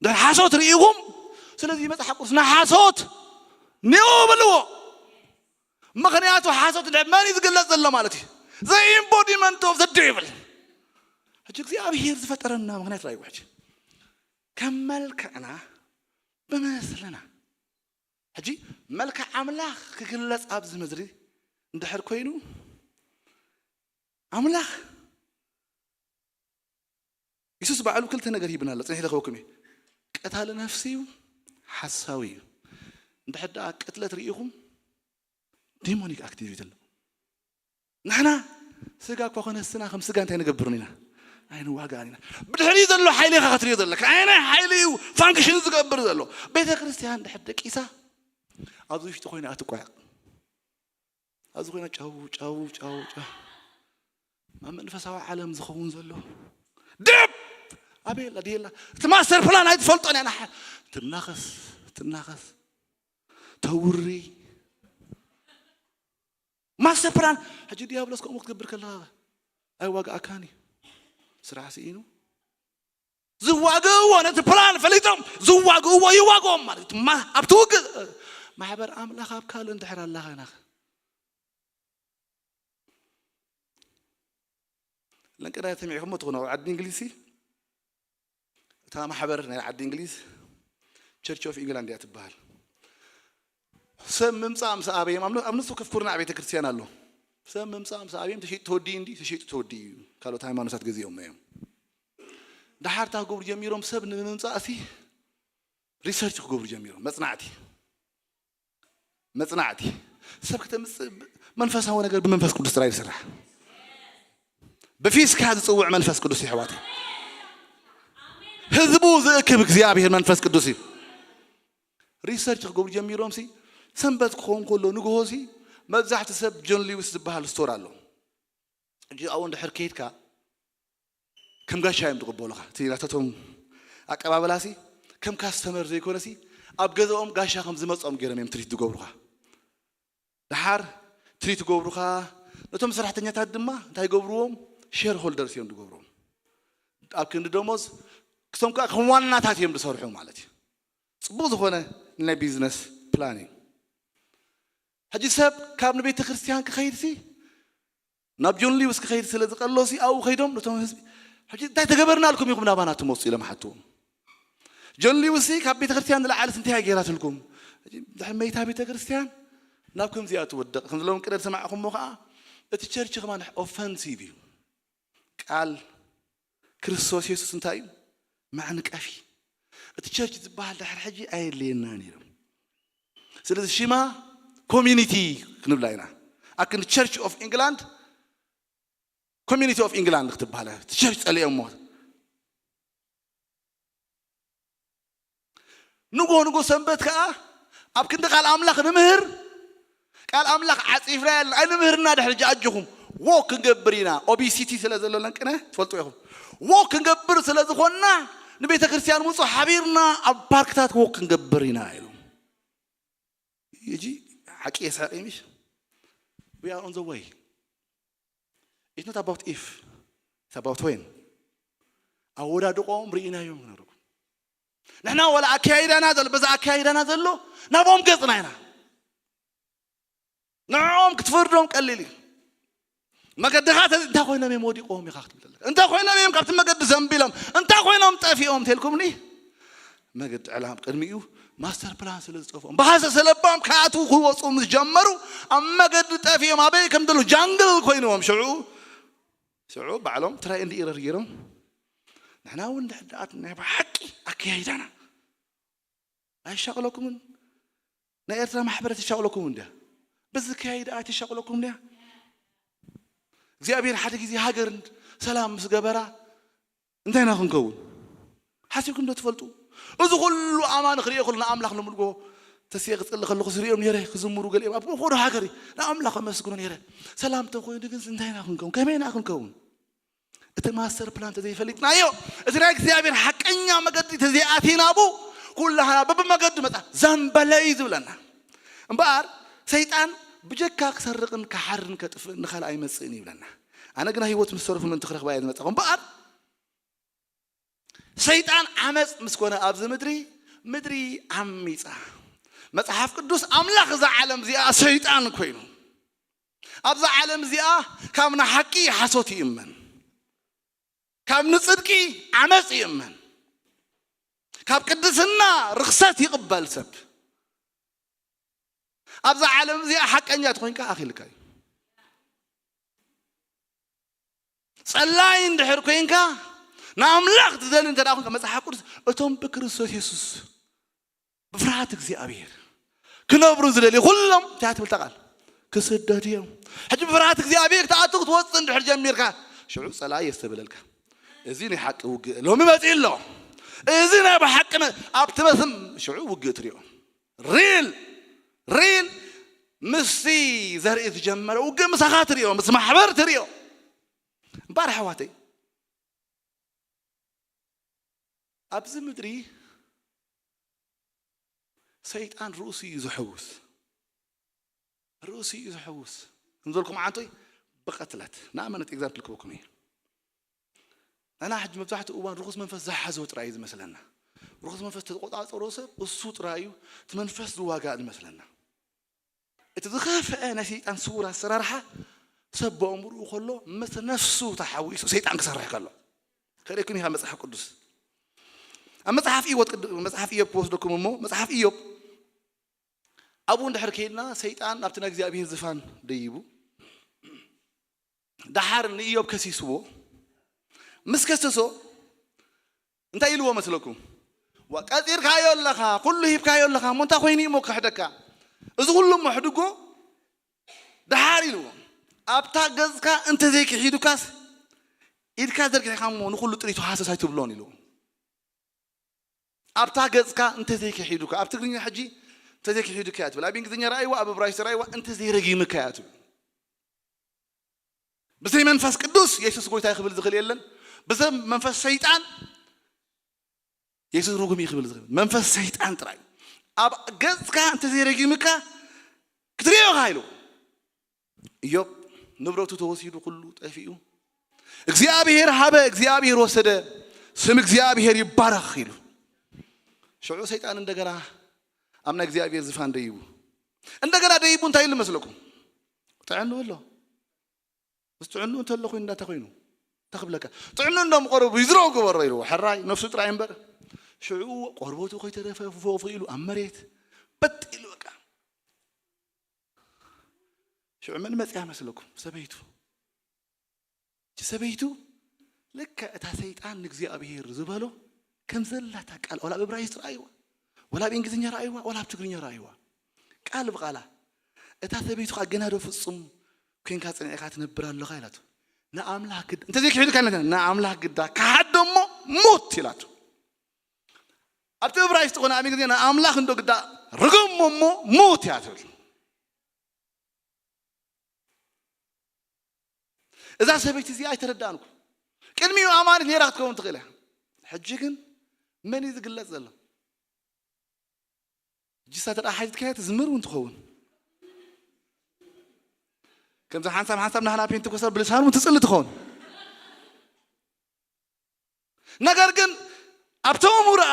እንድሕር ሓሶት ርኢኹም፣ ስለዚ መጽሓፍ ቅዱስ ንሓሶት ኒኡ በልዎ። ምኽንያቱ ሓሶት እንድሕር መን እዩ ዝግለጽ ዘሎ ማለት እዩ? The embodiment of the devil። ሕጂ እግዚኣብሔር ዝፈጠረና ምኽንያት ራእይዎ ሕጂ ከም መልክዕና ብመስልና። ሕጂ መልክዕ ኣምላኽ ክግለጽ ኣብዚ ምድሪ እንድሕር ኮይኑ፣ ኣምላኽ የሱስ ባዕሉ ክልተ ነገር ሂብና ኣሎ። ጽኒሕ ኢለ ክበኩም እየ። ቀታሊ ነፍሲ እዩ፣ ሓሳዊ እዩ። እንድሕር ደኣ ቅትለት ርኢኹም ዲሞኒክ ኣክቲቪቲ ኣሎ። ንሕና ስጋ እኳ ኮነ ንስና ከም ስጋ እንታይ ንገብርን ኢና? ኣይንዋጋእን ኢና። ብድሕሪኡ ዘሎ ሓይሊ ኢኻ ክትሪኦ ዘለካ። ኣየናይ ሓይሊ እዩ ፋንክሽን ዝገብር ዘሎ? ቤተ ክርስቲያን ድሕር ደቂሳ ኣብዚ ውሽጢ ኮይና ኣትቋየቕ። ኣብዚ ኮይና ጫው ጫው ጫው ጫው። ኣብ መንፈሳዊ ዓለም ዝኸውን ዘሎ ደብ ኣበየላ ድየላ? እቲ ማስተር ፕላን ኣይትፈልጦን እያ። ናሓ ትናኸስ ትናኸስ ተውሪ ማስተር ፕላን። ሕጂ ዲያብሎስ ከምኡ ክትገብር ከለኻ ኣይዋጋኣካን እዩ። ስራሕ ስኢኑ ዝዋግእዎ፣ ነቲ ፕላን ፈሊጦም ዝዋግእዎ ይዋግኦም ማለት እዩ። ማ ኣብቲ ውግእ ማሕበር ኣምላኽ ኣብ ካልእ እንድሕር ኣላኻ ናኸ ለንቀዳ ተሚዕኹም ትኾኑ ኣብ ዓዲ እንግሊዝ ሲ፣ እታ ማሕበር ናይ ዓዲ እንግሊዝ ቸርች ኦፍ ኢንግላንድ እያ ትበሃል። ሰብ ምምፃእ ምስ ኣበዮም ኣብ ን- ኣብ ንሱ ከፍኩርና ቤተ ክርስቲያን ኣሎ። ሰብ ምምፃእ ምስ ኣበዮም ተሸይጡ ተወዲኡ እንዲ ተሸይጡ ተወዲኡ እዩ። ካልኦት ሃይማኖታት ገዚኦም እዮም። ደሓር እንታይ ክገብሩ ጀሚሮም? ሰብ ንምምፃእ ሲ ሪሰርች ክገብሩ ጀሚሮም። መፅናዕቲ መፅናዕቲ ሰብ ከተምፅእ ብ- መንፈሳዊ ነገር ብመንፈስ ቅዱስ ጥራይ ይስራሕ። ብፊስካ ዝፅውዕ መንፈስ ቅዱስ ይሕዋት ህዝቡ ዝእክብ እግዚኣብሔር መንፈስ ቅዱስ እዩ። ሪሰርች ክገብሩ ጀሚሮም ሲ ሰንበት ክኸውን ከሎ ንግሆ ሲ መብዛሕቲ ሰብ ጆን ሊዊስ ዝበሃል ስቶር ኣሎ። ሕጂ ኣብኡ እንድሕር ከይድካ ከም ጋሻ እዮም ዝቕበሉኻ። እቲ ናታቶም ኣቀባበላ ሲ ከም ካስተመር ዘይኮነ ሲ ኣብ ገዛኦም ጋሻ ከም ዝመፅኦም ገይሮም እዮም ትሪት ዝገብሩኻ። ደሓር ትሪት ይገብሩኻ። ነቶም ሰራሕተኛታት ድማ እንታይ ይገብርዎም? ሼር ሆልደርስ እዮም ዝገብርዎም። ኣብ ክንዲ ደሞዝ ክቶም ከዓ ከም ዋናታት እዮም ዝሰርሑ ማለት እዩ። ፅቡቕ ዝኾነ ናይ ቢዝነስ ፕላን እዩ። ሕጂ ሰብ ካብ ንቤተ ክርስቲያን ክኸይድ ሲ ናብ ጆን ሊውስ ክኸይድ ስለ ዝቀሎ ሲ ኣብኡ ከይዶም ነቶም ህዝቢ ሕጂ እንታይ ተገበርናልኩም ኢኹም ናባና ትመፁ ኢሎም ሓትዎም። ጆን ሊውስ ሲ ካብ ቤተ ክርስቲያን ንላዕልስ እንታይ ገይራትልኩም? ሕጂ ድሕሪ መይታ ቤተ ክርስቲያን ናብ ከምዚኣ ትወድቕ ከም ዝለዎም ቅደድ ሰማዕኹሞ ከዓ እቲ ቸርች ከማን ኦፈንሲቭ እዩ። ቃል ክርስቶስ የሱስ እንታይ እዩ? መዕንቀፊ። እቲ ቸርች ዝበሃል ድሕሪ ሕጂ ኣየድልየናን ኢሎም። ስለዚ ሽማ ኮሚኒቲ ክንብላ ኢና። ኣክን ቸርች ኦፍ ኢንግላንድ ኮሚኒቲ ኦፍ ኢንግላንድ ክትበሃል እቲ ቸርች ጸሊኦሞ። ንጎ ንጎ ሰንበት ከዓ ኣብ ክንዲ ቃል ኣምላኽ ንምህር ቃል ኣምላኽ ዓፂፍና ያለን ኣይንምህርና ድሕሪ ጃ ኣጆኹም ዎክ ክንገብር ኢና። ኦቢሲቲ ስለ ዘሎ ለንቅነ ትፈልጡ ኢኹም። ዎክ ክንገብር ስለ ዝኾንና ንቤተ ክርስቲያን ምፁ ሓቢርና ኣብ ፓርክታት ዎክ ክንገብር ኢና ኢሉ። እጂ ሓቂ የስሐቅ ምሽ? We are on the way. It's not about if. It's about when. ኣወዳድቆም ርኢናዮም ክነብረኩም ንሕና ወላ ኣካያይዳና ዘሎ በዛ ኣካያይዳና ዘሎ ናብኦም ገፅና ኢና። ንዕኦም ክትፈርዶም ቀሊል እዩ። መገድኻ ተ- እንታይ ኮይኖም እዮም ወዲቆም ኢኻ ክትብል ዘለካ። እንታይ ኮይኖም እዮም ካብቲ መገዲ ዘንቢሎም እንታይ ኮይኖም ጠፊኦም ተልኩምኒ? መገዲ ዕላም ቅድሚኡ ማስተር ፕላን ስለ ዝጠፍኦም ብሃሰ ሰለባም ክኣትዉ ክወፁ ምስ ጀመሩ ኣብ መገዲ ጠፊኦም ኣበይ ከም ዘለዉ ጃንግል ኮይንዎም ሽዑ ሽዑ ባዕሎም ትራይ እንዲ ኢረር ገይሮም ንሕና እውን ድሕዳኣት ናይ ብሓቂ ኣካያይዳና ኣይሻቕለኩምን ናይ ኤርትራ ማሕበረት ይሻቕለኩም እንድያ በዚ ከያይዳ ኣይትሻቕለኩም እንድያ እግዚኣብሔር ሓደ ግዜ ሃገር ሰላም ምስ ገበራ እንታይ ኢና ክንከውን ሓሲብኩም ዶ ትፈልጡ እዚ ኩሉ ኣማን ክሪኦ ከሉ ንኣምላኽ ንምልጎ ተስየ ክፅሊ ከለኹ ዝሪኦም ነረ ክዝምሩ ገሊኦም ኣብ ኮዶ ሃገር ንኣምላኽ ኣመስግኖ ነረ ሰላም ተኮይኑ ግን እንታይ ኢና ክንከውን ከመይ ኢና ክንከውን እቲ ማስተር ፕላን ተዘይፈሊጥናዮ እቲ ናይ እግዚኣብሔር ሓቀኛ መገዲ ተዘይኣቲናቡ ኩላህና በብመገዱ መፃ ዘንበለይ ዝብለና እምበኣር ሰይጣን ብጀካ ክሰርቕን ክሓርን ከጥፍእን ንኻልእ ኣይመፅእን ይብለና ኣነ ግና ህይወት ምስ ሰርፉ ምንቲ ክረኽባ እየ ዝመፃኹ እምበኣር ሰይጣን ዓመፅ ምስ ኮነ ኣብዚ ምድሪ ምድሪ ዓሚፃ መፅሓፍ ቅዱስ ኣምላኽ እዛ ዓለም እዚኣ ሰይጣን ኮይኑ ኣብዛ ዓለም እዚኣ ካብ ንሓቂ ሓሶት ይእመን ካብ ንፅድቂ ዓመፅ ይእመን ካብ ቅድስና ርኽሰት ይቕበል ሰብ ኣብዛ ዓለም እዚኣ ሓቀኛ ትኾይንካ ኣኺልካ እዩ ጸላይ እንድሕር ኮይንካ ንኣምላኽ ትደሊ እንተ ኮንካ መጽሓፍ ቅዱስ እቶም ብክርስቶስ የሱስ ብፍርሃት እግዚኣብሔር ክነብሩ ዝደልዩ ኩሎም እንታይ ትብል ቃል ክስደዱ እዮም። ሕጂ ብፍርሃት እግዚኣብሔር ክትኣቱ ክትወፅእ እንድሕር ጀሚርካ፣ ሽዑ ፀላኢ የስተብለልካ። እዚ ናይ ሓቂ ውግእ ሎሚ መፂኡ ኣሎ። እዚ ናይ ብሓቂ መ-፣ ኣብቲ መስም ሽዑ ውግእ ትሪኦ። ሪል፣ ሪል ምስቲ ዘርኢ ዝጀመረ ውግእ ምሳኻ ትሪኦ፣ ምስ ማሕበር ትሪኦ። እምበኣር ኣሕዋተይ፣ ኣብዚ ምድሪ ሰይጣን ርእሱ እዩ ዝሕውስ። ርእሱ እዩ ዝሕውስ። ከም ዝበልኩም ዓንቶይ ብቐትለት ንኣመነት ኤግዛምፕል ክበኩም እየ። ንሕና ሕጂ መብዛሕትኡ እዋን ርኹስ መንፈስ ዝሓዞ ጥራይ እዩ ዝመስለና። ርኹስ መንፈስ ተቆጻጸሮ ሰብ እሱ ጥራይ እዩ እቲ መንፈስ ዝዋጋእ ዝመስለና። እቲ ዝኸፍአ ናይ ሰይጣን ስውር ኣሰራርሓ ሰብ ብኣእምርኡ ከሎ ምስ ነፍሱ ተሓዊሱ ሰይጣን ክሰርሕ ከሎ። ከርእየኩም ኢኻ መጽሓፍ ቅዱስ። ኣብ መጽሓፍ ኢዮብ ቅድ-፣ መጽሓፍ ኢዮብ ክወስደኩም እሞ፣ መጽሓፍ ኢዮብ ኣብኡ እንድሕር ከይድና፣ ሰይጣን ኣብቲ ናይ እግዚኣብሔር ዝፋን ደይቡ፣ ደሓር ንኢዮብ ከሲስዎ። ምስ ከሰሶ፣ እንታይ ኢልዎ መስለኩም? "ዋ፣ ቀጺርካዮ ኣለኻ፣ ኩሉ ሂብካዮ ኣለኻ፣ እሞ እንታይ ኮይኑ እዩ እሞ ክሕደካ? እዚ ኩሉ እሞ ሕድጎ ደሓር" ኢልዎ። "ኣብታ ገጽካ እንተዘይክሒዱካስ፣ ኢድካ ዘርጊሕካ እሞ ንኹሉ ጥሪቱ ሃሰስ ኣይትብሎን" ኢልዎ። "ኣብታ ገጽካ እንተዘይክሒዱካ"፣ ኣብ ትግርኛ ሕጂ "እንተዘይክሒዱካ" እያ ትብል። ኣብ እንግሊዝኛ ረኣይዋ፣ ኣብ እብራይስጥ ረኣይዋ፣ "እንተዘይረጊምካ" እያ ትብል። ብዘይ መንፈስ ቅዱስ የሱስ ጎይታ ክብል ዝኽእል የለን። ብዘይ መንፈስ ሰይጣን የሱስ ርጉም እዩ ክብል ዝኽእል መንፈስ ሰይጣን ጥራይ። "ኣብ ገጽካ እንተዘይረጊምካ ክትርእዮ ኢኻ" ኢሉ። ኢዮብ ንብረቱ ተወሲዱ፣ ኩሉ ጠፊኡ። "እግዚኣብሔር ሃበ፣ እግዚኣብሔር ወሰደ፣ ስም እግዚኣብሔር ይባረኽ" ኢሉ። ሽዑ ሰይጣን እንደገና ኣብ ናይ እግዚኣብሔር ዝፋን ደይቡ። እንደገና ደይቡ እንታይ ኢሉ መስለኩም? ጥዕንኡ ኣሎ። ምስ ጥዕንኡ እንተሎ ኮይኑ እንዳታ ኮይኑ እንታይ ክብለካ? ጥዕንኡ እንዶ ምቆረቡ ይዝረው ግበሮ ኢልዎ። ሕራይ ነፍሱ ጥራይ እምበር። ሽዑ ቆርበቱ ከይተረፈ ፎፍ ኢሉ ኣብ መሬት በጥ ኢሉ በቃ። ሽዑ መን መጽያ መስለኩም? ሰበይቱ። እቲ ሰበይቱ ልክዕ እታ ሰይጣን ንእግዚኣብሔር ዝበሎ ከም ዘላታ ቃል፣ ወላ ኣብ እብራይስጥ ረኣይዋ፣ ወላ ኣብ እንግሊዝኛ ረኣይዋ፣ ወላ ኣብ ትግርኛ ረኣይዋ፣ ቃል ብቓላ እታ ሰበይቱ ከኣ፣ "ገና ዶ ፍጹም ኮንካ ጸኒዕካ ትነብር ኣለኻ?" ኢላቶ። "ንኣምላኽ ግዳ፣ እንተዘይክሒድካ፣ ንኣምላኽ ግዳ ክሓዶ እሞ ሙት" ኢላቶ። ኣብቲ እብራይስጥ ኮነ ኣብ እንግሊዝኛ ንኣምላኽ እንዶ ግዳ ርገሞ እሞ ሙት እያ ትብል። እዛ ሰበይቲ እዚኣ ኣይተረዳእንኩ። ቅድሚኡ ኣማኒት ነይራ ክትከውን ትኽእል እያ። ሕጂ ግን መን እዩ ዝግለጽ ዘሎ? ጅሳ ተደኣ ሓቲትካያ ትዝምር እውን ትኸውን። ከምዚ ሓንሳብ ሓንሳብ ናህና ፔንቴኮስታል ብልሳን እውን ትጽሊ ትኸውን። ነገር ግን ኣብቶም ውርኣ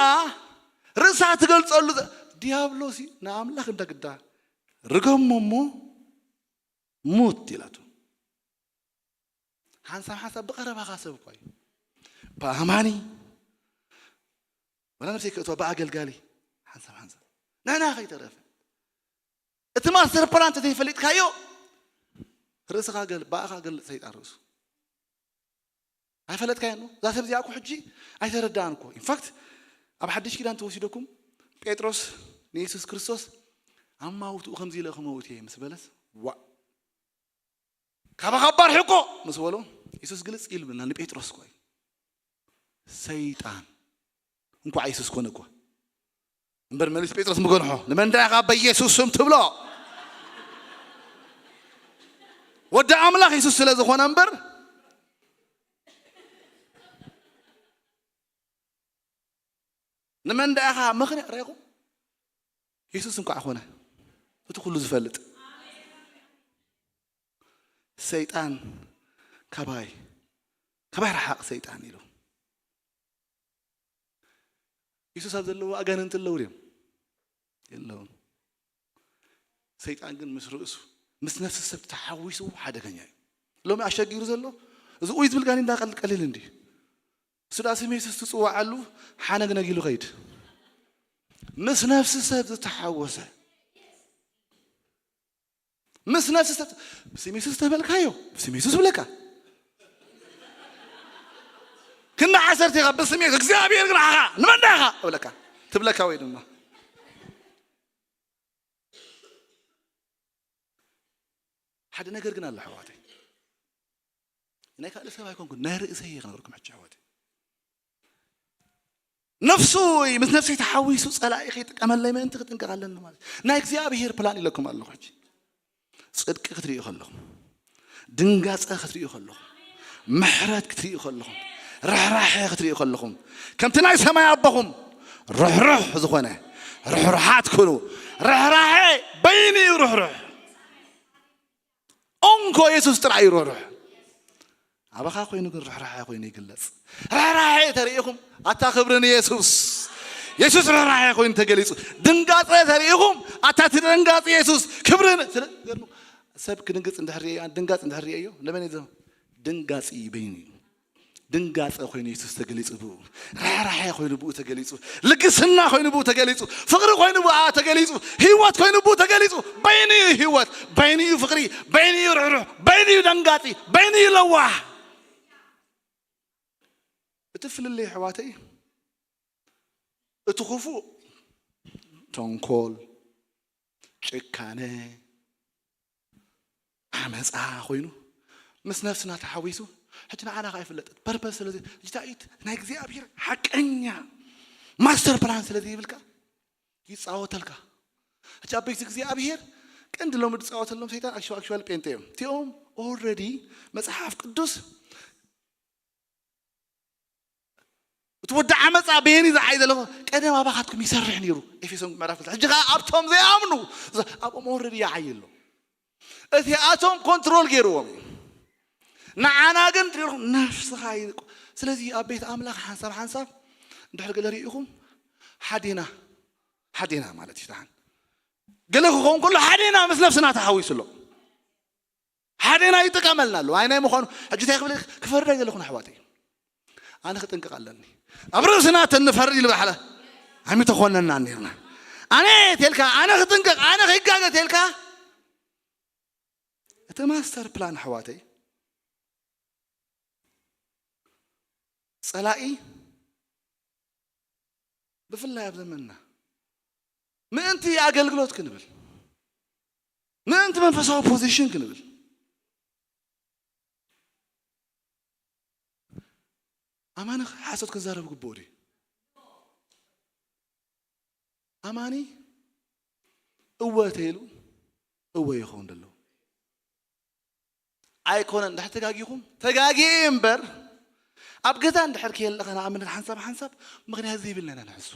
ርእሳ ትገልጸሉ ዘ-፣ ዲያብሎስ እዩ ንኣምላኽ እንዳ ግዳ ርገሞ እሞ ሙት ኢላቶ። ሓንሳብ ሓንሳብ ብቐረባኻ ሰብ እኳ እዩ። ብኣማኒ፣ ወላ ነብሰይ ከእትዋ ብኣገልጋሊ፣ ሓንሳብ ሓንሳብ። ንሕና ከይተረፈ። እቲ ማስተር ፕላን እንተዘይፈሊጥካዮ፣ ርእስኻ ገል-፣ ብኣኻ ገልጽ ሰይጣን ርእሱ። ኣይፈለጥካዮን እሞ፣ እዛ ሰብ እዚኣ እኮ ሕጂ ኣይተረዳእን እኮ። ኢንፋክት፣ ኣብ ሓድሽ ኪዳን ተወሲደኩም፣ ጴጥሮስ ንየሱስ ክርስቶስ፣ "ኣማውትኡ ከምዚ ኢለ ክመውት እየ" ምስ በለስ፣ "ዋእ! ካባኻ ኣባር ሕቆ!" ምስ በሎ፣ የሱስ ግልጽ ኢሉ ብልና ንጴጥሮስ እኮ እዩ። ሰይጣን፣ እንኳዕ የሱስ ኮነ እኮ። እምበር መሊስ ጴጥሮስ ምገንሖ፣ "ንመን ደኣ ኢኻ በኢየሱስ ስም ትብሎ?" ወዲ ኣምላኽ የሱስ ስለ ዝኾነ እምበር፣ ንመን ደኣ ኢኻ ምኽንያት ራይኹም? የሱስ እንኳዕ ኮነ፣ እቲ ኩሉ ዝፈልጥ። ሰይጣን ካባይ፣ ካባይ ረሓቕ ሰይጣን ኢሉ። የሱስ ኣብ ዘለዎ ኣጋንንቲ ኣለዉ ድዮም? የለውን። ሰይጣን ግን ምስ ርእሱ፣ ምስ ነፍሲ ሰብ ተሓዊሱ ሓደገኛ እዩ። ሎሚ ኣሸጊሩ ዘሎ፣ እዚ ኡይ ዝብል ጋኔን እንዳቀል-፣ ቀሊል እንዲ። እሱ ደኣ ስም የሱስ ትጽውዓሉ ሓነግነግ ኢሉ ኸይድ። ምስ ነፍሲ ሰብ ዝተሓወሰ፣ ምስ ነፍሲ ሰብ፣ ብስም የሱስ ተበልካዮ፣ ብስም የሱስ ብለካ። ክንዲ ዓሰርተ ኢኻ፣ ብስም የሱስ፣ እግዚኣብሔር ግን ዓኻ፣ ንመን ደኣ ኢኻ? እብለካ። ትብለካ ወይ ድማ። ሓደ ነገር ግን ኣሎ ኣሕዋተይ፣ ናይ ካልእ ሰብ ኣይኮንኩን፣ ናይ ርእሰይ እየ ክነግርኩም ሕጂ ኣሕዋተይ። ነፍሱ ምስ ነፍሰይ ተሓዊሱ ጸላኢ ከይጥቀመለይ ምእንቲ ክጥንቀቕ ኣለኒ ማለት እዩ። ናይ እግዚኣብሔር ፕላን ኢለኩም ኣለኹ። ሕጂ ጽድቂ ክትርእዩ ከለኹም፣ ድንጋጸ ክትርእዩ ከለኹም፣ ምሕረት ክትርእዩ ከለኹም፣ ርሕራሐ ክትርእዩ ከለኹም፣ ከምቲ ናይ ሰማይ ኣቦኹም ርሕሩሕ ዝኾነ ርሕሩሓት ኩኑ። ርሕራሐ በይኑ እዩ ርሕሩሕ። እንኮ የሱስ ጥራይ እዩ ርሕሩሕ። ኣባኻ ኮይኑ ግን ርሕራሐ ኮይኑ ይግለጽ። ርሕራሐ ተርእኹም ኣታ ክብሪ ንየሱስ። የሱስ ርሕራሐ ኮይኑ ተገሊጹ። ድንጋጸ ተርእኹም ኣታ እቲ ደንጋጺ የሱስ ክብሪ ን-፣ ስለ-፣ ገርሙ። ሰብ ክድንግጽ እንድሕር ርእየ፣ ድንጋጽ እንድሕር ርእየዮ፣ ለመን እዩ ዘ-፣ ድንጋጺ በይኑ እዩ። ድንጋጸ ኮይኑ የሱስ ተገሊጹ ብኡ። ርሕራሐ ኮይኑ ብኡ ተገሊጹ። ልግስና ኮይኑ ብኡ ተገሊጹ። ፍቕሪ ኮይኑ ብኡ ተገሊጹ። ህይወት ኮይኑ ብኡ ተገሊጹ። በይኑ እዩ ህይወት፣ በይኑ እዩ ፍቕሪ፣ በይኑ እዩ ርሕሩሕ፣ በይኑ እዩ ደንጋጺ፣ በይኑ እዩ ለዋህ። እቲ ፍልልይ ኣሕዋተይ፣ እቲ ክፉእ ተንኮል፣ ጭካነ፣ ዓመፃ ኮይኑ ምስ ነፍስና ተሓዊሱ ሕጂ ንዓና ከዓ ይፍለጥ። ፐርፐስ ስለዚ ልጅታኢት ናይ እግዚኣብሔር ሓቀኛ ማስተር ፕላን ስለዚ ይብልካ ይፃወተልካ። ሕጂ ኣብ ቤት እግዚኣብሔር ቀንዲ ሎሚ ዝፃወተሎም ሰይጣን ኣክቹዋል ኣክቹዋል ጴንጤ እዮም። እቲኦም ኦልሬዲ መፅሓፍ ቅዱስ እቲ ወዲ ዓመፃ በየኒ ዝዓይ ዘለኹ ቀደም ኣባኻትኩም ይሰርሕ ነይሩ። ኤፌሶን ምዕራፍ ክልተ። ሕጂ ከዓ ኣብቶም ዘይኣምኑ፣ ኣብኦም ኦልሬዲ ይዓይ ኣሎ። እቲኣቶም ኮንትሮል ገይርዎም እዩ። ንዓና ግን ትሪኢኹም ነፍስኻ ይልቁ። ስለዚ ኣብ ቤት ኣምላኽ ሓንሳብ ሓንሳብ እንድሕር ገለ ርኢኹም ሓዴና፣ ሓዴና ማለት እዩ። ደሓን ገለ ክኸውን ከሎ ሓዴና ምስ ነፍስና ተሓዊሱ ኣሎ። ሓዴና ይጥቀመልና ኣሎ። ኣይ ናይ ምዃኑ ሕጂ እንታይ ክብል ክፈርድ ኣይደለኹን ኣሕዋተይ። ኣነ ክጥንቀቕ ኣለኒ። ኣብ ርእስና ተንፈርድ ኢሉ ባሕለ ኣይምተኾነና ነርና። ኣነ ተልካ፣ ኣነ ክጥንቀቕ፣ ኣነ ከይጋገ ተልካ። እቲ ማስተር ፕላን ኣሕዋተይ፣ ጸላኢ ብፍላይ ኣብ ዘመንና ምእንቲ ኣገልግሎት ክንብል፣ ምእንቲ መንፈሳዊ ፖዚሽን ክንብል፣ ኣማኒ ሓሶት ክዛረብ ግብኦ ድዩ? ኣማኒ እወ ተይሉ እወ ይኸውን ደሎ። ኣይኮነን፣ እንድሕር ተጋጊኹም፣ ተጋጊኤ እምበር፣ ኣብ ገዛ እንድሕር ከየለኻ ንኣብነት ሓንሳብ ሓንሳብ ምኽንያት ዘይብልና ኢና ንሕሱ።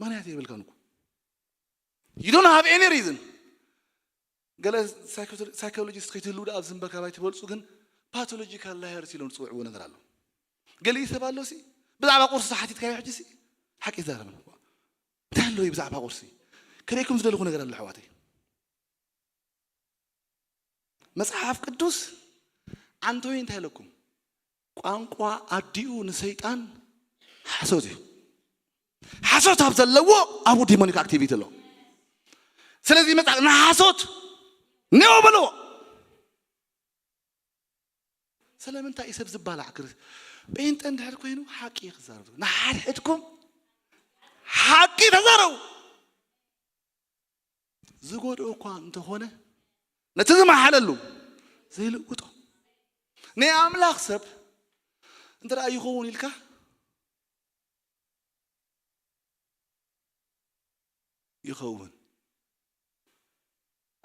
ምኽንያት የብልካን እኮ። You don't have any reason። ገለ ሳይኮ-፣ ሳይኮሎጂስት ከይትህልዉ ደኣ ኣብ ዝንበካ ባይ ትበልጹ፣ ግን ፓቶሎጂካል ላየርስ ኢሎም ዝጽውዕዎ ነገር ኣሎ። ገሊኡ ሰብ ኣሎ ሲ፣ ብዛዕባ ቁርሲ ሓቲትካዮ ሕጂ ሲ፣ ሓቂ ይዛረብ። እንታይ ኣሎ ብዛዕባ ቁርሲ? ከርእየኩም ዝደለኹ ነገር ኣሎ ኣሕዋተይ። መጽሓፍ ቅዱስ ዓንተወይ እንታይ ኢለኩም? ቋንቋ ኣዲኡ ንሰይጣን ሓሶት እዩ። ሓሶት ኣብ ዘለዎ ኣብኡ ዲሞኒክ ኣክቲቪቲ ኣሎ። ስለዚ መጽሓፍ ንሓሶት ኔው በልዎ። ስለምንታይ እዩ ሰብ ዝባላዕ? ክር-፣ ጴንጠ እንድሕር ኮይኑ ሓቂ እዩ ክዛረብ። ንሓድሕድኩም ሓቂ ተዛረቡ። ዝጎድኦ እኳ እንተኾነ ነቲ ዝመሓለሉ ዘይልውጦ ናይ ኣምላኽ ሰብ እንተ ደኣ ይኸውን ኢልካ ይኸውን።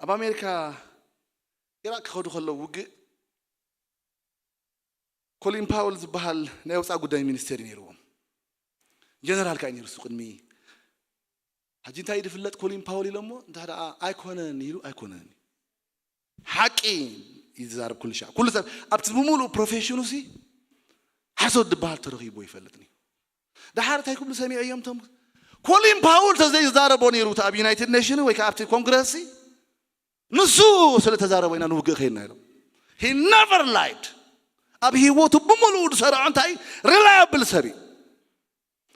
ኣብ ኣሜሪካ ኢራቅ ክኸዱ ከለዉ ውግእ ኮሊን ፓወል ዝበሃል ናይ ወፃኢ ጉዳይ ሚኒስቴር እዩ ነይርዎም። ጀነራል ከዓ እዩ ነይሩ እሱ ቅድሚ ሕጂ እንታይ እዩ ዝፍለጥ ኮሊን ፓወል ኢሎሞ እንተ ደኣ ኣይኮነን ኢሉ ኣይኮነን እዩ። ሓቂ እዩ ዝዛረብ ኩሉ ሻዕ። ኩሉ ሰብ ኣብቲ ብምሉእ ፕሮፌሽኑ ሲ ሓሶት ዝበሃል ተረኺቡ ይፈልጥን እዩ። ደሓር እንታይ ክብሉ ሰሚዐ እዮም እቶም ኮሊን ፓውል ተዘይዛረቦ ነይሩ እቲ ኣብ ዩናይትድ ኔሽን ወይ ከዓ ኣብቲ ኮንግረስ ሲ ንሱ ስለ ተዛረቦ ኢና ንውግእ ከይድና ኢሎም። He never lied። ኣብ ህይወቱ ብምሉኡ ዝሰርዖ እንታይ ሪላያብል ሰብ እዩ።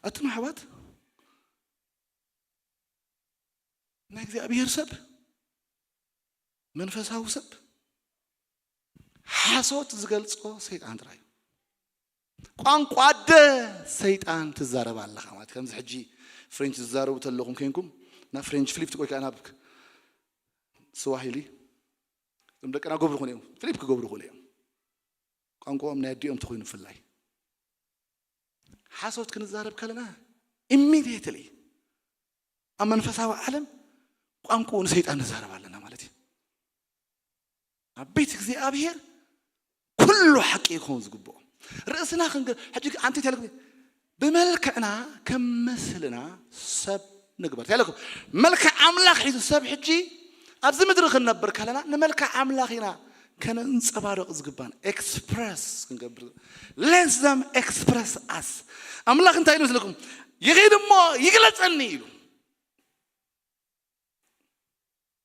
ኣቱም ኣሕዋት ናይ እግዚኣብሔር ሰብ መንፈሳዊ ሰብ ሓሶት ዝገልጾ ሰይጣን ጥራይ እዩ። ቋንቋ ኣደ ሰይጣን ትዛረብ ኣለኻ ማለት ከምዚ ሕጂ ፍሬንች ዝዛረቡ ተለኹም ኮንኩም ናብ ፍሬንች ፍሊፕ ወይ ከዓ ናብ ስዋሂሊ፣ እዞም ደቅና ገብሩ ይኹኑ እዮም፣ ፍሊፕ ክገብሩ ይኽእሉ እዮም። ቋንቋኦም ናይ ኣዲኦም ተኾይኑ ብፍላይ። ሓሶት ክንዛረብ ከለና ኢሚድየትሊ ኣብ መንፈሳዊ ዓለም ቋንቋኡ ንሰይጣን ንዛረብ ኣለና ማለት እዩ። ኣብ ቤት እግዚኣብሔር ኩሉ ሓቂ ክኸውን ዝግብኦ። ርእስና ክንገ-፣ ሕጂ ኣንቲ ተለኩ ብመልክዕና ከም ምስልና ሰብ ንግበር ተለኩ። መልክዕ ኣምላኽ ሒዙ ሰብ ሕጂ ኣብዚ ምድሪ ክንነብር ከለና ንመልክዕ ኣምላኽ ኢና ከነንጸባርቕ ዝግባን፣ ኤክስፕረስ ክንገብር። Let them express us። ኣምላኽ እንታይ ኢሉ መስለኩም? ይኺድ እሞ ይግለጸኒ ኢሉ።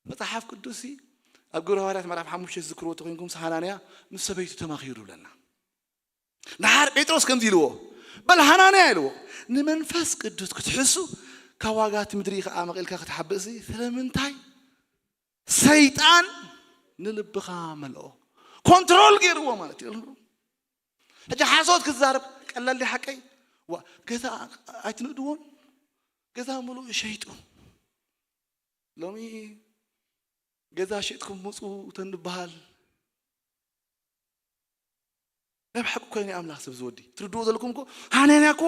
መጽሓፍ ቅዱስ ኣብ ግብረ ሃዋርያት ምዕራፍ ሓሙሽተ ዝዝክርዎ ተኮይንኩም፣ ሃናንያ ምስ ሰበይቱ ተማኺሩ ብለና። ንሓር ጴጥሮስ ከምዚ ኢልዎ፣ በል ሃናንያ ኢልዎ፣ ንመንፈስ ቅዱስ ክትሕሱ ካብ ዋጋ እቲ ምድሪ ከኣ መቒልካ ክትሓብእሲ ስለምንታይ ሰይጣን ንልብኻ መልኦ? ኮንትሮል ገይርዎ ማለት እዩ። ሕጂ ሓሶት ክዛረብ ቀላል ድዩ ሓቀይ? ዋ፣ ገዛ ኣይትንእድዎን? ገዛ ምሉእ ሸይጡ። ሎሚ ገዛ ሸጥኩም ምፁ ተንበሃል። ናይ ብሓቂ እኮ ናይ ኣምላኽ ሰብ ዝወዲ ትርድዎ ዘለኩም እኮ፣ ሃነንያ እኮ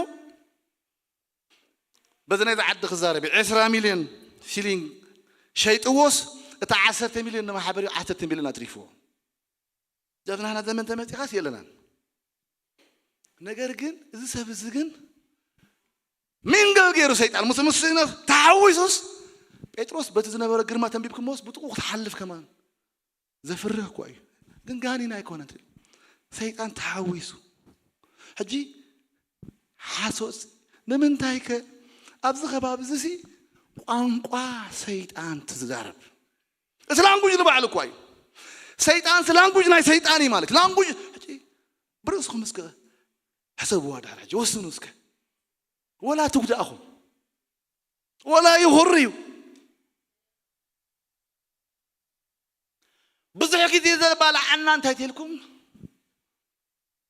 በዚ ናይዚ ዓዲ ክዛረብ እዩ። ዕስራ ሚልዮን ሽሊንግ ሸይጥዎስ እታ ዓሰርተ ሚልዮን ንማሕበር እዩ፣ ዓሰርተ ሚልዮን ኣትሪፍዎ። ጀግናና ዘመን ተመጺኻስ የለናን። ነገር ግን እዚ ሰብ እዚ ግን ሚንግል ገይሩ ሰይጣን ምስ ምስ ተሓዊሱስ፣ ጴጥሮስ በቲ ዝነበረ ግርማ ተንቢብኩሞስ ብጥቑ ክትሓልፍ ከማን ዘፍርህ እኮ እዩ። ግን ጋኔን ኣይኮነን፣ ሰይጣን ተሓዊሱ። ሕጂ ሓሶት ንምንታይ ከ ኣብዚ ከባቢ እዚ ሲ ቋንቋ ሰይጣን ትዛረብ? እቲ ላንጉጅ ንባዕሉ እኳ እዩ። ሰይጣን ሲ ላንጉጅ ናይ ሰይጣን እዩ ማለት እዩ። ላንጉጅ ሕጂ ብርእስኹም እስከ ሕሰብዋ ድሓር ሕጂ ወስኑ እስከ። ወላ ትጉዳእኹም፣ ወላ ይኹሪ እዩ። ብዙሕ ግዜ ዘባልዓና እንታይ ተልኩም?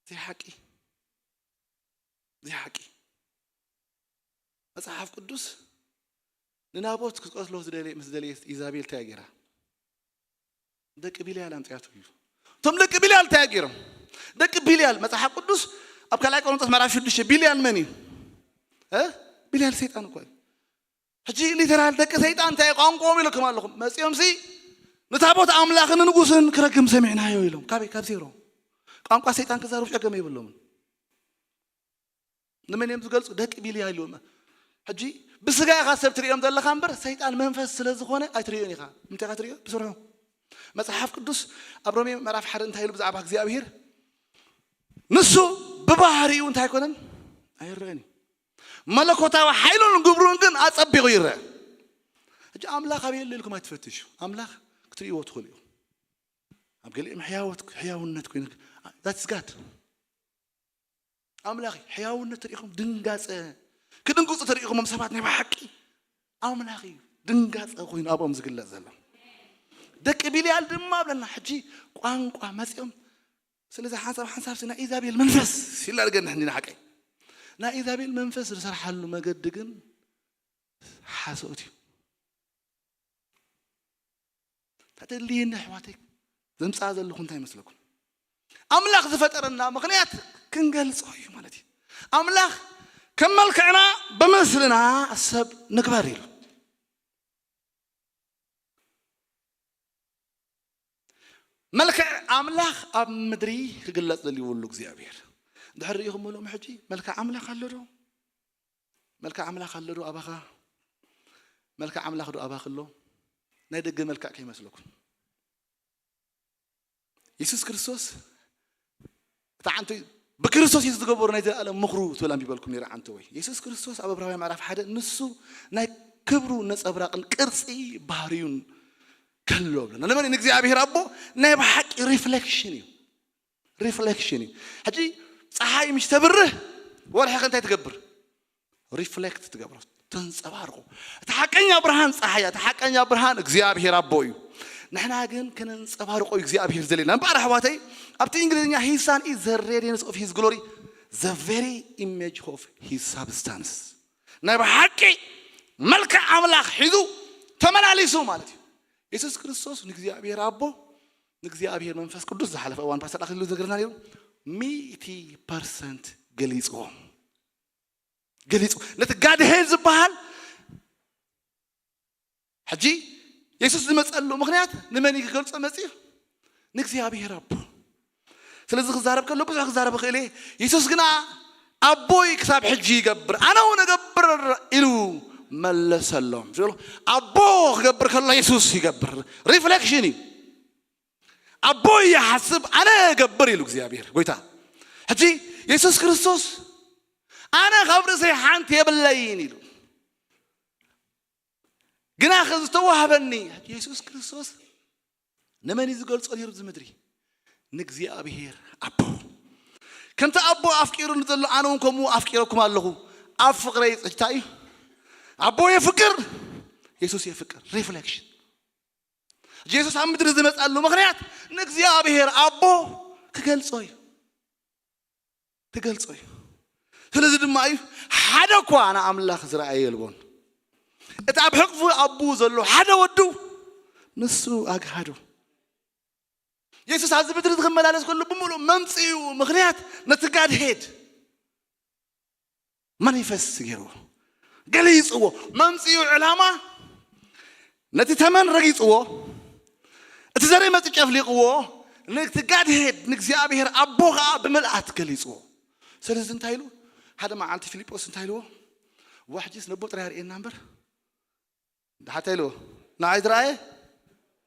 ዘይሓቂ፣ ዘይሓቂ። መጽሓፍ ቅዱስ ንናቦት ክትቀትሎ ዝደለየ፣ ምስ ደለየት ኢዛቤል እንታይ ገይራ? ደቂ ቢልያል ኣምጽኣቱ እዩ። እቶም ደቂ ቢልያል እንታይ ገይሮም? ደቂ ቢልያል፣ መጽሓፍ ቅዱስ ኣብ ካልኣይ ቆሮንቶስ ምዕራፍ ሽዱሽተ፣ ቢልያል መን እዩ? እ? ቢልያል ሰይጣን እኮ እዩ። ሕጂ ሊተራል ደቂ ሰይጣን እንታይ ቋንቋኦም ኢለኩም ኣለኹም? መጺኦም ሲ ንታቦት ኣምላኽን ንጉስን ክረግም ሰሚዕናዮ ኢሎም። ካበይ? ካብ ዜሮ። ቋንቋ ሰይጣን ክዛረቡ ጸገም የብሎምን። ንመን እዮም ዝገልጹ? ደቂ ቢልያል እዮም። ሕጂ ብስጋ ኢኻ ሰብ ትርእዮም ዘለኻ እምበር ሰይጣን መንፈስ ስለ ዝኾነ ኣይትርእዮን ኢኻ። እንታይ ኢኻ ትርእዮ? ብስርሑ። መጽሓፍ ቅዱስ ኣብ ሮሜ ምዕራፍ ሓደ እንታይ ኢሉ ብዛዕባ እግዚኣብሔር? ንሱ ብባህሪኡ እንታይ ኣይኮነን? ኣይረአን እዩ። መለኮታዊ ሓይሉን ግብሩን ግን ኣጸቢቑ ይረአ። ሕጂ ኣምላኽ ኣበይ ኣሎ ኢልኩም ኣይትፈትሹ። ኣምላኽ ክትርእይዎ ትኽእሉ ኢኹም። ኣብ ገሊኦም ሕያወት-፣ ሕያውነት ኮይኑ፣ that's God። ኣምላኽ እዩ። ሕያውነት ተሪኢኹም ድንጋጸ፣ ክድንግጹ ተሪኢኹሞም ሰባት ናይ ብሓቂ ኣምላኽ እዩ ድንጋጸ ኮይኑ ኣብኦም ዝግለጽ ዘሎ። ደቂ ቢልያል ድማ ብለና ሕጂ ቋንቋ መጺኦም፣ ስለዚ ሓንሳብ ሓንሳብ ናይ ኢዛቤል መንፈስ ይላል ገና እንዲና ሓቀይ። ናይ ኢዛቤል መንፈስ ዝሰርሓሉ መገዲ ግን ሓሶት እዩ። ተደልየኒ ኣሕዋተይ ዘምጽኣ ዘለኹ እንታይ ይመስለኩም? ኣምላኽ ዝፈጠረና ምኽንያት ክንገልጾ እዩ ማለት እዩ። ኣምላኽ ከም መልክዕና ብምስልና ሰብ ንግበር ኢሉ። መልክዕ ኣምላኽ ኣብ ምድሪ ክግለጽ ደልይዎ ኣሎ እግዚኣብሔር። ድሕሪ ርኢኹም ሎም ሕጂ መልክዕ ኣምላኽ ኣሎ ዶ? መልክዕ ኣምላኽ ኣሎ ዶ ኣባኻ? መልክዕ ኣምላኽ ዶ ኣባኺ ኣሎ? ናይ ደገ መልክዕ ከይመስለኩም። የሱስ ክርስቶስ እቲ ዓንቶ ብክርስቶስ የሱስ ዝገበሩ ናይ ዘለኣለም ምኽሩ ትብል ኣንቢበልኩም ነይረ ዓንቶ ወይ። የሱስ ክርስቶስ ኣብ ዕብራውያን ምዕራፍ ሓደ ንሱ ናይ ክብሩ ነጸብራቕን ቅርጺ ባህርዩን ከሎ ብለና። ንመን? ንእግዚኣብሔር ኣቦ ናይ ብሓቂ ሪፍሌክሽን እዩ። ሪፍሌክሽን እዩ። ሕጂ ፀሓይ ምሽ ተብርህ ወርሒ ከ እንታይ ትገብር? ሪፍሌክት ትገብሮ፣ ተንፀባርቆ። እቲ ሓቀኛ ብርሃን ፀሓይ እያ፣ እቲ ሓቀኛ ብርሃን እግዚኣብሔር ኣቦ እዩ። ንሕና ግን ከነንፀባርቆ እዩ እግዚኣብሔር ዘሌና። እምበኣር ኣሕዋተይ ኣብቲ እንግሊዝኛ his son is the radiance of his glory, the very image of his substance። ናይ ብሓቂ መልክዕ ኣምላኽ ሒዙ ተመላሊሱ ማለት እዩ። የሱስ ክርስቶስ ንእግዚኣብሔር ኣቦ፣ ንእግዚኣብሔር መንፈስ ቅዱስ ዝሓለፈ እዋን ፓስተር ኣኽሊሉ ዝነግረና ነይሩ። ሚእቲ ፐርሰንት ገሊጽዎ። ገሊጹ ነቲ ጋድሄድ ዝበሃል ሕጂ የሱስ ዝመጸሉ ምኽንያት ንመን እዩ ክገልጾ መጺኡ? ንእግዚኣብሔር ኣቦ። ስለዚ ክዛረብ ከሎ ብዙሕ ክዛረብ እኽእል እየ። የሱስ ግና ኣቦይ ክሳብ ሕጂ ይገብር፣ ኣነ እውን እገብር ኢሉ መለሰሎም። ዝብሎ ኣቦ ክገብር ከሎ የሱስ ይገብር። ሪፍሌክሽን እዩ። ኣቦይ ይሓስብ፣ ኣነ እገብር ኢሉ እግዚኣብሔር ጎይታ። ሕጂ የሱስ ክርስቶስ ኣነ ካብ ርእሰይ ሓንቲ የብለይን ኢሉ። ግና ከዚ ዝተዋህበኒ የሱስ ክርስቶስ ንመን እዩ ዝገልጾ ነይሩ? እዚ ምድሪ ንእግዚኣብሔር ኣቦ። ከምቲ ኣቦ ኣፍቂሩኒ ዘሎ ኣነ እውን ከምኡ ኣፍቂረኩም ኣለኹ። ኣብ ፍቕረይ እንታይ እዩ? ኣቦ የፍቅር፣ የሱስ የፍቅር። ሪፍሌክሽን። ጀሱስ ኣብ ምድሪ ዝመጻሉ ምኽንያት ንእግዚኣብሔር ኣቦ ክገልጾ እዩ። ክገልጾ እዩ። ስለዚ ድማ እዩ ሓደ እኳ ንኣምላኽ ዝረኣየ የልቦን። እቲ ኣብ ሕቕፉ ኣቦኡ ዘሎ ሓደ ወዱ ንሱ ኣግሃዱ። የሱስ ኣብዚ ምድሪ እዚ ክመላለስ ከሎ ብምሉእ መምጽኡ ምኽንያት ነቲ ጋድሄድ ማኒፈስት ገይርዎ፣ ገሊጽዎ። መምጽኡ ዕላማ ነቲ ተመን ረጊጽዎ፣ እቲ ዘርኢ መጽ ጨፍሊቕዎ፣ ነቲ ጋድሄድ ንእግዚኣብሔር ኣቦ ኸዓ ብምልኣት ገሊጽዎ። ስለዚ እንታይ ኢሉ? ሓደ መዓልቲ ፊልጶስ እንታይ ኢልዎ? ዋሕጂስ ነቦ ጥራይ ኣርእየና እምበር፣ ሓታ ኢልዎ፣ ንዓይ ዝረኣየ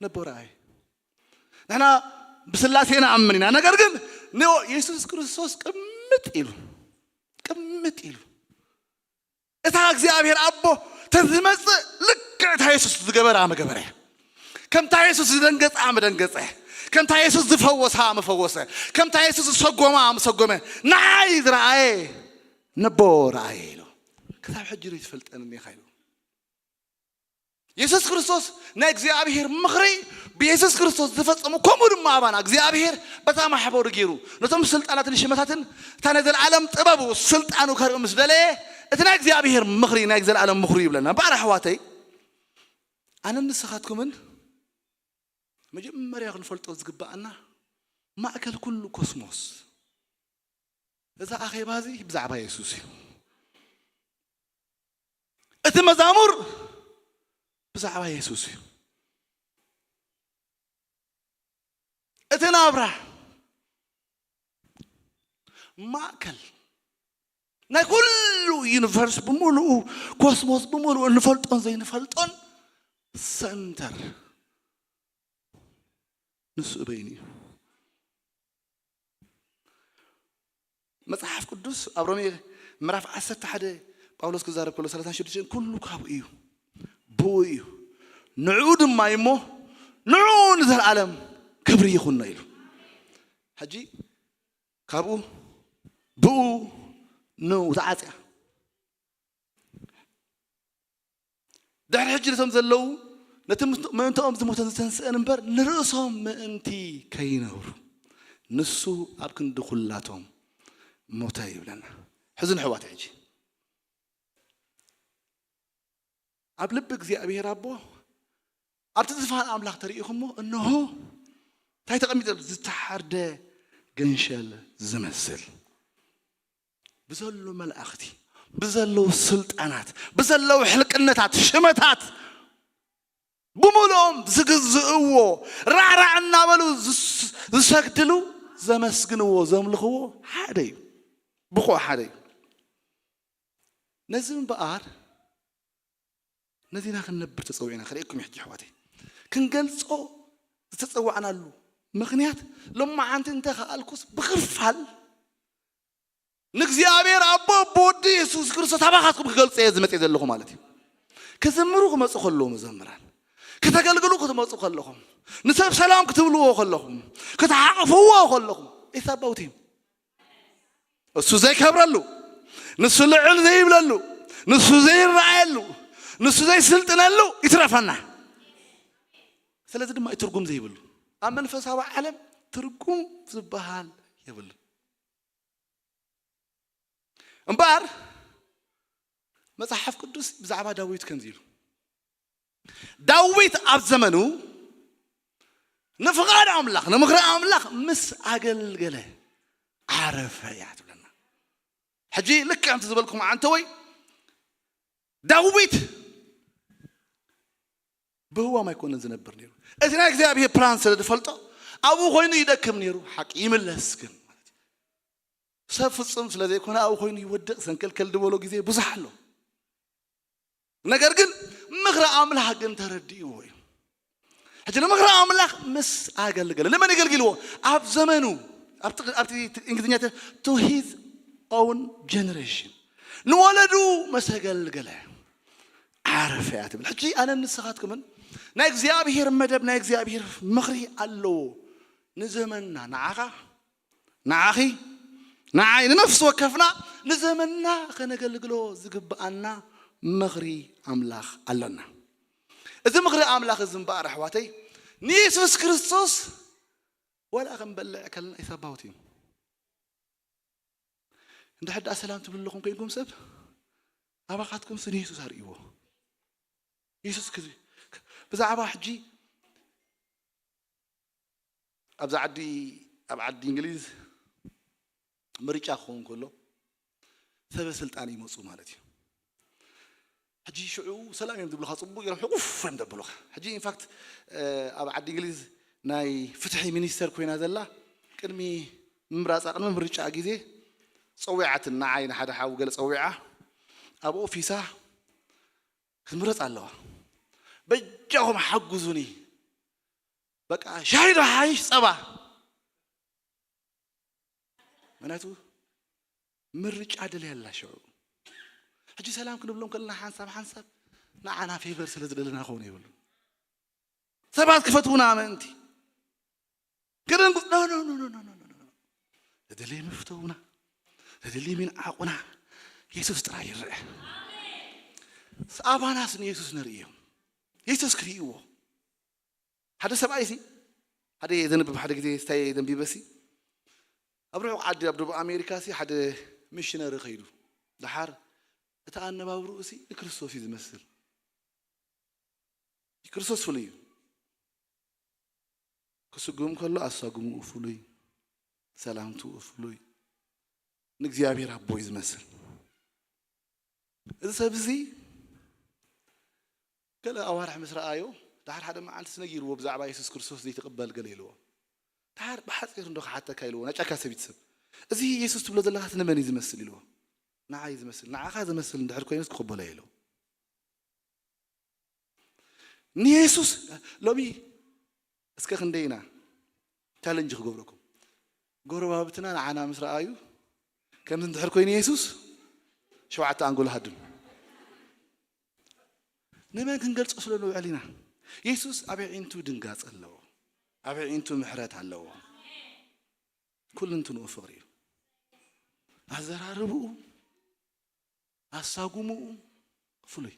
ነቦ ረኣየ። ንሕና ብስላሴ ንኣምን ኢና። ነገር ግን ንዮ የሱስ ክርስቶስ ቅምጥ ኢሉ፣ ቅምጥ ኢሉ። እታ እግዚኣብሔር ኣቦ ተዝመጽእ ልክዕ እታ የሱስ ዝገበራ መገበረ። ከምታ የሱስ ዝደንገጻ መደንገጸ። ከምታ የሱስ ዝፈወሳ መፈወሰ። ከምታ የሱስ ዝሰጎማ መሰጎመ። ንዓይ ዝረኣየ ነቦ ረኣየ ኢሉ። ክሳብ ሕጂ ዶ ይትፈልጠኒ ኢኻ ኢሉ። የሱስ ክርስቶስ ናይ እግዚኣብሔር ምኽሪ ብየሱስ ክርስቶስ ዝፈጸሙ፣ ከምኡ ድማ ኣባና እግዚኣብሔር በታ ማሕበሩ ገይሩ ነቶም ስልጣናትን ሽመታትን እታ ናይ ዘለኣለም ጥበቡ ስልጣኑ ከርኢ ምስ ደለየ፣ እቲ ናይ እግዚኣብሔር ምኽሪ ናይ ዘለኣለም ምኽሪ ይብለና። እምበኣር ኣሕዋተይ፣ ኣነን ንስኻትኩምን መጀመርያ ክንፈልጦ ዝግብኣና ማእከል ኩሉ ኮስሞስ፣ እዛ ኣኼባ እዚ ብዛዕባ የሱስ እዩ። እቲ መዛሙር ብዛዕባ የሱስ እዩ። እቲ ናብራ ማእከል ናይ ኩሉ ዩኒቨርስ ብምሉኡ፣ ኮስሞስ ብምሉኡ፣ እንፈልጦን ዘይንፈልጦን ሰንተር ንሱ በይኑ እዩ። መጽሓፍ ቅዱስ ኣብ ሮሜ ምዕራፍ ዓሰርተ ሓደ ጳውሎስ ክዛረብ ከሎ ሰላሳን ሽዱሽተን ኩሉ ካብኡ እዩ፣ ብኡ እዩ፣ ንዕኡ ድማ እዩ እሞ ንዕኡ ንዘለኣለም ክብሪ ይኹኖ ኢሉ። ሕጂ ካብኡ ብኡ ንኡ ተዓጽያ። ድሕሪ ሕጂ ነቶም ዘለዉ ነቲ ምስ-፣ ምእንትኦም ዝሞተን ዝተንስአን እምበር ንርእሶም ምእንቲ ከይነብሩ ንሱ ኣብ ክንዲ ኩላቶም ሞተ ይብለና። ሕዚ ንሕዋት ሕጂ ኣብ ልቢ እግዚኣብሔር ኣቦ ኣብቲ ዝፋን ኣምላኽ ተርእይኹሞ፣ እንሆ እንታይ ተቐሚጡ ዘሎ? ዝተሓርደ ገንሸል ዝመስል ብዘሎ መላእኽቲ፣ ብዘለዉ ስልጣናት፣ ብዘለዉ ሕልቅነታት፣ ሽመታት ብምልኦም ዝግዝእዎ፣ ራዕራዕ እናበሉ ዝስ-፣ ዝሰግድሉ፣ ዘመስግንዎ፣ ዘምልኽዎ ሓደ እዩ። ብቑዕ ሓደ እዩ። ነዚ እምበኣር ነዚና ክንነብር ተጸዊዕና። ክርእየኩም ሕጂ ኣሕዋተይ፣ ክንገልጾ ዝተጸዋዕናሉ ምኽንያት ሎማዓንቲ እንተ ከኣልኩስ ብኽፋል ንእግዚኣብሔር ኣቦ ብወዲ የሱስ ክርስቶስ ኣባኻትኩም ክገልጾ እየ ዝመጽእ ዘለኹ ማለት እዩ። ክዝምሩ ክመጹ ከለዉ መዘምራን፣ ከተገልግሉ ክትመጹ ከለኹም፣ ንሰብ ሰላም ክትብልዎ ከለኹም፣ ክትሓቕፍዎ ከለኹም፣ it's about him። እሱ ዘይከብረሉ፣ ንሱ ልዕል ዘይብለሉ፣ ንሱ ዘይረኣየሉ፣ ንሱ ዘይስልጥነሉ ይትረፈና። ስለዚ ድማ እዩ ትርጉም ዘይብሉ። ኣብ መንፈሳዊ ዓለም ትርጉም ዝበሃል የብሉ። እምበኣር መጽሓፍ ቅዱስ ብዛዕባ ዳዊት ከምዚ ኢሉ፣ ዳዊት ኣብ ዘመኑ ንፍቓድ ኣምላኽ፣ ንምኽሪ ኣምላኽ ምስ ኣገልገለ ዓረፈ እያ ትብለና። ሕጂ ልክዕ ከምቲ ዝበልኩም ዓንተወይ፣ ዳዊት ብህዋም ኣይኮነን ዝነብር ነይሩ። እቲ ናይ እግዚኣብሔር ፕላን ስለ ዝፈልጦ ኣብኡ ኮይኑ ይደክም ነይሩ። ሓቂ ይምለስ ግን ማለት እዩ። ሰብ ፍጹም ስለ ዘይኮነ ኣብኡ ኮይኑ ይወድቕ፣ ሰንከልከል ዝበሎ ግዜ ብዙሕ ኣሎ። ነገር ግን ምኽሪ ኣምላኽ ግን ተረዲእዎ እዩ። ሕጂ ንምኽሪ ኣምላኽ ምስ ኣገልገለ፣ ንመን የገልግልዎ? ኣብ ዘመኑ፣ ኣብቲ ኣብቲ እንግሊዝኛ to his own generation፣ ንወለዱ መስ ኣገልገለ ዓረፈ እያ ትብል። ሕጂ ኣነን ንስኻትኩምን ናይ እግዚኣብሔር መደብ፣ ናይ እግዚኣብሔር ምኽሪ ኣለዎ ንዘመንና። ንዓኻ፣ ንዓኺ፣ ንዓይ፣ ንነፍሲ ወከፍና ንዘመንና ከነገልግሎ ዝግብኣና ምኽሪ ኣምላኽ ኣለና። እዚ ምኽሪ ኣምላኽ እዚ እምበኣር ኣሕዋተይ፣ ንየሱስ ክርስቶስ ዋላ ክንበልዕ ከለና ኢሳባውት እዩ። እንድሕር ደኣ ሰላም ትብሉ ኣለኹም ኮይንኩም ሰብ፣ ኣባኻትኩምስ ንየሱስ ኣርእይዎ። የሱስ ክዚ-፣ ብዛዕባ ሕጂ ኣብዛ ዓዲ፣ ኣብ ዓዲ እንግሊዝ ምርጫ ክኸውን ከሎ ሰበ ስልጣን ይመፁ ማለት እዩ። ሕጂ ሽዑ ሰላም እዮም ዝብሉኻ፣ ፅቡቅ እዮም፣ ሕቁፍ እዮም ዘብሉኻ። ሕጂ ኢንፋክት ኣብ ዓዲ እንግሊዝ ናይ ፍትሒ ሚኒስተር ኮይና ዘላ፣ ቅድሚ ምምራፃ፣ ቅድሚ ምርጫ ግዜ ፀዊዓትን፣ ንዓይ ንሓደ ሓው ገለ ፀዊዓ ኣብ ኦፊሳ ክትምረፅ ኣለዋ። በጃኹም ሓጉዙኒ፣ በቃ ሻሂ ዶ ሓይሽ ጸባ? ምክንያቱ ምርጫ ደልያ ኣላ ሽዑ። ሕጂ ሰላም ክንብሎም ከለና ሓንሳብ ሓንሳብ ንዓና ፌቨር ስለ ዝደለና ክኸውን የብሉን። ሰባት ክፈትዉና ምእንቲ ክደንጉ-፣ ኖ፣ ኖ፣ ኖ። ተደልዮም ይፍተዉና፣ ተደልዮም ይንዓቑና፣ የሱስ ጥራይ ይረአ። ኣባናስ ንየሱስ ነርእዮም፣ የሱስ ክርእይዎ። ሓደ ሰብኣይ ሲ፣ ሓደ ዘንብብ፣ ሓደ ግዜ ስታይ ዘንቢበ ሲ፣ ኣብ ርሑቕ ዓዲ፣ ኣብ ደቡብ ኣሜሪካ ሲ፣ ሓደ ሚሽነሪ ከይዱ። ደሓር እቲ ኣነባብርኡ ሲ ንክርስቶስ እዩ ዝመስል። ክርስቶስ ፍሉይ እዩ። ክስጉም ከሎ ኣሳጉምኡ ፍሉይ፣ ሰላምትኡ ፍሉይ፣ ንእግዚኣብሔር ኣቦ እዩ ዝመስል። እዚ ሰብ እዚ ገለ ኣዋርሕ ምስ ረኣዮ፣ ደሓር ሓደ መዓልቲ ነጊርዎ ብዛዕባ የሱስ ክርስቶስ ዘይትቕበል ገለ ኢልዎ። ደሓር ብሓጺር እንዶ ክሓተካ ኢልዎ፣ ናይ ጫካ ሰብይቲ ሰብ። እዚ የሱስ ትብሎ ዘለኻስ ንመን እዩ ዝመስል ኢልዎ። ንዓይ ዝመስል፣ ንዓኻ ዝመስል እንድሕር ኮይኑስ ክቕበሎ እየ ኢልዎ። ንየሱስ ሎሚ እስከ ክንደይ ኢና ቻለንጅ ክገብረኩም። ጎረባብትና ንዓና ምስ ረኣዩ ከምዚ እንድሕር ኮይኑ የሱስ ሸውዓተ ኣንጎሎ ሃድም። ንመን ክንገልጾ ስለ ንውዕል ኢና። የሱስ ኣብ ኣዒንቱ ድንጋጽ ኣለዎ። ኣብ ኣዒንቱ ምሕረት ኣለዎ። ኩልንትንኡ ፍቕሪ እዩ። ኣዘራርብኡ፣ ኣሳጉምኡ ፍሉይ።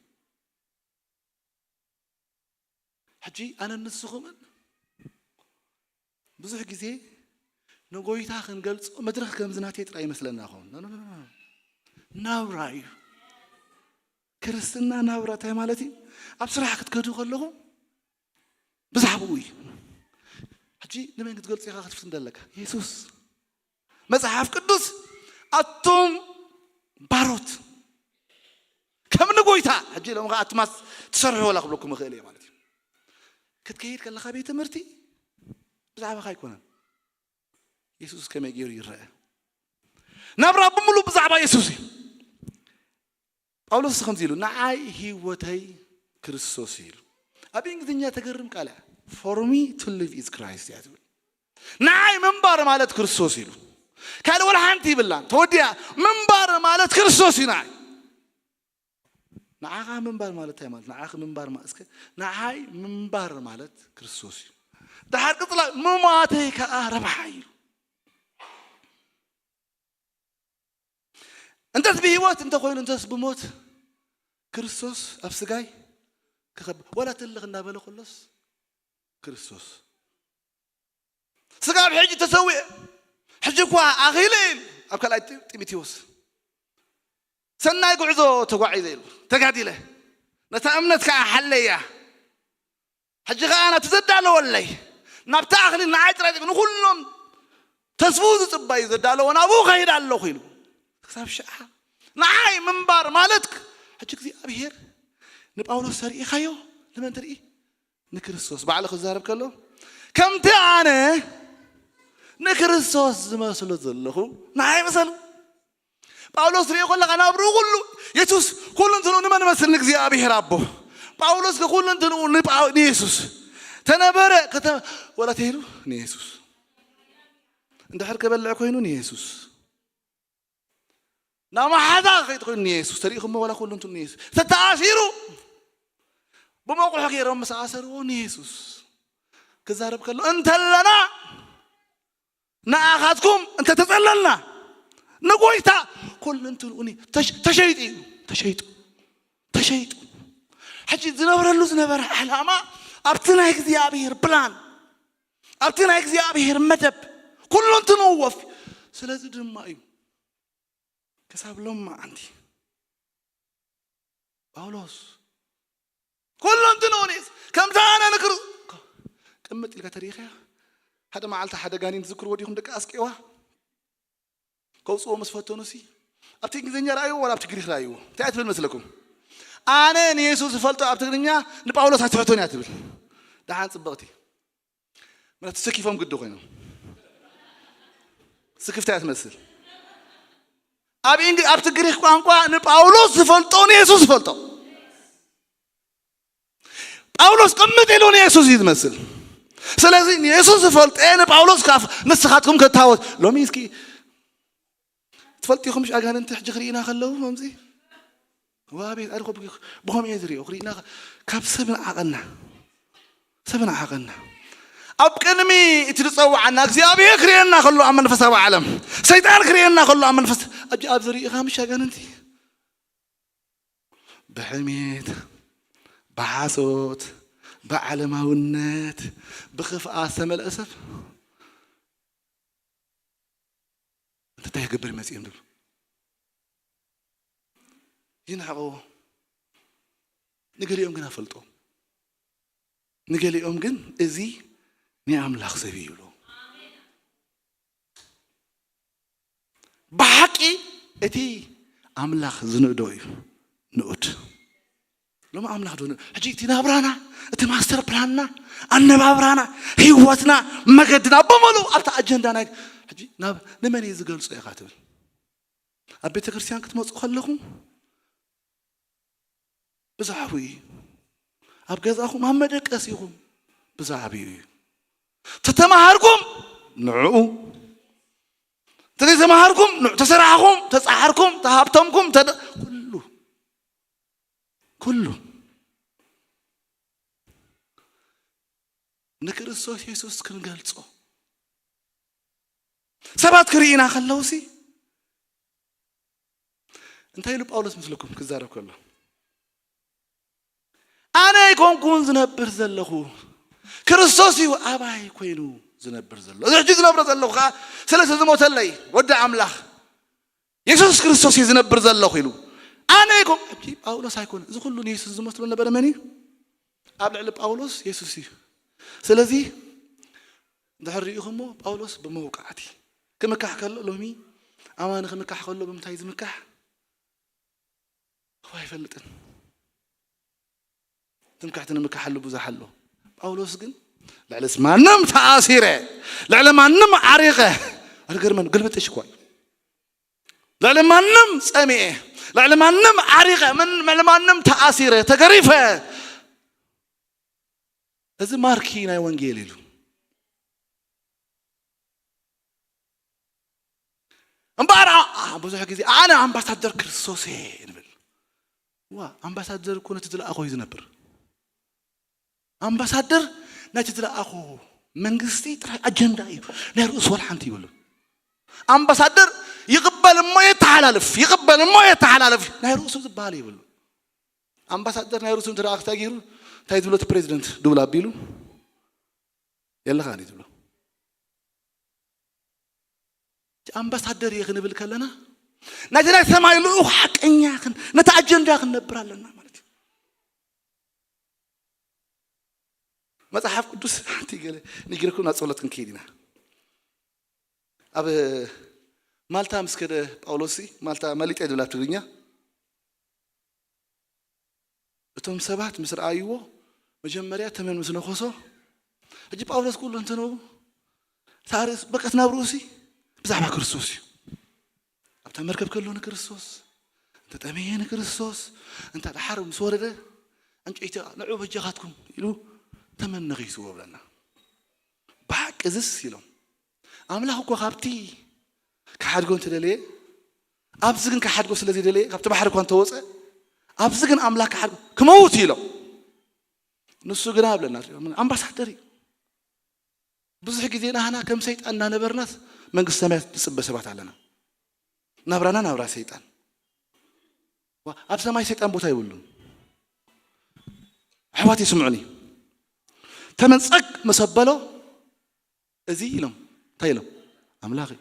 ሕጂ ኣነ ንስኹምን ብዙሕ ግዜ ንጎይታ ክንገልጾ መድረኽ ከምዚ ናተይ ጥራይ ይመስለና ኸውን። ኖ፣ ኖ፣ ኖ፣ ኖ። ናብራ እዩ። ክርስትና ናብራ እንታይ ማለት እዩ? ኣብ ስራሕ ክትከዱ ከለኹም ብዛዕባኡ እዩ። ሕጂ ንመን ክትገልጽ ኢኻ ክትፍትን ዘለካ? የሱስ። መጽሓፍ ቅዱስ ኣቱም ባሮት ከም ንጎይታ፣ ሕጂ ሎም ከዓ ኣቱማስ ትሰርሑ ወላ ክብለኩም ይኽእል እየ ማለት እዩ። ክትከይድ ከለኻ ቤት ትምህርቲ ብዛዕባኻ ኣይኮነን። የሱስ ከመይ ገይሩ ይረአ? ናብራ ብምሉእ ብዛዕባ የሱስ እዩ። ጳውሎስ ከምዚ ኢሉ፣ "ንዓይ ህይወተይ ክርስቶስ" እዩ ኢሉ። ኣብ እንግሊዝኛ ተገርም ቃል እያ። "For me to live is Christ" እያ ትብል። ንዓይ ምንባር ማለት ክርስቶስ ኢሉ። ካልእ ወላ ሓንቲ ይብላን። ተወዲኣ፣ ምንባር ማለት ክርስቶስ እዩ ንዓይ። ንዓኻ ምንባር ማለት እንታይ ማለት? ንዓኺ ምንባር ማ-፣ እስከ ንዓይ ምንባር ማለት ክርስቶስ እዩ። ደሓር ቅጽላ ምማተይ ከኣ ረብሓ እዩ። እንተስ ብህይወት እንተኾይኑ እንተስ ብሞት ክርስቶስ ኣብ ስጋይ ክኸብ-፣ ወላ ትልኽ እናበለ ከሎስ ክርስቶስ ስጋ ኣብ ሕጂ ተሰዊአ፣ ሕጂ እኳ ኣኺለ ኢሉ ኣብ ካልኣይ ጢ-፣ ጢሞቴዎስ ሰናይ ጉዕዞ ተጓዒዘ ኢሉ ተጋዲለ፣ ነታ እምነት ከኣ ሓለያ። ሕጂ ኸኣ ነቲ ዘዳለወለይ ናብቲ ኣኽሊል ንዓይ ጥራይ ዘይኮነ ንኹሎም ተስፍኡ ዝጽበዩ ዘዳለዎ ናብኡ ከይድ ኣለኹ ኢሉ። ክሳብ ሽዓ ንዓይ ምንባር ማለት ክ-፣ ሕጂ እግዚኣብሔር ንጳውሎስ ተርእኻዮ ንመን ትርኢ? ንክርስቶስ። ባዕሉ ክዛረብ ከሎ ከምቲ ኣነ ንክርስቶስ ዝመስሎ ዘለኹ ንዓይ ምሰሉ። ጳውሎስ ትሪኦ ከለኻ ናብርኡ ኩሉ የሱስ ኩሉ እንትንኡ ንመን መስል? ንእግዚኣብሔር ኣቦ። ጳውሎስ ኩሉ እንትንኡ ንጳው-፣ ንየሱስ ተነበረ ከተ-፣ ወላ ተይሉ ንየሱስ። እንድሕር ከበልዕ ኮይኑ ንየሱስ። ናብ መሓዛ ከይድ ኮይኑ ንየሱስ። ተሪእኹሞ ወላ ኩሉ እንትንኡ ንየሱስ። ተተኣሲሩ ብመቑሑ ገይሮም ምስ ኣሰርዎ ንየሱስ። ክዛረብ ከሎ እንተለና ንኣኻትኩም እንተተጸለልና ንጎይታ ኩሉ እንትንኡ ኒ-፣ ተሽ-፣ ተሸይጡ እዩ። ተሸይጡ። ተሸይጡ። ሕጂ ዝነብረሉ ዝነበረ ዓላማ ኣብቲ ናይ እግዚኣብሔር ፕላን፣ ኣብቲ ናይ እግዚኣብሔር መደብ ኩሉ እንትንኡ ወፍ-፣ ስለዚ ድማ እዩ ክሳብ ሎማዓንቲ ጳውሎስ ኩሉ እንትንኡ ንየሱስ ከምታ ኣነ ንክሩ-፣ ቅምጥ ኢልካ ተሪኢኻያ? ሓደ መዓልቲ ሓደ ጋኔን ትዝክርዎ ዲኹም ደቂ ኣስቄዋ? ከውፅዎ ምስ ፈተኑ ሲ ኣብቲ እንግሊዝኛ ረኣይዎ ዋላ ኣብቲ ግሪክ ረኣይዎ እንታይ ትብል መስለኩም? ኣነ ንየሱስ ዝፈልጦ ኣብ ትግርኛ ንጳውሎስ ኣይትሕቶን እያ ትብል። ደሓን ፅብቕቲ ምክንያቱ ተሰኪፎም ግዲ ኮይኖም ስክፍታ እያ ትመስል። ኣብ ኢንግ-፣ ኣብቲ ግሪክ ቋንቋ ንጳውሎስ ዝፈልጦ ንየሱስ ዝፈልጦ። ጳውሎስ ቅምጥ ኢሉ ንየሱስ እዩ ዝመስል። ስለዚ ንየሱስ ዝፈልጦ ንጳውሎስ ካፍ ንስኻትኩም ከታወት ሎሚ እስኪ ትፈልጡ ኢኹም ምሽ ኣጋንንቲ ሕጂ ክርእዩና ከለዉ ከምዚ ዋቤት ኣድኮ ብኸምኡ እየ ዝሪኦ ክርእዩና ካብ ሰብ ንዓቐና ሰብ ንዓቐና ኣብ ቅድሚ እቲ ዝፀውዓና እግዚኣብሔር ክርእየና ከሎ ኣብ መንፈሳዊ ዓለም ሰይጣን ክርእየና ከሎ ኣብ መንፈስ ኣብ ኣብ ዝርእኻ ምሽ ኣጋንንቲ ብሕሜት ብሓሶት ብዓለማውነት ብኽፍኣት ዝተመልአ ሰብ እንታይ ክገብር ይመጽእ እዮም ዝብሉ ይንሕቕዎ። ንገሊኦም ግን ኣፈልጦም፣ ንገሊኦም ግን እዚ ናይ ኣምላኽ ሰብ እዩ ይብሉ። ብሓቂ እቲ ኣምላኽ ዝንእዶ እዩ ንኡድ። ሎም ኣምላኽ ዶ ሕጂ እቲ ናብራና እቲ ማስተር ፕላንና ኣነባብራና ህይወትና መገድና በመሉ ኣብቲ ኣጀንዳ ናይ ሕጂ ናብ ንመን እዩ ዝገልጾ ኢኻ ትብል? ኣብ ቤተ ክርስቲያን ክትመፁ ከለኹም ብዛዕባኡ እዩ። ኣብ ገዛኹም ኣብ መደቀሲኹም ብዛዕባኡ እዩ። ተተማሃርኩም ንዕኡ ተዘይተማሃርኩም ንዑ ተሰራሕኹም ተፃሓርኩም ተሃብተምኩም ተደ ኩሉ ኩሉ ንክርስቶስ የሱስ ክንገልጾ ሰባት ክርእዩና ከለውሲ እንታይ ኢሉ ጳውሎስ ምስልኩም ክዛረብ ከሎ ኣነ ኣይኮንኩን ዝነብር ዘለኹ ክርስቶስ እዩ ኣባይ ኮይኑ ዝነብር ዘሎ እዚ ሕጂ ዝነብረ ዘለኹ ከዓ ስለዚ ዝሞተለይ ወዲ ኣምላኽ የሱስ ክርስቶስ እዩ ዝነብር ዘለኹ ኢሉ ኣነ ኣይኮን ሕጂ ጳውሎስ ኣይኮነ እዚ ኩሉ ንየሱስ ዝመስሎ ነበረ መን እዩ ኣብ ልዕሊ ጳውሎስ የሱስ እዩ ስለዚ እንድሕር ርኢኹሞ ጳውሎስ ብመውቃዕቲ ክምካሕ ከሎ ሎሚ ኣማኒ ክምካሕ ከሎ ብምንታይ ዝምካሕ እኮ ኣይፈልጥን ትምክሕቲ ንምካሓሉ ብዙሕ ኣሎ ጳውሎስ ግን ልዕሊ ማንም ተኣሲረ ልዕሊ ማንም ዓሪቐ ኣልገርመን ገልበጠሽ እኳ እዩ ልዕሊ ማንም ጸሚኤ ልዕሊ ማንም ዓሪቐ ልዕሊ ማንም ተኣሲረ ተገሪፈ እዚ ማርኪ ናይ ወንጌል ኢሉ እምበኣር ብዙሕ ግዜ ኣነ ኣምባሳደር ክርስቶስ እየ ንብል ዋ ኣምባሳደር እኮ ነቲ ዝለኣኾ እዩ ዝነብር ኣምባሳደር ናይቲ ዝለኣኾ መንግስቲ ጥራይ ኣጀንዳ እዩ ናይ ርእሱ ወላ ሓንቲ ይብሉ ኣምባሳደር ይቕበል እሞ የተሓላልፍ ይቕበል እሞ የተሓላልፍ ናይ ርእሱ ዝበሃል ይብሉ ኣምባሳደር ናይ ርእሱ እንተ ክተጊሩ እንታይ ዝብሎ እቲ ፕሬዚደንት ድውል ኣቢሉ የለኻ ኒ ዝብሎ ኣምባሳደር እየ ክንብል ከለና ናይቲ ናይ ሰማይ ልኡኽ ሓቀኛ ነቲ ኣጀንዳ ክንነብር ኣለና ማለት እዩ መጽሓፍ ቅዱስ ሓንቲ ገለ ንግርኩም ናብ ጸሎት ክንከይድ ኢና። ኣብ ማልታ ምስ ከደ ጳውሎስ፣ ማልታ መሊጠ ዝብላ ትግርኛ፣ እቶም ሰባት ምስ ረኣይዎ፣ መጀመርያ ተመን ምስ ነኸሶ፣ ሕጂ ጳውሎስ ኩሉ እንተነቡ፣ እታ ርእስ በቀት ናብ ርእሲ ብዛዕባ ክርስቶስ እዩ። ኣብታ መርከብ ከሎ ንክርስቶስ፣ እንተ ጠመየ ንክርስቶስ፣ እንተ ደሓር ምስ ወረደ፣ ዕንጨይቲ ንዑ በጃኻትኩም ኢሉ ተመን ነኺስዎ ብለና። ብሓቂ እዝስ ኢሎም፣ ኣምላኽ እኮ ካብቲ ክሓድጎ እንተደለየ፣ ኣብዚ ግን ክሓድጎ ስለ ዘይደለየ፣ ካብቲ ባሕሪ እኳ እንተወፀ፣ ኣብዚ ግን ኣምላኽ ክሓድጎ ክመውት ኢሎም። ንሱ ግና ብለና፣ ኣምባሳደር እዩ። ብዙሕ ግዜ ናህና ከም ሰይጣን እናነበርናስ መንግስቲ ሰማያት ንጽበ ሰባት ኣለና። ናብራና ናብራ ሰይጣን። ዋ፣ ኣብ ሰማይ ሰይጣን ቦታ የብሉን። ኣሕዋት ይስምዑኒ። ተመን ጸግ ምስ ኣበሎ፣ እዚ ኢሎም፣ እንታይ ኢሎም? ኣምላኽ እዩ።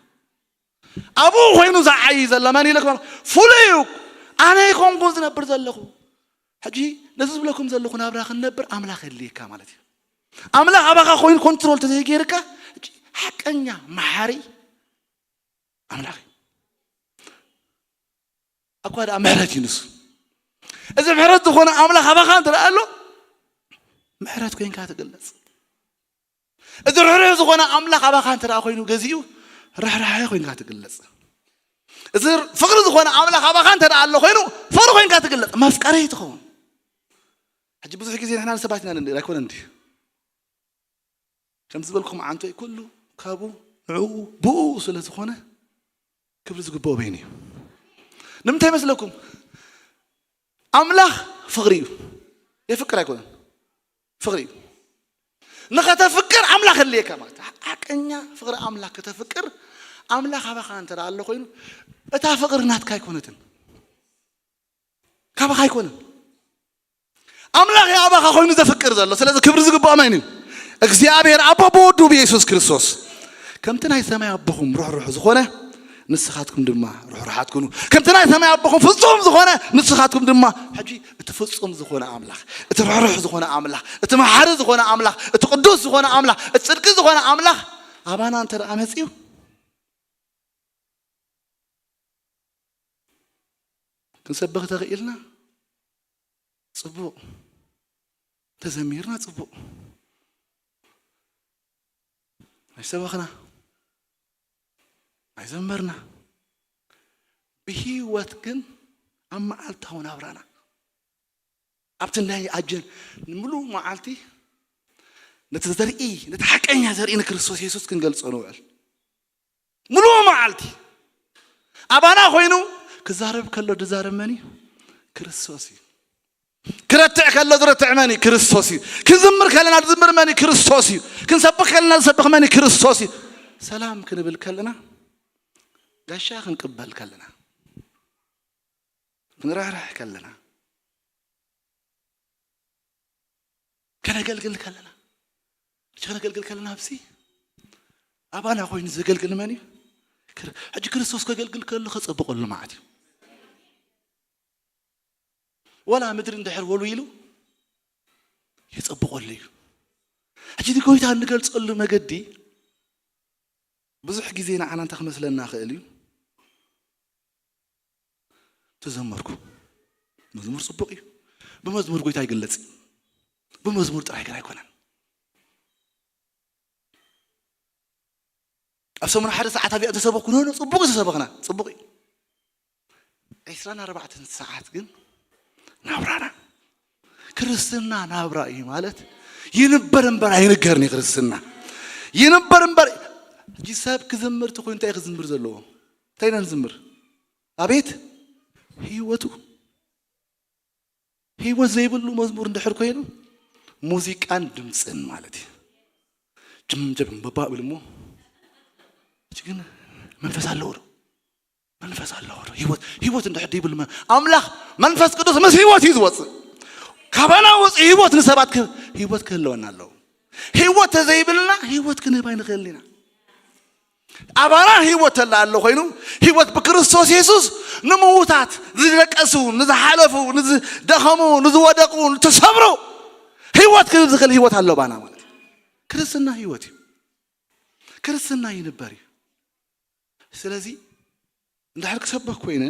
ኣብኡ ኮይኑ ዝዓዪ ዘሎ መን ኢለ ክብል? ፍሉይ እዩ። ኣነ ይኮንኩ ዝነብር ዘለኹ። ሕጂ ነዚ ዝብለኩም ዘለኹ ናብራ ክንነብር ኣምላኽ የድልየካ ማለት እዩ። ኣምላኽ ኣባኻ ኮይኑ ኮንትሮል ተዘይገይርካ፣ ሕጂ ሓቀኛ መሓሪ ኣምላኽ እዩ። ኣኳ ደኣ ምሕረት እዩ ንሱ። እዚ ምሕረት ዝኾነ ኣምላኽ ኣባኻ እንተ ደኣ ኣሎ፣ ምሕረት ኮይንካ ትግለጽ። እዚ ርሕሩሕ ዝኾነ ኣምላኽ ኣባኻ እንተ ደኣ ኮይኑ ገዚኡ፣ ርሕራሐ ኮይንካ ትግለጽ። እዚ ፍቕሪ ዝኾነ ኣምላኽ ኣባኻ እንተ ደኣ ኣሎ ኮይኑ፣ ፍቕሪ ኮይንካ ትግለጽ። መፍቀሪ ትኸውን። ሕጂ ብዙሕ ግዜ ንሕና ንሰባት ኢና ንንእር፣ ኣይኮነን ድዩ? ከም ዝበልኩም ዓንቶይ ኩሉ ካብኡ፣ ንዕኡ፣ ብኡ ስለ ዝኾነ፣ ክብሪ ዝግብኦ በይኑ እዩ። ንምንታይ መስለኩም? ኣምላኽ ፍቕሪ እዩ። የፍቅር ኣይኮነን፣ ፍቕሪ እዩ። ንኸተፍቅር ኣምላኽ የድልየካ ማለት እዩ። ሓቀኛ ፍቕሪ ኣምላኽ ከተፍቅር፣ ኣምላኽ ኣባኻ እንተ ደኣ ኣሎ ኮይኑ፣ እታ ፍቕሪ ናትካ ኣይኮነትን፣ ካባኻ ኣይኮነን። ኣምላኽ እዩ ኣባኻ ኮይኑ ዘፍቅር ዘሎ። ስለዚ ክብሪ ዝግብኦ መን እዩ? እግዚኣብሔር ኣቦ ብወዱ ብየሱስ ክርስቶስ። ከምቲ ናይ ሰማይ ኣቦኹም ርሕሩሕ ዝኾነ፣ ንስኻትኩም ድማ ርሕሩሓት ኩኑ። ከምቲ ናይ ሰማይ ኣቦኹም ፍጹም ዝኾነ፣ ንስኻትኩም ድማ። ሕጂ እቲ ፍጹም ዝኾነ ኣምላኽ፣ እቲ ርሕሩሕ ዝኾነ ኣምላኽ፣ እቲ መሓሪ ዝኾነ ኣምላኽ፣ እቲ ቅዱስ ዝኾነ ኣምላኽ፣ እቲ ጽድቂ ዝኾነ ኣምላኽ ኣባና እንተ ደኣ መጺኡ፣ ክንሰብኽ ተኽኢልና ጽቡቕ፣ ተዘሚርና ጽቡቕ፣ ኣይሰበኽና፣ ኣይዘመርና። ብህይወት ግን ኣብ መዓልታዊ ናብራና፣ ኣብቲ ናይ ኣጀን፣ ንምሉእ መዓልቲ ነቲ ዘርኢ፣ ነቲ ሓቀኛ ዘርኢ ንክርስቶስ የሱስ ክንገልጾ ንውዕል። ምሉእ መዓልቲ ኣባና ኮይኑ ክዛረብ ከሎ ዝዛረብ መን እዩ? ክርስቶስ እዩ። ክረትዕ ከሎ ዝረትዕ መን እዩ? ክርስቶስ እዩ። ክንዝምር ከለና ዝዝምር መን እዩ? ክርስቶስ እዩ። ክንሰብኽ ከለና ዝሰብኽ መን እዩ? ክርስቶስ እዩ። ሰላም ክንብል ከለና ጋሻ ክንቅበል ከለና ክንራሕራሕ ከለና፣ ከነገልግል ከለና፣ ሕጂ ከነገልግል ከለና፣ ኣብዚ ኣባና ኮይኑ ዘገልግል መን እዩ? ክር-፣ ሕጂ ክርስቶስ ከገልግል ከሎ ከጸብቐሉ ማለት እዩ። ወላ ምድሪ እንድሕር ወሉ ኢሉ የጸብቐሉ እዩ። ሕጂ ንጎይታ እንገልጸሉ መገዲ ብዙሕ ግዜ ንዓና እንታይ ክመስለና ይኽእል እዩ? ተዘመርኩ። መዝሙር ጽቡቕ እዩ። ብመዝሙር ጎይታ ይግለጽ። ብመዝሙር ጥራይ ግን ኣይኮነን። ኣብ ሰሙን ሓደ ሰዓት ኣብያ ተሰበኽኩ፣ ኖ፣ ኖ፣ ጽቡቕ እዩ ተሰበኽና፣ ጽቡቕ እዩ። ዕስራን ኣርባዕተን ሰዓት ግን ናብራና። ክርስትና ናብራ እዩ ማለት ይንበር እምበር ኣይንገርን እዩ ክርስትና። ይንበር እምበር፣ ሕጂ ሰብ ክዝምር ተኾይኑ እንታይ እዩ ክዝምር ዘለዎ? እንታይ ኢና ንዝምር? ኣቤት ህይወቱ። ህይወት ዘይብሉ መዝሙር እንድሕር ኮይኑ ሙዚቃን ድምፅን ማለት እዩ። ጅም ጀብም በባ ብል እሞ፣ ሕጂ ግን መንፈስ ኣለዎ ዶ? መንፈስ ኣለዎ ዶ? ህይወት፣ ህይወት እንድሕር ዘይብሉ መ-፣ ኣምላኽ መንፈስ ቅዱስ ምስ ህይወት እዩ ዝወፅእ። ካባና ወፂኡ ህይወት ንሰባት ክ-፣ ህይወት ክህልወና ኣለዎ። ህይወት ተዘይብልና ህይወት ክንህብ ኣይንኽእልን ኢና። ኣባና ህይወት ተላ ኣሎ ኮይኑ፣ ህይወት ብክርስቶስ የሱስ ንምዉታት፣ ዝደቀሱ፣ ንዝሓለፉ፣ ንዝደኸሙ፣ ንዝወደቁ፣ ንተሰብሩ ህይወት ክህብ ዝኽእል ህይወት ኣሎ ኣባና ማለት እዩ። ክርስትና ህይወት እዩ። ክርስትና ይንበር እዩ። ስለዚ እንድሕር ክሰብኽ ኮይነ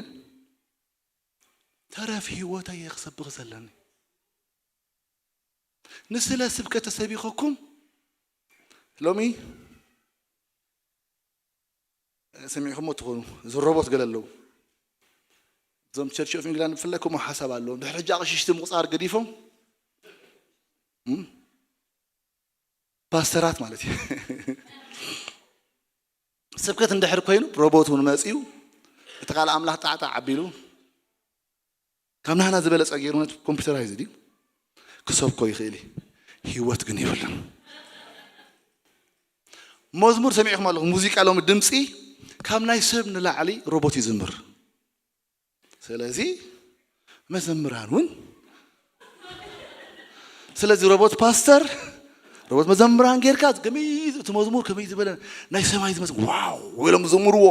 ተረፍ ህይወተይ እየ ክሰብኽ ዘለኒ። ንስለ ስብከት ተሰቢኸኩም ሎሚ ሰሚዕኹሞ ትኾኑ፣ እዚ ሮቦት ገለ ኣለዉ። እዞም ቸርች ኦፍ ኢንግላንድ ብፍላይ ከምኡ ሓሳብ ኣለዎም። ድሕሪ ሕጂ ኣቕሽሽቲ ምቑጻር ገዲፎም፣ እም? ፓስተራት ማለት እዩ። ስብከት እንድሕር ኮይኑ ሮቦት እውን መጺኡ፣ እቲ ቃል ኣምላኽ ጣዕጣዕ ኣቢሉ፣ ካብ ናህና ዝበለጸ ገይሩ፣ ነቲ ኮምፒውተራይዝድ እዩ፣ ክሰብኮ ይኽእል እዩ። ህይወት ግን የብሉን። መዝሙር ሰሚዕኹም ኣለኹም፣ ሙዚቃ ሎሚ ድምጺ ካብ ናይ ሰብ ንላዕሊ ሮቦት ይዝምር። ስለዚ መዘምራን እውን፣ ስለዚ ሮቦት ፓስተር፣ ሮቦት መዘምራን ጌርካ ከመይ እቲ መዝሙር ከመይ ዝበለ ናይ ሰማይ ዝመስል ዋው ኢሎም ዝዘምርዎ፣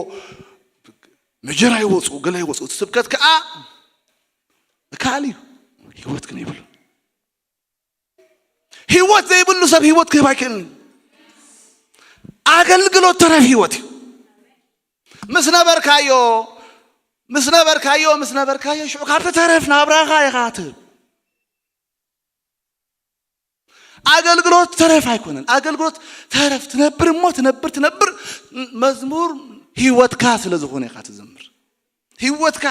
መጀራ ይወፁ፣ ገለ ይወፁ። እቲ ስብከት ከዓ እካል እዩ፣ ህይወት ግን ይብሉ። ህይወት ዘይብሉ ሰብ ህይወት ክህብ ኣይክእልን። ኣገልግሎት ተረፍ ህይወት እዩ። ምስ ነበርካዮ፣ ምስ ነበርካዮ፣ ምስ ነበርካዮ፣ ሽዑ ካብቲ ተረፍ ናብራኻ ኢኻ ትህብ። ኣገልግሎት ተረፍ ኣይኮነን። ኣገልግሎት ተረፍ ትነብር እሞ ትነብር፣ ትነብር። መዝሙር ህይወትካ ስለ ዝኾነ ኢኻ ትዘምር። ህይወትካ፣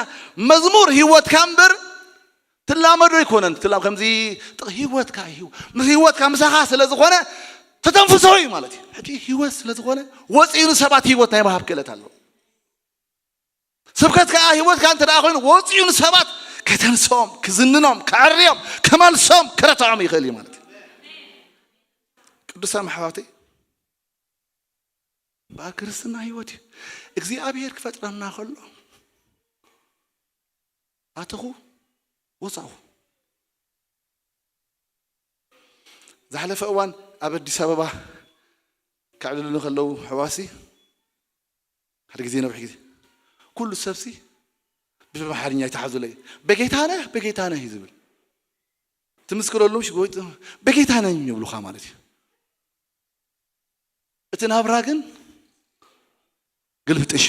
መዝሙር ህይወትካ እምበር ትላመዶ ኣይኮነን። ትላ-፣ ከምዚ ጥቕ-፣ ህይወትካ እዩ። ምስ ህይወትካ ምሳኻ ስለ ዝኾነ ተተንፍሶ እዩ ማለት እዩ። ሕጂ ህይወት ስለ ዝኾነ ወፂኡ ንሰባት ህይወት ናይ ምሃብ ክእለት ኣለዎ። ስብከት ከዓ ህይወትካ እንተ ደኣ ኮይኑ ወፂኡ ንሰባት ከተንስኦም፣ ክዝንኖም፣ ከዕርዮም፣ ከመልሶም፣ ከረትዖም ይኽእል እዩ ማለት እዩ። ቅዱሳን ኣሕዋተይ፣ በኣል ክርስትና ህይወት እዩ። እግዚኣብሔር ክፈጥረና ከሎ ኣተኹ፣ ወፃኹ። ዝሓለፈ እዋን ኣብ ኣዲስ ኣበባ ከዕልሉኒ ከለዉ ኣሕዋሲ፣ ሓደ ግዜ፣ ነዊሕ ግዜ፣ ኩሉ ሰብሲ ብኣምሓርኛ ይተሓዙለይ፣ "በጌታ ነህ፣ በጌታ ነህ" እዩ ዝብል። ትምስክረሉ ምሽ ጎይጥ፣ "በጌታ ነኝ" ይብሉኻ ማለት እዩ። እቲ ናብራ ግን ግልብጥሽ።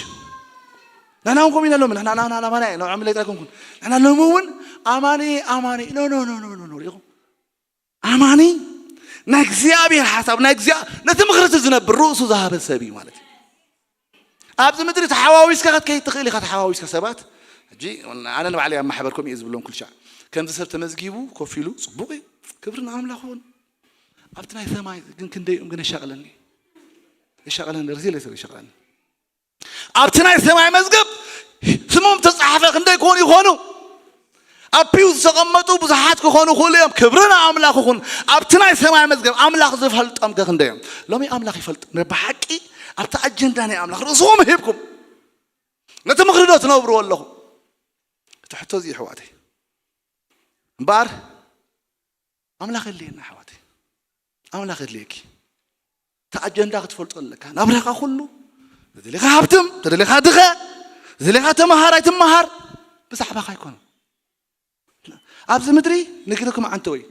ንሕና እውን ከምኡ ኢና ሎሚ፣ ንሕና፣ ንሕና፣ ንሕና ኣማኒ፣ ንዕኦም ኢለ ኣይኮንኩን። ንሕና ሎሚ እውን ኣማኒ፣ ኣማኒ፣ ኖ፣ ኖ፣ ኖ፣ ኖ፣ ኖ፣ ኖ፣ ሪኢኹም? ኣማኒ ናይ እግዚኣብሔር ሓሳብ፣ ናይ እግዚኣብ-፣ ነቲ ምኽሪ እቲ ዝነብር ርእሱ ዝሃበ ሰብ እዩ ማለት እዩ። ኣብዚ ምድሪ ተሓዋዊስካ ክትከይድ ትኽእል ኢኻ፣ ተሓዋዊስካ ሰባት። ሕጂ ኣነ ንባዕለይ ኣብ ማሕበር ከምኡ እየ ዝብሎም ኩሉ ሻዕ። ከምዚ ሰብ ተመዝጊቡ ኮፍ ኢሉ ጽቡቕ እዩ፣ ክብሪ ንኣምላኽ ይኹን። ኣብቲ ናይ ሰማይ ግን ክንደይ እዮም ግን የሻቕለኒ። የሻቕለኒ፣ ርዚ ለይተር የሻቕለኒ። ኣብቲ ናይ ሰማይ መዝገብ ስሞም ተጻሕፈ ክንደይ ክኾኑ ይኾኑ? ኣብ ፒው ዝተቐመጡ ብዙሓት ክኾኑ ይኽእሉ እዮም። ክብሪ ንኣምላኽ ይኹን። ኣብቲ ናይ ሰማይ መዝገብ ኣምላኽ ዝፈልጦም ከ ክንደይ እዮም? ሎሚ ኣምላኽ ይፈልጥ። ብሓቂ ኣብቲ ኣጀንዳ ናይ ኣምላኽ ርእስኹም ሂብኩም ነቲ ምኽሪ ዶ ትነብርዎ ኣለኹም? እቲ ሕቶ እዚ እዩ፣ ኣሕዋተይ። እምበኣር ኣምላኽ የድልየና፣ ኣሕዋተይ። ኣምላኽ የድልየኪ። እቲ ኣጀንዳ ክትፈልጦ ኣለካ። ናብራኻ ኩሉ፣ ተደሊኻ ሃብትም፣ ተደሊኻ ድኸ፣ ተደሊኻ ተመሃር ኣይትመሃር፣ ብዛዕባኻ ኣይኮነን። ኣብዚ ምድሪ ንግደኩም ዓንተወይ፣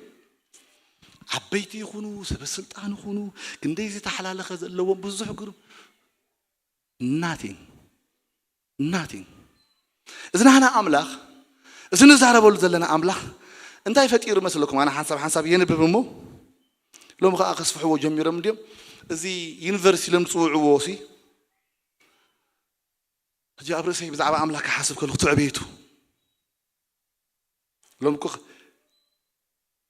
ዓበይቲ ይኹኑ፣ ሰበ ስልጣን ይኹኑ፣ ክንደይ ዝተሓላለኸ ዘለዎም ብዙሕ ግሩም፣ ናቲንግ፣ ናቲንግ። እዚ ናህና ኣምላኽ፣ እዚ ንዛረበሉ ዘለና ኣምላኽ እንታይ ፈጢሩ መስለኩም? ኣነ ሓንሳብ ሓንሳብ የንብብ እሞ፣ ሎሚ ኸዓ ከስፍሕዎ ጀሚሮም እንድዮም። እዚ ዩኒቨርስ ኢሎም ዝጽውዕዎ ሲ፣ ሕጂ ኣብ ርእሰይ ብዛዕባ ኣምላኽ ክሓስብ ከለኹ ትዕቤቱ። ሎሚ እኮ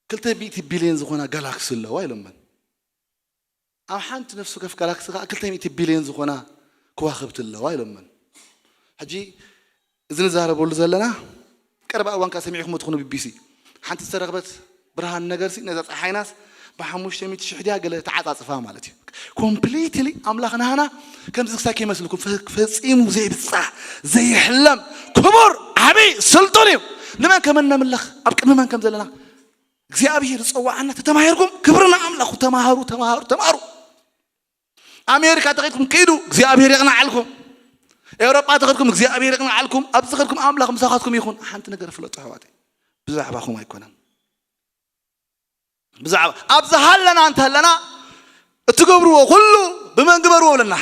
ክልተ ሚእቲ ቢልዮን ዝኾና ጋላክሲ ኣለዋ ኢሎመን። ኣብ ሓንቲ ነፍሲ ወከፍ ጋላክሲ ኸዓ ክልተ ሚእቲ ቢልዮን ዝኾና ከዋኽብቲ ኣለዋ ኢሎመን። ሕጂ እዚ ንዛረበሉ ዘለና፣ ቀረባ እዋን ከኣ ሰሚዕኹሞ ትኹኑ ቢቢሲ፣ ሓንቲ ዝተረኽበት ብርሃን ነገርሲ፣ ነዛ ጸሓይናስ ብሓሙሽተ ሚእቲ ሽሕ ድያ ገለ ተዓጻጽፋ ማለት እዩ። ኮምፕሊትሊ ኣምላኽ ናህና ከምዚ ክሳይ ከይመስልኩም፣ ፈ-፣ ፈጺሙ ዘይብጻሕ፣ ዘይሕለም፣ ክቡር፣ ዓቢ፣ ስልጡን እዩ። ንመን ከመን ነምልኽ? ኣብ ቅድሚ መን ከም ዘለና እግዚኣብሔር ዝጸዋዓና ተተማሂርኩም፣ ክብሪ ንኣምላኹ። ተማሃሩ፣ ተማሃሩ፣ ተማሃሩ። ኣሜሪካ ተኸድኩም ኪዱ፣ እግዚኣብሔር የቕንዓልኩም። ኤውሮጳ ተኸድኩም፣ እግዚኣብሔር የቕንዓልኩም። ኣብዚ ኸድኩም ኣምላኽ ምሳኻትኩም ይኹን። ሓንቲ ነገር ፍለጡ ኣሕዋተይ፣ ብዛዕባኹም ኣይኮነን። ብዛዕባ ኣብዚ ሃለና እንተለና እትገብርዎ ኩሉ ብመን ግበርዎ ብለና?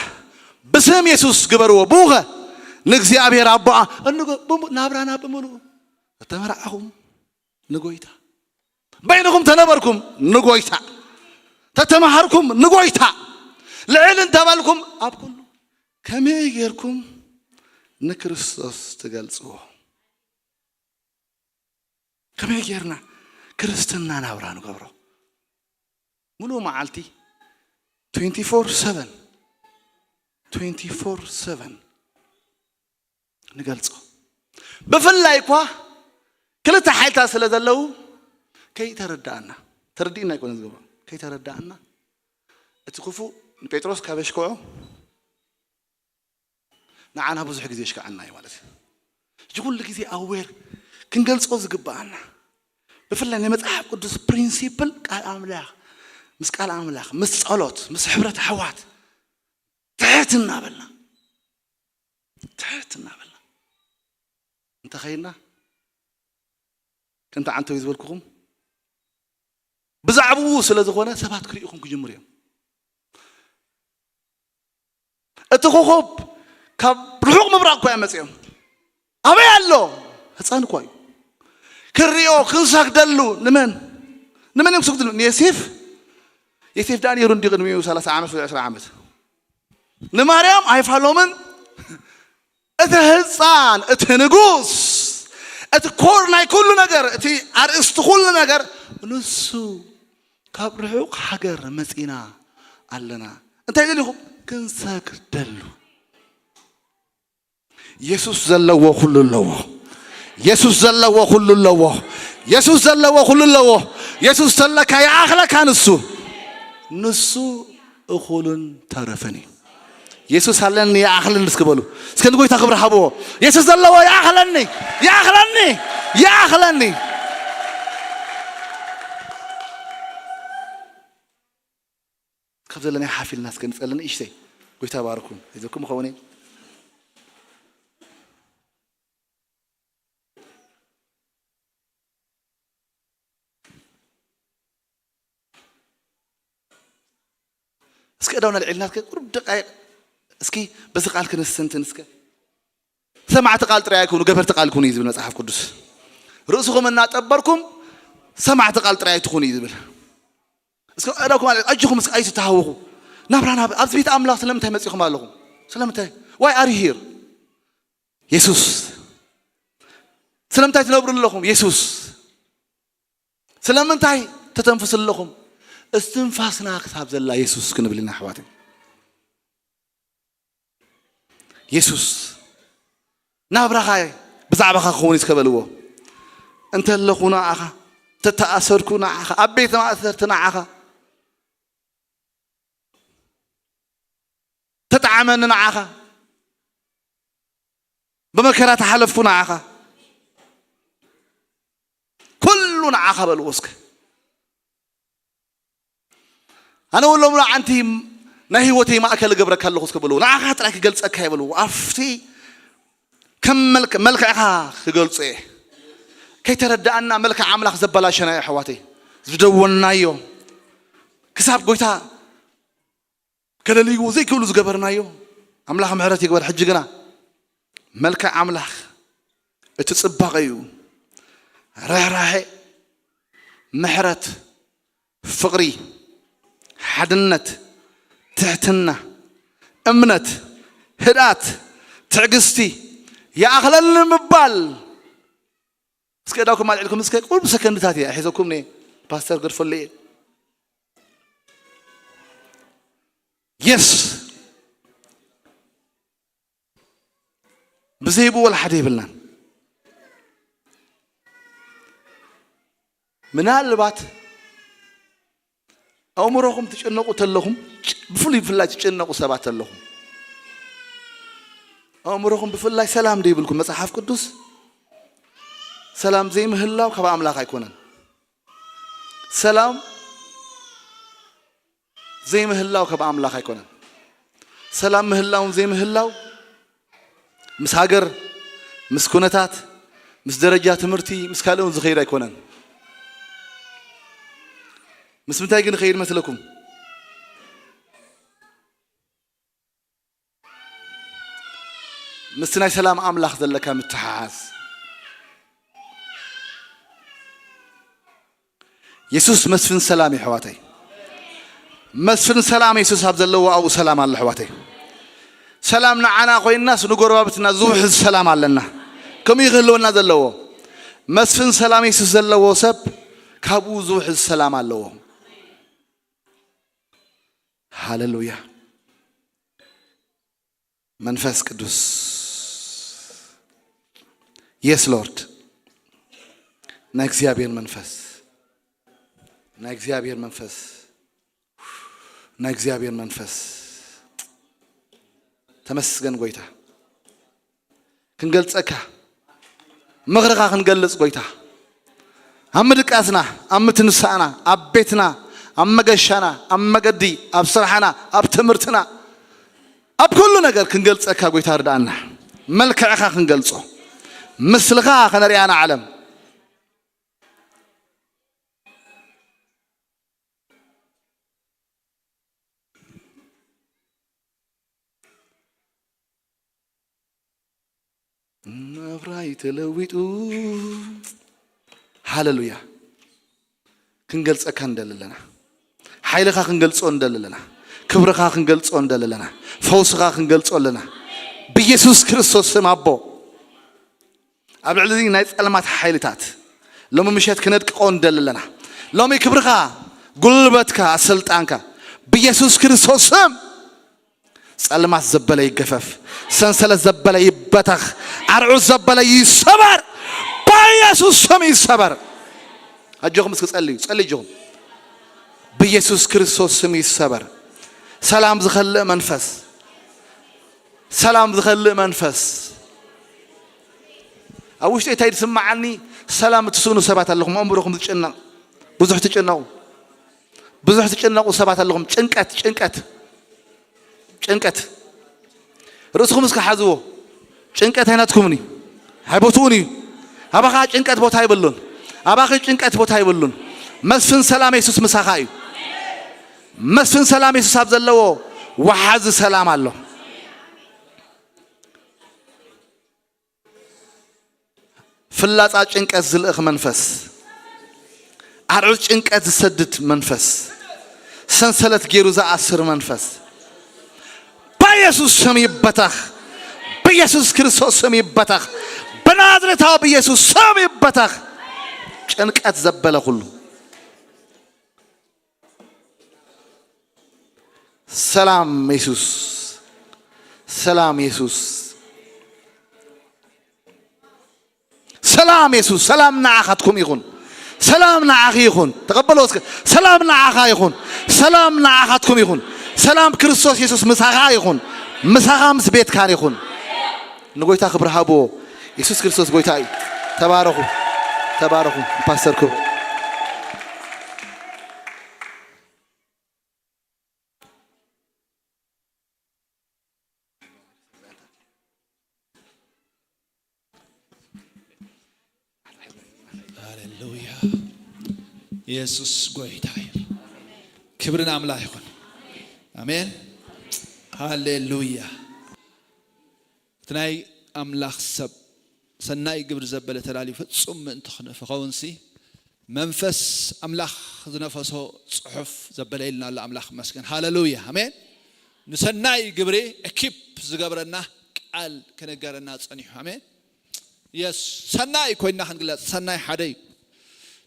ብስም የሱስ ግበርዎ። ብኡኸ ንእግዚኣብሔር ኣቦኣ እንጎ-፣ ብሙ-፣ ናብራና ብምሉኡ እተመርዓኹም ንጎይታ፣ በይንኹም ተነበርኩም ንጎይታ፣ ተተማሃርኩም ንጎይታ፣ ልዕል እንተበልኩም ኣብ ኩሉ ከመይ ጌርኩም ንክርስቶስ ትገልጽዎ? ከመይ ጌርና ክርስትና ናብራ ንገብሮ? ሙሉእ መዓልቲ ትዌንቲ ፎር ሰቨን፣ ትዌንቲ ፎር ሰቨን ንገልጾ። ብፍላይ እኳ ክልተ ሓይልታት ስለ ዘለዉ ከይተረዳእና፣ ተረዲእና ኣይኮነ ዝገብሮ፣ ከይተረዳእና እቲ ክፉእ ንጴጥሮስ ካብ የሽክዖ ንዓና ብዙሕ ግዜ የሽክዓና እዩ ማለት እዩ። እዚ ኩሉ ግዜ ኣዌር ክንገልጾ ዝግብኣና፣ ብፍላይ ናይ መጽሓፍ ቅዱስ ፕሪንሲፕል ቃል ኣምላኽ፣ ምስ ቃል ኣምላኽ፣ ምስ ጸሎት፣ ምስ ሕብረት ኣሕዋት ትሕት እናበልና፣ ትሕት እናበልና እንተኸይድና፣ ከምቲ ዓንተዊ ዝበልኩኹም ብዛዕባኡ ስለ ዝኾነ ሰባት ክርእዩኹም ክጅምሩ እዮም። እቲ ኮኾብ ካብ ርሑቕ ምብራቕ እኮ እዮም መጺኦም። ኣበይ ኣሎ? ህፃን እኮ እዩ። ክንሪኦ፣ ክንሰግደሉ። ንመን? ንመን እዮም ክሰግድሉ? ንዮሴፍ? ዮሴፍ ደኣ ነይሩ እንዲ ቅድሚኡ ሰላሳ ዓመት ወይ ዕስራ ዓመት? ንማርያም ኣይፋሎምን። እቲ ህፃን፣ እቲ ንጉስ፣ እቲ ኮር ናይ ኩሉ ነገር፣ እቲ ኣርእስቲ ኩሉ ነገር ንሱ። ካብ ርሑቕ ሃገር መፂና ኣለና። እንታይ ደሊኹም? ክንሰግደሉ። የሱስ ዘለዎ ኩሉ ኣለዎ። የሱስ ዘለዎ ኩሉ ኣለዎ። የሱስ ዘለዎ ኩሉ ኣለዎ። የሱስ ተለካ ይኣኽለካ ንሱ። ንሱ እኹልን ተረፍን እዩ። የሱስ ኣለኒ ይኣኽለኒ እስኪ በሉ። እስከ ንጎይታ ክብሪ ሃብዎ። የሱስ ዘለዎ ይኣኽለኒ፣ ይኣኽለኒ፣ ይኣኽለኒ። ካብ ዘለናይ ሓፍ ኢልና እስከ ንጸሊ ንእሽተይ። ጎይታ ባርኩም። ሒዘኩም ይኸውን እየ። እስከ እዳውና ልዕልና እስከ ቁሩብ ደቃይቕ እስኪ በዚ ቃል ክንስተንትን እስከ። ሰማዕቲ ቃል ጥራይ ኣይኩኑ፣ ገበርቲ ቃል ኩኑ እዩ ዝብል መጽሓፍ ቅዱስ። ርእስኹም እናጠበርኩም ሰማዕቲ ቃል ጥራይ ኣይትኹኑ እዩ ዝብል። እስከ እዳውኩም ኣለ-፣ ኣጆኹም እስከ ኣይትተሃወኹ። ናብራ ናብ-፣ ኣብዚ ቤት ኣምላኽ ስለምንታይ መጺኹም ኣለኹም? ስለምንታይ? Why are you here? የሱስ። ስለምንታይ ትነብሩ ኣለኹም? የሱስ። ስለምንታይ ተተንፍሱ ኣለኹም? እስትንፋስና ክሳብ ዘላ የሱስ ክንብል ኢና ኣሕዋተይ። የሱስ፣ ናብራኻ ብዛዕባኻ ክኸውን እዩ እስከ በልዎ። እንተ ኣለኹ ንዓኻ፣ ተተኣሰርኩ ንዓኻ፣ ኣብ ቤት ማእሰርቲ ንዓኻ፣ ተጠዓመኒ ንዓኻ፣ ብመከራ ተሓለፍኩ ንዓኻ፣ ኩሉ ንዓኻ በልዎ እስከ። ኣነ እውን ሎሚ ኣንቲ ናይ ህይወተይ ማእከል እገብረካ ኣለኹ እስከ በልዎ። ንዓኻ ጥራይ ክገልጸካ እየ በልዎ። ኣብቲ ከም መልክ-፣ መልክዕኻ ክገልጾ እየ። ከይተረዳእና መልክዕ ኣምላኽ ዘበላሸናዮ ኣሕዋተይ፣ ዝደወንናዮ ክሳብ ጎይታ ከለልይዎ ዘይክእሉ ዝገበርናዮ ኣምላኽ ምሕረት ይግበር። ሕጂ ግና መልክዕ ኣምላኽ እቲ ጽባቐ እዩ። ርህራሄ፣ ምሕረት፣ ፍቕሪ፣ ሓድነት፣ ትሕትና፣ እምነት፣ ህድኣት፣ ትዕግስቲ፣ ይኣኽለኒ ምባል። እስከ እዳውኩም ኣልዒልኩም እስከ ቁሩብ ሰከንድታት እየ ሒዘኩም እየ ፓስተር ገድፈሉ እየ። የስ፣ ብዘይብኡ ወላ ሓደ የብልናን። ምናልባት ኣእምሮኹም ትጭነቑ ተለኹም፣ ጭ-፣ ብፍሉይ ብፍላይ ትጭነቑ ሰባት ተለኹም፣ ኣእምሮኹም ብፍላይ ሰላም ዘይብልኩም፣ መጽሓፍ ቅዱስ ሰላም ዘይምህላው ካብ ኣምላኽ ኣይኮነን። ሰላም ዘይምህላው ካብ ኣምላኽ ኣይኮነን። ሰላም ምህላውን ዘይምህላው ምስ ሃገር፣ ምስ ኩነታት፣ ምስ ደረጃ ትምህርቲ፣ ምስ ካልእ እውን ዝኸይድ ኣይኮነን። ምስ ምንታይ ግን ይኸይድ መስለኩም? ምስቲ ናይ ሰላም ኣምላኽ ዘለካ ምትሓሓዝ። የሱስ መስፍን ሰላም እዩ፣ ኣሕዋተይ። መስፍን ሰላም የሱስ ኣብ ዘለዎ፣ ኣብኡ ሰላም ኣሎ፣ ኣሕዋተይ። ሰላም ንዓና ኮይንናስ፣ ንጎረባብትና ዝውሕዝ ሰላም ኣለና። ከምኡ እዩ ክህልወና ዘለዎ። መስፍን ሰላም የሱስ ዘለዎ ሰብ፣ ካብኡ ዝውሕዝ ሰላም ኣለዎ። ሃሌሉያ። መንፈስ ቅዱስ። የስ ሎርድ። ናይ እግዚኣብሔር መንፈስ፣ ናይ እግዚኣብሔር መንፈስ፣ ናይ እግዚኣብሔር መንፈስ። ተመስገን ጎይታ። ክንገልጸካ፣ ምኽርኻ ክንገልጽ ጎይታ፣ ኣብ ምድቃስና፣ ኣብ ምትንሳእና፣ ኣብ ቤትና፣ ኣብ መገሻና፣ ኣብ መገዲ፣ ኣብ ስራሕና፣ ኣብ ትምህርትና፣ ኣብ ኩሉ ነገር ክንገልጸካ ጎይታ ርድኣና። መልክዕኻ ክንገልጾ፣ ምስልኻ ከነርያ ንዓለም። ናብራይ ተለዊጡ። ሃሌሉያ። ክንገልጸካ እንደሊ ኣለና። ሓይልኻ ክንገልጾ እንደሊ ኣለና። ክብርኻ ክንገልጾ እንደሊ ኣለና። ፈውስኻ ክንገልጾ ኣለና። ብኢየሱስ ክርስቶስ ስም ኣቦ፣ ኣብ ልዕሊ ናይ ጸልማት ሓይልታት ሎሚ ምሸት ክነድቅቆ እንደሊ ኣለና። ሎሚ ክብርኻ፣ ጉልበትካ፣ ስልጣንካ ብኢየሱስ ክርስቶስ ስም ጸልማት ዘበለ ይገፈፍ፣ ሰንሰለት ዘበለ ይበተኽ፣ ኣርዑት ዘበለ ይሰበር፣ ብኢየሱስ ስም ይሰበር። ኣጆኹም እስኪ ጸልዩ፣ ጸልዩ ኣጆኹም። ብኢየሱስ ክርስቶስ ስም ይሰበር። ሰላም ዝኸልእ መንፈስ፣ ሰላም ዝኸልእ መንፈስ። ኣብ ውሽጢ እንታይ ዝስምዓኒ? ሰላም እትስእኑ ሰባት ኣለኹም፣ ኣእምሮኹም ዝጭነቕ፣ ብዙሕ ትጭነቑ፣ ብዙሕ ትጭነቑ ሰባት ኣለኹም። ጭንቀት፣ ጭንቀት፣ ጭንቀት። ርእስኹም እስከ ሓዝዎ። ጭንቀት ኣይናትኩምን እዩ፣ ኣይቦትኡን እዩ። ኣባኻ ጭንቀት ቦታ ይብሉን፣ ኣባኺ ጭንቀት ቦታ ይብሉን። መስፍን ሰላም የሱስ ምሳኻ እዩ። መስፍን ሰላም የሱስ ኣብ ዘለዎ ወሓዚ ሰላም ኣሎ። ፍላጻ ጭንቀት ዝልእኽ መንፈስ፣ ኣርዑት ጭንቀት ዝሰድድ መንፈስ፣ ሰንሰለት ገይሩ ዝኣስር መንፈስ፣ በኢየሱስ ስም ይበተኽ። በኢየሱስ ክርስቶስ ስም ይበተኽ። በናዝሬታዊ በኢየሱስ ስም ይበተኽ። ጭንቀት ዘበለ ኩሉ። ሰላም የሱስ፣ ሰላም የሱስ፣ ሰላም የሱስ። ሰላም ንዓኻትኩም ይኹን። ሰላም ንዓኺ ይኹን። ተቐበሎ እስከ። ሰላም ንዓኻ ይኹን። ሰላም ንዓኻትኩም ይኹን። ሰላም ክርስቶስ የሱስ ምሳኻ ይኹን። ምሳኻ ምስ ቤትካን ይኹን። ንጎይታ ክብሪ ሃብዎ። የሱስ ክርስቶስ ጎይታ እዩ። ተባረኹ፣ ተባረኹ። ፓስተር ክብሩ። ሃሌሉያ። የሱስ ጎይታ እዩ። ክብሪ ንኣምላኽ ይኹን። ኣሜን። ሃሌሉያ። እቲ ናይ ኣምላኽ ሰብ ሰናይ ግብሪ ዘበለ ተዳልዩ ፍጹም ምእንቲ ክኸውንሲ፣ መንፈስ ኣምላኽ ዝነፈሶ ጽሑፍ ዘበለ ኢልና ኣሎ። ኣምላኽ ይመስገን። ሃሌሉያ። ኣሜን። ንሰናይ ግብሪ ኤኪፕ ዝገብረና ቃል ክነገረና ጸኒሑ። ኣሜን። የስ፣ ሰናይ ኮይንና ክንግለጽ፣ ሰናይ ሓደ እዩ።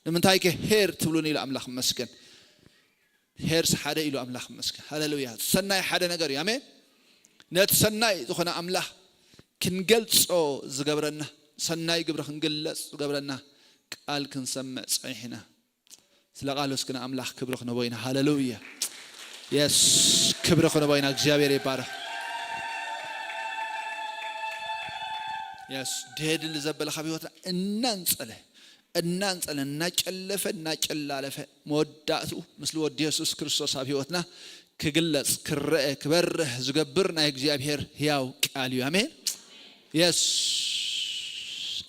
ንምንታይ ከ ሄር ትብሉኒ ኢሉ ኣምላኽ ይመስገን። ሄርስ ሓደ ኢሉ ኣምላኽ ይመስገን። ሃሌሉያ። ሰናይ ሓደ ነገር እዩ። ኣሜን። ነቲ ሰናይ ዝኾነ ኣምላኽ ክንገልጾ ዝገብረና፣ ሰናይ ግብሪ ክንግለጽ ዝገብረና ቃል ክንሰምዕ ጸኒሕና። ስለ ቃሉ እስኪ ንኣምላኽ ክብሪ ክንቦ ኢና። ሃሌሉያ። የስ፣ ክብሪ ክንቦ ኢና። እግዚኣብሔር ይባረኽ። የስ፣ ድሄድል ዘበለ ካብ ህይወትና እናንጸለ፣ እናንጸለ፣ እናጨለፈ፣ እናጨላለፈ፣ መወዳእትኡ ምስሊ ወዲ የሱስ ክርስቶስ ኣብ ህይወትና ክግለጽ፣ ክረአ፣ ክበርህ ዝገብር ናይ እግዚኣብሔር ህያው ቃል እዩ። ኣሜን። የስ፣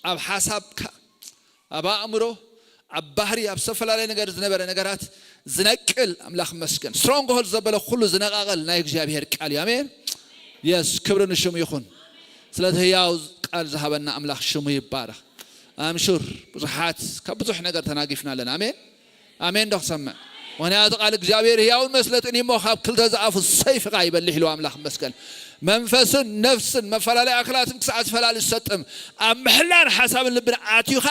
ኣብ ሓሳብካ፣ ኣብ ኣእምሮ፣ ኣብ ባህሪ፣ ኣብ ዝተፈላለየ ነገር ዝነበረ ነገራት ዝነቅል ኣምላኽ መስገን። ስትሮንግሆልድ ዘበለ ኩሉ ዝነቃቀል ናይ እግዚኣብሔር ቃል እዩ። ኣሜን። የስ፣ ክብሪ ንሽሙ ይኹን። ስለቲ ህያው ቃል ዝሃበና ኣምላኽ ሽሙ ይባረኽ። ኣምሹር ብዙሓት ካብ ብዙሕ ነገር ተናጊፍና ኣለና። ኣሜን ኣሜን። ዶ ክሰምዕ? ምክንያቱ ቃል እግዚኣብሔር ህያውን መስለጥን እሞ ካብ ክልተ ዝኣፉ ሰይፍኻ ይበልሕ ኢሉ ኣምላኽ መስገን። መንፈስን ነፍስን መፈላለይ ኣክላትን ክሳዕ ዝፈላሊ ዝሰጥም ኣብ ምሕላን ሓሳብን ልብን ኣትዩኻ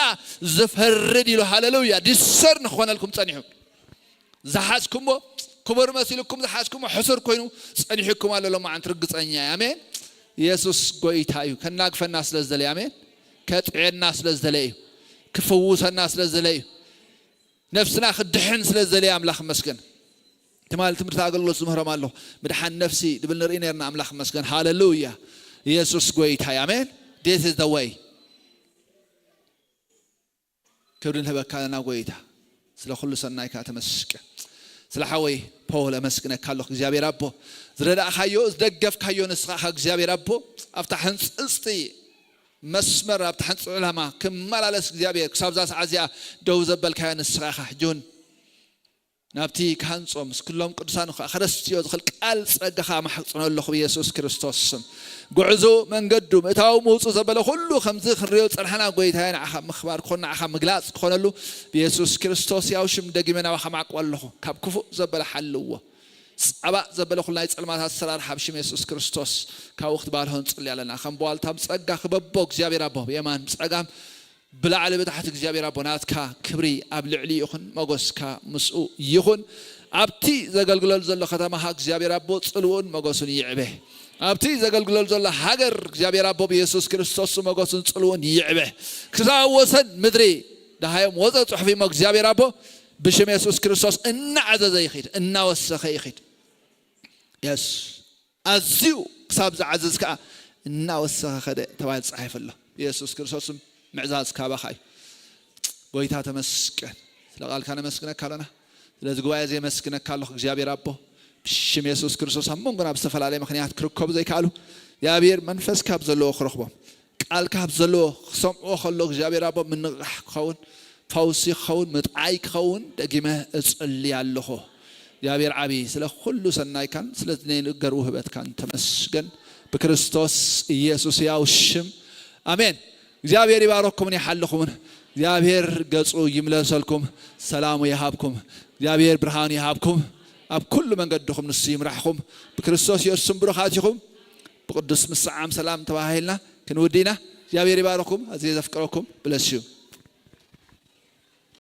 ዝፈርድ ኢሉ። ሃለሉያ። ዲሰር ንክኾነልኩም ጸኒሑ ዝሓዝኩሞ ክቡር መሲልኩም ዝሓዝኩሞ ሕሱር ኮይኑ ጸኒሑኩም ኣሎ። ሎማዓንቲ ርግጸኛ እየ። ኣሜን። ኢየሱስ ጎይታ እዩ። ከናግፈና ስለ ዝደለየ፣ ኣሜን። ከጥዕየና ስለ ዝደለየ እዩ። ክፍውሰና ስለ ዝደለየ እዩ። ነፍስና ክድሕን ስለ ዝደለየ ኣምላኽ መስገን። ትማሊ ትምህርቲ ኣገልግሎት ዝምህሮም ኣለኹ። ምድሓን ነፍሲ ድብል ንርኢ ነርና። ኣምላኽ መስገን። ሃለሉያ። ኢየሱስ ጎይታ እዩ። ኣሜን። This is the way። ክብሪ ንህበካ ኣለና ጎይታ። ስለ ኩሉ ሰናይካ ተመስገን። ስለ ሓወይ ፖል ኣመስግነካ ኣለኹ እግዚኣብሔር ኣቦ። ዝረዳእካዮ ዝደገፍካዮ ንስኻ ኢኻ እግዚኣብሔር ኣቦ። ኣብታ ሕንጽጽቲ መስመር ኣብታ ሕንጽ ዕላማ ክመላለስ እግዚኣብሔር ክሳብዛ ሰዓት እዚኣ ደው ዘበልካዮ ንስኻ ኢኻ። ሕጂ እውን ናብቲ ክሃንጾም ምስ ኩሎም ቅዱሳን ከኣ ከረስትዮ ዝኽእል ቃል ጸጋኻ ማሕጽኖ ኣለኹ ብኢየሱስ ክርስቶስ ስም። ጉዕዞ መንገዱ ምእታው ምውጹ ዘበለ ኩሉ ከምዚ ክንሪኦ ጸንሓና ጎይታየ ንዓኻ ምኽባር ክኾን ንዓኻ ምግላጽ ክኾነሉ ብኢየሱስ ክርስቶስ ያው ሽም ደጊመ ናባኻ ማዕቆ ኣለኹ። ካብ ክፉእ ዘበለ ሓልዎ። ጻባእ ዘበለ ኩሉ ናይ ጸልማት ኣሰራርሓ ብሽም የሱስ ክርስቶስ ካብኡ ክትባልሆ ንጽሊ ኣለና። ከም በዋልታ ብጸጋ ክበቦ እግዚኣብሔር ኣቦ ብየማን ብጸጋም ብላዕሊ ብታሕቲ እግዚኣብሔር ኣቦ ናትካ ክብሪ ኣብ ልዕሊ ይኹን፣ መጎስካ ምስኡ ይኹን። ኣብቲ ዘገልግለሉ ዘሎ ከተማኻ እግዚኣብሔር ኣቦ ጽልውን መጎስን ይዕበ። ኣብቲ ዘገልግለሉ ዘሎ ሃገር እግዚኣብሔር ኣቦ ብየሱስ ክርስቶስ መጎስን ጽልውን ይዕበ። ክሳብ ወሰን ምድሪ ደሃዮም ወፀ ጽሑፍ እሞ እግዚኣብሔር ኣቦ ብሽም የሱስ ክርስቶስ እናዓዘዘ ይኺድ፣ እናወሰኸ ይኺድ። የስ ኣዝዩ ክሳብ ዝዓዝዝ ከዓ እናወሰኸ ኸደ ተባሂሉ ተጻሒፉ ኣሎ። ኢየሱስ ክርስቶስ ምዕዛዝ ካባኻ እዩ። ጎይታ ተመስገን። ስለ ቃልካ ነመስግነካ ኣለና። ስለዚ ጉባኤ እዚ የመስግነካ ኣለኹ እግዚኣብሔር ኣቦ። ብሽም የሱስ ክርስቶስ ኣብ መንጎና ብዝተፈላለየ ምኽንያት ክርከቡ ዘይከኣሉ እግዚኣብሔር መንፈስካ ኣብ ዘለዎ ክረኽቦም። ቃልካ ኣብ ዘለዎ ክሰምዕዎ ከሎ እግዚኣብሔር ኣቦ ምንቕቓሕ ክኸውን ፈውሲ ክኸውን ምጥዓይ ክኸውን ደጊመ እጽሊ ኣለኹ። እግዚኣብሔር ዓቢ ስለ ኩሉ ሰናይካን ስለ ናይ ነገር ውህበትካን ተመስገን። ብክርስቶስ ኢየሱስ ያው ሽም ኣሜን። እግዚኣብሔር ይባረኩምን ይሓልኹምን። እግዚኣብሔር ገጹ ይምለሰልኩም፣ ሰላሙ ይሃብኩም። እግዚኣብሔር ብርሃኑ ይሃብኩም። ኣብ ኩሉ መንገድኹም ንሱ ይምራሕኹም። ብክርስቶስ ኢየሱስ ስም ብሩኻት ኢኹም። ብቅዱስ ምስዓም ሰላም ተባሂልና ክንውድኢና። እግዚኣብሔር ይባረኩም። ኣዝየ ዘፍቅረኩም። ብለስ እዩ።